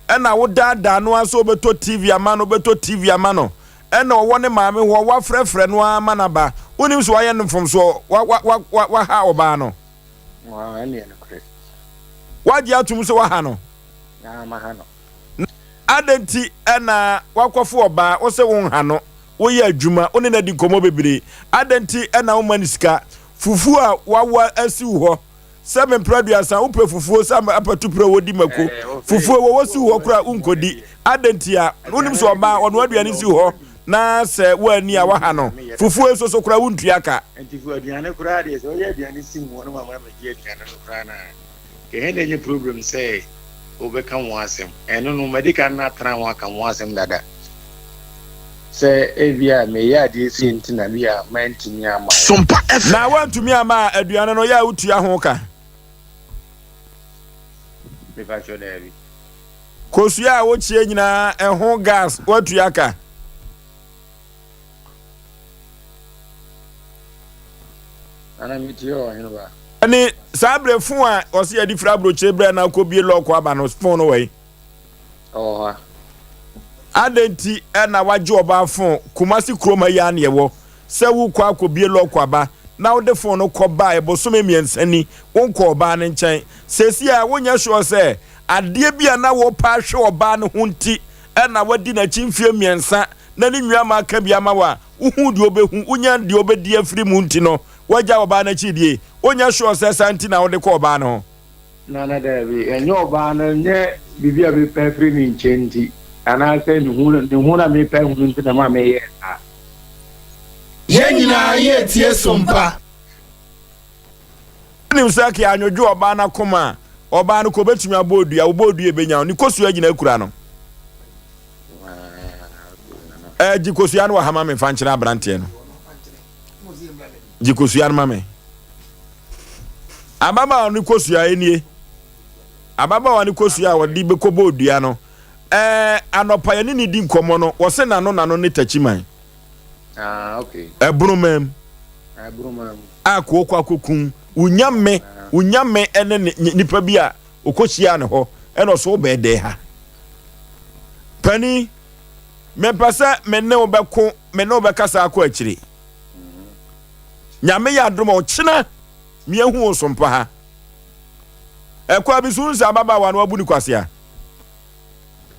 ɛna wodaadaa no ara sɛ wobɛtɔ TV ama no wobɛtɔ TV ama no ɛna ɔwɔ ne maame hɔ wafrɛfrɛ no ara ma no aba. Wonim sɛ wayɛ no mfomsoɔ wa wa wa wa waha ɔbaa no. Wagye atom sɛ waha no. No. Adɛn nti na woakɔfo ɔbaa, wo se wonha no, woyɛ adwuma, wo ne no adi nkɔmmɔ bebree, adɛn nti na womma no sika? Fufuo a wawa asi wo hɔ sɛ mprɛ aduasa, wopɛ fufuo sɛ apatupere a wɔdi mako, fufuo wɔwɔ si wo hɔ koraa wonkɔdi, adɛn nti a? Wonim sɛ ɔbaa ɔnoa aduane si wo hɔ na sɛ woanni a waha no, fufuo nso so koraa wontua ka. Nti aduane koraa deɛ sɛ woyɛ aduane si mu hɔ no ma ma mɛgye aduane no koraa no a. Ɛhe na ɛnyɛ problem sɛ wobɛka ho asɛm? Ɛno no, madi kan atena ho aka ho asɛm dada. Sɛ ebia meyɛ adeɛ sei nti na bi a mantumi amma wo. Sompa FM. Na woantumi amma a, aduane no, yɛ a wotua ho ka? Mepakyɛw, daabi. Kosua a wokyeɛ nyinaa, ɛho gas, woatua ka? Nana metie ɔhene ba. Ɛne saa berɛ fon a ɔse yɛde firi aburokyire berɛ na akɔbie lɔɔko aba no fon no wɔ yi. Ɛwɔ hɔ a. Adɛn nti na wagye ɔbaa fon Kumasi kurom ha yi ara na ɛwɔ sɛ wokɔ akɔbie lɔɔko aba na wode fon no kɔ baeɛ bosome mmiɛnsa ni wonkɔ ɔbaa no nkyɛn seesei a wonyɛ sure sɛ adeɛ bi a na wopɛ ahwɛ ɔbaa no ho nti na wadi n'akyi mfeɛ mmiɛnsa na ne nuammaa ka bi ama wo a, wohu deɛ ɔbɛhu, wonya deɛ ɔbɛdi afiri mu nti no, woagya ɔbaa no akyi die. Wonyɛ sure sɛ saa nti na wode kɔ ɔbaa no ho? Nana, Daabi, ɛnyɛ ɔbaa no, ɛnyɛ biribi a mepɛ afiri ne nkyɛn nti, anaasɛ ne ho, ne ho na mepɛ ahunu nti na ɛma meyɛɛ saa. Yɛn nyinaa yɛretie Sompa. Wonim sɛ kea anwodwo ɔbaa no akoma a, ɔbaa no kɔ obɛtumi abɔ odua, wobɔ odua ɛbɛnya wo, ne kosua nyinaa kura no. Eh, gye kosua no wɔ ha ma me fa nkyerɛ aberanteɛ no. Gye kosua no ma me. Ababaawa no kosua nie. Ababaawa no kosua a wɔde bɛkɔbɔ odua no. Eh, anɔpa yɛne ne di nkɔmmɔ no, wɔse n'ano n'ano ne takyiman. Ah, okay. Ɛboromam. Ɛboromam. A kooko akɔkum. Wonya me, wonya me ne nipa bi a Ɔkɔhyiaa ne hɔ, ɛna ɔsɛ wobɛɛ dɛn ha? Panin, mepɛ sɛ me ne wo bɛko, me ne wo bɛkasa akɔ akyire. Nyame yɛ adom a ɔkyena meahu wo sompa ha. Ɛkɔ abi so wohu sɛ ababaawa no wabu ne kwasea.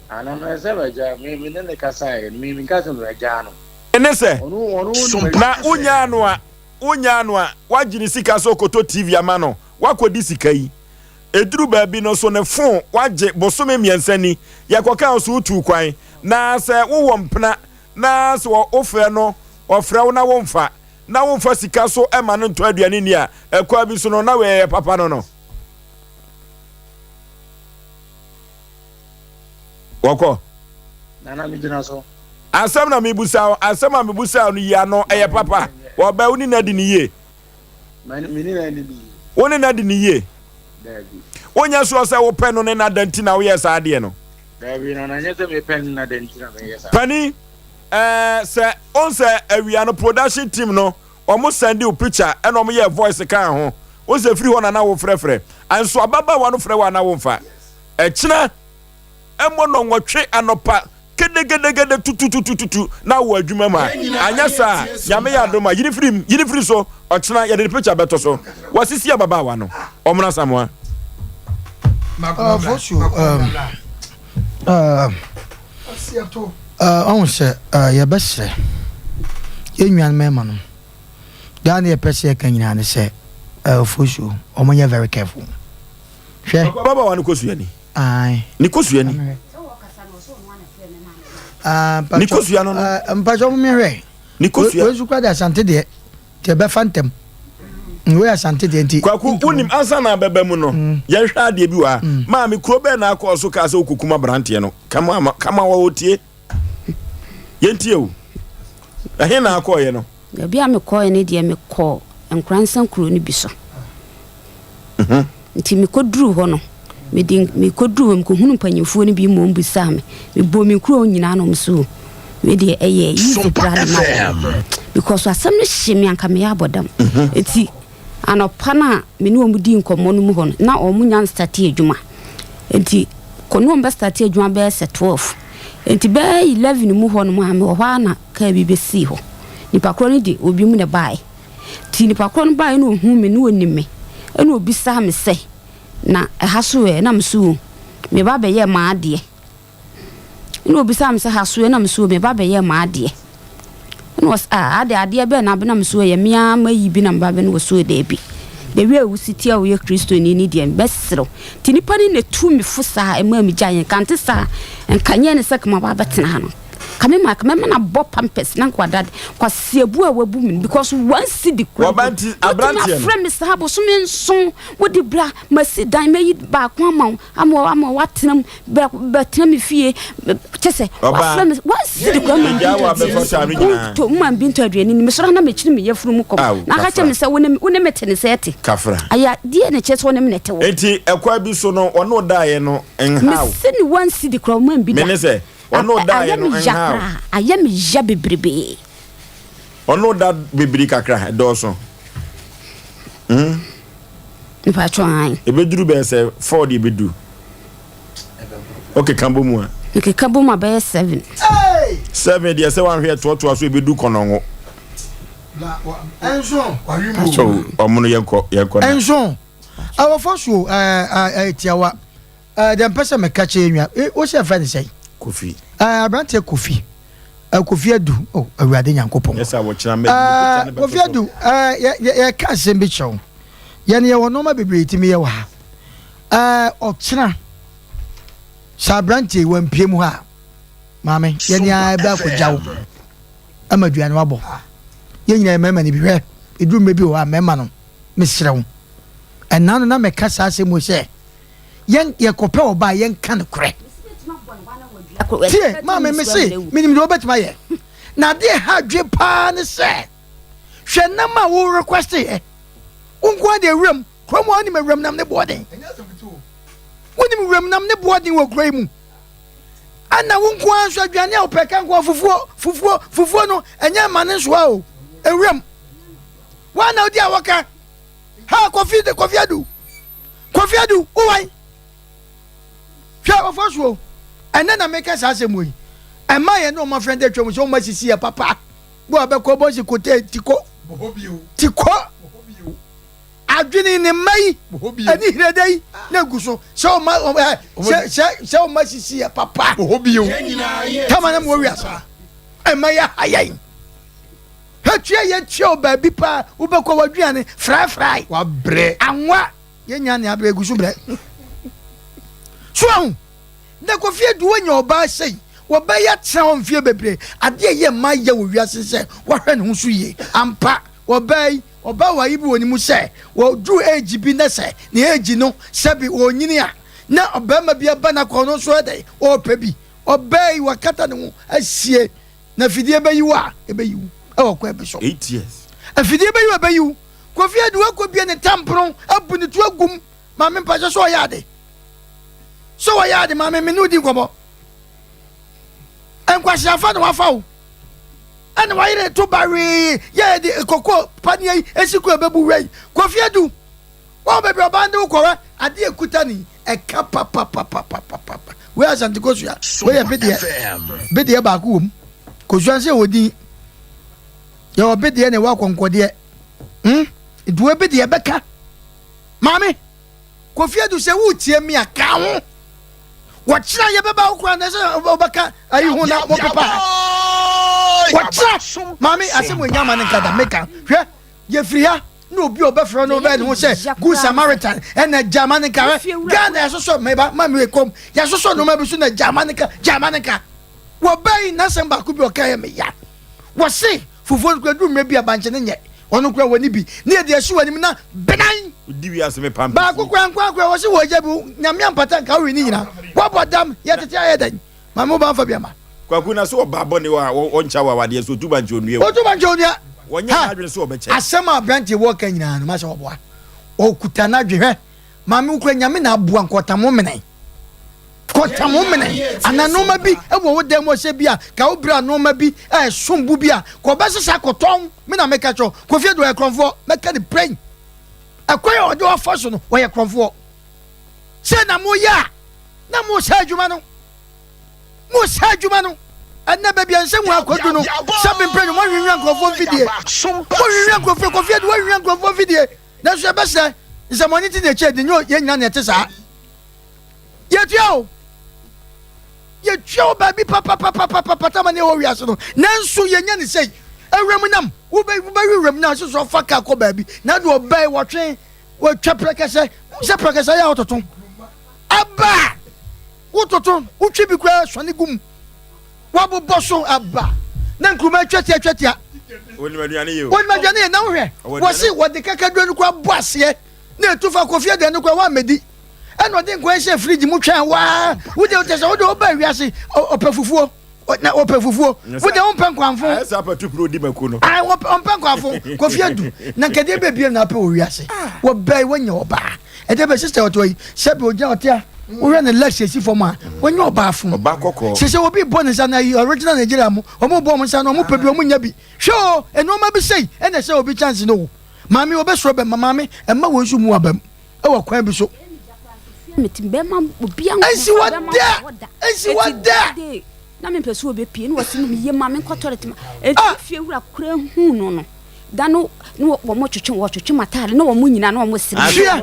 Ana mɛ sɛ mɛgya me me ne ne kasaeɛ no me menka sɛ mɛgyaa no. Ɛne sɛ, na wonyaa no a, wonyaa no a, woagye ne sika sɛ ɔkɔtɔ TV ama no, woakɔdi sika yi. Ɛduru baabi no so ne fon woagye bosome mmiɛnsa ni, yɛkɔkaa wo so wotuu kwan. Na sɛ wowɔ mpena na sɛ wofrɛ no, ɔfrɛ wo na womfa, na womfa sika so ma no ntɔ aduane nni a, ɛkwan bi so no na wei ɛyɛ papa no no. Wɔkɔ. Nana megyina so. Asɛm na mebusa wo, asɛm a mebusa wo no yi ano, ɛyɛ papa? Wɔbɛ, wo ne no adi no yie? Me ne no anni no yie. Wo ne no adi no yie? Daabi. Wonyɛ soɔ sɛ wopɛ no ne no ada nti na woyɛɛ saa adeɛ no? Daabi, Nana, ɛnyɛ sɛ mepɛ no ne no ada nti na meyɛ saa. Panin, ɛɛ, sɛ, wohu sɛ awia no production team no, wɔn sɛnde wo picture ɛna wɔn yɛɛ voice kaa ho. Wohu sɛ firi hɔ na na wofrɛfrɛ. Nso ababaawa no frɛ wo a na womfa. Ɛkyena mmɔ nnɔnwɔtwe anɔpa kedegedegede tututututu na wɔ adwuma mu a, anyɛ saa a, Nyame yɛ adom a, yini firi mu, yini firi so, ɔkyena yɛde ne picture bɛto so. Wasisi ababaawa no. Ɔmono Asamoah. Fosu, ɔhu sɛ yɛbɛsrɛ yɛn nua mmarima no, daa ne yɛpɛ sɛ yɛka nyinaa ne sɛ, Fosu, wɔn nyɛ very careful. Hwɛ. Ababaawa no kosua ni. Ae. Ne kosua ni. Ne kosua no no. Mpatsɔ mo mehwɛ. Ne kosua. Wei nso kura de asante deɛ nti ɛbɛfa ntɛm. Wei asante deɛ nti. Kwaku wonim ansa na abɛba mu no mm. yɛnhwɛ adeɛ bi wɔ ha. Mm. Maame kuro bɛɛ na akɔɔ so kaa sɛ wokɔkum aberanteɛ no. Kama kama wɔ tie. Yɛntie o. Ɛhe na akɔɔyɛ no? Baabi a mekɔɔɛ no deɛ mekɔɔ Nkoransa kuro no bi so. Mhm. Nti mekɔduruu hɔ no, mede mekɔduruu hɔ mekɔhunu mpanyinfoɔ no bi ma wɔn bisaa me. Mebɔɔ me kuro nyinaa na wɔn so wei deɛ ɛyɛ easy koraa de ma wɔn. Because asɛm no hye me anka meyɛ abɔdam. Mhm. Nti anɔpa no a me ne wɔn dii nkɔmmɔ no mu hɔ no, na wɔn nya nstate adwuma. Nti kɔ ne wɔn bɛstate adwuma bɛyɛ sɛ 12. Nti bɛyɛ 11 mu hɔ nom a mewɔ hɔ ara na kaa bi bɛsii hɔ. Nipa korɔ no de obi mu na ɛbaeɛ. Nti nipa korɔ no baeɛ na ɔhuu me na ɔnim me ɛna ɔbisaa me sɛ, na ɛha so ɛ? Na me so o, me ba bɛyɛɛ m'adeɛ. Ɛna ɔbisaa me sɛ ha so ɛ? Na me so o, me ba bɛyɛɛ m'adeɛ. Ɛna ɔsɛ ah, ade adeɛ bɛn na abɛ? Na me so ɛyɛ me ara mayi bi na me ba bɛ. Na ɔsɛ o, daabi. The way a wosi te a woyɛ Kristoni ni deɛ, mɛsrɛ wo. Nti nipa no na ɛtuu me fo saa, ɛmaa me gyaeɛ. Nka nte saa a, nka nyɛ ne sɛ nka maba abɛtena ha no. Ka me ma ka mɛma no abɔ pampers na nkwadaa de kwasi abu a wabu me no because one cedi kura Wɔba nti wotumi aberanteɛ no. afrɛ me saa bosome nson wode bra masi dan mɛyi baako ama wo ama ama watena mu bra bɛtena me fie kyɛ sɛ Ɔbaa. wafrɛ me one cedi kura ma bi Egya ntɔ wɔ abɛfa saa no nyinaa. to ma bi ntɔ aduane ni mesɔrɔ na mekyiri me yafunu mu kɔm Aw, na aka kyerɛ me kafra. sɛ wo ne wo ne me te ne sɛ ɛte Kafra. ayɛ deɛ na kyerɛ sɛ wo ne me na ɛte wɔ Enti ɛkwan bi so no ɔne wo daeɛ no nhaw. mese ne one cedi kura ma bi Me da ne sɛ Ɔno Ayɛ ɔdaeɛ no me ya nhaw. koraa, ayɛ me ya bebrebee. Ɔno da bebiri kakra, ɛdɔɔso. Hmm. Mpatsɔ an. Ebeduru bɛyɛ sɛ four deɛ ebedu. Okeka bɔ mu a. Mekeka bɔ mu a bɛyɛ seven. Seven deɛ sɛ wanhwɛ ɛtoatoa so ebedu kɔnɔngo. Ɛnso. Ɔmo no yɛnkɔ yɛnkɔ na. Ɛnso. Awɔfo so ɛɛ ɛɛ tiawa. Eh, deɛ mpɛ sɛ meka kyerɛ nwa eh, wo sɛ ɛfrɛ ne sɛn? Kofi. Eh, aberanteɛ Kofi. Eh, Kofi Adu. Oh, Awurade Nyankopɔn. Yes, wɔkyena mɛ. Eh, Kofi Adu, eh, yɛ yɛ yɛka asɛm bi kyerɛ wo. Yɛn yɛwɔ nneɛma bebree tumi yɛ wɔ ha. Eh, ɔkyena sɛ aberanteɛ yi wampie mu ha a, maame, yɛn ara bɛ akɔgya wo ama aduane wabɔ. Yɛn nyinaa yɛ mmarima no bi hwɛ, ɛduru mmerɛ bi wɔ hɔ a mmarima no, mesrɛ wo. Ɛnna no na mɛka saa asɛm mu sɛ, yɛn yɛkɔpɛ ɔbaa yɛnka nokorɛ tie maame me se menim deɛ wobɛtumi ayɛ na adeɛ ha adwe paa ne sɛ hwɛ nam a wo request yɛ wo nko ara deɛ wuram kurom a wonim awuram nam ne boɔden wonim wuram nam ne boɔden wɔ kuro yi mu ɛna wo nko ara nso aduane a wopɛ ka nko fufuo fufuo fufuo no ɛnyɛ ma ne nsoa o ewuram wɔn na wodi a wɔka ha kofi kofi adu Kofi Adu, wo wan? Hwɛ ɔfa so ɛnɛ na meka saa asɛm yi. Ɛma yɛn ne ɔma frɛ atwam sɛ ɔma sisi yɛ papa. Bo a bɛkɔ bɔ si kote tiko. Tiko. Adwene ne mma yi ɛne hirede yi na egu so sɛ ɔma ɛ sɛ sɛ sɛ ɔma sisi yɛ papa. Tama na mo wɔ wiase. Ɛma yɛ ha yɛn. Hwɛ tua yɛ tua o baabi paa wobɛkɔ w'aduane fry fry. Wabrɛ. Anwa yɛ nya ne abrɛ egu so brɛ. So ahu na Kofi Adu wanya ɔbaa sei wɔbɛyɛ atena hɔ mfeɛ bebree adeɛ ɛyɛ mmaa yɛ wɔ wiase sɛ wahwɛ ne ho so yie ampa ɔbaa yi ɔbaa wɔ ayi bi wɔ ne mu sɛ wɔduru age bi na sɛ ne age no sɛbi ɔnyini a na ɔbarima bi aba n'akɔ ɔno nso ɛdɛ ɔrepɛ bi ɔbaa yi wakata ne ho asie Na afidie bɛyi wo a, ɛbɛyi wo wɔ kwan bi so. Afidie bɛyi wo a, ɛbɛyi wo. Kofi Adu akɔbie ne tampono abu ne to agum. Maame mpakyɛ sɛ ɔyɛ ade. Sɛ ɔyɛ ade maame me ne wo di nkɔmmɔ. Nkwaseafa na wafa wo. Ɛna wayere to bawee yɛ de koko paneɛ yi esi kɔ ɛbɛbu wura yi. Kofi Adu. Wɔn baabi ɔbaa de wo kɔwɛ ade ekuta ni ɛka papapapapapa. Wei Asante kosua. Wei yɛ bedeɛ. Bedeɛ baako wɔ mu. Kosua nso yɛ wɔ din. Yɛwɔ bedeɛ na ɛwɔ akɔnkɔdeɛ. Hmm? Nti wei bedeɛ bɛka. Maame, Kofi Adu sɛ woretie mi a ka ho. Wɔkyena yɛbɛba wo koraa na sɛ wobɛka ayi ho na mopepa. Wɔkyena maame asɛm wɔ nyama ne nka da meka. Hwɛ Yɛfiri ha na obi a ɔbɛfrɛ no bɛyɛ ne ho sɛ good samaritan ɛna gyama ne nka Ghana yɛsosɔ meba ma me kɔm yɛsosɔ nneɛma bi so na gyama ne nka gyama ne nka wɔbɛyi n'asɛm baako bi ɔka yɛ me ya wɔse fufuo no kura duru mmerɛ bi a bankye ne nyɛ ɔno kura wɔ ne bi ne yɛde asi wɔ anim na benan baako kura nkwa kura wɔse wɔ agya bi nyame ampata nka wowe ne nyina wɔbɔ dam yɛtete ayɛ dɛn Maame wo ba nfa bi ama. Kwaku na so ɔbaa bɔne wɔ a ɔnkyɛ wo awadeɛ so otu ba nkyɛ onua o. Otu ba nkyɛ onua. Wɔnyɛ n'adwene so ɔbɛkyɛ. Asɛm a aberanteɛ wɔ ka nyinaa no masɛ ɔboa. Ɔkuta n'adwene hwɛ. Maame wo kura nyame na aboa nkɔtam wo mene. Kɔtam wo mene. Ana nneɛma bi wɔ wo dan mu ɔsɛ bi a ka wo bra nneɛma bi a ɛsom bo bi a kɔ bɛsesa kɔtɔn me na meka kyɛw. Kofi Adu ɔyɛ korɔmfoɔ mɛka ne prɛn. Ɛkwan a ɔde ɔfa so no ɔyɛ korɔmfoɔ. Sɛ na moyɛ a na mo sɛ adwuma no mo sɛ adwuma no ɛnna baabi a nsɛm wɔn akɔdu no sɛ mempɛ no moahwehwɛ nkurɔfoɔ mfidie mohwehwɛ nkurɔfoɔ kɔfie de woahwehwɛ nkurɔfoɔ mfidie nanso yɛbɛsrɛ nsɛmɔne ti na ɛkyɛ di nyɛ yɛn nyina na ɛte saa yɛtua o yɛtua o baabi papapapapapa tama ne ɛwɔ wiase no nanso yɛnya ne sɛi awuram nam wobɛwe wuram nam sɛ sɛ ɔfa ka kɔ baabi na de ɔbɛe wɔtwe wɔtwa prɛkɛsɛ sɛ prɛkɛsɛ yɛ a wototo aba a wototo wotwe bi koraa sɔne gu mu wabobɔ so aba na nkuruma atwatia atwatia onim aduane yɛ onim aduane yɛ na wohwɛ wɔse wɔde kakaduro no koraa bɔ aseɛ na ɛtu fa kɔfie aduane no koraa woammɛdi ɛna ɔde nkwan hyɛ fridge mu twɛn waa wode kyɛ sɛ wode woba wiase ɔpɛ fufuo na ɔpɛ fufuo wo deɛ wompɛ nkwanfo ayɛ sɛ apatu pere odi mako no ayi ɔmpɛ nkwanfo kofi adu na nkadeɛ bɛ biem na apɛ wɔ wiase ah. wɔbɛyi wɔnyɛ ɔbaa ɛdɛ bɛ sista ɔtɔ yi sɛbi ogyina ɔte a wohwɛ ne legs esi fam a wɔnyɛ ɔbaa fo ɔbaa kɔkɔɔ sese obi bɔ ne nsa na yi original Nigeria mu wɔn bɔ wɔn nsa na wɔn pɛ bi wɔn nya bi hwɛ o nneɛma bi sɛyi ɛna ɛsɛ obi chance no o maame wɔbɛsoro bɛ ma maame ɛma wɔn nso mu abam ɛwɔ kwan bi so. Ɛnsi hɔ da! Ɛnsi hɔ da! Na mempɛ sɛ ɔbɛpie na wɔse no meyɛ ma menkɔ toilet ma ɛnti ah! fie wura kora hu no no da no na wɔn twetwe wɔtwetwe m'ataade na wɔn nyinaa na wɔn sere hwɛ a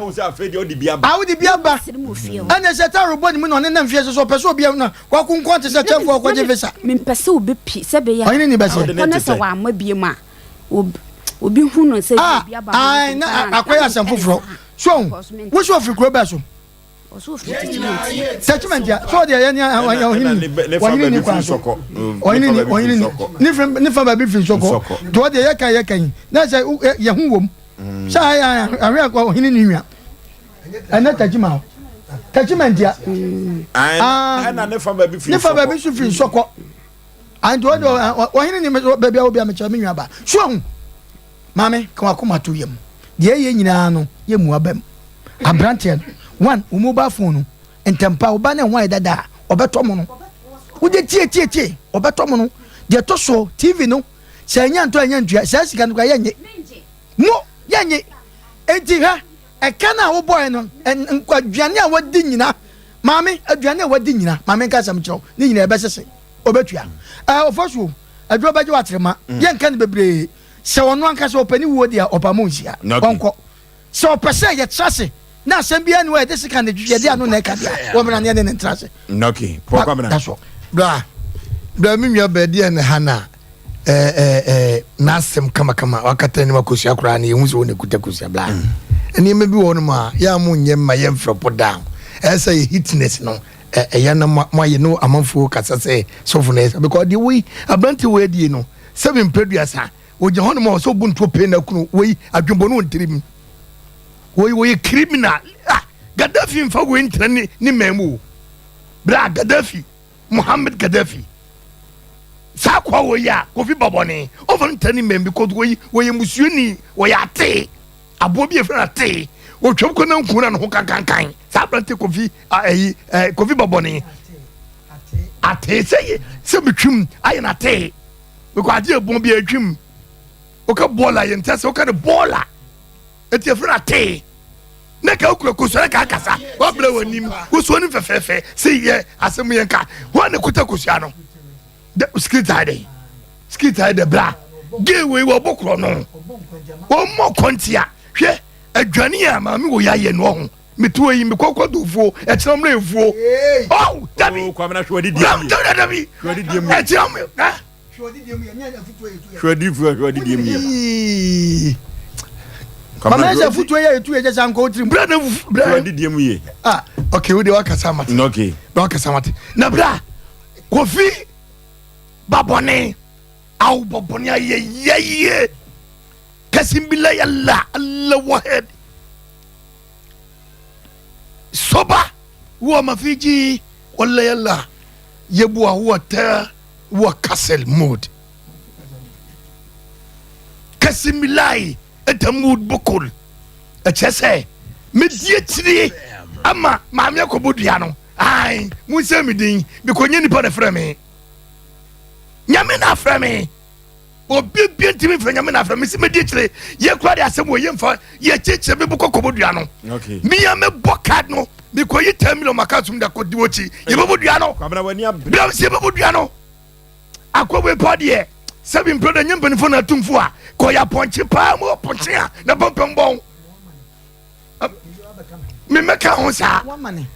wode bi aba ɛna sɛ taro bɔ ne mu na ɔne nam fie sɛ sɛ ɔpɛ sɛ obi na wakonkɔn te sɛ kyɛmfoɔ ɔkɔgye visa mempɛ sɛ ɔbɛpie sɛ bɛyɛ ɔhene ni bɛsɛ ɔne sɛ wɔama bie mu a obi hu no sɛ ah, obi aba ah, na akɔyɛ asɛm foforɔ so wo sɛ ɔfiri kuro bɛɛ so tɛkyimɛnti a so ɔdeɛ yɛ ne ɔhene ni ɔhene ni kwan so ɔhene ni ɔhene ni ne fa baabi firi nsɔkɔ nti ɔdeɛ yɛ kan yɛ kan yi na sɛ yɛ ho wom sɛ ayɛ ahwɛ akɔ ɔhene ni nwa ɛnɛ tɛkyima hɔ tɛkyimɛnti a ɛna ne fa baabi firi ne fa baabi nso firi nsɔkɔ anti ɔde ɔhene ni baabi a obi a mekyerɛ me nwa ba so ɔho Maame, ka w'akoma to yam. Deɛ ɛyɛ nyinaa no, yɛ mua bam. Abranteɛ no, one, wo mobile phone no, ntɛmpa, wo ba no ɛho ayɛ dada a, ɔbɛtɔ mo no. Wode tie tie tie, ɔbɛtɔ mo no. Deɛ ɛtɔ soɔ, TV no, sɛ ɛnyɛ ntɔ ɛnyɛ ntua, saa sika no koraa yɛnnye. Mo, yɛnnye. Enti hwɛ, ɛka no a wobɔɛ no, aduane a wadi nyina, maame, aduane a wadi nyina, maame nka asɛm kyerɛ wo, ne nyina ɛbɛsese, ɔbɛtua. Ɛɛ, ɔfasuo, aduro bɛgye wo atrema, yɛnka no bebree. Sɛ ɔno ankasa ɔpɛ ne wuo deɛ a, ɔba mo nhyia. Ɔnkɔ. Sɛ ɔpɛ sɛ yɛtra ase na asɛm biara nni hɔ a yɛde sika na yɛde ano na ɛka deɛ a, wɔmmra na yɛne no ntra ase. Okay. Paul Kwabena. That's all. Bra, bra me nua bɛɛ deɛ ne ha na. Ɛɛ ɛɛ n'asɛm kamakama wakata anim akosua koraa no yɛhu sɛ wɔn na ekuta kosua bla. Mm. Nneɛma bi wɔ hɔnom a yɛ a mo nyɛ mma yɛn mfrɛpo down. Ɛyɛ sɛ yɛ hitness no ɛyɛ na mo ayɛ no amanfoɔ kasa sɛ sɔfo na ɛsɛ because deɛ wei aberante wei adie no sɛbi mpɛduasa ogyina hɔnom a ɔsɛ obu ntuo pee na kunu wei adwembɔ no wɔ ntirim wei wɔyɛ criminal ah Gaddafi nfa wei ntena ne ne man mu o bra Gaddafi Muhammad Gaddafi saa akoa wɔ yi a Kofi Babɔne ɔfa no tena ne mmɛn because wɔyi wɔyɛ musuani wɔyɛ atee aboɔ bi efra atee wɔtwam kɔ na nku na ne ho kankankan saa aberante Kofi ɛyi ɛɛ Kofi Babɔne atee sɛ yɛ sɛ metwam ayɛ no atee because adeɛ ebɔn bi atwam woka bɔɔla yɛ ntɛ sɛ woka ne bɔɔla eti efra no atee na ka wokura kosua na ka akasa wabrɛ w'anim wosuo no fɛfɛɛfɛ sɛ yɛ asɛm yɛ nka wɔn na kuta kosua no skit ayɛ dɛ skit ayɛ dɛ bra gay wei wɔbɔ korɔ no wɔmmɔ kɔntia hwɛ adwane a maame wɔ yɛ ayɛ no ɔho meto yi mekɔkɔ dofuo ɛkyerɛ mmerɛ efuo oh dabi dabi dabi ɛkyerɛ mmerɛ Hwɛ adiifoɔ hwɛ adidie mu yie. Mama ɛsɛ afutuo yɛ etu yɛ kyɛ sɛ ankɔ wotiri mu. Bra na bra. Hwɛ adidie mu yie. Ah okay wo de wakasa mate. Okay. Na wakasa mate. Na bra kofi babɔne awo bɔbɔne ayɛ yɛyie kasimbila yalla alla wahed soba huwa mafiji walla yalla yebua huwa ta wɔ castle mood kasimilai ɛda mood bokol ɛkyerɛ sɛ medi akyire ama maame akɔbɔ dua no ai monsɛ me din mekɔnyɛ nipa na frɛ me nyame na afrɛ me obi bia ntumi mfrɛ nyame na afrɛ me sɛ medi akyire yɛ kora de asɛm wɔ yɛmfa yɛkyekyere me bokɔ kɔbɔ dua no mea mɛbɔ card no mekɔyi 10 million maka som de akɔdi wɔkyi yɛbɛbɔ dua no bia sɛ yɛbɛbɔ dua no akɔwe pa deɛ sɛbi mpɛ dɛ nyɛ mpanimfoɔ na atumfoɔ a kɔyɛ apɔnkye paa mu ɔpɔnkye a na pampam bɔn memɛka ho saa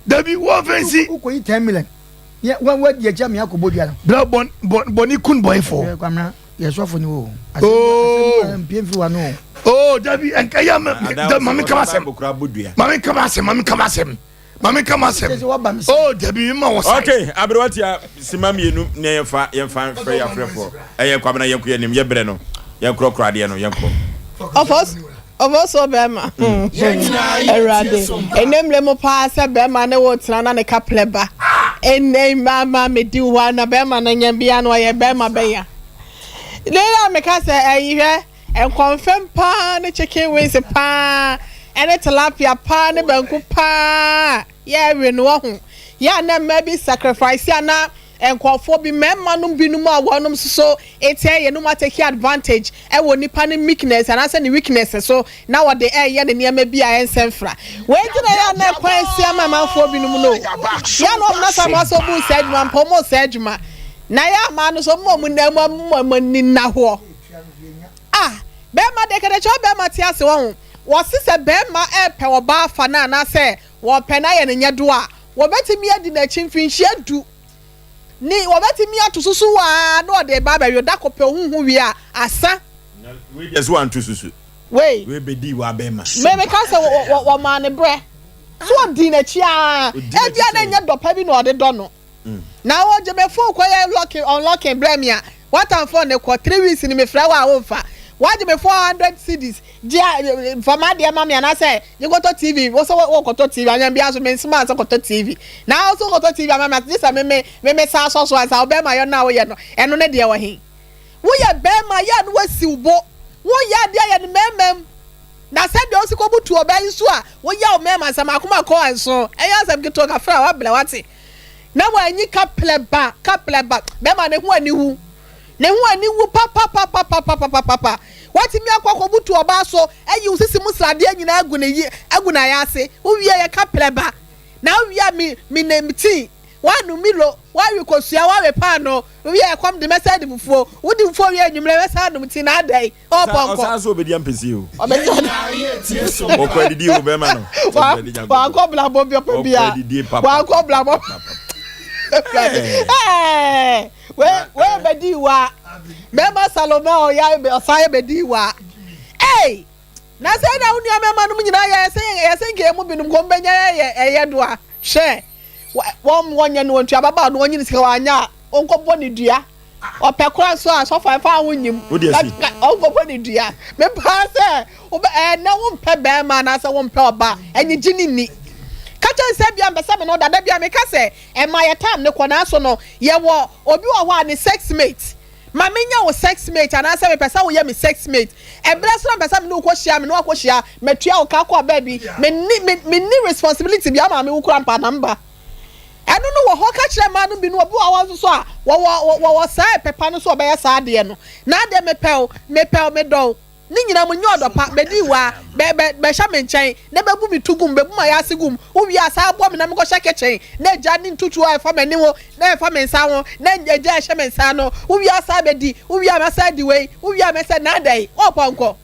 dabi wɔmfa nsi wokɔyi 10 million wadi akyi ame akɔbɔ dua no bra bɔne kun bɔnefoɔ yɛsɔfo ne wo oh dabi ɛnka yɛ mame kama asɛm mame kama asɛm mame kama asɛm mame kama asɛm oh dabi mema wɔ sa okay aberewa tia sima mmienu ne yɛmfa yɛmfa mfrɛ yɛ afrɛfoɔ ɛyɛ kwabena yɛnkɔ yɛnim yɛbrɛ no yɛnkorɔkorɔ adeɛ no yɛnkɔ Ɔbɔsɔ bɛrima. Awurade. Ɛnɛ mmerɛ mu paa sɛ bɛrima ne wo tena na ne kaplɛ ba. Ɛnɛ mmaa medi wo hɔ a na bɛrima no nyɛ bia na ɔyɛ bɛrima bɛya. Lera a meka sɛ ɛyi hwɛ nkɔmfɛm paa ne chicken wings paa ɛne tilapia paa ne banku paa yɛ ɛwe no wahu. Yɛ a na mmaa bi sacrifice a na Nkurɔfoɔ bi, mmarima nom binom a wɔnom nso so etia yɛn nom atake advantage wɔ nipa no meekness anaasɛ ne weakness so na wɔde ɛreyɛ ne nneɛma bi a ɛnsɛ mfra. Wei nti na ɛyɛ a na ɛkwan asi ama amanfoɔ binom no. Yɛ a na wɔn nasa wɔn asɛ wɔn nsɛ adwuma mpa wɔn nsɛ adwuma. Na yɛ amaa no so wɔn wɔn nan mu wɔn wɔn ani nna hɔ. Ah, bɛrima deɛ kɛdɛkyɛ bɛrima te ase wɔn ho. Wɔse sɛ bɛrima ɛrepɛ ɔbaa afa no anaasɛ wɔpɛ no ayɛ no nyɛdoɔ a, Wɔbɛtumi adi n'akyi mfinhyia du, ne wɔbɛtumi ato susu ara na ɔde reba abɛwe. Da koro pɛ ohuhu wie a, asa. Na wei deɛ so wanto susu. Wei. Wei bɛdii w'abɛma. Me meka sɛ wɔmaa no berɛ. So ɔdii n'akyi ara. Ebia na ɛnyɛ dɔ pa bi na ɔde dɔ no. Na wɔgye me phone kɔyɛ locking unlocking brɛ me a, watan phone no kɔ. 3 weeks ni mefrɛ wo a womfa. Wagye me 400 cedis. Gye a fa m'adeɛ ma me anaasɛ gye kɔtɔ TV. Wo sɛ wokɔtɔ TV anyɛ bia so mensoma sɛ kɔtɔ TV. Na wo so kɔtɔ TV ama me gye sɛ me me me me san sɔ so ansa wo bɛrima yɔ no a woyɛ no ɛno ne deɛ wɔ he. Woyɛ bɛrima yɛ a na wasi wo bo. Woyɛ adeɛ yɛ no mmarima mu. Na sɛdeɛ wosi kɔbutu ɔbaa yi so a woyɛ wo mmarima nsɛm mako mako nso ɛyɛ asɛm ketewa kafra wabrɛ wate. Na wanyi kaplɛ ba kaplɛ ba bɛrima ne ho aniwu. Ne ho aniwu papapapapapapapa. Watumi akɔ akɔbutu ɔbaa so ayi wo sisi mu sradeɛ nyinaa agu ne yi agu n'ayaase. Wowie yɛ ka prɛ ba. Na wowie a mi mi nem tea. Woanom milo, woawe kosua, woawe paanoo. Wowie a ɛkɔm de mɛsan adi fufuo. Wodi fufuo wie anwummerɛ mɛsan anom tea na adɛn? Ɔɔ pɔnkɔ. Ɔsan so obedi ampesi o. Ɔbɛdi Ɔkɔ adidi o bɛrima no. Wankɔ blabɔ bi ɔpɛ bia. Ɔkɔ adidi papa. Wankɔ blabɔ. Ɛɛ wei wei bɛdi wa. Bɛrima Salome a ɔyɛ ɔsan yɛ bɛdii waa. Ei! Na sɛ na wo nua mmarima nom nyinaa yɛ sɛ yɛ sɛ nka emu binom kɔm bɛnya yɛ ɛyɛ do a hwɛ wɔn wɔnyɛ no wɔntua ababaawa no wɔnyi ne sika wɔanya a ɔnkɔbɔ ne dua ɔpɛ kora nso a sɔfo ɛfa ho nyim ɔnkɔbɔ ne dua mepaa sɛ wobɛ ɛnɛ wompɛ bɛrima anaasɛ wompɛ ɔba ɛnyegye ne ni ka kyɛn sɛ bia mpɛ sɛ me no dada bia meka sɛ ɛma yɛ tam ne kɔ nanso no yɛwɔ obi wɔ hɔ a ne sex mate Ma menyɛ wo sex mate anaasɛ mepɛ sɛ woyɛ me sex mate. Ɛberɛ so na mepɛ sɛ me ne wo kɔhyia, me ne wo akɔhyia, matua wo ka akɔ baabi, menni, me, menni responsibility biara maame wo kura mpa na mba. Ɛno no wɔ hɔ, ka kyerɛ mmaa no bi no, obi wɔ hɔ nso so a, wɔwɔ, wɔwɔ saa ɛpɛ pa no so ɔbɛyɛ saa adeɛ no. Na adeɛ mepɛ wo, mepɛ wo, medɔ wo. Ne nyinaa mu, nyɛ ɔdɔ pa, bɛdi waa, bɛ, bɛ, bɛhyɛ me nkyɛn, na bɛbu me to gum, bɛbu m'ayaase gum, wowie a, san boa me na menkɔhyɛ kitchen, na gya ne ntutuo a ɛfa m'ani ho, na ɛfa me nsa ho, na gya a ɛhyɛ me nsa ano, wowie a, san bɛdi, wowie a, mɛsan adi wei, wowie a, mɛsɛ, na adɛn, o pɔnkɔ.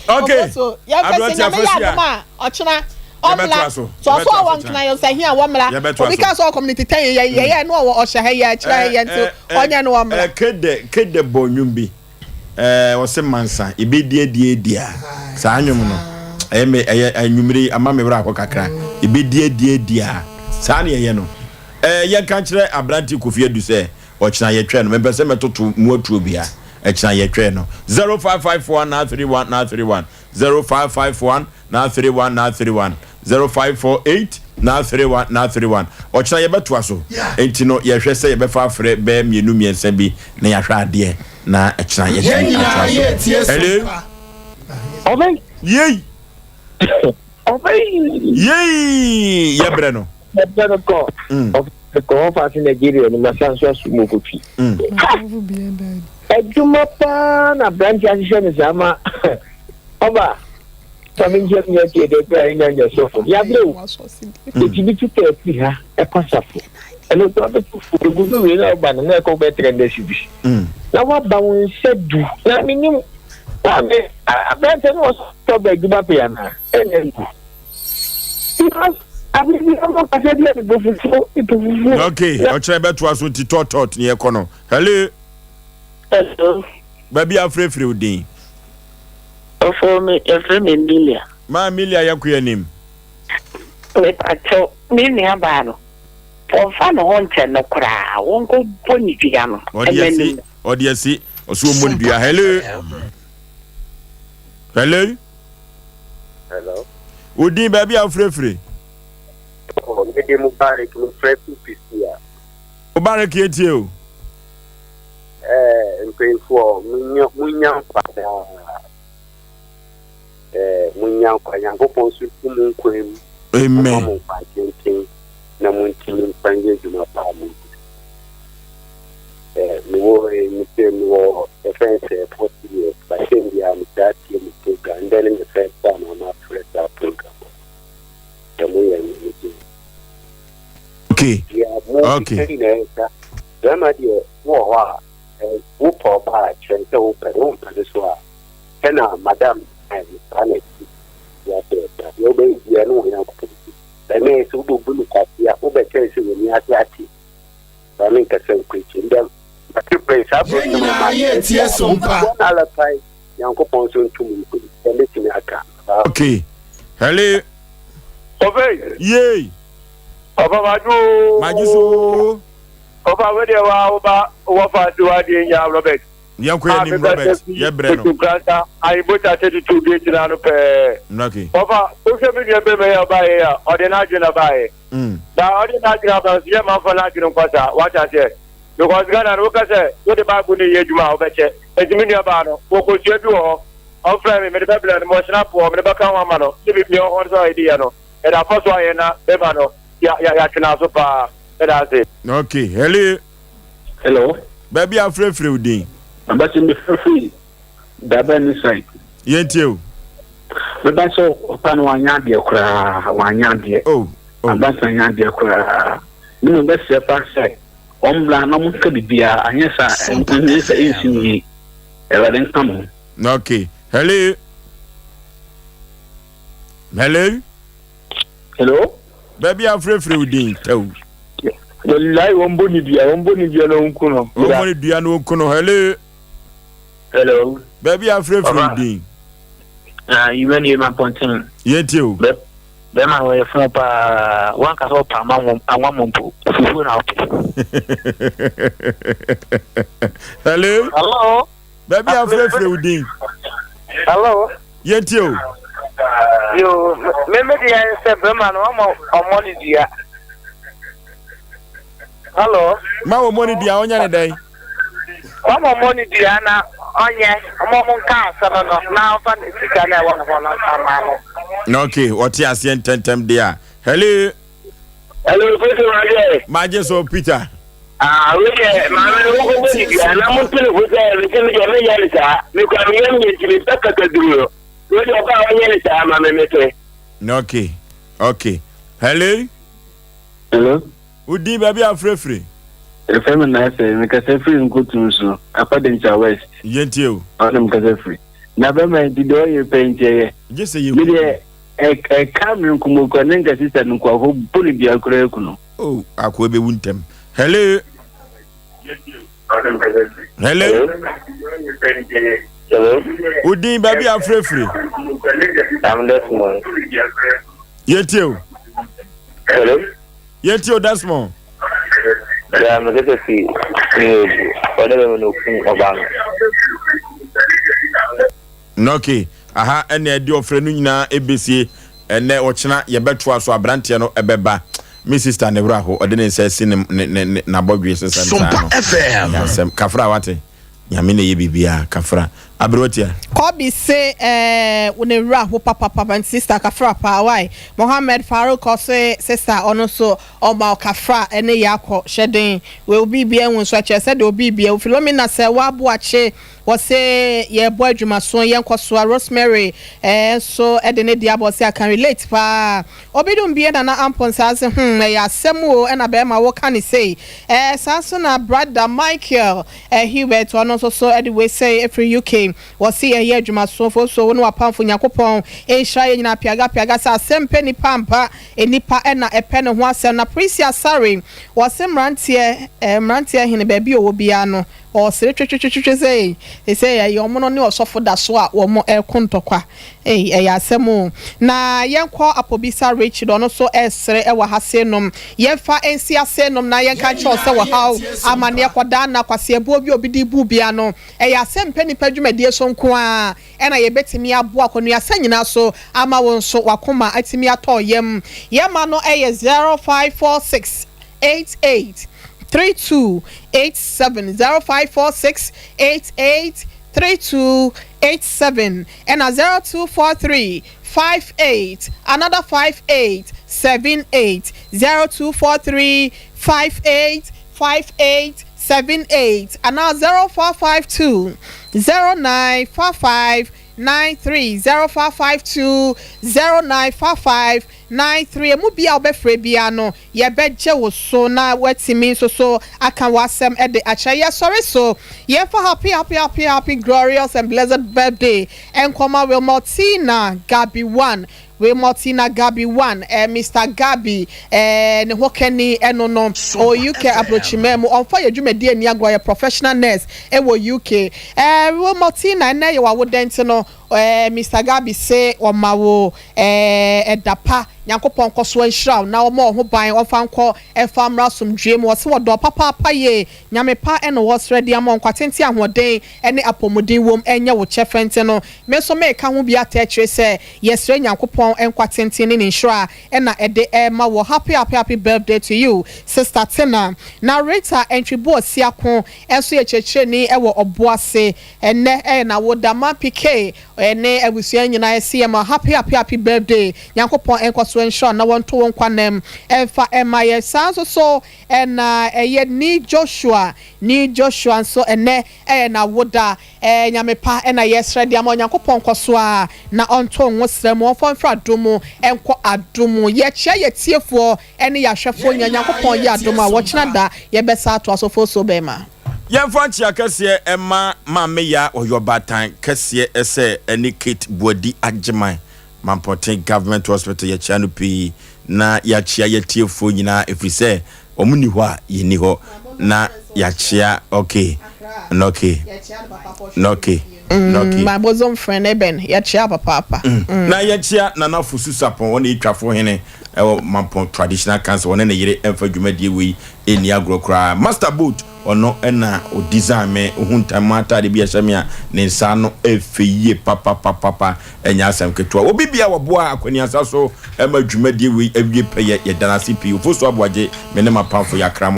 Okay, Oboso, yɛmfa sɛ aberante Nyame yɛ afasi adom a, a, ɔkyena, yɛbɛtoa ɔmmra, so, sɛ ɔso yɛbɛtoa ɔwɔ so kyena. nkran yɛ ɔsɛ hia wɔmmra, Yɛbɛtoa obi so. ka sɛ ɔwɔ community tɛn yɛ, yɛyɛ no ɔwɔ ɔhyɛ ha yɛ, ɛkyerɛ ha yɛ, nti ɔnyɛ no wɔmmra. Kede kede bɔ nnwom bi ɛɛ ɔse mansa ebedi adi adi a saa nnwom no ɛyɛ me ɛyɛ anwummere yi ama me werɛ ahɔ kakra ebedi adi adi a saa ne ɛyɛ no ɛɛ yɛnka nkyerɛ aberante Kofi Adu sɛ ɔkyena yɛtwɛn no mepɛ sɛ mɛtoto mu atuo bia ɛkyena yɛtwɛn no 0554 931 931 0551 931 931 0548 931 931 Ɔkyena yɛbɛtoa so enti no yɛhwɛ sɛ yɛbɛfa afrɛ bɛyɛ mmienu mmiɛnsa bi na yɛahwɛ adeɛ na ɛkyena yɛtumi atoa so. Hello. Yei. Yei yɛbrɛ no. Yɛbrɛ no kɔ. Kɔ hɔ fa ase Nigeria no masa nso aso mu kotwi. Adwuma paa na aberante ahyehyɛ no saa ma ɔba. Fa me nkyɛn nyɛ tie dɛ kura nya nyɛ sɔfo. Yabrɛ o. Ɛtumi tu kaa firi ha ɛkɔ safo. Ɛno nso abɛto fo. Ɛgu so wie na ɔba no na ɛkɔ bɛyɛ 300 cedis. Na waba wo nsa du. Na menim maame aberante no wɔ sɔ bɛ adwuma pɛ anaa? Ɛna ngu. Because abere bi ɔmo kasa bi a mepɛ fufuo, mepɛ fufuo. Okay, ɔkyerɛ bɛtoa so nti tɔɔtɔɔt ne yɛkɔ no. Hello. Hello. Baabi a afirafira wo din. Ɔfo me yɛfrɛ me Emilia. Maa Emilia yɛ kɔ anim. Mepakyɛw me nua baa no wɔnfa ne ho nkyɛ no koraa wɔnkɔ bɔ ne dua no Ɔde asi ɔde asi ɔso ɔmmɔ ne dua hello hello. Hello. Wo din baabi a wofirafire. Oh, me de Mubarak me frɛ fi Pisia. Mubarak yɛtie o. Eh, mpanyinfoɔ, munya munya nkwa daa. Eh, munya nkwa. Nyankopɔn nso nti mo nkwa mu. Amen. Ɔma mo nkwa tenten na mo ntumi mfa nyɛ adwuma pa a mo di. Eh, mewɔ eh, mesɛ mewɔ ɛfɛn sɛ 40 years, but sɛm biara metaa tie mo program. Ndɛ ne me first time a mafrɛ saa program. Sɛ moyɛ no, megye. Okay. Yeah, mo Okay. nyinaa ɛsa. Bɛrima deɛ wowɔ hɔ a wopɛ ɔbaa a kyerɛ no sɛ wopɛ no, wompɛ no so a sɛna madam kae no saa na ɛte. Wiase ɛda deɛ wobɛyɛ biara ne wo Nyankopɔn nti. Ɛnɛ sɛ wobɛbu no kwasea wobɛkyɛre sɛ w'ani ase ate ma menkasa nkɔ akyiri ndɛ mate brɛ saa Yɛn nyinaa yɛretie so mpa. Mobɛboa no ara pae Nyankopɔn nso nto mo ntom sɛ mɛtumi aka. Okay. Hello. Ɔfei. Yay. Ɔfa madwo oo. Madwo so. Ɔfa wo deɛ wa wo ba wɔ fa ase wa deɛ nya Robert. Yɛn kɔ yɛn nim Robert yɛ brɛ no. Nkranta ahebota 32 gate na ano pɛɛ. Okay. Ɔfa wohwɛ me nua bɛrima yi a ɔbaeɛ yi a ɔde n'adwene na baeɛ. Na ɔde n'adwene aba nso yɛ ma nfa n'adwene nkɔ saa wate aseɛ. Because Ghana no woka sɛ wode Bible no yɛ adwuma a wobɛkyɛ. Enti me nua baa no wɔkɔsua bi wɔ hɔ ɔmfrɛ me mede bɛbrɛ no mewɔ hyena poɔ mede bɛka ho ama no ne biribi ɔhɔ sɛ ɔyɛ de yɛ no yɛde afɔ so ayɛ na bɛma no yɛatwe n'aso paa. Meda ase. Okay, hello. Hello. Baabi a frɛfrɛ wo din. Abasi mi frɛfrɛ Dabɛ ne side. Yɛn tie o. Meba sɛ ɔpa no wanyɛ adeɛ koraa wanyɛ adeɛ. Oh. Oh. Abasi anyɛ adeɛ koraa. Ne mo bɛsrɛ pa sɛ wɔn bla na wɔn nka biribiara anyɛ saa ɛnyɛ sɛ ɛnsi no yie. Awurade nka mo ho. Okay. Hello. Hello. Hello. Baabi a frɛfrɛ wo din tɛw. Wallahi wɔn bɔ ne dua, wɔn bɔ ne dua na wɔn ku no. Wɔn bɔ ne dua na wɔn ku no. Hello. Hello. Baabi a afirafira wo din. Na yuma ni ma pɔnten. Yɛn ti o. Bɛ bɛrima wɔyɛ fún paa wɔn kasa ɔpa ama wɔn anwa mɔ mpo fufuo na ɔpɛ. Hello. Hello. Baabi a afirafira wo din. Hello. Yɛn ti o. Yo, me me deɛ sɛ bɛrima no ɔmɔ ɔmɔ ne dua. Hello. Ma wɔn mɔ ne dua ɔnyɛ ne dɛn. Wɔn mɔ ne dua na ɔnyɛ ɔmɔ mo nka asɛm no na ɔfa ne sika na ɛwɔ ne hɔ no nsa maa no. Na okay, wɔte aseɛ ntɛntɛm deɛ a. Hello. Hello, Peter Magye. Magye so Peter. Ah, wei deɛ maame no wokɔ bɔ ne dua na mo mpene fo sɛ mese me deɛ menyɛ ne saa mekura me yam yɛ nti mepɛ kakaduru no wei deɛ ɔba a ɔnyɛ ne saa ma me mepɛ. Okay, okay. Hello. Hello. Wo din baabi a wofrɛfiri? Yɛfrɛ me Nasir, mekasa firi Nkotum so, Upper Denkyira West. Yɛntie o. Ɔno na mekasa firi. Na bɛma nti deɛ ɔyɛ pɛ nti ɛyɛ. Gye sɛ yɛhu. Me deɛ ɛka me nkomo kura ne nka sista no nkoa hɔ bɔ no dua koraa aku no. Oh, akoa bɛwu ntɛm. Hello. Hello. Hello. Wo din baabi a wofrɛfiri? I'm Desmond. Yɛntie o. Hello. Yɛntie o Desmond. Yeah, mekasa fi Nnebu. Ɔne bɛma no okum ɔba no. Na okay, aha ɛna ɛde ɔfrɛ no nyinaa ɛbɛsie ɛnɛ ɔkyena yɛbɛtoa so aberanteɛ no ɛbɛba me sister ne werɛ aho ɔde ne nsa asi ne ne ne n'abɔdwe sesɛm saa no ɛyɛ asɛm kafra wate Nyame na ɛyɛ biribiara kafra aberewa tia. Kobe se eh wo ne werɛ aho papapapa nti sister kafra paa wai Mohammed Farouk ɔse sister ɔno nso ɔma wo kafra ɛne yɛ akɔ hyɛ den wei obi bia nwu nso ɛkyerɛ sɛ deɛ obi bia wu Philomena sɛ woaboakye wɔse yɛbɔ adwumaso yɛnkɔsoa Rosemary eh nso de ne deɛ aba ɔse I can relate paa Obi dum bie Nana Amponsah se hmm ɛyɛ asɛm o ɛna bɛɛma wo ka ne sei eh saa nso na brother Michael eh Hubert ɔno nso so de wei sei ɛfiri UK wɔse ɛyɛ adwumaso foso wo ne wapamfo Nyankopɔn nhyira yɛ nyinaa piaga piaga sɛ asɛm pɛ nipa ampa nipa ɛna ɛpɛ ne ho asɛm na Prisia Asare wɔse mmeranteɛ eh mmeranteɛ hene baabi ɔwɔ biara no Ɔresere twetwetwetwe sɛ ei, seesei ɛyɛ wɔn no ne ɔsɔfo da so a wɔreko ntɔkwa. Ei, ɛyɛ asɛm o. Na yɛnkɔ Apobisa Richard, ɔno nso resere wɔ ha sei nom. Yɛmfa nsi ase nom na yɛnka nkyerɛ wo sɛ ɔhaw, amanneɛ, kɔdaanna, kwaseɛbuo bi a obi de bu obiara no, ɛyɛ asɛmpɛ nnipa dwumadie so nko ara na yɛbɛtumi aboa akɔnuasa nyinaa so ama wo nso w'akoma atumi atɔ wo yam. Yɛn ma no yɛ 0546 88 32 87 0546 88 32 87 ɛna 0243 58 another 58 78 0243 58 58 78 anaa 0452 09 55 93 0552 09 55 93 Emu biara a wobɛfrɛ biara no, yɛbɛgye wo so na woatumi nso so aka w'asɛm de akyerɛ. Yɛsɔre so, yɛmfa happy happy happy happy glorious and blessed birthday nkɔma Wilmortina Gabi one, Wilmortina Gabi one, eh, Mister Gabi, eh, ne ho kani ɛno no, ɔwɔ UK aburokyimaa mu, ɔmfa yɛ dwumadie nni agorɔ, ɔyɛ professional nurse ɛwɔ UK. Eh, Wilmortina, ɛnnɛ yɛ w'awoda nti no, Eh Mister Gabi se ɔma wo eh ɛda pa, Nyankopɔn nkɔso nhyira wo na ɔmɔ wo ho ban ɔmfa nkɔ ɛmfa mmra asomdwoeɛ mu, ɔse wɔdɔ wo papaapa yie, Nyame pa ɛna ɔsrɛ de ama wo nkwa tenten ahoɔden ɛne apɔmuden wom ɛnyɛ wo kyɛfɛ nti no me nso meka ho bi atɛ akyire sɛ yɛsrɛ Nyankopɔn nkwa tenten ne ne nhyira ɛna ɛde ɛma wo happy happy happy birthday to you sister Tina na Rita Antwi Boasiako nso yɛ kyerɛkyerɛni ɛwɔ Ɔboase Ɛnnɛ ɛyɛ nawoda ma PK ne abusua nyinaa yɛse yɛma happy happy happy birthday Nyankopɔn nkɔso nhyira wo na wɔnto wo nkwa nam mfa mma yɛn saa nso so na ɛyɛ Ni Joshua Ni Joshua nso ɛnnɛ ɛyɛ nawoda ɛɛ Nyame pa na yɛsrɛ de ama Onyankopɔn nkɔso ara na ɔnto wo nwosra mu ɔmfa mfiri adom mu nkɔ adom mu yɛkyea yɛtiefoɔ ne yɛahwɛfoɔ nyinaa Nyankopɔn yɛ adom a wɔkyena da yɛbɛsa atoa so Fosuo bɛɛma. Yɛmfa nkyea kɛseɛ mma Maame Yaa ɔyɛ ɔbaatan kɛseɛ sɛ ɛne Kate Boadi Agyeman Mampɔten Government Hospital yɛkyea no pii na yɛakyea yɛatiefoɔ nyinaa ɛfiri sɛ Wɔn ni hɔ a yɛnni hɔ na yɛakyea okay na okay na okay na okay. My bosom friend Eben, yɛkyea papaapa. Na yɛkyea Nana Fosu Sapon, ɔne Etwafo hene ɛwɔ Mampɔn Traditional Council, ɔne ne yere ɛmfa dwumadie wei ɛnni agorɔ koraa. Master Boat, ɔno ɛna o design me, ohu ntama ataade bi ɛhyɛ me a, ne nsa ano ɛfɛ yie papapapapa. Ɛnyɛ asɛm ketewa. Obi biara a wɔboaa Akwaniasa so ma dwumadie wei awie pɛyɛ, yɛda no ase pii. Ofosu Aboagye, me ne m'apamfo Yɛakra mo.